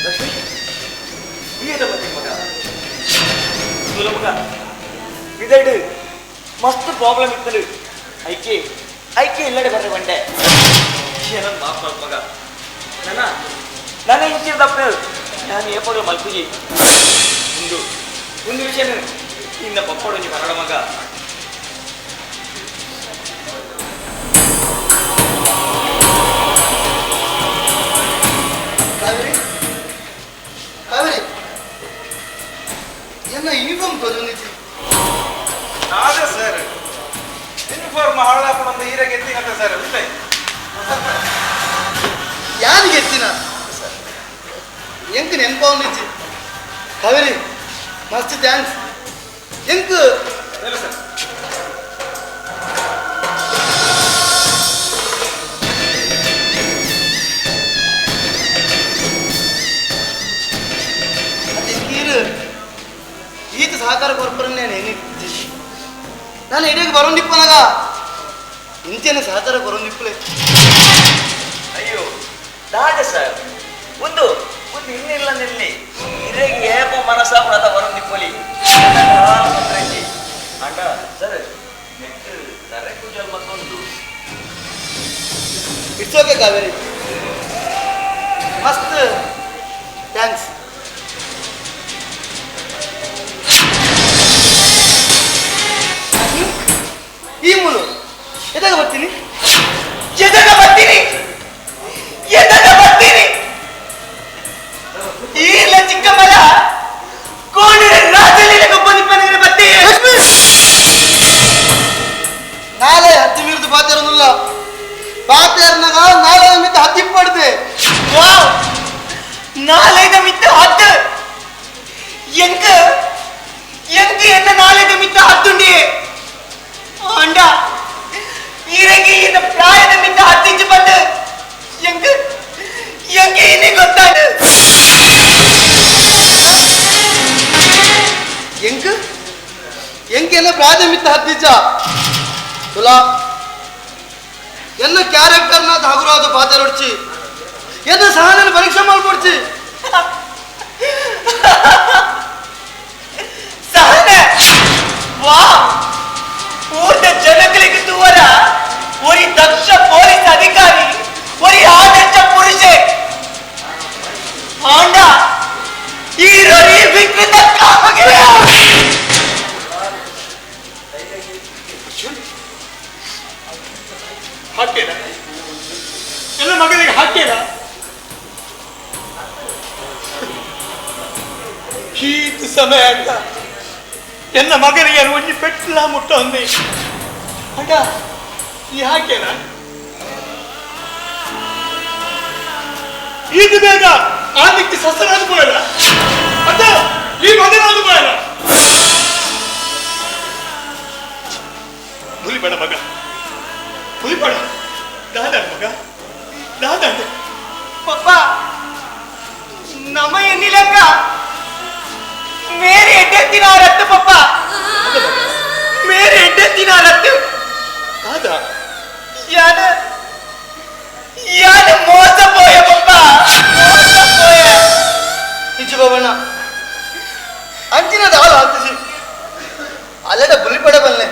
ಲಕ್ಷ್ಮಿ ಈದ ಬರ್ತೀನಿ ಮಗ ಸುಲ ಮಗ ಇದೆರಡು ಮಸ್ತ್ ಪ್ರಾಬ್ಲಮ್ ಇತ್ತು. ಐಕೆ ಐಕೆ ಇಲ್ಲಡೆ ಬರ್ರೆ ಬಂಡೆ ಏನೊಂದು ಮಾಫ್ ಮಾಡ್ ಮಗ. ನನ್ನ ನನ್ನ ಇಂಚಿನ ತಪ್ಪು ನಾನು ಏಪಗಲ ಮಲ್ಪುಜಿ ಒಂದು ಒಂದು ವಿಷಯ ನಿನ್ನ ಪಪ್ಪಡೊಂಜಿ ಮರಳ ಮಗ. ಕಾವೇರಿ ಕಾವೇರಿ ಎನ್ನ ಯೂನಿಫಾರ್ಮ್ ತೋಜೊಂದಿಚ್ಚಿ. ನಾದೇ ಸರ್ ಯೂನಿಫಾರ್ಮ್ ಹಾಳಾಕೊಂಡು ಹೀರೆಗೆ ಎತ್ತಿನಂತೆ ಸರ್ ಉಂಟೆ. ಯಾರಿಗೆ ಎತ್ತಿನ ಎಂಕ್ ನೆನಪಾವನಿಚ್ಚಿ. ಕಾವೇರಿ ಮಸ್ತ್ thanks ಎಂಕ್. ಸರ್ ಎಂಕೀರು ಈತ ಸಹಕಾರ ಕೊರ್ಪರನ್ನೇ ನಾನು ಇಡೀ ಬರೋಂದಿಪ್ಪನಾಗ ಇಂಚೇನೆ ಸಹಕಾರ ಕೊರೊಂದಿಪ್ಪಲೆ. ಅಯ್ಯೋ ದಾದ ಸರ್ ಒಂದು ಒಂದು ಇನ್ನಿಲ್ಲ ನಿಲ್ಲಿ ಇರೆಗೆ ಏಪ ಮನಸ ವ್ರತ ಬರೋಂದಿಪ್ಪಲಿ ಅಂಡ ಸರ್ ನೆಟ್ ತರೆ ಪೂಜಲ್ ಮತ್ತು It's okay Kaveri, ಮಸ್ತ್ thanks. ಈ ಮೂಲು ಎದಾಗ ಬರ್ತೀನಿ, ಎದಾಗ ಬರ್ತೀನಿ, ಎದಾಗ ಬರ್ತೀನಿ. ಈರ್ಲ ಚಿಕ್ಕಮ್ಮಲ ಕೋಣಿನ ರಾಜಲೀಲೆ ಗೊಬ್ಬನಿಪ್ಪನಿಗೆ ಬತ್ತಿ. ನಾಳೆ ಹತ್ತಿ ಮೀರಿದು ಪಾತೇರನುಲ್ಲ ಪಾತೇರ್ನಾಗ ನಾಳೆ ಮಿತ್ತ ಹತ್ತಿ ಪಡ್ದೆ. ವಾವ್, ನಾಳೆದ ಮಿತ್ತ ಹತ್ತು. ಎಂಕ ಎಂಕ ಎನ್ನ ನಾಳೆದ ಮಿತ್ತ ಹತ್ತುಂಡಿ ಅಂಡ ಈರಗಿ ಎನ್ನ ಪ್ರಾಯದ ಮಿತ್ತ ಹತ್ತಿಂಚು ಬಂದು ಎಂಕ ಎಂಕ ಇನ್ನೇ ಗೊತ್ತಾಡ. ಎಂಕ ಎಂಕ ಎನ್ನ ಪ್ರಾಯದ ಮಿತ್ತ ಹತ್ತಿಂಚ ತುಲಾ ಎನ್ನ ಕ್ಯಾರೆಕ್ಟರ್ನ ಹಗುರಾದ ಪಾತೇರೊಡ್ಚಿ ಎನ್ನ ಸಹನ ಪರೀಕ್ಷೆ ಮಾಡ್ಕೊಡ್ಚಿ. ಸಹನೆ ವಾ ಊರ್ದ ಜನಗಳಿಗೆ ತೂವರ ಒರಿ ದಕ್ಷ ಪೊಲೀಸ್ ಅಧಿಕಾರಿ, ಒರಿ ಆದರ್ಶ ಪುರುಷೆ ಆಂಡ ಈರೊರಿ ವಿಕೃತ ಕಾಮಗಿರ. ಹಾಕೇನ ಎಲ್ಲ ಮಗನಿಗೆ ಹಾಕೇನ? ಈತ ಸಮಯ ಅಂತ ಎನ್ನ ಮಗನಿಗೆ ಒಂಜಿ ಪೆಟ್ಲ ಮುಟ್ಟ ಅಂದೆ ಅಡ ಈ ಹಾಕೇನ? ಇದು ಬೇಗ ಆದಿಕ್ಕೆ ಸಸರಾದ ಪೋಯಲ್ಲ ಅದ ಈ ಮಗನಾದ ಪೋಯಲ್ಲ. ಹುಲಿಬೇಡ ಮಗ, ಹುಲಿಬೇಡ. ದಾದ ಮಗ, ದಾದ. ಪಪ್ಪ ನಮ ಎನ್ನಿಲಕ್ಕ ಮೇರೆ ಎಡ್ಡೆತ್ತಿನ ರತ್ತು ಪಪ್ಪ, ಮೇರೆ ಎಡ್ಡೆತ್ತಿನ ರತ್ತು. ದಾದ ಯಾನ ಯಾನ ಮೋಸ ಪೋಯ ಪಪ್ಪ, ಮೋಸ ಪೋಯ. ನಿಜ ಬಾಬಣ್ಣ ಅಂಚಿನ ದಾಲ ಹತ್ತಿಸಿ ಅಲ್ಲೆಡ ಬುಲಿಪಡ ಬಲ್ಲೆ.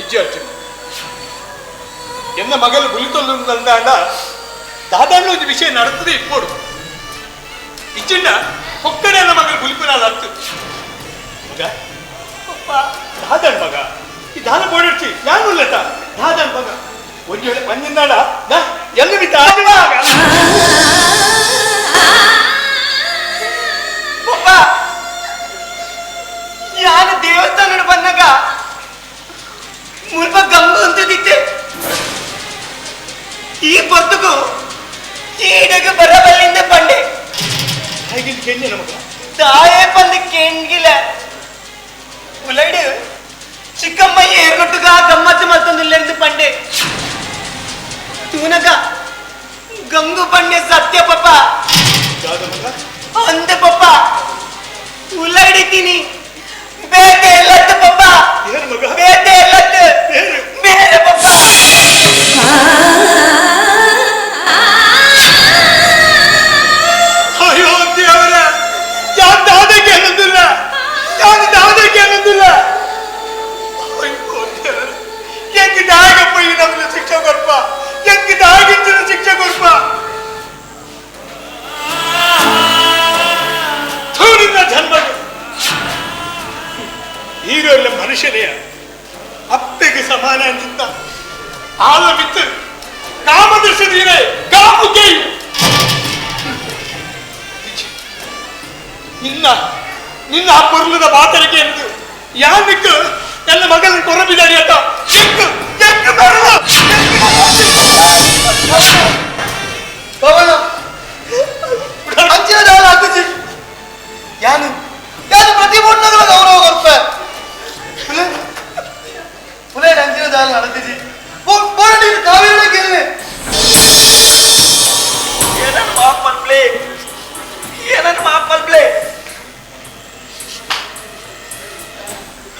ಇಜ್ಜಿ ಅರ್ಜುನ್, ಎನ್ನ ಮಗಲು ಬುಲಿತೊಲ್ಲುಂದಾಂಡ ದಾದಾಂಡ ಒಂದು ವಿಷಯ ನಡತದೆ ಇಪ್ಪೋಡು. ಇಜ್ಜಿಂಡ ಹೊಕ್ಕಡೆ ಎನ್ನ ಮಗಲು ಬುಲಿಪುನಾಲ ಅತ್ತು ಮಗ. ದಾದಾಂಡ್ ಮಗ ಈ ದಾನ ಬೋಡಿರ್ಚಿ ಯಾನು ಉಲ್ಲಟ ದಾದಾಂಡ್ ಮಗ ಒಂದು ವೇಳೆ ಬಂದಿಂದಾಡ ಎಲ್ಲ ಬಿತ್ತ ಪಪ್ಪ. ಯಾನು ದೇವಸ್ಥಾನ ಬಂದಾಗ ಮುಲ್ಪ ಗಂಗು ಅಂತಿದ್ದೆ. ಈ ಬರ್ತುಕು ಈಡಗ ಬರಬಲ್ಲಿಂದ ಬಂಡೆ ಹಾಗೆ ಕೆಂಜನ ಮಗ ತಾಯೇ ಬಂದು ಕೆಂಗಿಲ ಉಲೈಡು ಚಿಕ್ಕಮ್ಮ ಏರ್ನೊಟ್ಟುಗ ಗಮ್ಮತ್ತು ಮತ್ತೊಂದು ಪಂಡೆ ತೂನಗ ಗಂಗು ಬಂಡೆ ಸತ್ಯ ಪಪ್ಪ ಅಂದ ಪಪ್ಪ ಉಲೈಡಿತೀನಿ ಬೇಟೆ ಎಲ್ಲತ್ತು ಪಪ್ಪ, ಬೇಟೆ ಎಲ್ಲತ್ತು ಬೇರೆ ಪಪ್ಪ. ಅಯ್ಯೋ ದೇವರ, ಯಾರು ದಾದಕ್ಕೆ ಅನ್ನೊಂದಿಲ್ಲ, ಯಾರು ದಾದಕ್ಕೆ ಅನ್ನೊಂದಿಲ್ಲ. ಅಯ್ಯೋ ದೇವರ, ಹೆಂಗ್ ದಾಗಪ್ಪ ಈ ನಮ್ಮನ್ನ ಶಿಕ್ಷೆ ಕೊರ್ಪ, ಹೆಂಗ್ ದಾಗಿಂಚಿನ ಶಿಕ್ಷೆ ಕೊರ್ಪ. ಥೂರಿನ ಜನ್ಮ ಹೀರೋಲ್ಲ ಮನುಷ್ಯನೆಯ ಅಪ್ಪೆಗೆ ಸಮಾನ ಅಂತಿದ್ದ ಆಲ ಬಿತ್ತು ಕಾಮದರ್ಶದೀನೇ ಕಾಮುಕೆ. ನಿನ್ನ ನಿನ್ನ ಆ ಪೊರ್ಲದ ಬಾತರಿಕೆ ಎಂದು ಯಾನಿಕ್ಕು ನನ್ನ ಮಗನ ಕೊರಬಿದ್ದಾನೆ ಅಂತ ಎಕ್ಕು ಎಕ್ಕು ಬರಲ್ಲ. ಪವನ ಅಂಚಿನ ದಾಲ ಹತ್ತಿಸಿ ಯಾನು ಯಾನು ಪ್ರತಿ ಮೂರ್ನಗಲ ಗೌರವ ಕೊರ್ಪ ಪುಲೆ ಪುಲೆ ಅಂಚಿನ ದಾಲ ನಡೆದಿಸಿ ಬೋರ್ಡ್ ಕಾವೇರಿ ಗೆಲ್ಲೆ. ಏನನ್ನು ಮಾಫ್ ಮಲ್ಪ್ಲೆ, ಏನನ್ನು ಮಾಫ್ ಮಲ್ಪ್ಲೆ.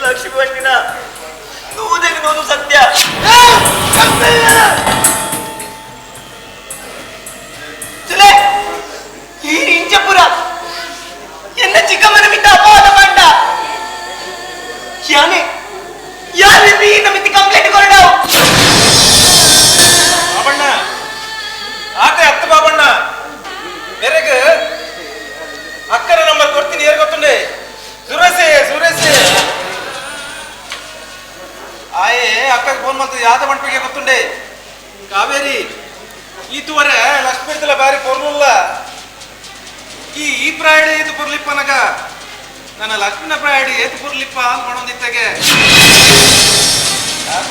ಲಕ್ಷ್ಮೀ ಬಂಡಿನ ನೂದೆಗೆ ನೂದು ಸತ್ಯ. ತುಲೆ ಈ ಇಂಚಪುರ ಎನ್ನ ಚಿಕ್ಕಮ್ಮನ ಯಾದ ಮಣ್ಪಿಗೆ ಗೊತ್ತುಂಡೆ ಕಾವೇರಿ ಈತುವರೆ ಲಕ್ಷ್ಮೀರ್ತಲ ಬಾರಿ ಪೊರ್ಲುಲ್ಲ ಈ ಈ ಪ್ರಾಯಡೆ ಏತು ಪೊರ್ಲಿಪ್ಪನಗ ನನ್ನ ಲಕ್ಷ್ಮಿನ ಪ್ರಾಯಡೆ ಏತು ಪೊರ್ಲಿಪ್ಪ ಅಂತ ಮಾಡೋದಿತ್ತಗೆ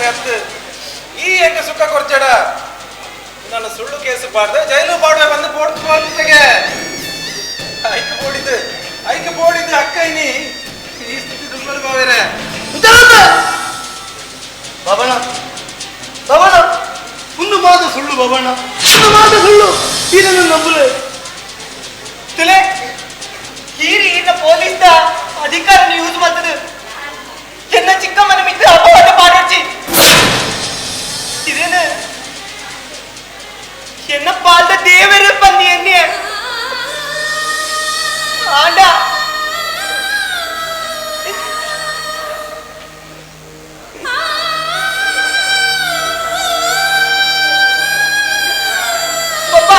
ಅತ್ತು ಈ ಹೆಂಗ ಸುಖ ಕೊರ್ಚಡ ನನ್ನ ಸುಳ್ಳು ಕೇಸು ಪಾಡ್ದೆ ಜೈಲು ಪಾಡುವೆ ಬಂದು ಪೋಡ್ತು ಐಕ ಬೋಡಿದ್ದು ಐಕ ಬೋಡಿದ್ದು ಅಕ್ಕ ಇನಿ ಈ ಸ್ಥಿತಿ ದುರ್ಬಲ ಬಾವೇರೆ ಬಾಬಣ್ಣ ಬಾಬಣ್ಣ ಒಂದು ಮಾತು ಸುಳ್ಳು ಬಾಬಣ್ಣ ಒಂದು ಮಾತು ಸುಳ್ಳು ಇದನ್ನು ನಂಬಲೆ ತುಲೆ ಹೀರಿ ಇನ್ನ ಪೊಲೀಸ್ ಅಧಿಕಾರ ಯೂಸ್ ಮಾಡ್ತದೆ ಎನ್ನ ಚಿಕ್ಕಮ್ಮನ ಮಿತ್ರ ಅಪವಾದ ಪಾಡೋಚಿ ಇದೇನು ಎನ್ನ ಪಾಲ್ದ ದೇವರು ಬಂದಿ ಎನ್ನೆ ಆಂಡ ಪಪ್ಪ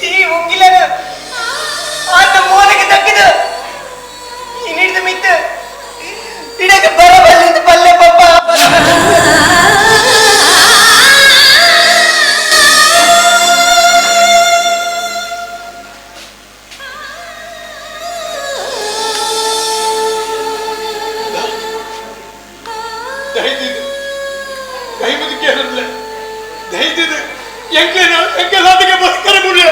ಈ ಉಂಗಿಲನ ಆತ ಮೂಲೆಗೆ ತಕ್ಕಿದ ಇನ್ನಿಡ್ದು ಮಿತ್ತು ಇಡಕ್ಕೆ ಬರಬಲ್ಲಿಂದ ಬಲ್ಲೆ ಪಪ್ಪ. ದಯದಿದ್ದು ದಯವಿದ್ದು ಕೇಳಲ್ಲ ದಯದಿದ್ದು ಎಂಕೇನ ಎಂಕೆಲಾದಿಗೆ ಬದುಕರ ಮುಡಿಯ.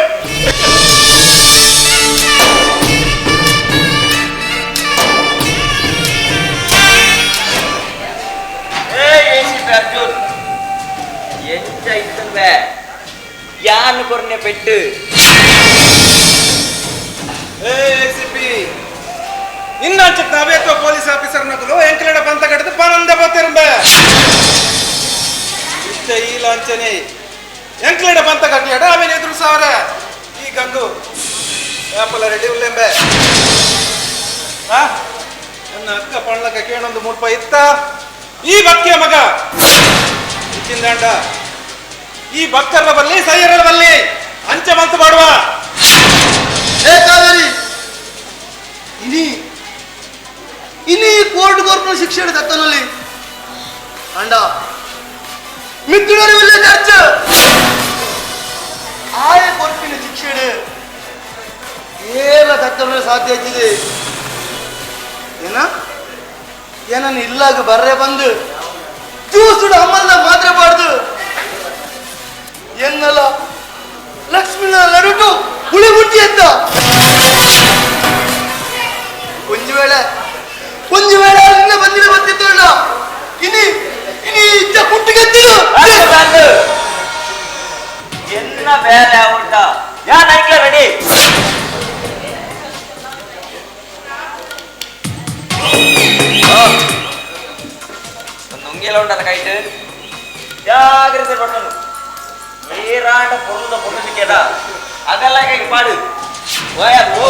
ಅರ್ಜುನ್ ಎಂಚ ಇತ್ತಂಬೆ ಯಾನು ಕೊರ್ನೆ ಪೆಟ್ಟು ಎಸಿಪಿ ನಿನ್ನ ನಾವೇತೋ ಪೊಲೀಸ್ ಆಫೀಸರ್ ನಕಲು ಎಂಕಲಡ ಬಂತ ಕಟ್ಟದ ಪನಂದ ಬತ್ತಿರಂಬೆ ಇತ್ತ ಈ ಲಾಂಛನೆ ಎಂಕಲಡ ಬಂತ ಕಟ್ಟಿಯಡ ಆಮೇಲೆ ಎದುರು ಸಾವಿರ ಈ ಗಂಗು ಆಪಲ ರೆಡಿ ಉಲ್ಲೆಂಬೆ. ಆ ನನ್ನ ಅಕ್ಕ ಪಳ್ಳಕ ಕೇಳೊಂದು ಮೂರ್ಪ ಇತ್ತ ಈ ಬಕ್ಕಿಯ ಮಗ ಇಚ್ಚಿಂದಾಂಡ ಈ ಬಕ್ಕರ್ನ ಬಲ್ಲಿ ಸೈಯರ ಬಲ್ಲಿ ಅಂಚೆ ಮಂತು ಮಾಡುವ. ಏ ಕಾವೇರಿ ಇನಿ ಇನಿ ಕೋರ್ಟ್ ಕೋರ್ಟ್ನ ಶಿಕ್ಷೆ ದತ್ತನಲ್ಲಿ ಅಂಡ ಮಿತ್ರರು ಚರ್ಚ್ ಆಯ ಕೊರ್ಪಿನ ಶಿಕ್ಷೆ ಏಲ ದತ್ತನಲ್ಲಿ ಸಾಧ್ಯ ಆಯ್ತಿದೆ ಏನ ಏನನ್ನ ಇಲ್ಲಾಗ ಬರ್ರೆ ಬಂದು ಜ್ಯೂಸುಡು ಅಮ್ಮಲ್ಲ ಮಾತ್ರ ಬಾರ್ದು ಎನ್ನಲ್ಲ ಲಕ್ಷ್ಮಿನ ನಡುಟು ಹುಳಿ ಬುಟ್ಟಿ ಎತ್ತ ಒಂದು ವೇಳೆ ಒಂದು ವೇಳೆ ಅಲ್ಲಿಂದ ಬಂದಿನ ಬಂದಿದ್ದಲ್ಲ ಇನಿ ಇನಿ ಇದ್ದ ಕುಟ್ಟಿಗೆತ್ತಿರು ಎನ್ನ ಬೇಲೆ ಉಂಟ ಯಾ ನೈಕ್ಲ ರೆಡಿ ಒಂದು ಉಂಗಿಲ ಉಂಟಲ್ಲ ಕೈಟ್ ಜಾಗ್ರತೆ ಪಟ್ಟನು ಏರಾಂಡ ಪೊರ್ಲುದ ಪೊಣ್ಣು ಸಿಕ್ಕದ ಅದೆಲ್ಲ ಕೈಗೆ ಪಾಡು ಓಯ್ ಓ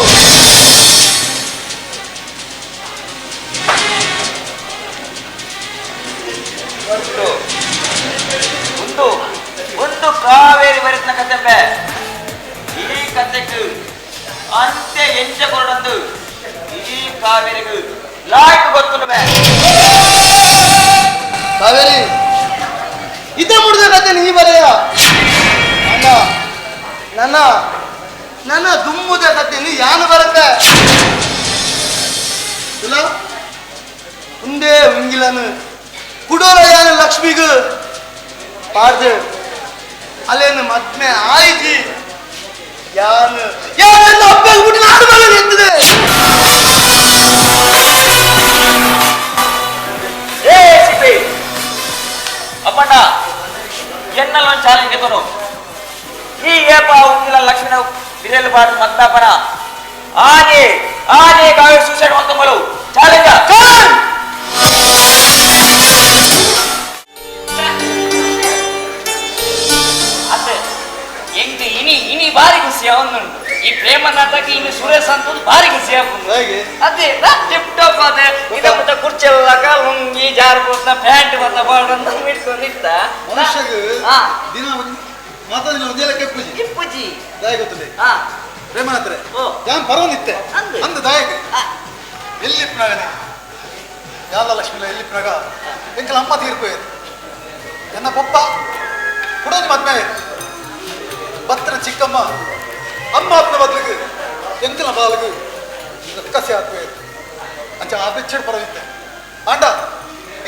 ಒಂದು ಒಂದು ಒಂದು ಕಾವೇರಿ ಬರಿತನ ಕತೆಂಬೆ ಈ ಕತೆக்கு ಅಂತೆ ಎಂಚ ಕೊರಡಂದು ಈ ಕಾವೇರಿಗೂ ಲಾಯ್ಕ್ ಗೊತ್ತುಂಡು ಕಾವೇರಿ ಇದ ಮುಡಿದ ಕತೆ ನೀ ಬರೆಯ ಅಣ್ಣ ನನ್ನ ನನ್ನ ದುಮ್ಮುದ ಕತೆ ನೀ ಯಾನು ಬರುತ್ತೆ ಇಲ್ಲ ಉಂದೇ ಉಂಗಿಲನು ಕುಡೋರ ಯಾನು ಲಕ್ಷ್ಮಿಗು ಪಾಡ್ದು ಅಲ್ಲೇನು ಮದ್ಮೆ ಆಯ್ತಿ ಯಾನು ಯಾನೆಲ್ಲ ಅಪ್ಪಾಗ್ಬಿಟ್ಟು ನಾಡು ಮಗ ನಿಂತಿದೆ. ಏ ಸಿಪಿ ಅಪ್ಪಣ್ಣ ಎನ್ನಲ್ಲ ಒಂದು ಚಾಲೆಂಜ್ ಗೆದ್ದನು ಈ ಏಪ ಉಂಗಿಲ ಲಕ್ಷ್ಮಣ ಬಿರೆಲು ಬಾರ್ದು ಮತ್ತಾಪನ ಆನೆ ಆನೆ ಕಾವೇರಿ ಸೂಸೈಡ್ ಮಾಡ್ಕೊಂಬಲು ಚಾಲೆಂಜ್. ಅತ್ತೆ ಎಂಕ್ ಇನಿ ಇನಿ ಬಾರಿ ಖುಷಿ ಅವನುಂಟು ಈ ಪ್ರೇಮ ನಾಟಕ ಇನ್ನು ಸುರೇಶ್ ಅಂತ ಬಾರಿ ಖುಷಿ ಆಪುಂಡು. ಅದೇ ಟಿಪ್ ಟಾಪ್ ಅದೇ ಇದ ಮುಟ್ಟ ಕುರ್ಚೆಲ್ಲ ಲುಂಗಿ ಜಾರ್ ಬೋತ್ನ ಪ್ಯಾಂಟ್ ಬತ್ತ ಬಾಡ್ರಂತ ಇಟ್ಕೊಂಡಿತ್ತ ಮನುಷ್ಯಗ್ ದಿನ ಮಾತಾಡಿನ ಒಂದೇ ಲೆಕ್ಕ ಇಪ್ಪುಜಿ ಇಪ್ಪುಜಿ ದಾಯ ಗೊತ್ತಿಲ್ಲ ಪ್ರೇಮನಾಥ್ರೆ ಯಾನ್ ಪರವನಿತ್ತೆ ಅಂದು ದಾಯಕ ಎಲ್ಲಿ ಇಪ್ಪನಾಗನೆ ಯಾಲ ಲಕ್ಷ್ಮಿಲ ಎಲ್ಲಿ ಇಪ್ಪನಾಗ ಎಂಕಲ ಅಮ್ಮ ತೀರ್ಪು ಎನ್ನ ಪಪ್ಪ ಕುಡೋದು ಮದ್ಮೆ ಬತ್ತನ ಚಿಕ್ಕಮ್ಮ ಅಮ್ಮ ಅಪ್ಪನ ಬದಲಿಗೆ ಎಂಕಲ ಬಾಲಗು ಕಸಿ ಆತ್ಮೆ ಅಂಚ ಆ ಬೆಚ್ಚಡ್ ಪರವಿತ್ತೆ ಆಂಡ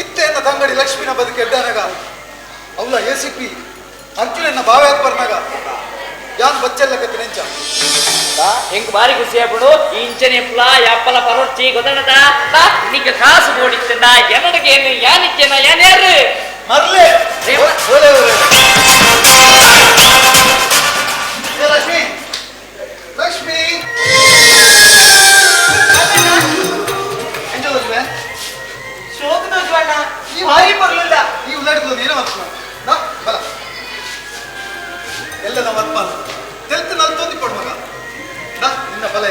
ಇತ್ತೆ ಎನ್ನ ತಂಗಡಿ ಲಕ್ಷ್ಮಿನ ಬದುಕು ಎಡ್ಡಾನಾಗ ಅವಳ ಎ ಸಿ ಪಿ ಅರ್ಜುನನ್ನ ಬಾವೆ ಬರ್ನಾಗ ಯಾನ್ ಬಚ್ಚೆಲ್ಲ ಕತ್ತಿ ನೆಂಚ ಎಂಕ್ ಬಾರಿ ಖುಷಿ ಆಗ್ಬಿಡು ಇಂಚನೆ ಪ್ಲಾ ಯಾಪಲ ಪರೋರ್ಚಿ ಗೊತ್ತಣದ ನಿಂಗೆ ಕಾಸು ಬೋಡಿತ್ತಂಡ ಎನ್ನಡಗೇನು ಯಾನಿಚ್ಚೇನ ಯಾನ್ಯಾರು ಮರ್ಲೆ ಓಲೆ ಓಲೆ ಲಕ್ಷ್ಮಿ ಲಕ್ಷ್ಮಿ ಎಂಜ ಲಕ್ಷ್ಮಿ ಶೋಕದ ಜ್ವಣ್ಣ ಈ ಭಾರಿ ಬರ್ಲಿಲ್ಲ ಈ ಉಳ್ಳಾಡಿದ ನೀನು ಮತ್ಮ ನಾ ಬಲ ಎಲ್ಲದ ಮತ್ಮ ತೆಲ್ತು ನಲ್ ತೊಂದಿ ಕೊಡು ಮಗ ನಾ ನಿನ್ನ ಬಲ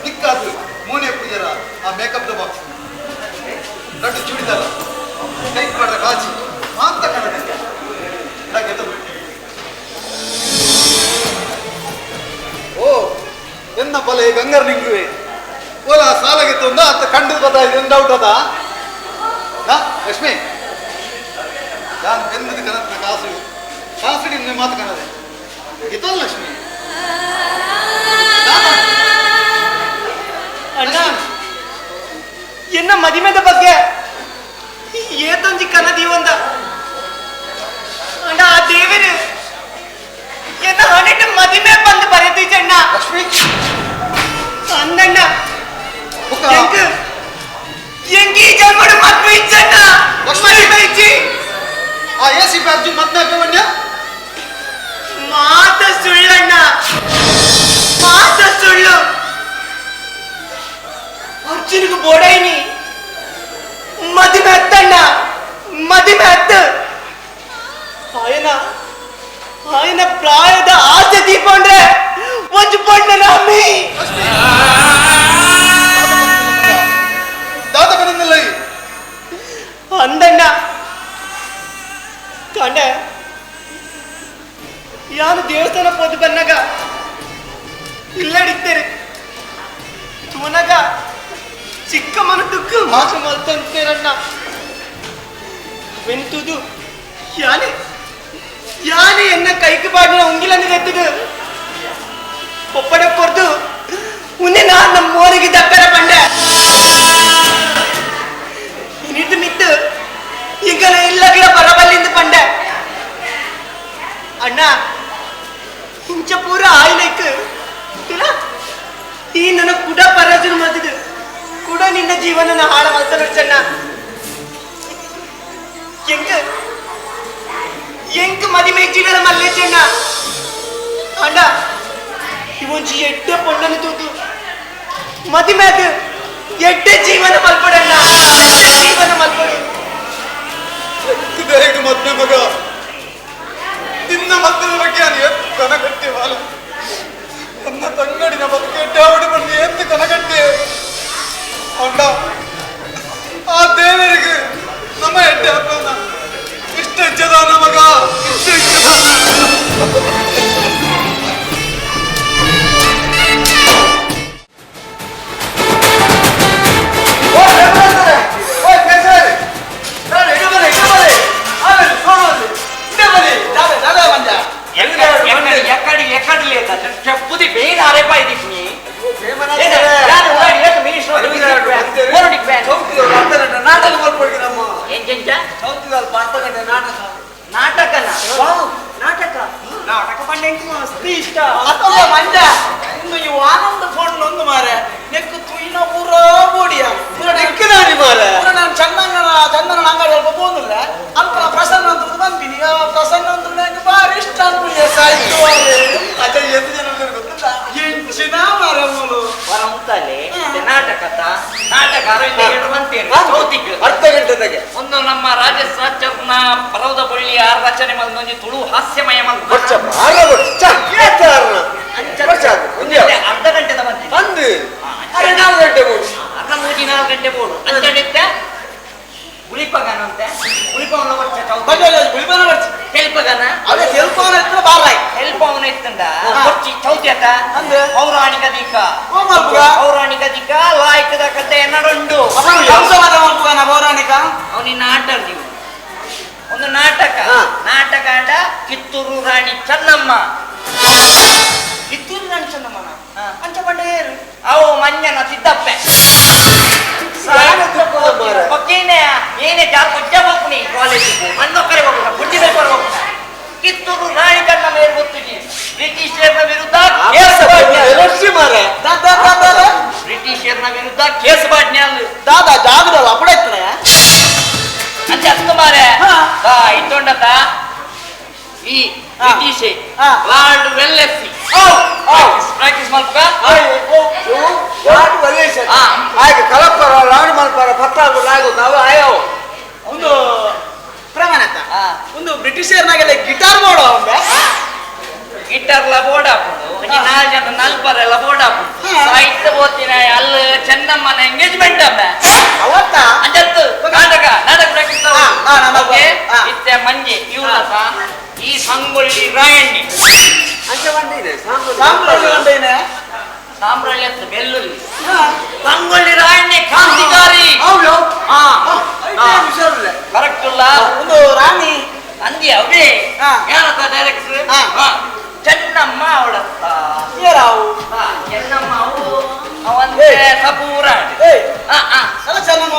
ನಿಕ್ಕಾದ್ರು ಮೋನೆ ಪೂಜಾರ ಆ ಮೇಕಪ್ the box ದೊಡ್ಡ ಚೂಡಿದಾರ ಟೈಪ್ ಮಾಡ್ರ ಕಾಚಿ ಮಾಂತ ಕನ್ನಡ ನಾ ಗೆದ್ದದು ಓ ಎನ್ನ ಬಲ ಗಂಗರ್ ನಿಂಗುವೆ ಓಲಾ ಸಾಲಗೆ ತಂದ ಅತ್ತ ಕಂಡು ಬದ ಇದೊಂದು ಡೌಟ್ ಅದ ನಾ ಲಕ್ಷ್ಮಿ ನಾನು ಬೆಂದದ ಕನತ್ನ ಕಾಸು ಕಾಸುಡಿ ನಿಮ್ಮ ಮಾತು ಕಾಣದೆ ಇದಲ್ಲ ಲಕ್ಷ್ಮಿ ಅಣ್ಣ ಎನ್ನ ಮದಿಮೆದ ಬಗ್ಗೆ ಏತೊಂಜಿ ಕನದೀವಂದ ಅಣ್ಣ ಆ ದೇವರು ಎನ್ನ ಹಣೆಟ್ಟು ಮದಿಮೆ ಬಂದು ಬರೆದಿದ್ದಣ್ಣ ಲಕ್ಷ್ಮಿ ಅಂದಣ್ಣ ಎಂಕ್ ಎಂಕ್ ಈ ಜನ್ಮಡು ಮದ್ವೆ ಇಚ್ಚಣ್ಣ ಮದಿಮೆ ಇಚ್ಚಿ ಆ ಎ ಸಿ ಪಿ ಅರ್ಜುನ್ ಮದ್ವೆ ಅಭಿಮನ್ಯ ಮಾತ ಸುಳ್ಳಣ್ಣ ಮಾತ ಸುಳ್ಳು ಅರ್ಜುನ್ಗೆ ಬೋಡೈನಿ ಮದಿಮೆ ಹತ್ತಣ್ಣ ಮದಿಮೆ ಹತ್ತು ಆಯನ ಆಯನ ಪ್ರಾಯದ ಆಸೆ ದೀಪಂಡ್ರೆ ಒಂಜು ಪಣ್ಣ ರಾಮಿ ದಾದ ಬನಂದಿಲ್ಲ ಅಂದಣ್ಣ ಕಂಡೆ ಯಾನು ದೇವಸ್ಥಾನ ಪೋದು ಬನ್ನಾಗ ಇಲ್ಲಡಿತ್ತೇನೆ ತೂನಗ ಚಿಕ್ಕಮ್ಮನ ದುಃಖ ಮಾಸ ಮಲ್ತಂತೇರಣ್ಣ ಅವೆಂತುದು ಯಾನೆ ಯಾನೆ ಎನ್ನ ಕೈಗೆ ಬಾಡಿನ ಉಂಗಿಲನ್ನು ಎತ್ತದು ಒಪ್ಪಡ ಕೊರ್ದು ಉನ್ನೆ ನಾನು ನಮ್ಮ ಮೋರಿಗೆ ದಪ್ಪರ ಬಂಡೆ ಇನಿಟ್ಟು ಮಿತ್ತು ಇಂಕಲ ಇಲ್ಲಗಳ ಬರಬಲ್ಲಿಂದ ಪಂಡೆ ಅಣ್ಣ ಇಂಚ ಪೂರ ಆಯ್ಲೈಕ್ ಈ ನನ್ನ ಕುಡ ಪರಾಜನ ಮದ್ದಿದ್ದು ಕೂಡ ನಿನ್ನ ಜೀವನನ ಹಾಳ ಮಲ್ತನ ಚಣ್ಣ ಎಂಕ ಎಂಕ್ ಮದಿಮೆ ಜೀವನ ಮಲ್ಲೆ ಚಣ್ಣ ಅಣ್ಣ ಇವೊಂಜಿ ಎಡ್ಡೆ ಪೊಣ್ಣನ ತೂತು ಮದಿಮೆ ಅದು ಎಡ್ಡೆ ಜೀವನ ಮಲ್ಪಡಣ್ಣ ಜೀವನ ಮಲ್ಪಡು ಹೇಗೆ ಮದ್ವೆ ಮಗ ನಿನ್ನ ಮದ್ದದ ಬಗ್ಗೆ ನಾನು ಎತ್ತು ಕನಗಟ್ಟೆ ಬಾಲ ನನ್ನ ತಂಗಡಿನ ಬದುಕೆ ಎಡ್ಡಾವಡಿ ಬಂದು ಎತ್ತು ಕನಗಟ್ಟೆ ಅಣ್ಣ ಆ ದೇವರಿಗೆ ನಮ್ಮ ಎಡ್ಡೆ ಅಪ್ಪನ ಇಷ್ಟ ಇಚ್ಛದಾನ ಮಗ ಇಷ್ಟ ಇಚ್ಛದಾನ. చెప్పుది మెయిన్ అరేపాయి దిక్ని ನಾಟಕನ ನಾಟಕ ನಾಟಕ ಪಂಡ ಮಸ್ತ್ ಇಷ್ಟ ಮಂಜ ಇನ್ನು ಇವು ಆನಂದ ಫೋನ್ ಒಂದು ಮಾರೆ ನೆಕ್ಕು ತುಯಿನ ಪೂರ ಬೋಡಿಯ ನೆಕ್ಕಿದಾನಿ ಮಾರೆ ನಾನು ಚಂದನ ಚಂದನ ಅಂಗಡಿ ಸ್ವಲ್ಪ ಪೋನಿಲ್ಲ ಅಲ್ಪ ಪ್ರಸನ್ನ ಅಂತ ಬಂದಿನಿ ಆ ಪ್ರಸನ್ನ ಅಂತ ನಂಗೆ ಬಾರಿ ಇಷ್ಟ ಅನ್ಬಿಡಿ ಸಾಯ್ತು ಅಜ್ಜ ಎಷ್ಟು ಜನ ಗೊತ್ತಿಲ್ಲ ಎಂಚಿನ ಮಾರೆ ಮೂಲು ವರ ಮುತ್ತಲೆ ನಾಟಕ ನಾಟಕ ಅರ್ಧ ಗಂಟೆದಾಗೆ ಒಂದು ನಮ್ಮ ರಾಜೇಶ್ ಪರ್ವದ ಬಳ್ಳಿ ಆರ್ ರಚನೆ ಮಲ್ದೊಂಜಿ ತುಳು ಹಾಸ್ಯಮಯ ಮಲ್ದ ಅರ್ಧ ಗಂಟೆದ ಬಂದೆ ಅಂದು 4 ಗಂಟೆ ಬೋಡು ಅರ್ಧ ಮೂಜಿ 4 ಗಂಟೆ ಬೋಡು ಅಂಚಡಿತ್ತ ಗುಳಿಪಗನ ಅಂತೆ ಗುಳಿಪವನ ವರ್ಷ ಗುಳಿಪನ ವರ್ಷ ತೆಲ್ಪಗನ ಅದೇ ತೆಲ್ಪವನ ಎತ್ತ ಬಾರಾಯ್ ತೆಲ್ಪವನ ಎತ್ತಂದ ಕೊಚ್ಚಿ ಚೌತಿ ಅತ್ತ ಅಂದೆ ಪೌರಾಣಿಕ ದಿಕ್ಕ ಪೌರಾಣಿಕ ದಿಕ್ಕ ಲಾಯ್ಕದ ಕತೆ ಎನ್ನಡುಂಡು ಪೌರಾಣಿಕ ಅವನಿನ್ನ ಆಟ ನೀವು ಒಂದು ನಾಟಕ. ನಾಟಕ ಅಂಡ ಕಿತ್ತೂರು ರಾಣಿ ಚೆನ್ನಮ್ಮ. ಕಿತ್ತೂರು ರಾಣಿ ಚೆನ್ನಮ್ಮನ ಅಂಚ ಪಂಡ ಏರು ಅವು ಮಂಜನ ಸಿದ್ದಪ್ಪೆ ಒಕ್ಕೇನೆ ಏನೇ ಜಾರ್ ಕೊಜ್ಜ ಹೋಗ್ನಿ ಕಾಲೇಜಿಗೆ ಮಣ್ಣೊಕ್ಕರೆ ಹೋಗುದ ಬುಡ್ಡಿ ಪೇಪರ್ ಹೋಗುದ. ಕಿತ್ತೂರು ರಾಣಿ ಚೆನ್ನಮ್ಮ ಏರು ಗೊತ್ತಿದೆ? ಬ್ರಿಟಿಷರ ವಿರುದ್ಧ ಕೇಸ್ ಬ್ರಿಟಿಷರ್ನ ವಿರುದ್ಧ ಕೇಸ್ ಬಾಟ್ನೆ ಅಲ್ಲಿ ದಾದಾ ಜಾಗದಲ್ಲ ಅಪಡ ಇತ್ತನೆ ಅಂಚ ಅತ್ತು ಮಾರೆ ಇತ್ತೊಂಡತ ಈ ಬ್ರಿಟಿಷ್ ಲಾರ್ಡ್ ವೆಲ್ಲೆಸ್ಲಿ ಪ್ರಾಕ್ಟೀಸ್ ಮಲ್ಪಕ ಲಾರ್ಡ್ ವೆಲ್ಲೆಸ್ಲಿ ಆಯ್ತು ಕಲಪ್ಪರ ಲಾರ್ಡ್ ಮಲ್ಪರ ಪತ್ತಾಗು ಲಾಗು ನಾವು ಆಯೋ ಒಂದು ಪ್ರಮಾಣತ ಒಂದು ಬ್ರಿಟಿಷರ್ನಾಗೆಲ್ಲ ಗಿಟಾರ್ ಮಾಡೋ ಅವಂಬೆ ಗಿಟಾರ್ಲ ಬೋರ್ಡ್ ಹಾಕೊಂಡು ಒಂಜಿ ನಾಲ್ ಜನ ನಲ್ಪರೆಲ್ಲ ಬೋರ್ಡ್ ಹಾಕೊಂಡು ಸಾಹಿತ್ಯ ಓದ್ತಿನ ಅಲ್ಲಿ ಚೆನ್ನಮ್ಮನ ಎಂಗೇಜ್ಮೆಂಟ್ ಅಮ್ಮ ಅವತ್ತ ಅಂಜತ್ತು ನಾಟಕ ನಾಟಕ ಪ್ರಾಕ್ಟೀಸ್ ಇತ್ತೆ ಮಂಜೆ ಇವಳಸ ಈ ಸಂಗೊಳ್ಳಿ ರಾಯಣ್ಣಿ ಅಂಚ ಬಂದಿದೆ ಸಾಂಬ್ರಳ್ಳಿ ಸಾಂಬ್ರಳ್ಳಿ ಅಂತ ಬೆಳ್ಳುಳ್ಳಿ ಸಂಗೊಳ್ಳಿ ರಾಯಣ್ಣಿ ಕ್ರಾಂತಿಕಾರಿ. ಕರೆಕ್ಟ್ ಅಲ್ಲ? ಒಂದು ರಾಣಿ ಅಂದಿ ಅವೇ ಯಾರತ್ತ ಡೈರೆಕ್ಟರ್ ಚೆನ್ನಮ್ಮ ಅವಳತ್ತ ಯಾರಾವು ಚೆನ್ನಮ್ಮ ಅವು ಅವಂತೆ ಸಪೂರ ಅಲ್ಲ ಚೆನ್ನಮ್ಮ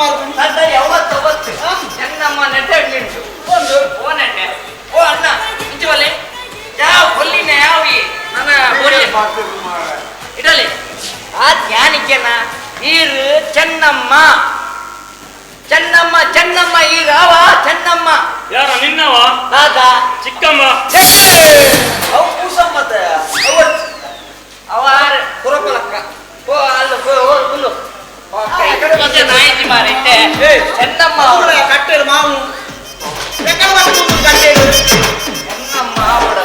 ಸರಿ ಅವತ್ತು ಅವತ್ತು ಚೆನ್ನಮ್ಮ ನೆಟ್ಟೆ ಒಂದು ಫೋನ್ ಅಣ್ಣೆ ಓ ಅಣ್ಣ ಇಂಚುವಲ್ಲಿ ಯಾವ ಕೊಲ್ಲಿನ ಯಾವ ನನ್ನ ಇಡಲಿ ಆ ಜ್ಞಾನಿಕೆನ ಈರು ಚೆನ್ನಮ್ಮ ಚೆನ್ನಮ್ಮ ಚೆನ್ನಮ್ಮ ಈ ರಾವ ಚೆನ್ನಮ್ಮ ಯಾರ ನಿನ್ನವ ದಾದಾ ಚಿಕ್ಕಮ್ಮ ಅವು ಕೂಸಮ್ಮತ್ತೆ ಅವ ಕುರಕಲಕ್ಕ ಓ ಅಲ್ಲ ಹುಲ್ಲು ನಾಯಿಜಿ ಮಾರೈತೆ ಚೆನ್ನಮ್ಮ ಕಟ್ಟೆಡು ಮಾವು ಚೆನ್ನಮ್ಮ ಅವಳ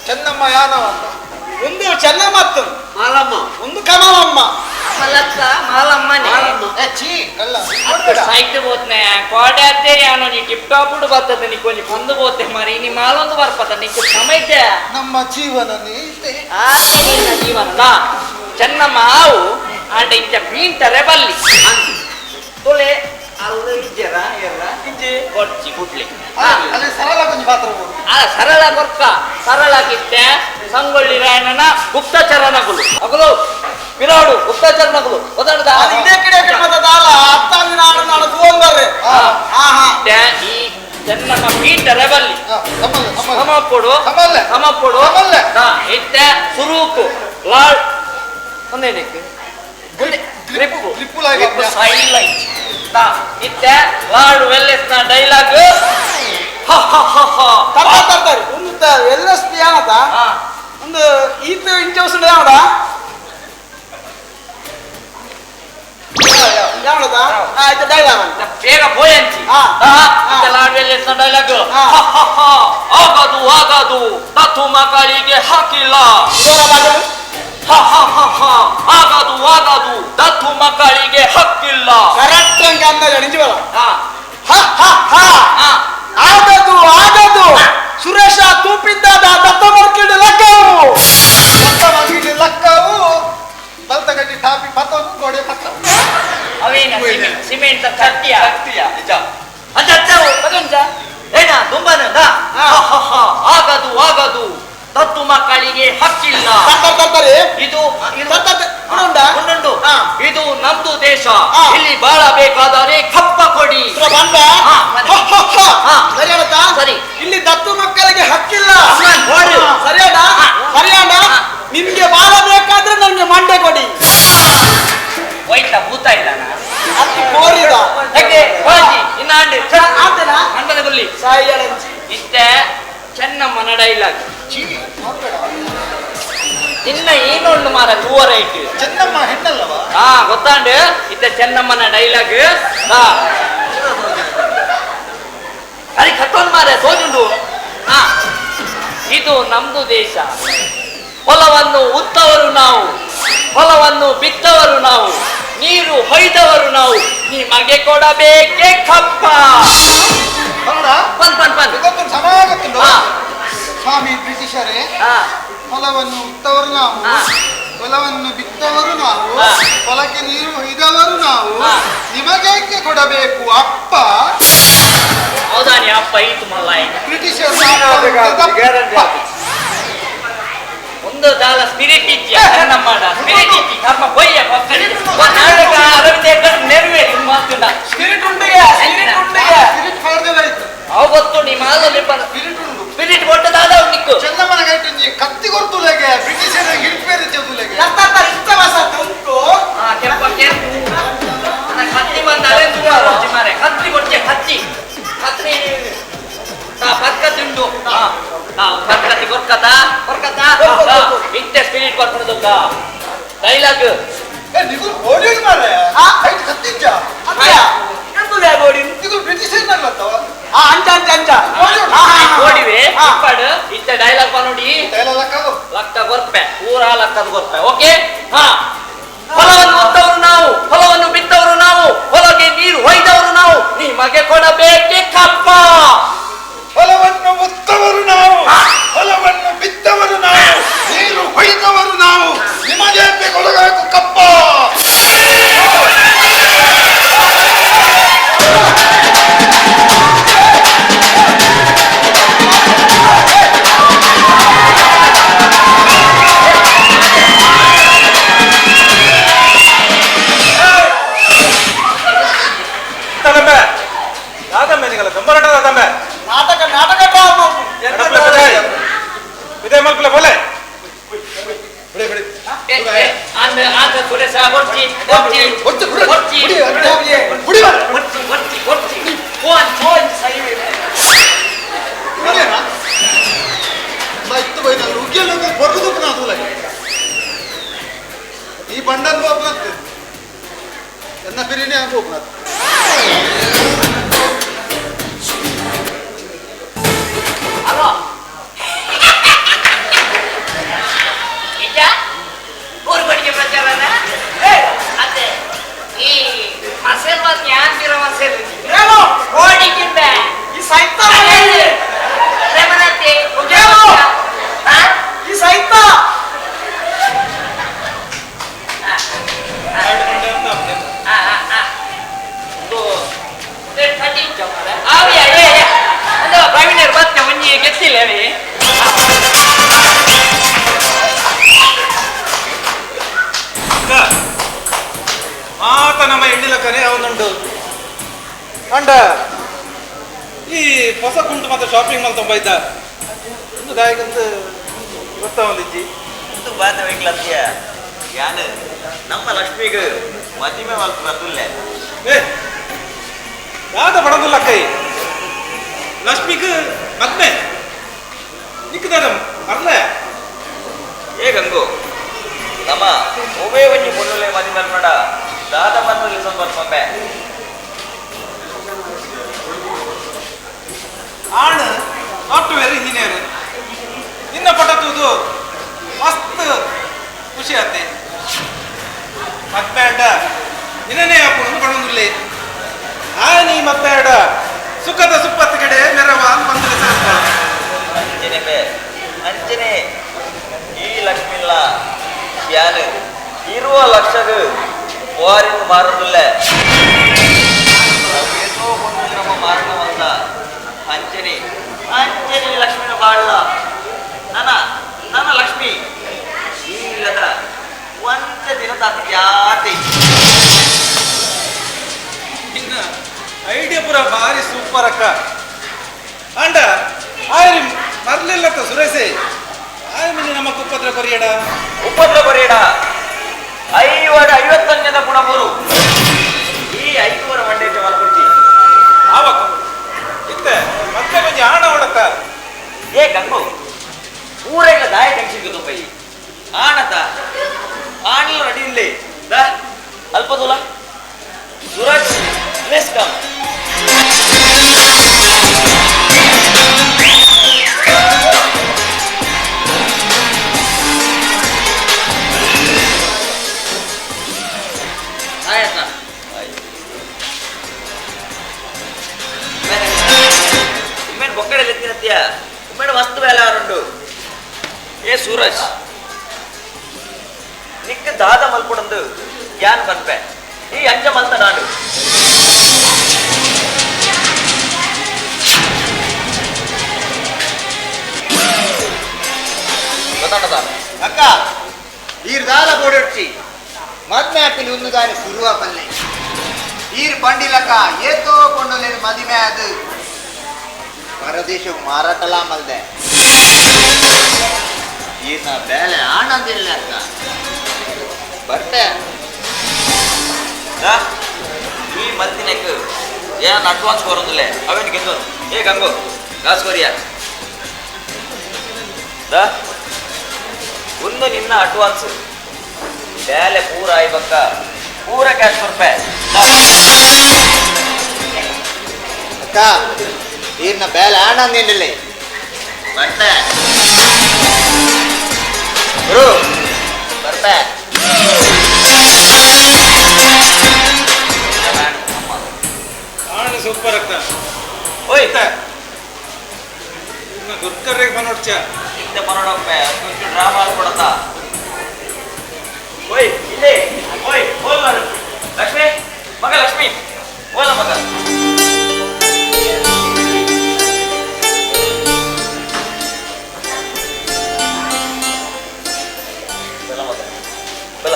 ಚೆನ್ನಮ್ಮ ಯಾನವ ಅಂತ ಒಂದು ಚೆನ್ನಮ್ಮ ಮಾಲಮ್ಮ ಒಂದು ಕಮಲಮ್ಮ ಮಲತ್ತ ಮಾಲಮ್ಮನೆ ಸಾಹಿತ್ಯ ಬೋತ್ನೆ ಕೋಡ್ಯಾತೆ ಯಾನೋ ನೀ ಟಿಪ್ ಟಾಪ್ ಬರ್ತದೆ ನೀ ಕೊಂಚ ಕೊಂದು ಬೋತೆ ಮಾರಿ ನೀ ಮಾಲೊಂದು ಬರ್ಪದ ನಿಕ್ಕು ಸಮೈತೆ ನಮ್ಮ ಜೀವನ ಆತೆ ನಿನ್ನ ಜೀವನದ ಚೆನ್ನಮ್ಮ ಆವು ಆಂಡ ಇಂಚ ಮೀಂಟರೆ ಬಲ್ಲಿ ತೊಲೆ ಅಲ್ಲ ಇಜ್ಜರ ಎಲ್ಲ ಇಜ್ಜಿ ಕೊಡ್ಚಿ ಗುಡ್ಲಿ ಅಲ್ಲಿ ಸರಳ ಕೊಂಚ ಪಾತ್ರ ಆ ಸರಳ ಕೊರ್ಕ ಸರಳಾಗಿತ್ತೆ ಸಂಗೊಳ್ಳಿ ರಾಯಣ್ಣನ ಗುಪ್ತಚರನಗಳು ಅಗಲು ಬಿರಾಡು ಗುಪ್ತಚರನಗಳು ಒದಾಡದ ಇದೇ ಕಡೆ ಕಡೆ ಮತ್ತದಲ್ಲ ಅತ್ತಾಂದಿ ನಾಡು ನಾಡು ತಗೊಂಬರ್ರಿ ಈ ಚೆನ್ನಮ್ಮ ಪೀಟರೆ ಬಲ್ಲಿ ಸಮಪ್ಪೊಡು ಸಮಪ್ಪೊಡು ಇತ್ತೆ ಸುರೂಕು ಲಾಲ್ ಒಂದೇನಕ್ಕೆ ಗ್ರಿಪ್ಪು ಗ್ರಿಪ್ಪು ಸೈಲೈಟ್ ಇತ್ತೆ ಲಾರ್ಡ್ ವೆಲ್ಲೆಸ್ನ ಡೈಲಾಗ್ ಹ ಹ ಹ ಹ ತರ್ತಾರೆ ಒಂದು ವೆಲ್ಲೆಸ್ ಏನತ ಒಂದು ಈತ ಇಂಚ ಉಸುಂಡು ಯಾವಡ ಯಾವಡದ ಆಯ್ತು ಡೈಲಾಗ್ ಬೇಗ ಪೋಯಂಚಿ ಇತ್ತೆ ಲಾರ್ಡ್ ವೆಲ್ಲೆಸ್ನ ಡೈಲಾಗ್ ಹ ಹ ಹ ಆಗದು ಆಗದು ತತ್ತು ಮಕ್ಕಳಿಗೆ ಹಾಕಿಲ್ಲ ಹ ಹ ಹ ಹ ಆಗದು ಆಗದು ದತ್ತು ಮಕ್ಕಳಿಗೆ ಹಕ್ಕಿಲ್ಲ. ಕರೆಕ್ಟ್ ಅಂತ ಅಂದಾಜು ನಿಜವಲ್ಲ. ಹ ಹ ಹ ಆಗದು ಆಗದು ಸುರೇಶ ತೂಪಿದ್ದ ದತ್ತ ಮರ್ಕಿಡಿ ಲಕ್ಕವು ದತ್ತ ಮರ್ಕಿಡಿ ಲಕ್ಕವು ಬಲ್ತಗಡ್ಡಿ ಟಾಪಿ ಪತ್ತನು ಗೋಡೆ ಪತ್ತ ಅವೇನ ಸಿಮೆಂಟ್ ಚಟ್ಟಿಯ ಚಟ್ಟಿಯ ನಿಜ ಅಂಜತ್ತವು ಪದಂಜ ಏನ ದುಂಬನ ಹ ಹ ಹ ಆಗದು ಆಗದು ದತ್ತು ಮಕ್ಕಳಿಗೆ ಹಕ್ಕಿಲ್ಲ. ಇದು ಉಂಟು ಇದು ನಮ್ದು ದೇಶ, ಇಲ್ಲಿ ಬಾಳಬೇಕಾದರೆ ಕಪ್ಪ ಕೊಡಿ. ಸರಿ, ಇಲ್ಲಿ ದತ್ತು ಮಕ್ಕಳಿಗೆ ಹಕ್ಕಿಲ್ಲ. ಸರಿಯಾಣ ಸರಿಯಾಣ, ನಿಮ್ಗೆ ಬಾಳಬೇಕಾದ್ರೆ ನನ್ಗೆ ಮಂಡೆ ಕೊಡಿ. ಹೋಯ್ತಾ ಭೂತ ಇಲ್ಲ ಇಷ್ಟೇ ಚೆನ್ನಮ್ಮನ ಡೈಲಾಗ್. ನಿನ್ನ ಏನೊಂದು ಮಾರ ತೂವರ ಇಟ್ಟು ಚೆನ್ನಮ್ಮ ಹೆಣ್ಣಲ್ಲವಾ? ಹಾ ಗೊತ್ತಾಂಡು ಇತ್ತ ಚೆನ್ನಮ್ಮನ ಡೈಲಾಗ್. ಹಾ ಅರಿ ಕತ್ತೊಂದು ಮಾರ ತೋಜುಂಡು. ಹಾ ಇದು ನಮ್ದು ದೇಶ, ಹೊಲವನ್ನು ಉತ್ತವರು ನಾವು, ಹೊಲವನ್ನು ಬಿತ್ತವರು ನಾವು, ನೀರು ಹೊಯ್ದವರು ನಾವು, ನಿಮಗೆ ಕೊಡಬೇಕೇ ಕಪ್ಪ. ಪನ್ ಪನ್ ಪನ್ ಸ್ವಾಮಿ ಬ್ರಿಟಿಷರೇ, ಹೊಲವನ್ನು ಉತ್ತವರು ನಾವು, ಹೊಲವನ್ನು ಬಿತ್ತವರು ನಾವು, ಹೊಲಕ್ಕೆ ನೀರು ಹೊಯ್ದವರು ನಾವು, ನಿಮಗೇಕೆ ಕೊಡಬೇಕು ಅಪ್ಪ? ಹೌದಾ ಅಪ್ಪ ಈತು ಮಲ್ಲ ಬ್ರಿಟಿಷರು ಒಂದು ದಾಲ ಸ್ಪಿರಿಟ್ ಇಜ್ಜಿ ನಮ್ಮ ಸ್ಪಿರಿಟ್ ಇಜ್ಜಿ ನಮ್ಮ ಬೊಯ್ಯ ನಾಟಕ ಅರವಿಂದ ನೆರವೇರಿ ಮಾತುಂಡ ಸ್ಪಿರಿಟ್ ಉಂಡುಗೆ ಸ್ಪಿರಿಟ್ ಉಂಡುಗೆ ಸ್ಪಿರಿಟ್ ಫಾರ್ದೆಲಾಯ್ತು. ಅವು ಗೊತ್ತು ನಿಮ್ಮ ಆಲಲ್ಲಿ ಸ್ಪಿರಿಟ್ ಉಂಡು ಸ್ಪಿರಿಟ್ ಕೊಟ್ಟದಾದ ನಿಕ್ಕು ಚಂದಮ್ಮನ ಕೈಟುಂಜಿ ಕತ್ತಿ ಕೊರ್ತುಲೆಗೆ ಬ್ರಿಟಿಷರ ಹಿಡ್ಪೇರು ಚೆದುಲೆಗೆ ಲತ್ತತ್ತ ಇಷ್ಟ ವಸತಿ ಉಂಟು. ಆ ಕೆಂಪ ಕೆಂಪು ನನ್ನ ಕತ್ತಿ ಬಂದ ಅಲೆ ಮಾರೆ ಕತ್ತಿ ಕೊಟ್ಟೆ ಕತ್ತಿ ಕತ್ತಿ ತಾ ಪಕ್ಕ ತಿಂಡು ಪರ್ಕತಿ ಕೊರ್ಕತ ಕೊರ್ಕತ ಇತ್ತೆ ಸ್ಪಿರಿಟ್ ಬರ್ಕೊಡೋದಕ್ಕ ಡೈಲಾಗ್ ನಿಗುರು ಓಡಿಯೋದು ಮಾರ್ರೆ ಐಟ್ ಕತ್ತಿಜ್ಜ ಅತ್ಯ ಎಂತದ ಬೋಡಿ ನಿಗುರು ಬ್ರಿಟಿಷರ್ ನಲ್ಲತ್ತವ. ಅಂಚ ಅಂಚ ಅಂಚ ಓಡಿವೆ ಇಪ್ಪಡು ಇತ್ತೆ ಡೈಲಾಗ್ ಬನ್ನೋಡಿ ಡೈಲಾಗ್ ಲಕ್ಕದು ಲಕ್ಕ ಗೊರ್ಪೆ ಪೂರಾ ಲಕ್ಕದ ಗೊರ್ಪೆ. ಓಕೆ. ಹಾ, ಹೊಲವನ್ನು ಒತ್ತವರು ನಾವು, ಹೊಲವನ್ನು ಬಿತ್ತವರು ನಾವು, ಹೊಲಗೆ ನೀರು ಹೊಯ್ದವರು ನಾವು, ನಿಮಗೆ ಕೊಡಬೇಕೆ ಕಪ್ಪ. ಹೊಲವನ್ನು ಒತ್ತವರು ನಾವು, ಹೊಲವನ್ನು ಬಿತ್ತವರು ನಾವು, ನೀರು ಹೊಯ್ದವರು ನಾವು, ನಿಮಗೆ ಕೊಡಬೇಕು ಕಪ್ಪ. ನಾಟಕ ನಾಟಕ ಇದೇ ಮಲ್ಪಲೆ ಬೋಲೆ ಈ ಬಂಡನ್ ಒಬ್ಬನತ್ತು ಎನ್ನ ಬಿರಿಯಾನಿ ಆಗ ಒಬ್ಬನತ್ತು. ಹಲೋ ನಿಜ ಊರು ಬಡಿಗೆ ಪ್ರಚಾರನ ಅದೇ ಈ ಮಸೆಲ್ ಬಂದು ಯಾಂತಿರ ಮಸೆಲ್ ಏನು ಕೋಡಿಗಿಂದ ಈ ಸಾಹಿತ್ಯ ರೇಮನಂತೆ ಏನು ಈ ಸಾಹಿತ್ಯ ಪ್ರವೀಣರ್ ಬತ್ತ ಒಂಜಿ ಗೆತ್ತಿಲ್ಲ ಮಾತ ನಮ್ಮ ಎಣ್ಣಿಲಕ್ಕನೆ ಅವನುಂಟು ಅಂಡ ಈ ಹೊಸ ಕುಂಟು ಮಾತ್ರ ಶಾಪಿಂಗ್ ಮಾಲ್ ತುಂಬ ಇದ್ದ ಒಂದು ದಾಯಕಂತ ಗೊತ್ತಾ ಒಂದಿಜ್ಜಿ ಒಂದು ಬಾತ ವೆಂಗ್ಲತ್ಯ ಯಾನು ನಮ್ಮ ಲಕ್ಷ್ಮಿಗೆ ಮದಿಮೆ ಮಲ್ಪುನದುಲ್ಲೆ. ಏ ಯಾದ ಬಡದುಲ್ಲ ಕೈ ಲಕ್ಷ್ಮಿಗೆ ಮದ್ಮೆ ನಿಕ್ಕದಾದ ಮರ್ಲೆ. ಏ ಗಂಗು ನಮ್ಮ ಒವೇ ಒಂಜಿ ಪೊನ್ನುಲೆ ಮದಿಮೆ ಮಲ್ಪಡ ದಾದ ಮನ್ನುಲೆ ಸಂಬರ್ಪಂಬೆ ಆಣ್ ಸಾಫ್ಟ್ವೇರ್ ಇಂಜಿನಿಯರ್ ನಿನ್ನ ಪಟತುದು ಮಸ್ತ್ ಖುಷಿ ಆತೆ ಮದ್ಮೆ ಅಡ್ಡ ನಿನ್ನೇ ಅಪ್ಪುನು ಬಡೊಂದುಲ್ಲೆ ಆ ನೀ ಮದ್ಮೆ ಅಡ ಸುಖದ ಸುಪ್ಪತ್ತು ಕಡೆ ಮೆರವ ಬಂದ್ರೆ ಸಾಕ. ಅಂಚನೆ ಬೇ ಅಂಚನೆ ಈ ಲಕ್ಷ್ಮಿಲ್ಲ ಯಾನು ಇರುವ ಲಕ್ಷಗ ವಾರಿಂದ ಮಾರದುಲ್ಲ ಏತೋ ಕೊಂಡು ನಮ್ಮ ಮಾರಣವಂತ ಅಂಚನೆ ಅಂಚನೆ ಲಕ್ಷ್ಮಿನ ಬಾಳ ನನ್ನ ನನ್ನ ಲಕ್ಷ್ಮಿ ಇಲ್ಲದ ಒಂದ ದಿನ ತಾತ ಜಾತಿ ಇನ್ನ ಐಡಿಯಾ ಪುರ ಭಾರಿ ಸೂಪರ್ ಅಕ್ಕ ಅಂಡ ಆಯರಿ ಮರ್ಲಿಲ್ಲತ್ತ ಸುರೇಶೆ ಆಯ ಮಿನಿ ನಮ್ಮ ಉಪದ್ರ ಕೊರಿಯಡ ಉಪದ್ರ ಕೊರಿಯಡ ಐವರ ಐವತ್ತೊಂದನೇದ ಗುಣ ಮೂರು ಈ ಐದುವರ ಮಂಡ್ಯಕ್ಕೆ ಮಲ್ಕೊಡ್ತಿ ಆವಕ್ಕ ಇತ್ತೆ ಮತ್ತೆ ಕೊಂಚ ಆಣ ಹೊಡತ್ತ. ಏ ಗಂಗು ಊರೆಲ್ಲ ದಾಯ ಟೆನ್ಷನ್ ತುಂಬ ಆಣತ ಆಣಲ್ಲ ರೆಡಿ ಇಲ್ಲಿ ದಾ ಅಲ್ಪ ದೂಲ ಸುರಜ್ ಪ್ಲೀಸ್ ಕಮ್. ಆಯ್ತಾ ಉಮ್ಮೇನ್ ಬೊಕ್ಕಡೆ ಎತ್ತಿನತ್ಯ ಉಮ್ಮೇನ್ ಮಸ್ತ್ ಬೇಲೆ ಅವರುಂಡು. ಏ ಸೂರಜ್ ನಿಕ್ಕ ದಾದ ಮಲ್ಪಡಂದು ಯಾನ್ ಬನ್ಪೆ ಈ ಅಂಜ ಮಲ್ತ ನಾಡು ಗೊತ್ತಾಡದ ಅಕ್ಕ ಈರ್ ದಾಲ ಬೋಡೊಡ್ಚಿ ಮದ್ಮೆ ಆಪಿನ ಉಂದುದಾನಿ ಸುರುವ ಪಲ್ಲೆ ಈರ್ ಪಂಡಿಲಕ್ಕ ಏತೋ ಕೊಂಡೊಲೇನು ಮದಿಮೆ ಅದು ಪರದೇಶ ಮಾರಾಟಲಾ ಮಲ್ದೆ ಈರ್ನ ಬೇಲೆ ಆನಂದಿಲ್ಲ ಅಕ್ಕ ಬರ್ತೆ ಈ ಮಲ್ತಿನೆಕ್ ಏನ್ ಅಡ್ವಾನ್ಸ್ ಕೊರೊಂದಿಲ್ಲ ಅವೇನು ಗೆದ್ದು ಏ ಗಂಗು ಕಾಸು ಕೊರಿಯ ಒಂದು ನಿನ್ನ ಅಡ್ವಾನ್ಸ್ ಬೇಲೆ ಪೂರ ಆಯ್ಬಕ್ಕ ಪೂರ ಕ್ಯಾಶ್ ಕೊರ್ಪೆ ಅಕ್ಕ ಈರ್ನ ಬೇಲೆ ಆನಂದಿಲ್ಲ ಬರ್ತೆ ಗುರು ಬರ್ತೆ ಸೂಪರ್ ಅಕ್ಕ ಓಯ್ ದುರ್ಗರಿಗೆ ಬನ್ನೋಡ್ಚ ಇಂತ ಬನ್ನೋಡೊಮ್ಮೆ ಕೊಂಚ ಡ್ರಾಮಾ ಕೊಡತ ಓಯ್ ಇಲ್ಲೇ ಓಯ್ ಓಲ್ ಲಕ್ಷ್ಮಿ ಮಗ ಲಕ್ಷ್ಮಿ ಓಲ ಮಗ ಬಲ ಮಗ ಬಲ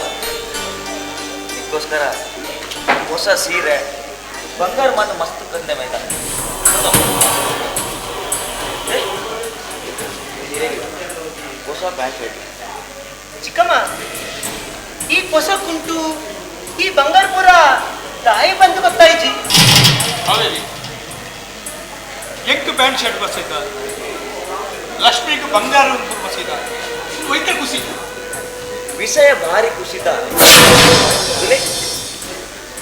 ನಿಕ್ಕೋಸ್ಕರ ಹೊಸ ಸೀರೆ ಬಂಗಾರ ಮಾತ್ರ ಮಸ್ತ್ ಕಂದೆ ಮೈದ ಹೊಸ ಪ್ಯಾಂಟ್ ಶರ್ಟ್ ಚಿಕ್ಕಮ್ಮ ಈ ಹೊಸ ಕುಂಟು ಈ ಬಂಗಾರ ಪೂರ ತಾಯಿ ಬಂದು ಗೊತ್ತಾಯ್ತು ಕಾವೇರಿ ಎಂಟು ಪ್ಯಾಂಟ್ ಶರ್ಟ್ ಬಸ್ಸಿದ್ದ ಲಕ್ಷ್ಮಿಗೆ ಬಂಗಾರ ಬಸ್ಸಿದ್ದ ಒಯ್ತ ಖುಷಿ ವಿಷಯ ಭಾರಿ ಖುಷಿದ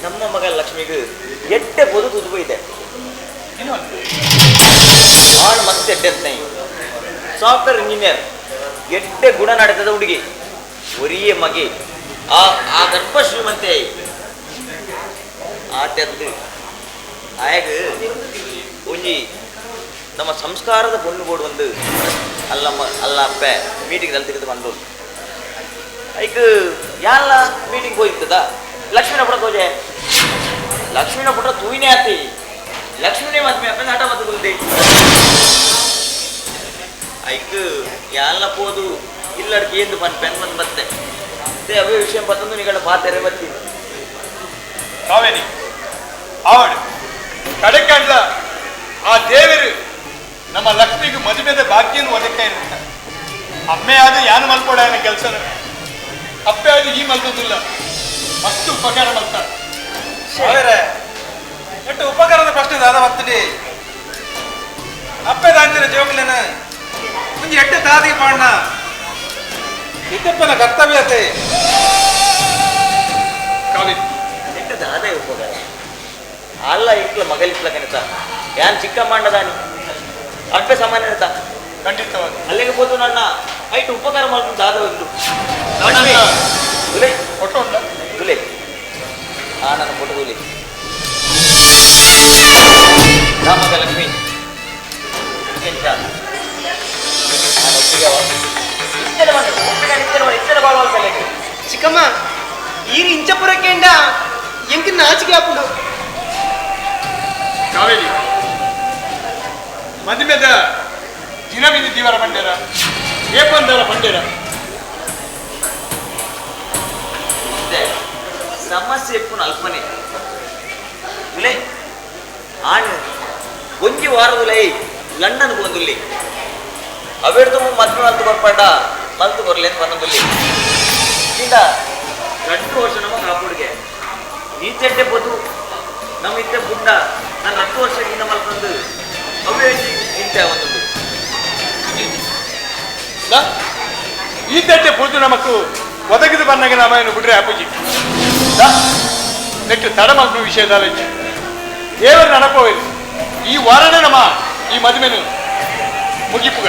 ನಮ್ಮ ಮಗ ಲಕ್ಷ್ಮಿಗೆ ಎಟ್ಟೆ ಬದು ತುದುಬು ಇದೆ ಆಣ್ ಮಸ್ತ್ ಎಡ್ಡೆ ಸಾಫ್ಟ್ವೇರ್ ಇಂಜಿನಿಯರ್ ಎಟ್ಟೆ ಗುಣ ನಡೆತದ ಹುಡುಗಿ ಒರಿಯೇ ಮಗೆ ಆ ಆ ಗರ್ಭ ಶ್ರೀಮಂತೆ ಆಟದ್ದು ಆಯಾಗ ಒಂಜಿ ನಮ್ಮ ಸಂಸ್ಕಾರದ ಪೊಣ್ಣು ಬೋರ್ಡ್ ಒಂದು ಅಲ್ಲಮ್ಮ ಅಲ್ಲ ಅಪ್ಪೆ ಮೀಟಿಂಗ್ ಅಲ್ಲಿ ತೆಗೆದು ಬಂದು ಐಕ್ ಯಾಲ್ಲ ಮೀಟಿಂಗ್ ಹೋಗಿರ್ತದ ಲಕ್ಷ್ಮೀನ ಪುಟ ತೋಜೆ ಲಕ್ಷ್ಮೀನ ಪುಟ ತೂಯಿನೇ ಆತಿ ಲಕ್ಷ್ಮೀನೇ ಮದ್ಮೆ ಅಪ್ಪ ನಾಟ ಮದ್ದು ಕುಲ್ದಿ ಐಕ್ ಯಾಲ್ಲ ಪೋದು ಇಲ್ಲಡ್ಕೆ ಎಂದು ಪನ್ ಪೆನ್ ಬಂದು ಬತ್ತೆ ಅದೇ ಅವೇ ವಿಷಯ ಬತ್ತಂದು ನಿಗಳ ಪಾತೆರೆ ಬತ್ತಿ ಕಾವೇರಿ ಆವಡು ಕಡೆಕಂಡ್ಲ ಆ ದೇವರು ನಮ್ಮ ಲಕ್ಷ್ಮಿಗೆ ಮದುವೆದ ಭಾಗ್ಯನ ಒದಕ್ಕ ಇರುತ್ತ ಅಮ್ಮೆ ಆದ ಯಾನು ಮಲ್ಕೊಡ ಕೆಲಸ ಅಪ್ಪೆ ಆದ ಈ ಮಲ್ತದಿಲ್ಲ ಮಸ್ತ್ ಉಪಕಾರ ಮಲ್ತಾರೆ ಎಟ್ಟು ಉಪಕಾರದ ಪ್ರಶ್ನೆ ದಾದ ಬರ್ತದೆ ಅಪ್ಪೆ ದಾಂತಿನ ಜೋಗ್ಲೇನ ಒಂಜಿ ಎಟ್ಟೆ ತಾದಿಗೆ ಪಾಣ್ಣ ಇದ್ದಪ್ಪನ ಕರ್ತವ್ಯ ಅತೆ ಕಾವೇರಿ ಎಟ್ಟು ದಾದ ಉಪಕಾರ ಅಲ್ಲ ಇಟ್ಲ ಮಗಲಿಟ್ಲ ಕನಿತ ಯಾನ್ ಚಿಕ್ಕ ಮಂಡದಾನಿ ಅಪ್ಪೆ ಸಾಮಾನ್ಯ ಇರ್ತ ಖಂಡಿತವಾಗಿ ಅಲ್ಲಿಗೆ ಹೋದು ನನ್ನ ಐಟು ಉಪಕಾರ ಮಾಡ್ಕೊಂಡು ದಾದ ಒಂದು ಫೋಟೋ ಉಂಟಾ ಗುಲೆ ಆ ನನ್ನ ಫೋಟೋ ಗುಲೆ ರಾಮಗ ಲಕ್ಷ್ಮಿ ಚಿಕ್ಕಮ್ಮ ಈರು ಇಂಚಪುರಕ್ಕೆಂಡ ಎಂಕ್ ನಾಚಿಕೆ ಆಪುಂಡು ಕಾವೇರಿ ಮದುವೆದ ದಿನವಿನ ದಿವರ ಬಂಡೇರ ಏಪಂದರ ಬಂಡೇರ ಸಮಸ್ಯೆ ಎಪ್ಪುನ ಅಲ್ಪನೆ ಉಲೆ ಆಣ್ ಒಂಜಿ ವಾರದುಲೈ ಲಂಡನ್ ಒಂದುಲ್ಲಿ ಅವೆಡ್ದು ಮದ್ವೆ ಮಲ್ತು ಕೊರ್ಪಂಡ ಮಲ್ತು ಕೊರ್ಲೇನು ಬನ್ನದುಲ್ಲಿ ಇಂದ 2 ವರ್ಷ ನಮ್ಮ ಕಾಪುಡಿಗೆ ಈಚೆಡ್ಡೆ ಬದು ನಮ್ಮ ಇತ್ತೆ ಬುಡ್ಡ ನಾನು 2 ವರ್ಷದಿಂದ ಮಲ್ಕೊಂಡು ಅವೇ ಇಂತೆ ಒಂದೊಂದು ಈ ತಟ್ಟೆ ಪೂಜೆ ನಮಕು ಒದಗಿದು ಬನ್ನಾಗ ನಾಮಾಯನ ಬಿಡ್ರೆ ಅಪ್ಪುಜಿ ನೆಟ್ಟು ತಡ ಮಲ್ಪು ವಿಷಯದಾಲಜ್ಜಿ ದೇವರ ನಡಪೋಯ್ತು ಈ ವಾರನೇ ನಮ್ಮ ಈ ಮದುವೆನು ಮುಗಿಪುಗ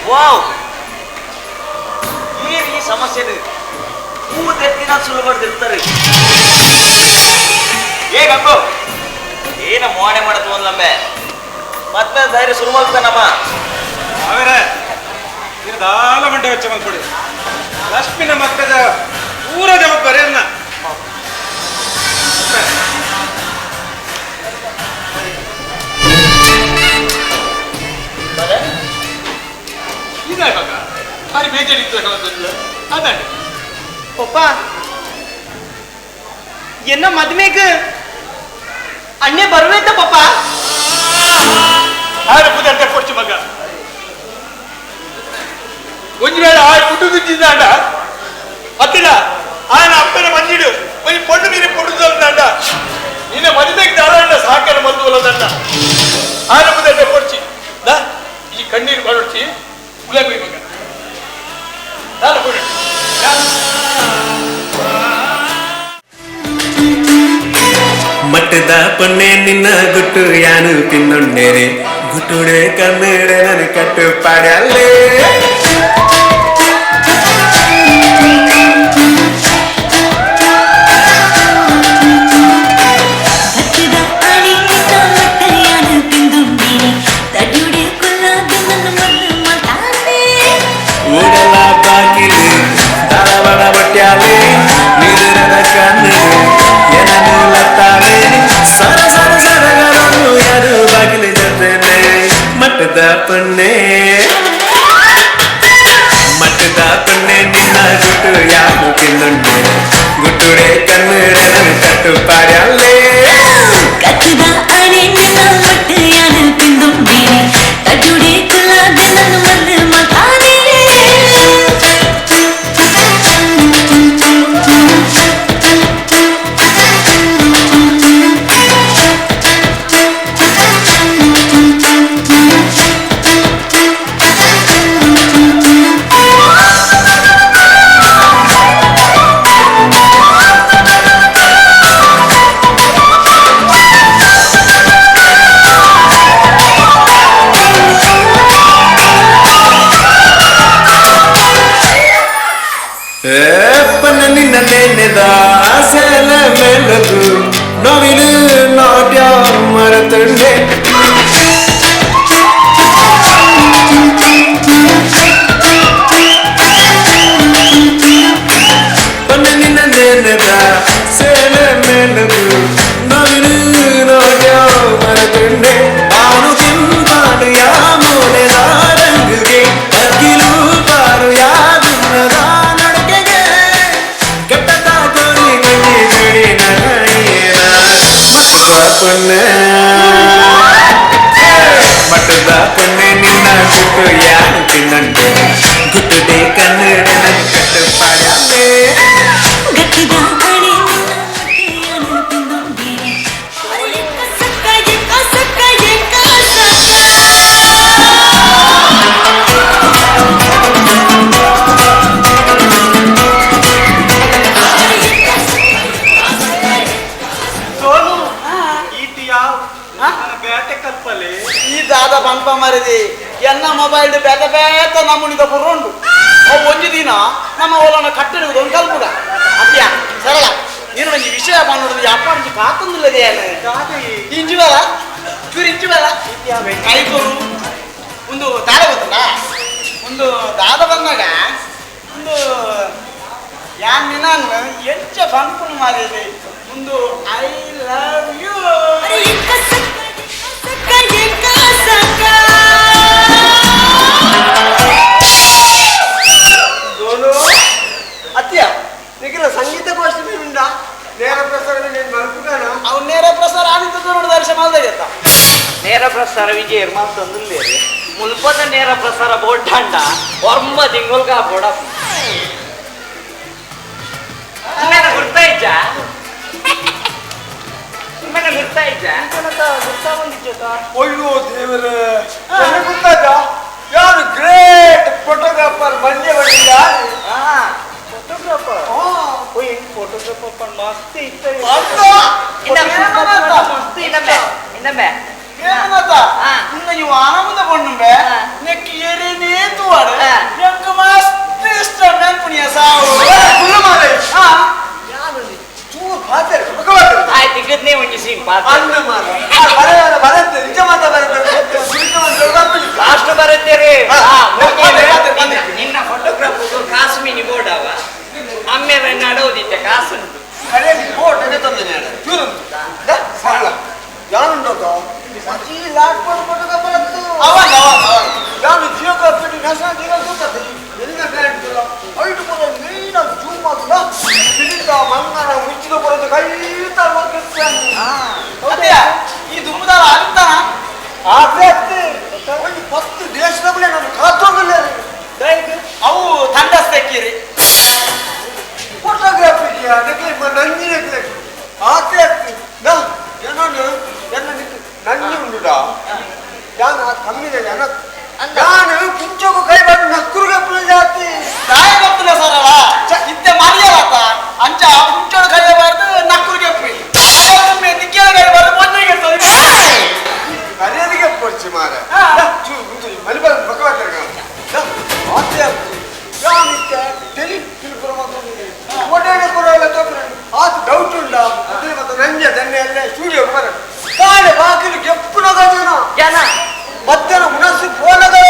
ವಾವ್ ಈ ಸಮಸ್ಯೆ ಹೂ ತೆತ್ತಿನ ಸುಲಭ ಏ ಗಂಗು ಏನ ಮೋನೆ ಮಾಡತ್ತು ಒಂದೊಮ್ಮೆ ಮತ್ತೆ ಧೈರ್ಯ ಶುರು ಮಾಡ್ತಾನಮ್ಮ ಅವರೇ ನೀನು ದಾಲ ಮಂಡೆ ವೆಚ್ಚ ಮಲ್ಪಡಿ ಲಕ್ಷ್ಮಿನ ಮಕ್ಕದ ಪೂರ ಜವಾಬ್ದಾರಿ ಅನ್ನ. ಇದಾಯ ಮಗ ಭಾರಿ ಬೇಜಾರಿತ್ತು ಅದಾಂಡ. ಪಪ್ಪ ಎನ್ನ ಮದ್ಮೆಗ್ ಅಣ್ಣೆ ಬರುವೇತ ಪಪ್ಪ? ಆರು ಪುದರ್ತೆ ಕೊಡ್ಚು ಮಗ. ಒಂಜಿ ವೇಳೆ ಆರು ಪುಟ್ಟು ಅತ್ತಿನ ಆಯನ ಅಪ್ಪನ ಮಂಜಿಡು ಒಂಜಿ ಪೊಣ್ಣು ಮೀರಿ ಪುಟ್ಟುದಂಡ ನಿನ್ನ ಮದುವೆಗೆ ದಾರಾಂಡ ಸಾಕರ ಬಂದು ಆರು ಪುದರ್ತೆ ಕೊಡ್ಚಿ ದಾ ಈ ಕಣ್ಣೀರು ಬರೋಡ್ಚಿ ಉಲಗಿ ಮಗ ದಾರ ಕೊಡಿ. ಮಟ್ಟದ ಪೊನ್ನೆ ನಿನ್ನ ಗುಟ್ಟು ಯಾನು ತಿನ್ನುಂಡೇನೆ ಗುಟ್ಟುಡೆ ಕನ್ನಡ ನನ್ನ ಕಟ್ಟು ಪಾಡಲ್ಲೇ. ಊಡಲ ಬಾಕಿಲು ಧಾರವಾಡ ಬಟ್ಯಾಲೆ ನೀರಿನ ಕಣ್ಣು ಏನನ್ನು ಲತ್ತಾಳೆ ಸರ ಸರ ಸರಗರನ್ನು ಯಾರು ಬಾಗಿಲು ಜೊತೆನೆ. ಮಟ್ಟದ ಪೊನ್ನೆ ಮಟ್ಟದ ಪೊನ್ನೆ ನಿನ್ನ ಗುಟ್ಟು ಯಾರು ತಿನ್ನುಂಡೆ ಗುಟ್ಟುಡೆ ಕನ್ನಡ ಕಟ್ಟು ಪಾಡ್ಯಾಲೆ. ಕತ್ತದ ಅಣೆ ನಿನ್ನ ಮಟ್ಟು ಯಾರು ತಿಂದುಂಡೇನೆ ತಡ್ಯುಡೆ ಕುಲ್ಲಾದ ನನ್ನ ಮಲ್ಲು ಮಲ್ತಾನೆ. ನೋವಿಲು ನಾಟ್ಯ ಮರತಂಡೆ. ನಿನ್ನ ನೆನೆದ ಸೇಲೆ ಮೇಲಗು ನೋವಿಲು ನಾಟ್ಯ ಮರತಂಡೆ. ಆನು ತಿಂಪಾಡು ಯಾ ಮೋನೆದ ರಂಗುಗೆ ಅಕ್ಕಿಲು ಪಾರು ಯಾ ಗುಣದ ನಡಕೆಗೆ ಕೆಟ್ಟದ ಕೋರಿ ಕಣ್ಣಿ ಗಡಿ ನನಗೇನ. ಪೊನ್ನೆ ಮಟ್ಟದ ಪೊನ್ನೆ ನಿನ್ನ ಗುಟ್ಟು ಯಾರು ತಿನ್ನಂಡೆ ಗುಟ್ಟುಡೆ ಕನ್ನಡ ಕಟ್ಟು ಪಾಡಲೆ. ಗಟ್ಟಿದ ಅಣೆ ನಿನ್ನ ಮಟ್ಟು ಯಾನು ತಿಂದುಂಡೇನೆ ಅರೆ ಸಕ್ಕ ಎಕ್ಕ ಸಕ್ಕ ಎಕ್ಕ ಸಕ್ಕ. ಈ ದಾದ ಪಂಪ ಮರಿದಿ ಎನ್ನ ಮೊಬೈಲ್ ಬೇತ ಬೇತ ನಮ್ಮನಿದ ಪುರುಂಡು ಅವು ಒಂಜಿ ದಿನ ನಮ್ಮ ಓಲನ ಕಟ್ಟಿಡುವುದು ಒಂದು ಕಲ್ಪುಗ ಅತ್ಯ ಸರಳ ನೀನು ಒಂಜಿ ವಿಷಯ ಬಂದು ಅಪ್ಪ ಒಂಜಿ ಕಾತೊಂದಿಲ್ಲದೆ ಇಂಜು ಬಲ ಚೂರು ಇಂಚು ಬಲ ಕೈಕೊರು ಒಂದು ದಾದ ಗೊತ್ತಲ್ಲ ಒಂದು ದಾದ ಬಂದಾಗ ಒಂದು ಯಾನ್ ನಾನು ಎಂಚ ಬಂಪುನು ಮಾರಿದೆ ಒಂದು I love you. ಅರೆ ಎಕ್ಕ ಸಕ್ಕ ಎಕ್ಕ ಎಕ್ಕ ಸಕ್ಕ. ಅತ್ಯ ನಿಖಿಲ ಸಂಗೀತ ಗೋಷ್ಠಿ ಉಂಡ ನೇರ ಪ್ರಸಾರ ನೀನು ಮಲ್ಪುಗಾನ ಅವ್ನು ನೇರ ಪ್ರಸಾರ ಆದಿತ್ಯ ನೋಡಿದ ವರ್ಷ ಮಾಲ್ದಾಗತ್ತ ನೇರ ಪ್ರಸಾರ ವಿಜಯ ಮಾತೊಂದಿಲ್ಲ ಮುಲ್ಪದ ನೇರ ಪ್ರಸಾರ ಬೋಡ್ಡಂಡ ಒರ್ಮ ತಿಂಗೊಲ್ಗ ಬೋಡ ಸುಮ್ಮನೆ ಗುರ್ತಾ ಇಜ್ಜ ಸುಮ್ಮನೆ ಗುರ್ತಾ ಇಜ್ಜ ಗುರ್ತಾ ಬಂದಿಜ್ಜ. ಅಯ್ಯೋ ದೇವರೇ ನನಗೆ ಗೊತ್ತಾಯ್ತಾ ಯಾರು ಗ್ರೇಟ್ ಫೋಟೋಗ್ರಾಫರ್ ಬಂದೇ ಬಂದಿಲ್ಲ. ಫೋಟೋಗ್ರಾಫರ್ ಓಯ್ ಫೋಟೋಗ್ರಾಫರ್ ಮಸ್ತ್ ಇತ್ತು. ಇನ್ನೊಮ್ಮೆ ಇನ್ನೊಮ್ಮೆ ಇನ್ನು ನೀವು ಆನಂದ ಪಣ್ಣುಂಬೆ ನೆಕ್ ಎರಿನೇ ತೂವಾಡು ಎಂಕ್ ಮಸ್ತ್ ಇಷ್ಟ ನೆನ್ಪುಣಿಯ ಸಾವು ಫುಲ್ ಮಾರೆ ಚೂರು ಪಾತ್ರೆ ಆಯ್ತು ಇದ್ನೇ ಒಂಜಿ ಸೀನ್ ಪಾತ್ರೆ ಅನ್ನ ಮಾರ ಬರ ಬರತ್ತೆ ನಿಜ ಮಾತಾ ಬರತ್ತೆ ಲಾಸ್ಟ್ ಬರುತ್ತೆ ರೀ. ನಿನ್ನ ಫೋಟೋಗ್ರಾಫರ್ ಕಾಶ್ಮೀರಿ ಬೋರ್ಡ್ ಅವ ಅಮ್ಮೇಲೆ ನಡೋದು ಒಂದು ದೇಶದಲ್ಲೇ ನಾನು ಕಾತೋಗಲ್ಲ ಅವು ತಂಡಸ್ತಕ್ಕಿರಿ ಫೋಟೋಗ್ರಾಫಿ ಅದಕ್ಕೆ ನಂಜಿ ಆತೆ ನಾನು ಎಲ್ಲ ನಂಜಿ ಉಂಡುಡ ನಾನು ಆ ಕಮ್ಮಿದೆ ಜನ ನಾನು ಪುಂಚೋಕು ಕೈ ಬಾಡು ನಕ್ಕುರುಗೆ ಜಾತಿ ದಾಯ ಗೊತ್ತಿಲ್ಲ ಸರಳ ಇತ್ತೆ ಮರಿಯಲತ್ತ ಅಂಚ ಪುಂಚೋಡು ಕೈಬಾರ್ದು ನಕ್ಕುರುಗೆ ದಿಕ್ಕಿನ ಕೈಬಾರ್ದು ಮೊನ್ನೆಗೆ ಮರ್ಯಾದೆಗೆ ಪೊರ್ಚಿ ಮಾರ ಮಲಿಬಾರ ಮಕ್ಕಳ ಆತೆ ಆತ ಡೌಟ್ ಉಂಡ ಅದೇ ಮತ್ತೆ ನಂಜೆ ದನ್ನೆ ಅಲ್ಲೇ ಸ್ಟುಡಿಯೋ ಬರ ಕಾಡೆ ಬಾಗಿಲು ಕೆಪ್ಪುನಗ ಜನ ಜನ ಮಧ್ಯಾಹ್ನ ಉಣಸು ಫೋನಗಳ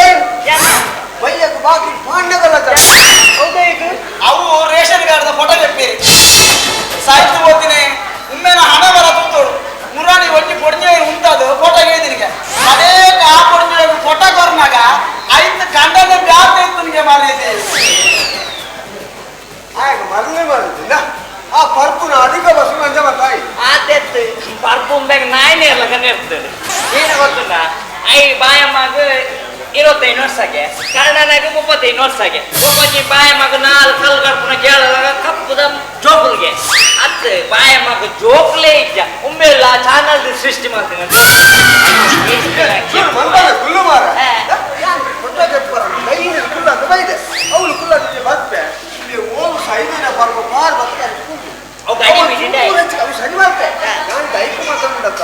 ಬೈಯಕ್ಕೆ ಬಾಗಿಲು ಪಾಂಡಗಲ್ಲ ಜನ ಹೌದಾ ಈಗ ಅವು ರೇಷನ್ ಕಾರ್ಡ್ದ ಫೋಟೋ ಕೆಪ್ಪೇರಿ ಸಾಹಿತ್ಯ ಓದ್ತೀನಿ ಉಮ್ಮೆನ ಹಣ ಬರ ತೂತೋಡು ಮುರಾಣಿ ಒಂಜಿ ಪೊಡಿಂಜೆ ಉಂಟದು ಫೋಟೋ ಕೇಳಿದಿನಿಗೆ ಅದೇ ಆ ಪೊಡಿಂಜೆ ಫೋಟೋ ಕೊರ್ನಾಗ ಐದು ಕಂಡನೆ ಬ್ಯಾತ್ ಇತ್ತು ಮಾರೇತಿ ಆಗ ಮರಲೇ ಮಾರುದಿಲ್ಲ ಆ ಪರ್ಪುನ ಅಧಿಕ ಬಸ್ಸು ನಂಜ ತಾಯಿ ಆತೆತ್ತು ಪರ್ಪುಂಬೆಗ್ ನಾಯಿನೇ ಇರ್ಲಕನೆ ಇರ್ತದೆ ಏನು ಗೊತ್ತುಂಡ I ಬಾಯಮ್ಮಗ 25 ವರ್ಷಕ್ಕೆ ಕರ್ಣನಾಗ 35 ವರ್ಷಕ್ಕೆ ಒಬ್ಬೊಂಜಿ ಬಾಯಮ್ಮಗ 4 ಕಲ್ಲು ಕರ್ಪುನ ಕೇಳಲಾಗ ಕಪ್ಪುದ ಜೋಕುಲ್ಗೆ ಅತ್ ಬಾಯಮ್ಮಗ ಜೋಕುಲೇ ಇದ್ದ ಉಮ್ಮೆಲ್ಲ ಚಾನಲ್ ಸೃಷ್ಟಿ ಮಾಡ್ತೀನಿ ಗುಲ್ಲು ಮಾರ ಅವಳು ಕುಲ್ಲ ಬರ್ಪೆ ಇಲ್ಲಿ ಓವು ಸೈದಿನ ಬರ್ಬ ಬಾರ್ ಬರ್ತಾರೆ ಅವು ಸರಿ ಮಾಡ್ತೆ ನಾನು ಡೈಕ್ ಮಾತಾಡ್ಬಿಡತ್ತ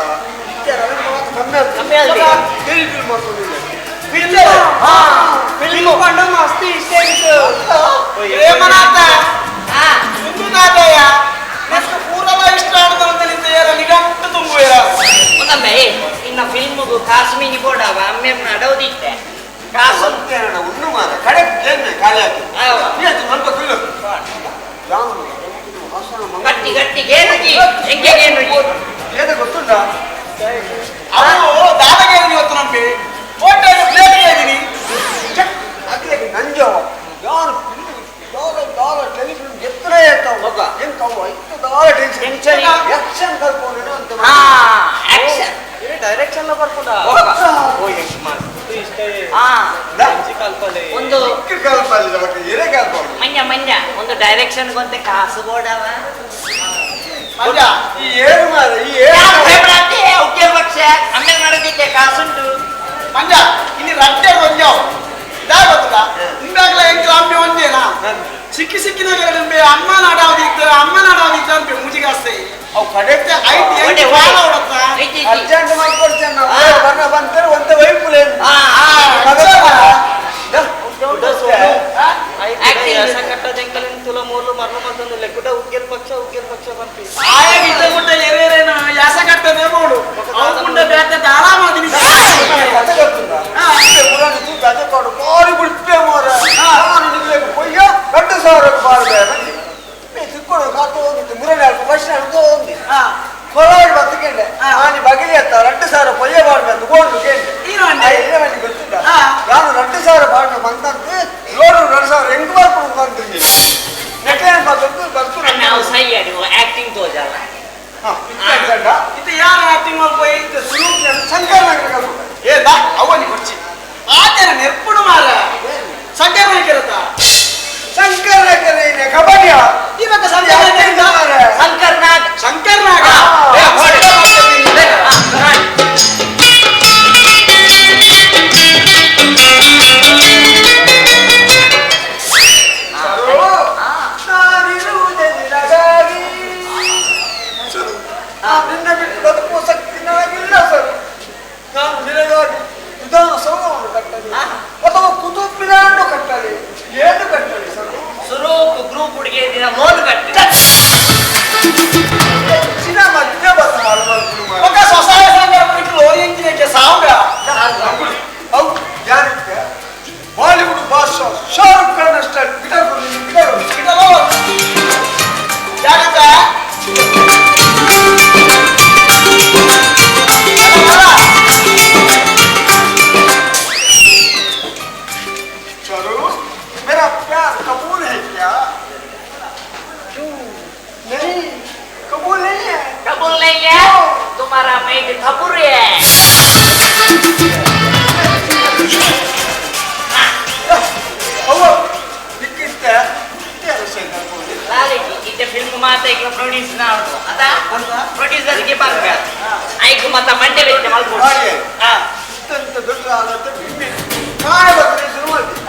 ಕಮ್ಮಿ ಆಗ್ತದೆ ಮಾಡ್ಕೊಂಡಿಲ್ಲ ಮಸ್ತ್ ಇಷ್ಟ ಪೂರಲ ಇಷ್ಟ ಆಡದ ನಿಗಂಟು ತುಂಬುವೇರ ಒಂದಮ್ಮೆ ಇನ್ನ ಫಿಲ್ಮ್ಗೂ ಕಾಶ್ಮೀರಿ ಬೋಡವ ಅಮ್ಮೆ ಅಡೋದಿತ್ತೆ ಕಾಸು ಉಣ್ಣು ಮಾರ ಕಡೆ ಖಾಲಿ ಆಯ್ತು ಸ್ವಲ್ಪ ಕುಲ್ಲು ಗಟ್ಟಿ ಗಟ್ಟಿ ಗೇನುಜಿ ಹೆಂಗೆ ಗೇನುಜಿ ಏನೇ ಗೊತ್ತುಂಟ ಅವು ದಾದಗೇರಿ ಗೊತ್ತು ನಂಬಿ ಫೋಟೋ ಪ್ಲೇಟ್ ಇದ್ದೀನಿ ಅಕ್ಲೆಗೆ ನಂಜವ ಯಾರು ದಾಲ ದಾಲ ಟೆಲಿಫಿಲ್ಮ್ ಎತ್ತನೇ ಇರ್ತಾವ ಮಗ ಏನ್ ಕವ್ವ ಇತ್ತು ದಾಲ ಟೆನ್ಷನ್ ಆಕ್ಷನ್ ಕಲ್ಪೋನೇನೋ ಅಂತ ಆಕ್ಷನ್ ಡೈರೆಕ್ಷನ್ ಲ ಬರ್ಪುಂಡ ಒಂದು ಏನೇ ಕಲ್ಪೋಣ ಮಂಜ ಮಂಜ ಒಂದು ಡೈರೆಕ್ಷನ್ ಗೊಂತೆ ಕಾಸು ಬೋಡವ ಮಂಜ ಈ ಏನು ಮಾರ ಈ ಏನು ಉಗ್ಗೇರ್ ಪಕ್ಷ ಆಮೇಲೆ ಮಾಡೋದಿಕ್ಕೆ ಕಾಸುಂಟು ಮಂಜ ಇಲ್ಲಿ ರಟ್ಟೆ ಒಂಜಾವ್ ಇದಾ ಗೊತ್ತದ ಇಂದಾಗಲ ಎಂಕ್ಲ ಅಮ್ಮೆ ಒಂಜೇನಾ ಸಿಕ್ಕಿ ಸಿಕ್ಕಿನಾಗ ನಿಂಬೆ ಅಮ್ಮ ನಾಡಾವದಿತ್ತು ಅಮ್ಮ ನಾಡಾವದಿತ್ತು ಅಂತ ಮುಜಿಗಾಸ್ತೆ ಅವು ಕಡೆ ಐತಿ ಎಂಟು ಬಾಳ ಹೊಡತ್ತ ಅರ್ಜೆಂಟ್ ಮಾಡ್ಕೊಡ್ತೇನೆ ನಾವು ಬರ್ನ ಬಂತಾರೆ ಒಂದೇ ವೈಪುಲೆ ಪಕ್ಷ ಉಗ್ಗೆಲ್ ಪಕ್ಷ ಪನ್ಪಿ ಆಯಾಗ ಇದ್ದ ಗುಡ್ಡ ಎರೇರೇನ ಯಾಸ ಕಟ್ಟದೆ ಬೋಡು ಅವು ಗುಂಡ ಬ್ಯಾತೆ ದಾಳ ಮಾದಿನಿ ಕತೆ ಗೊತ್ತುಂಡ ಮುರಾನಿ ತೂಕ ಅದೇ ತೋಡು ಬಾರಿ ಬಿಡ್ಪೆ ಮೋರ ನಾನು ನಿಲ್ಬೇಕು ಪೊಯ್ಯ 2000 ಬಾರ್ದೆ ಮೇ ತಿಕ್ಕೊಡು ಕಾತು ಹೋಗಿತ್ತು ಮುರಾನಿ ಅಲ್ಪ ಫಸ್ಟ್ ಅನ್ಕೋ ಹೋಗಿ ಕೊಲಾಡಿ ಬತ್ತಕೆಂಡೆ ಆನಿ ಬಗಿಲಿ ಅತ್ತ 2000 ಪೊಯ್ಯ ಬಾರ್ದೆ ಅಂತ ಗೋಂಡು ಕೇಂಡೆ ಗೊತ್ತುಂಡ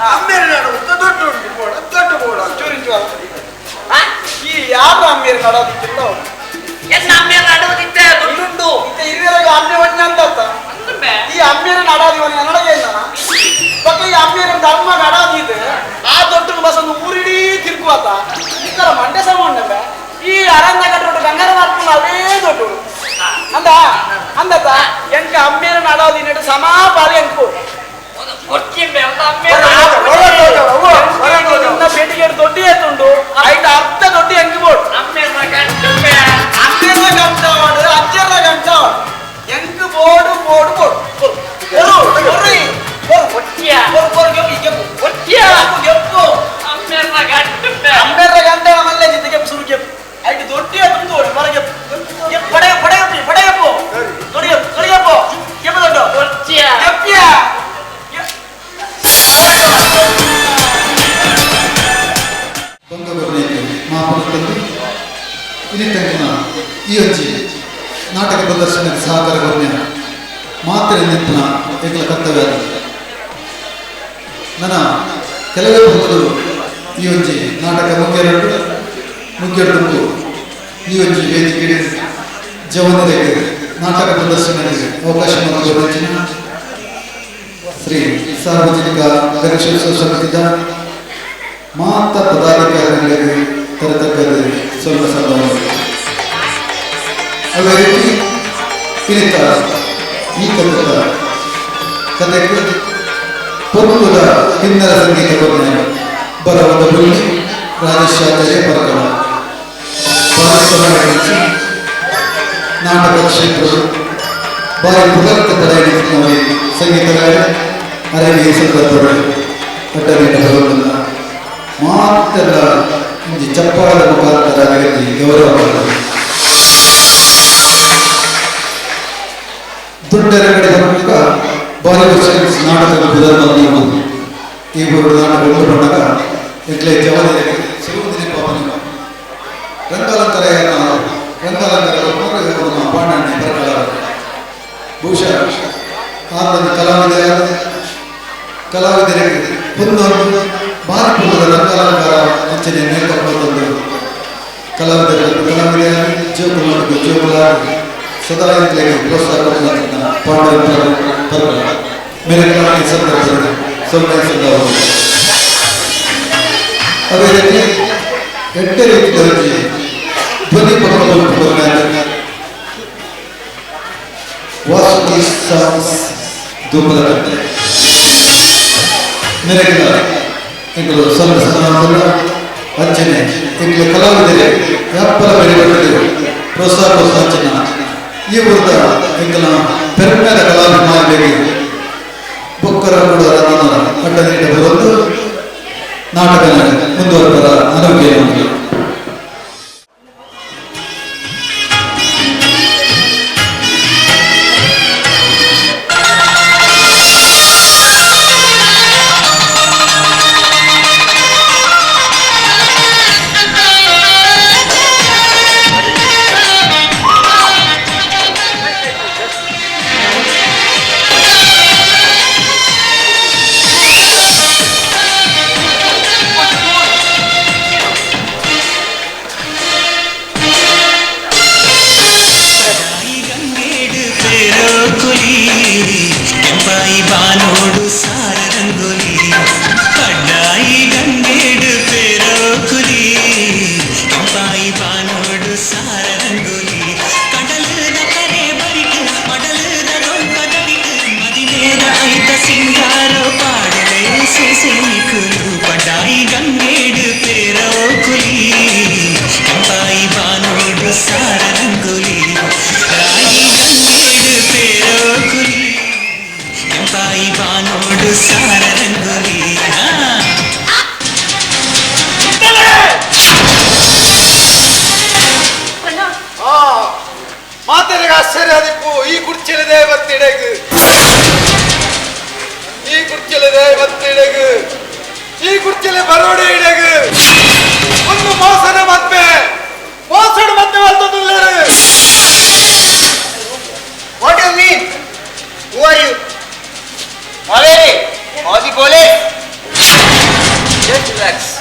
ಅಮ್ಮೇರು ನಡುವಂತ ದೊಡ್ಡ ಉಂಟು ಬೋಡ ದೊಡ್ಡ ಬೋಡ ಚೂರಿಂಚು ಈ ಯಾರು ಅಮ್ಮೇರು ನಡೋದಿಕ್ಕಿಲ್ಲ ಎನ್ನ ಅಮ್ಮೇರು ನಡುವುದಿತ್ತ ದೊಡ್ಡುಂಟು ಇರುವೆರೆಗೆ ಅಮ್ಮೆ ಒಣ್ಣ ಅಂತ ಈ ಅಮ್ಮೇರು ನಡಾದಿವನ ನಡಗೆ ಇಲ್ಲ ಪಕ್ಕ ಈ ಅಮ್ಮೇರು ಧರ್ಮ ನಡಾದಿದ್ದು ಆ ದೊಡ್ಡ ಬಸ್ ಒಂದು ಊರಿಡೀ ತಿರುಗುವಾತ ಇತ್ತರ ಮಂಡೆ ಸಮ ಉಂಡಂಬೆ ಈ ಅರಂದ ಕಟ್ಟೋಡು ಗಂಗಾರ ಮಾಡ್ಕೊಂಡು ಅವೇ ದೊಡ್ಡ ಅಂದ ಅಂದತ್ತ ಎಂಕ ಅಮ್ಮೇರು ನಡಾದಿನ ಸಮಾ ಪಾಲಿ ಎಂಕು ಪೇಟಿಗೆ ದೊಡ್ಡ ಎತ್ತುಂಡು ಐಟ ಅರ್ಧ ದೊಡ್ಡ ಎಂಕು ಬೋಡು ಅಮ್ಮೇರ ಗಂಟ ಅಜ್ಜರ ಗಂಟ ಎಂಕು ಬೋಡು ಬೋಡು ಬೋಡು ಅಮ್ಮೇರ ಗಂಟ ಮಲ್ಲೆ ಜಿತ್ತಿಗೆ ಸುರು ಕೆಪ್ಪು ಐಟು ದೊಡ್ಡ ಎತ್ತುಂಡು ಹೊರಗೆ ಪಡೆ ಪಡೆ ಪಡೆಯಪ್ಪು ದೊಡ್ಡ ದೊಡ್ಡಪ್ಪ ಕೆಪ್ಪು ದೊಡ್ಡ ಕೆಪ್ಪಿಯ ಇನಿತಂಕಿನ ಈ ಒಂಜಿ ನಾಟಕ ಪ್ರದರ್ಶನಕ್ಕೆ ಸಹಕಾರ ಕೊರ್ನ ಮಾತ್ರ ನಿಂತಿನ ಎಂಕಲ ಕರ್ತವ್ಯ ನನ್ನ ಕೆಲವೇ ಹೊತ್ತು ಈ ಒಂಜಿ ನಾಟಕ ಮುಖ್ಯರಡು ಮುಖ್ಯರಡು ಈ ಒಂಜಿ ವೇದಿಕೆ ಜವನರಿಗೆ ನಾಟಕ ಪ್ರದರ್ಶನಕ್ಕೆ ಅವಕಾಶ ಮಾಡಿದ ಶ್ರೀ ಸಾರ್ವಜನಿಕ ಗಣೇಶೋತ್ಸವ ಸಮಿತಿದ ಮಾತ ಪದಾಧಿಕಾರಿಗಳಿಗೆ ತರತಕ್ಕದ್ದು ಸ್ವಲ್ಪ ಸಂಭವ. ಅದೇ ರೀತಿ ಇನಿತ ಈ ಕಥೆತ ಕಥೆಗೆ ಪೊರ್ಲುದ ಹಿನ್ನೆಲೆ ಸಂಗೀತ ಕೊರ್ನ ಬರವದ ಬುಲ್ಲಿ ರಾಜೇಶಾಚಾರ್ಯ ಪರಕಳ ಭಾರತ ನಾಟಕ ಕ್ಷೇತ್ರದ ಬಾರಿ ಪುಗರ್ತ ಪಡೆಯ ಸಂಗೀತಗಾರ ಅರಣ್ಯ ಸಂದರ್ಭಗಳು ಅಡ್ಡನೀಟ ಬರುವುದಿಲ್ಲ ಮಾತ್ರ ಒಂಜಿ ಚಪ್ಪಾಳದ ಮುಖಾಂತರ ಅಗತ್ಯ ಗೌರವ ದುಡ್ಡರ ಕಡೆ ಬರುವಾಗ ಬಾಲಿವುಡ್ ನಾಟಕದ ಬುಧರ್ಮ ಈ ಬೋರ್ಡ್ ನಾಟಕ ಉಂಟು ಬಂದಾಗ ಎಕ್ಲೆ ಜವನಿಗೆ ಸುರುವುದಿನ ಪಾಪನ ರಂಗಾಲಂಕಾರ ರಂಗಾಲಂಕಾರ ಪಾಂಡಣ್ಣ ಬರಕಳ ಬಹುಶಃ ಆತನ ಕಲಾವಿದ ಕಲಾವಿದರಿಗೆ ಒಂದೊಂದು ಭಾರತದ ರಂಗಾಲಂಕಾರ ಅಂಚನೆ ಮೇಕಪ್ ತಂದು ಕಲಾವಿದರ ಕಲಾವಿದ ಜೋಕುಲ ಜೋಕುಲ ಸದಾ ಇಂತಲೆಗೆ ಪ್ರೋತ್ಸಾಹ ಪಾಂಡವ ಪರಕಳ ಮೇರೆ ಕಲಾವಿದ ಸಂದರ್ಭದಲ್ಲಿ ಸೊನ್ನೆ ಸಂದರ್ಭ. ಅದೇ ರೀತಿ ಎಡ್ಡೆ ರೀತಿಯಲ್ಲಿ ಧ್ವನಿ ಪಕ್ಕ ವಾಸುಕಿ ಸಾಂಗ್ಸ್ ಧೂಪದ ಕಟ್ಟೆ ಮೇರೆಗಿನ ಎಂಕಲು ಸ್ವಲ್ಪ ಸಮಾನದಲ್ಲ ಅಂಚನೆ ಎಂಕಲು ಕಲಾವಿದರೆ ಯಾಪ್ಪಲ ಬೆಳೆಬಟ್ಟದೆ ಪ್ರೋತ್ಸಾಹ ಪ್ರೋತ್ಸಾಹ ಈ ವೃತ್ತ ಎಂಕಲ ಪೆರ್ಮೆದ ಕಲಾಭಿಮಾನಿಗಳಿಗೆ ಬೊಕ್ಕರ ಕೂಡ ರತ್ನ ಅಡ್ಡ ನೀಡ ಬರೋದು ನಾಟಕ ಮುಂದುವರೆದ ಆರೋಗ್ಯ. ಈ ಕುರ್ಚಿಲದೆ ಬತ್ತಿಡಗು ಈ ಕುರ್ಚಿಲದೆ ಬತ್ತಿಡಗು ಈ ಕುರ್ಚಿಲೆ ಬರೋಡೆ ಇಡಗು ಒಂದು ಮೋಸದ ಮದ್ವೆ ಮೋಸದ ಮದ್ವೆ ಅಲ್ತೊಂದುಲ್ಲೇರು. What do you mean? Who are you? Maveri, Aussie police. Relax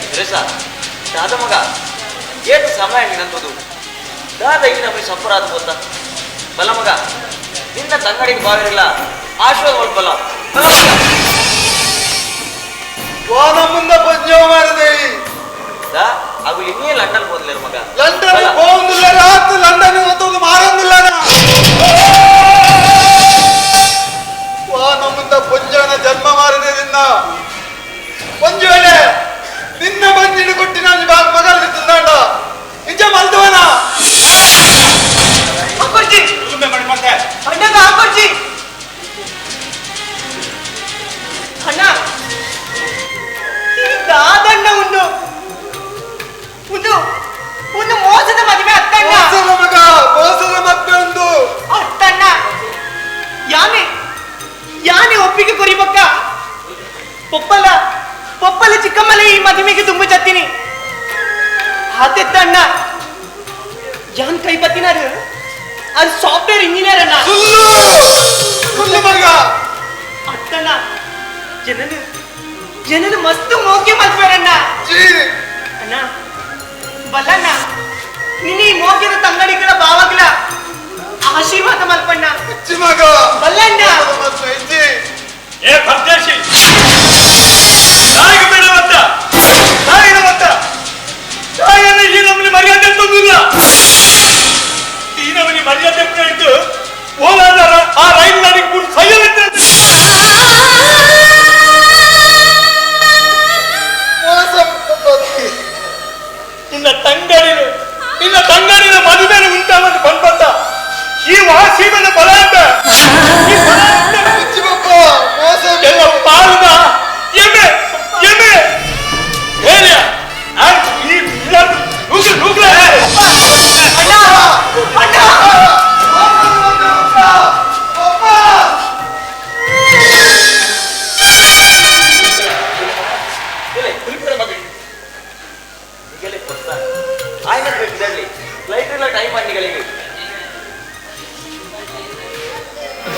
Suresh ದಾದ ಮಗ ಏತು ಸಮಯ ನಿನ್ನಂತದು ದಾದ ಈ ನಮಗೆ ಸಫರಾದ ಗೊತ್ತಾ ಬಲ ಮಗ ನಿನ್ನ ತಂಗಡಿಗೆ ಬಾವಿರಲ್ಲ ಆಶೀರ್ವಾದ ಬಲ ಬಲ ಮಗ ವಾನ ಮುಂದೆ ಪಂಜೋ ಮಾಡಿದೆ ದಾ ಅವು ಇನ್ನೇ ಲಂಡನ್ ಹೋದ್ಲೇರು ಮಗ ಲಂಡನ್ ಹೋಗುದಿಲ್ಲ ರಾತ್ ಲಂಡನ್ ಒಂದು ಮಾರೊಂದಿಲ್ಲ ವಾನ ಮುಂದೆ ಪಂಜೋನ ಜನ್ಮ ಮಾರಿದೆ ನಿನ್ನ ಪಂಜೋಳೆ ನಿನ್ನ ಬಂದಿಡು ಕೊಟ್ಟಿ ನಾನು ಮಗಲ್ಲಿ ತಿಂದಾಂಡ ನಿಜ ಮಲ್ದವನ ಹಾಕೊಡ್ಜಿ ಅಣ್ಣಗ ಹಾಕೊಡ್ಜಿ ಅಣ್ಣ ಈ ದಾದಣ್ಣ ಉಂಡು ಒಂದು ಒಂದು ಮೋಸದ ಮದುವೆ ಅತ್ತಣ್ಣ ಮೋಸದ ಮಗ ಮೋಸದ ಮದುವೆ ಒಂದು ಅತ್ತಣ್ಣ ಯಾನೆ ಯಾನೆ ಒಪ್ಪಿಗೆ ಕೊರಿಬಕ್ಕ ಪೊಪ್ಪಲ ಪೊಪ್ಪಲ ಚಿಕ್ಕಮ್ಮಲೆ ಈ ಮದುವೆಗೆ ತುಂಬ ಚತ್ತೀನಿ ಆತೆತ್ತಣ್ಣ ಯಾನ್ ಕೈ ಬತ್ತಿನಾರು ಅದು ಸಾಫ್ಟ್ವೇರ್ ಇಂಜಿನಿಯರ್ ಅಣ್ಣ ಸುಳ್ಳು ಮಗ ಅತ್ತಣ್ಣ ಜನನು ಜನನು ಮಸ್ತ್ ಮೋಕೆ ಮಲ್ಪೇರಣ್ಣ ಅಣ್ಣ ಬಲ್ಲಣ್ಣ ನಿನ್ನ ಈ ಮೋಕೆದ ತಂಗಡಿಗಳ ಬಾವಗಳ ಆಶೀರ್ವಾದ ಮಲ್ಪಣ್ಣ ಮಗ ಬಲ್ಲಣ್ಣ ಏ ಪರದೇಶಿ ತಾಯಿಗೆ ಬೇಡ ಮತ್ತ ತಾಯಿನ ಮತ್ತ ತಾಯಿಯನ್ನು ಈ ನಮ್ಮಲ್ಲಿ ಮರ್ಯಾದೆ ತಂದಿಲ್ಲ ಈ ನಮ್ಮಲ್ಲಿ ಮರ್ಯಾದೆ ಇಟ್ಟು ಓಲಾದಾರ ಆ ರೈಲು ನನಗೆ ಮೂರು ಸೈಯವಿತ್ತು ನಿನ್ನ ತಂಗಡಿನು ನಿನ್ನ ತಂಗಡಿನ ಮದುವೆ ಉಂಟಾವನ್ನು ಬಂದ್ಬಂದ ಈ ವಾಸೀಮನ ಬಲ ಅಂತ ಈ ಬಲ ಎಲ್ಲ ಪಾಲದ ಎಮೆ ಎಮೆ ಹೇಳಿ ಈ ಅಣ್ಣ ಅಣ್ಣ ಫ್ಲೈಟ್ ಟೈಮ್ ಅನ್ನಿಗಳಿಗೆ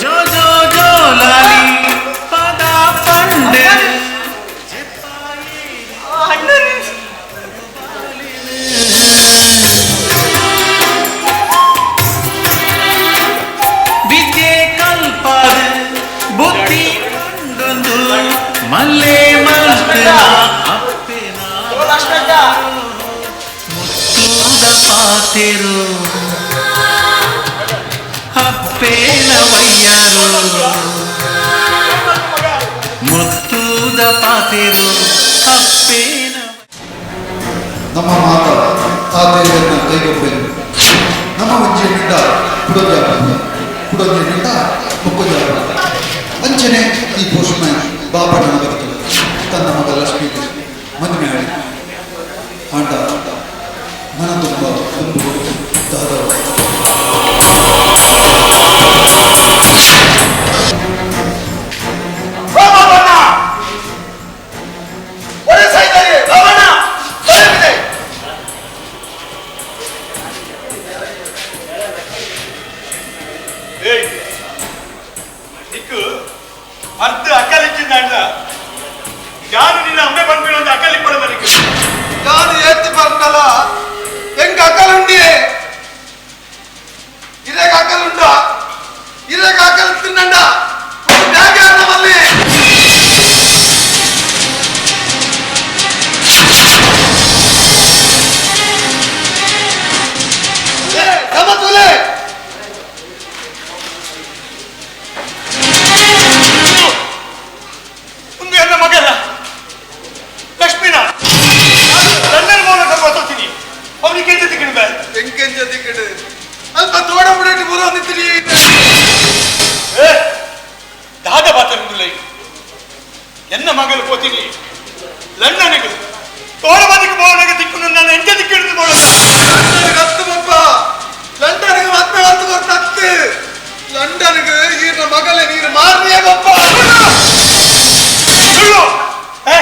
ಜೋ ಜೋ ಜೋ ಲಾಲಿ ಪದ ಪಂಡೆ ವಿದ್ಯೆ ಕಲ್ಪಾದ ಬುದ್ಧಿ ಪಂಡೊಂದು ಮಲ್ಲೆ ಮಲ್ಪನ ಅಪ್ಪೆನ ಮುತ್ತೂದ ಪಾತೆರು ಅಪ್ಪೇನ ವಯ್ಯರು ಮುತ್ತೂದ ಪಾತೆರು ಅಪ್ಪೇನ ನಮ್ಮ ಮಾತ ತಾತೆಯನ್ನ ಕೈಗೊಬ್ಬೆನು ನಮ್ಮ ಒಂಜೆನಿಂದ ಕುಡೊಂಜಾಪ ಕುಡೊಂಜೆನಿಂದ ಮುಕ್ಕೊಂಜಾಪ ಅಂಚನೆ ಈ ಪೋಷಣ ಬಾಪಣ್ಣನ ಬದುಕಲು ತನ್ನ ಮಗ ಲಕ್ಷ್ಮೀ ಮದುವೆ ಆಡಿ ಆಂಡ ಮನ ತುಂಬ ತುಂಬು ದಾದವ ಏಯ್ ನಿಕ್ಕು ಅರ್ಧ ಅಕ್ಕಲಿಚ್ಚಿಂದ ಯಾರು ನಿನ್ನ ಅಮ್ಮೆ ಬಂದ್ಬಿಡು ಅಂತ ಅಕ್ಕಲಿ ಪಡದ ನಿಕ್ಕು ಯಾರು ಏತ್ತಿ ಬರ್ನಲ್ಲ ಹೆಂಗ ಅಕ್ಕಲುಂಡಿ ಇರೇಗ ಅಕ್ಕಲುಂಡ ಇರೇಗ ಅಕ್ಕಲು ತಿನ್ನಂಡ ಬ್ಯಾಗ್ ನಮ್ಮಲ್ಲಿ ಸಮತುಲೆ ಒಂದು ಎಲ್ಲ ಮಗಲ್ಲ ಲಕ್ಷ್ಮೀನ ಲಂಡನ್ ಮೂಲಕ ಗೊತ್ತೀನಿ ಅವನಿಗೆ ಎಂತ ತಿಕ್ಕಿಡು ಬೇ ಎಂಕೆಂಜ ತಿಕ್ಕಿಡು ಅಲ್ಪ ತೋಡ ಬಿಡಟಿ ಬರೋ ನಿಂತಿರಿ ಏ ದಾದ ಬಾತಂದಿಲ್ಲ ಎನ್ನ ಮಗಲು ಕೋತೀನಿ ಲಂಡನ್ಗೆ ತೋಡ ಬದಿಗೆ ಬೋಳಗೆ ತಿಕ್ಕು ನಾನು ಎಂತ ತಿಕ್ಕಿಡು ಬೋಳ ಲಂಡನ್ಗೆ ಹತ್ತು ಬಪ್ಪ ಲಂಡನ್ಗೆ ಮತ್ತೆ ಹತ್ತು ಬರ್ತತ್ತು ಲಂಡನ್ಗೆ ಈರ್ನ ಮಗಲೇ ನೀರು ಮಾರನೇ ಬಪ್ಪ ಸುಳ್ಳು ಏ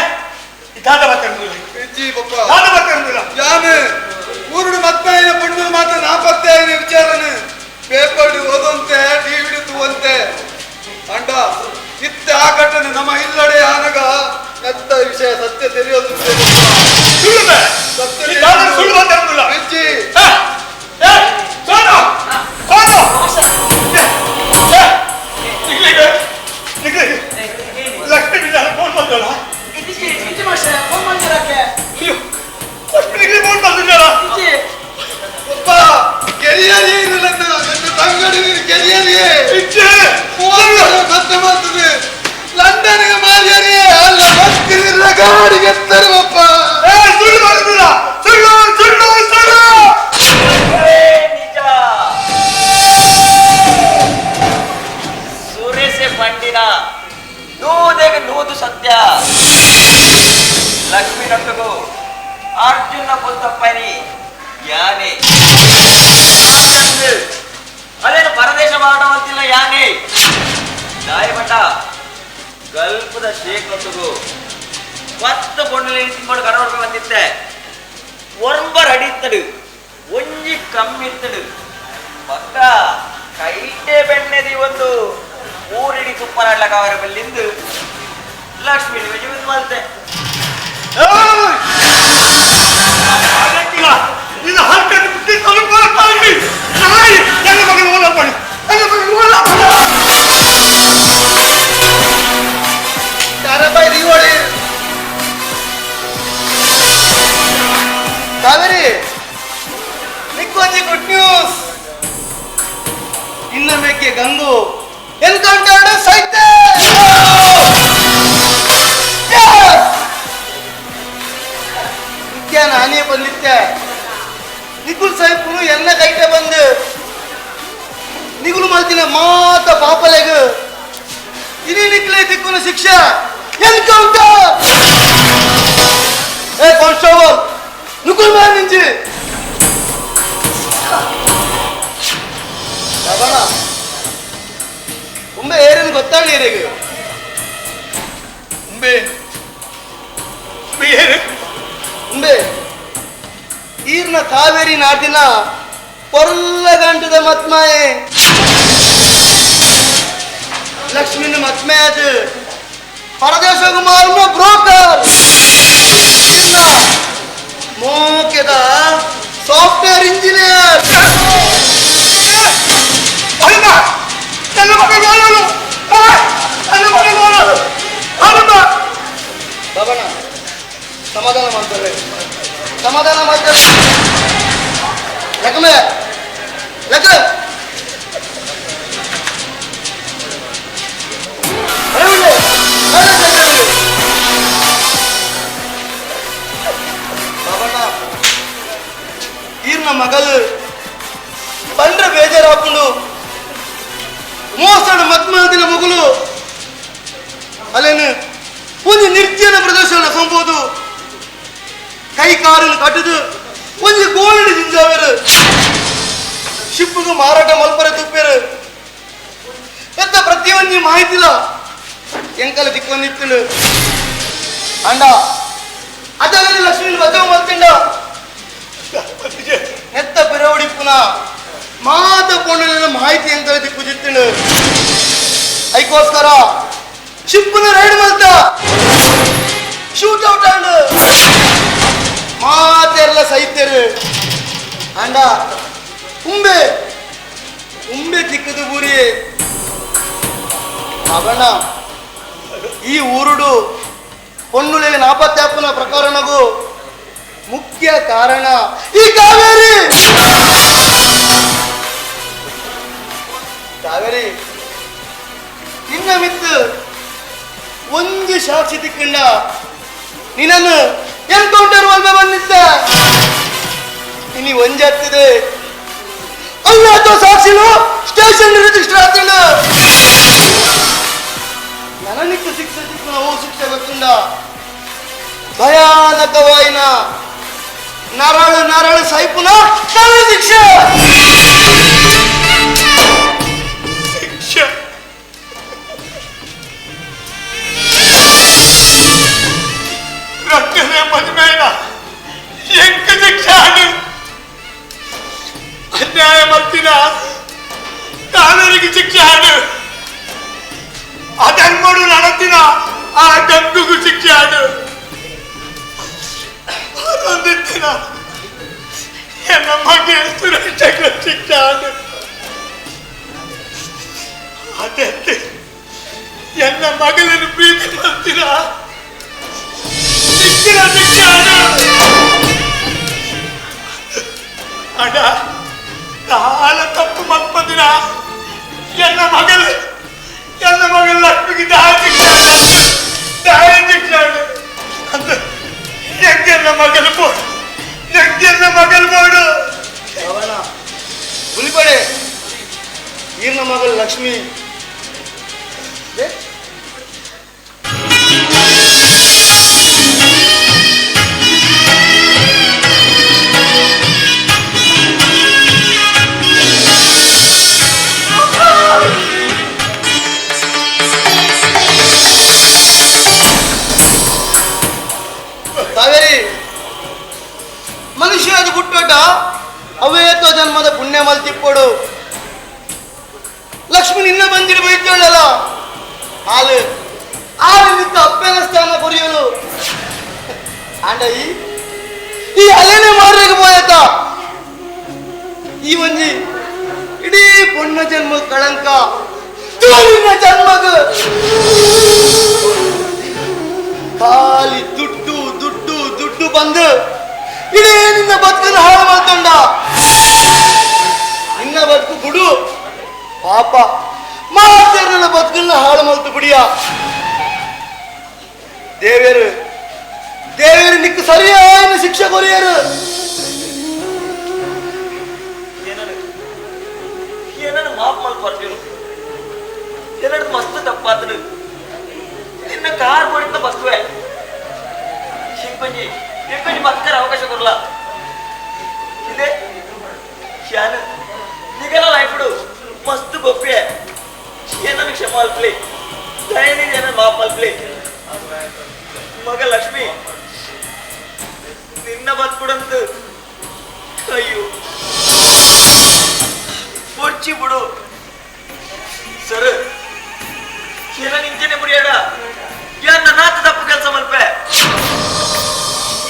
ದಾದ ಬಾತಂದಿಲ್ಲ ಇಜ್ಜಿ ಬಪ್ಪ ದಾದ ಬಾತಂದಿಲ್ಲ ಯಾನು ಊರುಡು ಮತ್ತೆ ಪುಣ್ಯ ಮಾತ್ರ ನಾಪತ್ತೆ ಆಯ್ನ ವಿಚಾರನು ಪೇಪರ್ ಓದಂತೆ ಟಿವಿ ತೂವಂತೆ ಅಂಡ ಇತ್ತ ಆ ಘಟನೆ ನಮ್ಮ ಇಲ್ಲಡೆ ಆನಗ ನತ್ತ ವಿಷಯ ಸತ್ಯ ತಿಳಿಯೋದು ಸುಳ್ಳು ಮಾತಾಡೋದಿಲ್ಲ. ಲಕ್ಷ್ಮೀ ಫೋನ್ ಮಾಡ್ತಾಳ? ಫೋನ್ ಮಾಡ್ತಾರಕ್ಕೆ. ಲಕ್ಷ್ಮೀ ಫೋನ್ ಮಾಡ್ತಿದ್ದಾಳ? ಅಪ್ಪ ಕೆರಿಯರಿಯೇ ಇಲ್ಲ ನನ್ನ ತಂಗಡಿ ನೀನು ಕೆರಿಯರಿಯೇ ಸತ್ಯ ಮಾಡ್ತದೆ. ಲಂಡನ್ಗೆ ಮಾರಿಯರಿಯೇ ಅಲ್ಲ ಬರ್ತಿರಲಿಲ್ಲ ಗಾಡಿಗೆ ತರುವಪ್ಪ. ಸುಳ್ಳು ಮಾಡುದಿಲ್ಲ, ಸುಳ್ಳು ಸುಳ್ಳು ಸುಳ್ಳು. ನಿಜ ಸುರೇಶ ಪಂಡಿನ ನೂದೆಗೆ ನೂದು ಸತ್ಯ. ಲಕ್ಷ್ಮೀ ನಟ್ಟುಗು ಅರ್ಜುನ ಪುತ್ತಪ್ಪನಿ ಯಾನೆ ಅದೇನು ಪರದೇಶ ಮಾಡುವಂತಿಲ್ಲ ಯಾನೆ ದಾಯಮಠ ಗಲ್ಪದ ಶೇಖ್ ನೊಟ್ಟುಗು 10 ಪೊಣ್ಣಲ್ಲಿ ತಿಂಗಳು ಕಡವಡ್ಕ ಬಂದಿತ್ತೆ. ಒಂಬರ್ ಅಡಿತ್ತಡು ಒಂಜಿ ಕಮ್ಮಿತ್ತಡು ಪಕ್ಕ ಕೈಟೆ ಬೆಣ್ಣೆದಿ ಒಂದು ಊರಿಡಿ ತುಪ್ಪನಾಡ್ಲಕ ಅವರ ಬಲ್ಲಿಂದು ಲಕ್ಷ್ಮೀ ನಿಮಗೆ ಮಲ್ತೆ. ಕಾವೇರಿ ನಿಕ್ಕೊಂಜಿ ಗುಡ್ ನ್ಯೂಸ್. ಇನ್ನ ಮೇಕೆ ಗಂಗು ಎನ್ಕೌಂಟರ್ಡ್ ಸೈತೆ. ನಿತ್ಯ ನಾನೇ ಬಂದಿತ್ತೆ. ನಿಖುಲ್ ಸಾಹೇಬ್ರು ಎಲ್ಲ ಕೈಟೆ ಬಂದು ನಿಗುಲು ಮಾಡ್ತಿನ ಮಾತ ಪಾಪಲೆಗ್ ಇನಿ ನಿಕ್ಲೆ ದಿಕ್ಕುನ ಶಿಕ್ಷೆ ಎನ್ಕೌಂಟರ್. ಏ ಕಾನ್ಸ್ಟೇಬಲ್ ನುಕುಲ್ ಮ್ಯಾನ್ ನಿಂಜಿ ಬಾಬಣ್ಣ ಉಂಬೆ ಏರೇನು ಗೊತ್ತಾಗಲಿ ಏರಿಗೆ ಉಂಬೆ ಏರು ಉಂಬೆ ಈರ್ನ ಕಾವೇರಿ ನಾಡಿನ ಪೊರ್ಲ ಗಂಟದ ಮತ್ಮಾಯೆ ಲಕ್ಷ್ಮಿನ ಮತ್ಮೆ ಅದು ಪರದೇಶ ಕುಮಾರನ ಬ್ರೋಕರ್ ಈರ್ನ ಮೋಕೆದ ಸಾಫ್ಟ್ವೇರ್ ಇಂಜಿನಿಯರ್. ಬಾಬಣ್ಣ ಸಮಾಧಾನ ಮಾಡ್ತಾರೆ, ಸಮಾಧಾನ ಮಾಡ್ತಾರೆ. ಲಕ್ಷ್ಮೇ ಲಕ್ಕ ಬಾಬಣ್ಣ ಈರ್ನ ಮಗಲು ಬಂದ್ರೆ ಬೇಜಾರಾಕೊಂಡು ಮೋಸಡು ಮತ್ಮದಿನ ಮಗುಲು ಅಲ್ಲೇನು ಒಂದು ನಿರ್ಜನ ಪ್ರದೇಶ ಸಂಬೋದು ಕೈ ಕಾರನ್ನು ಕಟ್ಟದು ಒಂದು ಗೋಲಿನ ಜಿಂಜಾವೇರು ಶಿಪ್ಪುಗು ಮಾರಾಟ ಮಲ್ಪರೆ ತುಪ್ಪೇರು ಎತ್ತ ಪ್ರತಿಯೊಂದು ಮಾಹಿತಿಲ್ಲ ಎಂಕಲ ದಿಕ್ಕೊಂದಿತ್ತು ಅಂಡ ಅದರಲ್ಲಿ ಲಕ್ಷ್ಮೀ ಬಚಾವ್ ಮಲ್ತಿಂಡ ನೆತ್ತ ಬಿರವಡಿಪ್ಪುನ ಮಾತ ಪೊಣ್ಣನ ಮಾಹಿತಿ ಎಂಕಲ ದಿಕ್ಕು ಜಿತ್ತಿಂಡು ಐಕೋಸ್ಕರ ಶಿಪ್ಪುನ ರೈಡ್ ಮಲ್ತ ಶೂಟ್ ಔಟ್ ಅಂಡ್ ಮಾತೆಲ್ಲ ಸೈತ್ಯರು ಅಂಡ ಉಂಬೆ ಉಂಬೆ ತಿಕ್ಕದು ಬೂರಿ ಅವಣ್ಣ ಈ ಊರುಡು ಪೊನ್ನುಲೆ ನಾಪತ್ಯಾಪನ ಪ್ರಕರಣಗೂ ಮುಖ್ಯ ಕಾರಣ ಈ ಕಾವೇರಿ. ಕಾವೇರಿ ನಿನ್ನ ಮಿತ್ತು ಒಂದು ಸಾಕ್ಷಿ ತಿಕ್ಕಂಡ ನಿನ್ನನ್ನು ಎನ್ಕೌಂಟರ್ ಒಲ್ಮೆ ಬಂದಿದ್ದ ಇನಿ ಒಂಜಾಗ್ತದೆ ಅಲ್ಲ ಅಥವಾ ಸಾಕ್ಷಿನು ಸ್ಟೇಷನ್ ರಿಜಿಸ್ಟರ್ ಆಗ್ತಿಲ್ಲ. ನನನಿಕ್ಕು ಶಿಕ್ಷೆ ಸಿಕ್ಕುನ ಓ ಶಿಕ್ಷೆ ಗೊತ್ತುಂಡ ಭಯಾನಕವಾಯಿನ ನರಳು ನರಳು ಸೈಪುನ ತಲೆ ಶಿಕ್ಷೆ. ಶಿಕ್ಷೆ ರಕ್ಕನೆ ಮದುವೆಯ ಎಂಕ ಶಿಕ್ಷೆ ಅನ್ಯಾಯ ಮತ್ತಿನ ಕಾವೇರಿಗೆ ಶಿಕ್ಷೆ ಹಾಡು ಅದನ್ಮಡು ನಡತಿನ ಆ ಗಂಗುಗೂ ಶಿಕ್ಷೆ ಹಾಡು. Arjuna, ಎನ್ನ ಮಗಲು ಎನ್ನ ಮಗಲು ಲಕ್ಷ್ಮಿಗೆ ದಾಯ ದಾಯ ಅಂತ ಎಂಗೆಲ್ಲ ಮಗಲು ಬೋಡು, ಎಂಗೆಲ್ಲ ಮಗಲು ಬೋಡು. ಹುಲಿಪಡೆ ಈರ್ನ ಮಗಳು ಲಕ್ಷ್ಮಿ ಕಾವೇರಿ, ಮನುಷ್ಯ ಅದು ಹುಟ್ಟೋಟ ಅವೇತೋ ಜನ್ಮದ ಪುಣ್ಯ ಮಲ್ತಿಪ್ಪೋಡು. ಲಕ್ಷ್ಮಿ ನಿನ್ನ ಬಂದಿಡು ಬೈತೇಳಲ್ಲ, ಹಾಲು ಹಾಲು ನಿಂತ ಅಪ್ಪನ ಸ್ಥಾನ ಕೊರಿಯಲು ಆಂಡ ಈ ಅಲೆನೆ ಮಾರ್ರಿಗೆ ಪೋಯತ ಈ ಒಂಜಿ ಇಡೀ ಪೊಣ್ಣ ಜನ್ಮ ಕಳಂಕ ನಿನ್ನ ಜನ್ಮಗ. ಖಾಲಿ ದುಡ್ಡು ದುಡ್ಡು ದುಡ್ಡು ಬಂದು ಇಡೀ ನಿನ್ನ ಬದುಕನ್ನು ಹಾಳು ಮಾಡ್ತಂಡ. ನಿನ್ನ ಬದುಕು ಬಿಡು ಪಾಪ, ಮಾತೇರಲ್ಲ ಬದುಕನ್ನ ಹಾಳು ಮಾಡ್ತು ಬಿಡಿಯ. ದೇವೇರು ದೇವೇರು ನಿಕ್ಕು ಸರಿಯಾದ ಶಿಕ್ಷೆ ಕೊರಿಯರು. ಏನನ್ನು ಮಾಫ್ ಮಲ್ಪ ಅರ್ಜುನ್, ಏನದು ಮಸ್ತ್ ತಪ್ಪಾತನು. ನಿನ್ನ ಕಾರ್ ಕೊಡಿತ ಬಸ್ತುವೆ ಹಿಂಕೊಂಜಿ ಹಿಂಕೊಂಜಿ ಬದುಕರ ಅವಕಾಶ ಕೊರಲ. ಇದೆ ಶಾನು ನಿಗಲ ಲೈಫ್ಡು ಮಸ್ತ್ ಗೊಪ್ಪೆ. ಏನನ್ನು ಕ್ಷಮ ಅಲ್ಪ್ಲಿ, ದಯನಿಧಿ ಏನನ್ನು ಮಾಫ್ ಅಲ್ಪ್ಲಿ. ಮಗ ಲಕ್ಷ್ಮಿ ನಿನ್ನ ಬದುಕುಡಂತ ಅಯ್ಯೋ ಪೊಡ್ಚಿ ಬಿಡು ಸರ್. ಏನ ನಿಂಚನೆ ಮುರಿಯಾಡ ಯಾನ್ ನಾತ ತಪ್ಪು ಕೆಲಸ ಮಲ್ಪೆ.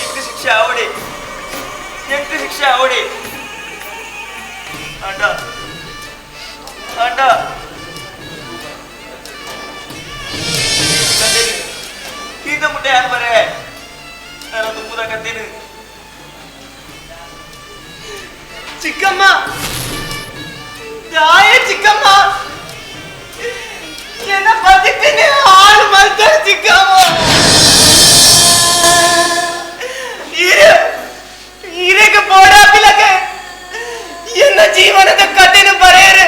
ಎಂಟು ಶಿಕ್ಷೆ ಆವಡಿ, ಎಂಟು ಶಿಕ್ಷೆ ಆವಡಿ. ಆಂಡ ಆಂಡ ಈಗ ಮುಟ್ಟೆ ಯಾರು ಬರೇ ನಾನು ತುಂಬುದ ಕತ್ತೇನು. ಚಿಕ್ಕಮ್ಮ ದಾಯ ಚಿಕ್ಕಮ್ಮ, ಎನ್ನ ಬದುಕನ್ನೇ ಹಾಳು ಮಾಡ್ತಾರೆ ಚಿಕ್ಕಮ್ಮ. ಈರೆಗೆ ಬೋಡಾಪಿಲಕ ಎನ್ನ ಜೀವನದ ಕಥೆನು ಬರೆಯರು.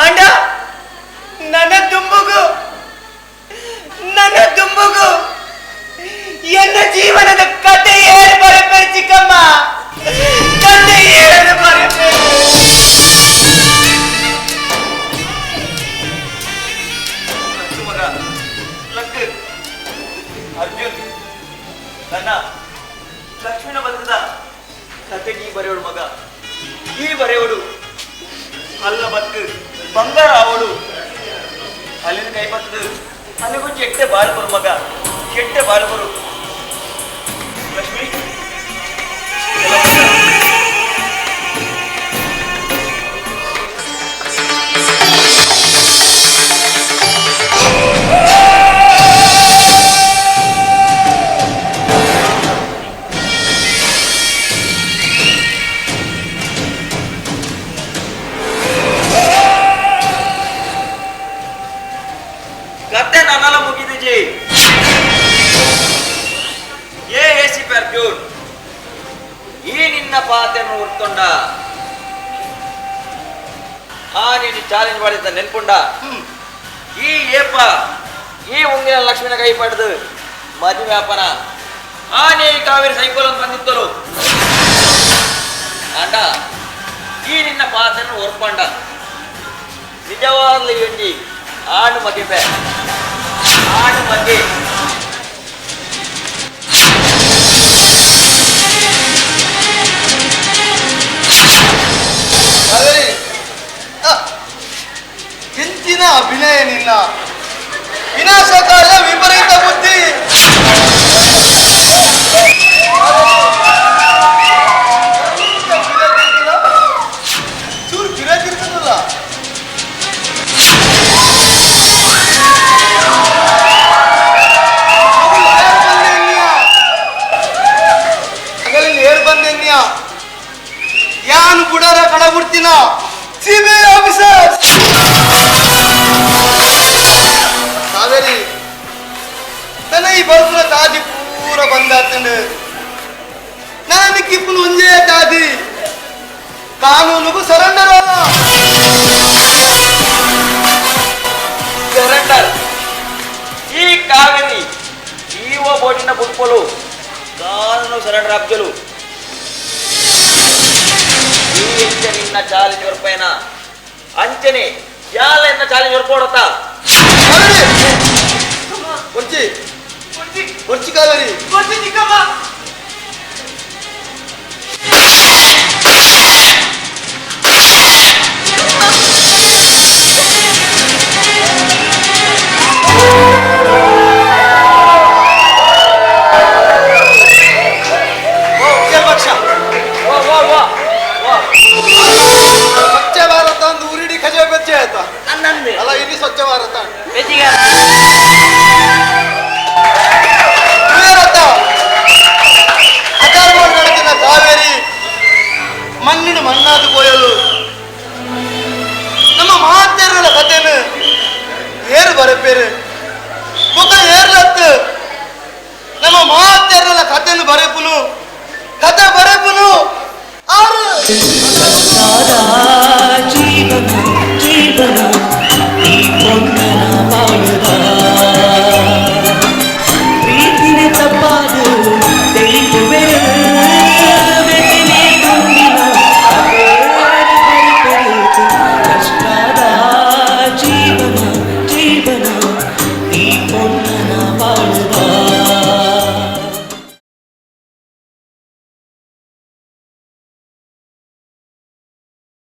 ಆಂಡ ನನ್ನ ತುಂಬುಗು ನನ್ನ ತುಂಬುಗು ಎನ್ನ ಜೀವನದ ಕಥೆ ಏರು ಬರೆಪೇರು ಚಿಕ್ಕಮ್ಮ, ಕಥೆ ಏರು ಬರೆಪೇರು. ಮಗ ಲಕ್ ಅರ್ಜುನ್, ನನ್ನ ಲಕ್ಷ್ಮಿನ ಬದುಕದ ಕತೆ ಈ ಬರೆಯೋಡು ಮಗ, ಈ ಬರೆಯೋಡು ಅಲ್ಲ ಬದುಕು ಬಂಗಾರ ಅವಳು. ಅಲ್ಲಿನ ಕೈ ಬರ್ತದ ಅಲ್ಲಿ ಕೆಟ್ಟ ಬಾಳ್ಬರು ಮಗ, ಕೆಟ್ಟ ಬಾಳ್ಬರು. ಲಕ್ಷ್ಮಿ ಕತೆ ನನ್ನೆಲ್ಲ ಮುಗಿದಿಜಿ. A A C P Arjun, ಈ ನಿನ್ನ ಪಾತೆಯನ್ನು ಉರ್ಕೊಂಡ ಆ ನೀನು ಚಾಲೆಂಜ್ ಮಾಡಿದ್ದ ನೆನ್ಪುಂಡ. ಈ ಏಪ ಈ ಉಂಗಿನ ಲಕ್ಷ್ಮಿನ ಕೈ ಪಡೆದು ಮದುವೆ ಅಪ್ಪನ ಆ ನೀ ಕಾವೇರಿ ಸೈಕೋಲ್ ಅಂತ ಬಂದಿತ್ತರು ಅಂಡ ಈ ನಿನ್ನ ಪಾತೆಯನ್ನು ಒರ್ಪಂಡ. ನಿಜವಾಗ್ಲೂ ಒಂಜಿ ಆಣು ಮಗಿಬೆ ಆಣು ಮಗಿ. ಎಂಚಿನ ಅಭಿನಯ ನಿನ್ನ, ವಿನಾಶಕಾಲ ವಿಪರೀತ ಬುದ್ಧಿ. ಚೂರು ಗಿರಾಕಿರ್ತದಲ್ಲ. ನನ್ನ ಈ ಬರ್ಪುನ ತಾದಿ ಪೂರ ಬಂದಾತಂಡು. ನಾನು ಕಿಪ್ಪುನ ಒಂಜೇ ತಾದಿ ಕಾನೂನುಗೂ ಸರೆಂಡರ್ ಅಲ್ಲ. ಸರೆಂಡರ್ ಈ ಕಾವೇರಿ ಜೀವ ಬೋಟಿನ ಬುಟ್ಪಲು ಕಾನೂನು ಸರೆಂಡರ್ ಅಬ್ಜಲು. ಈ ಎಂಚ ನಿನ್ನ ಚಾಲೆಂಜ್ ವರ್ಪೇನ ಅಂಚನೆ ಯಾಲ ಎನ್ನ ಚಾಲೆಂಜ್ ವರ್ಪೋಡತ್ತ. ಒರ್ಚಿ ಒರ್ಚಿ ಕಾವೇರಿ ಒರ್ಚಿ ಚಿಕ್ಕಮ್ಮ. ಸ್ವಚ್ಛ ಭಾರತ ಅಂದು ಊರಿಡಿ ಖಜೆ ಬೆಚ್ಚೆ ಆಯ್ತಾ ಅಲ್ಲ ಇಲ್ಲಿ ಸ್ವಚ್ಛ ಭಾರತ ನಡೆದಿನ ಕಾವೇರಿ ಮಣ್ಣಿನ ಮಣ್ಣಾದ ಕೋಯಲು ನಮ್ಮ ಮಾತೇರಲ ಕಥೆನು ಏರು ಬರಪೇರು ಮುಖ ಏರ್ಲತ್ತು ನಮ್ಮ ಮಾತೇರಲ ಕಥೆನು ಬರೆಪುನು ಕಥೆ ಬರೆಪುನು ಆರು ಜೀವನ.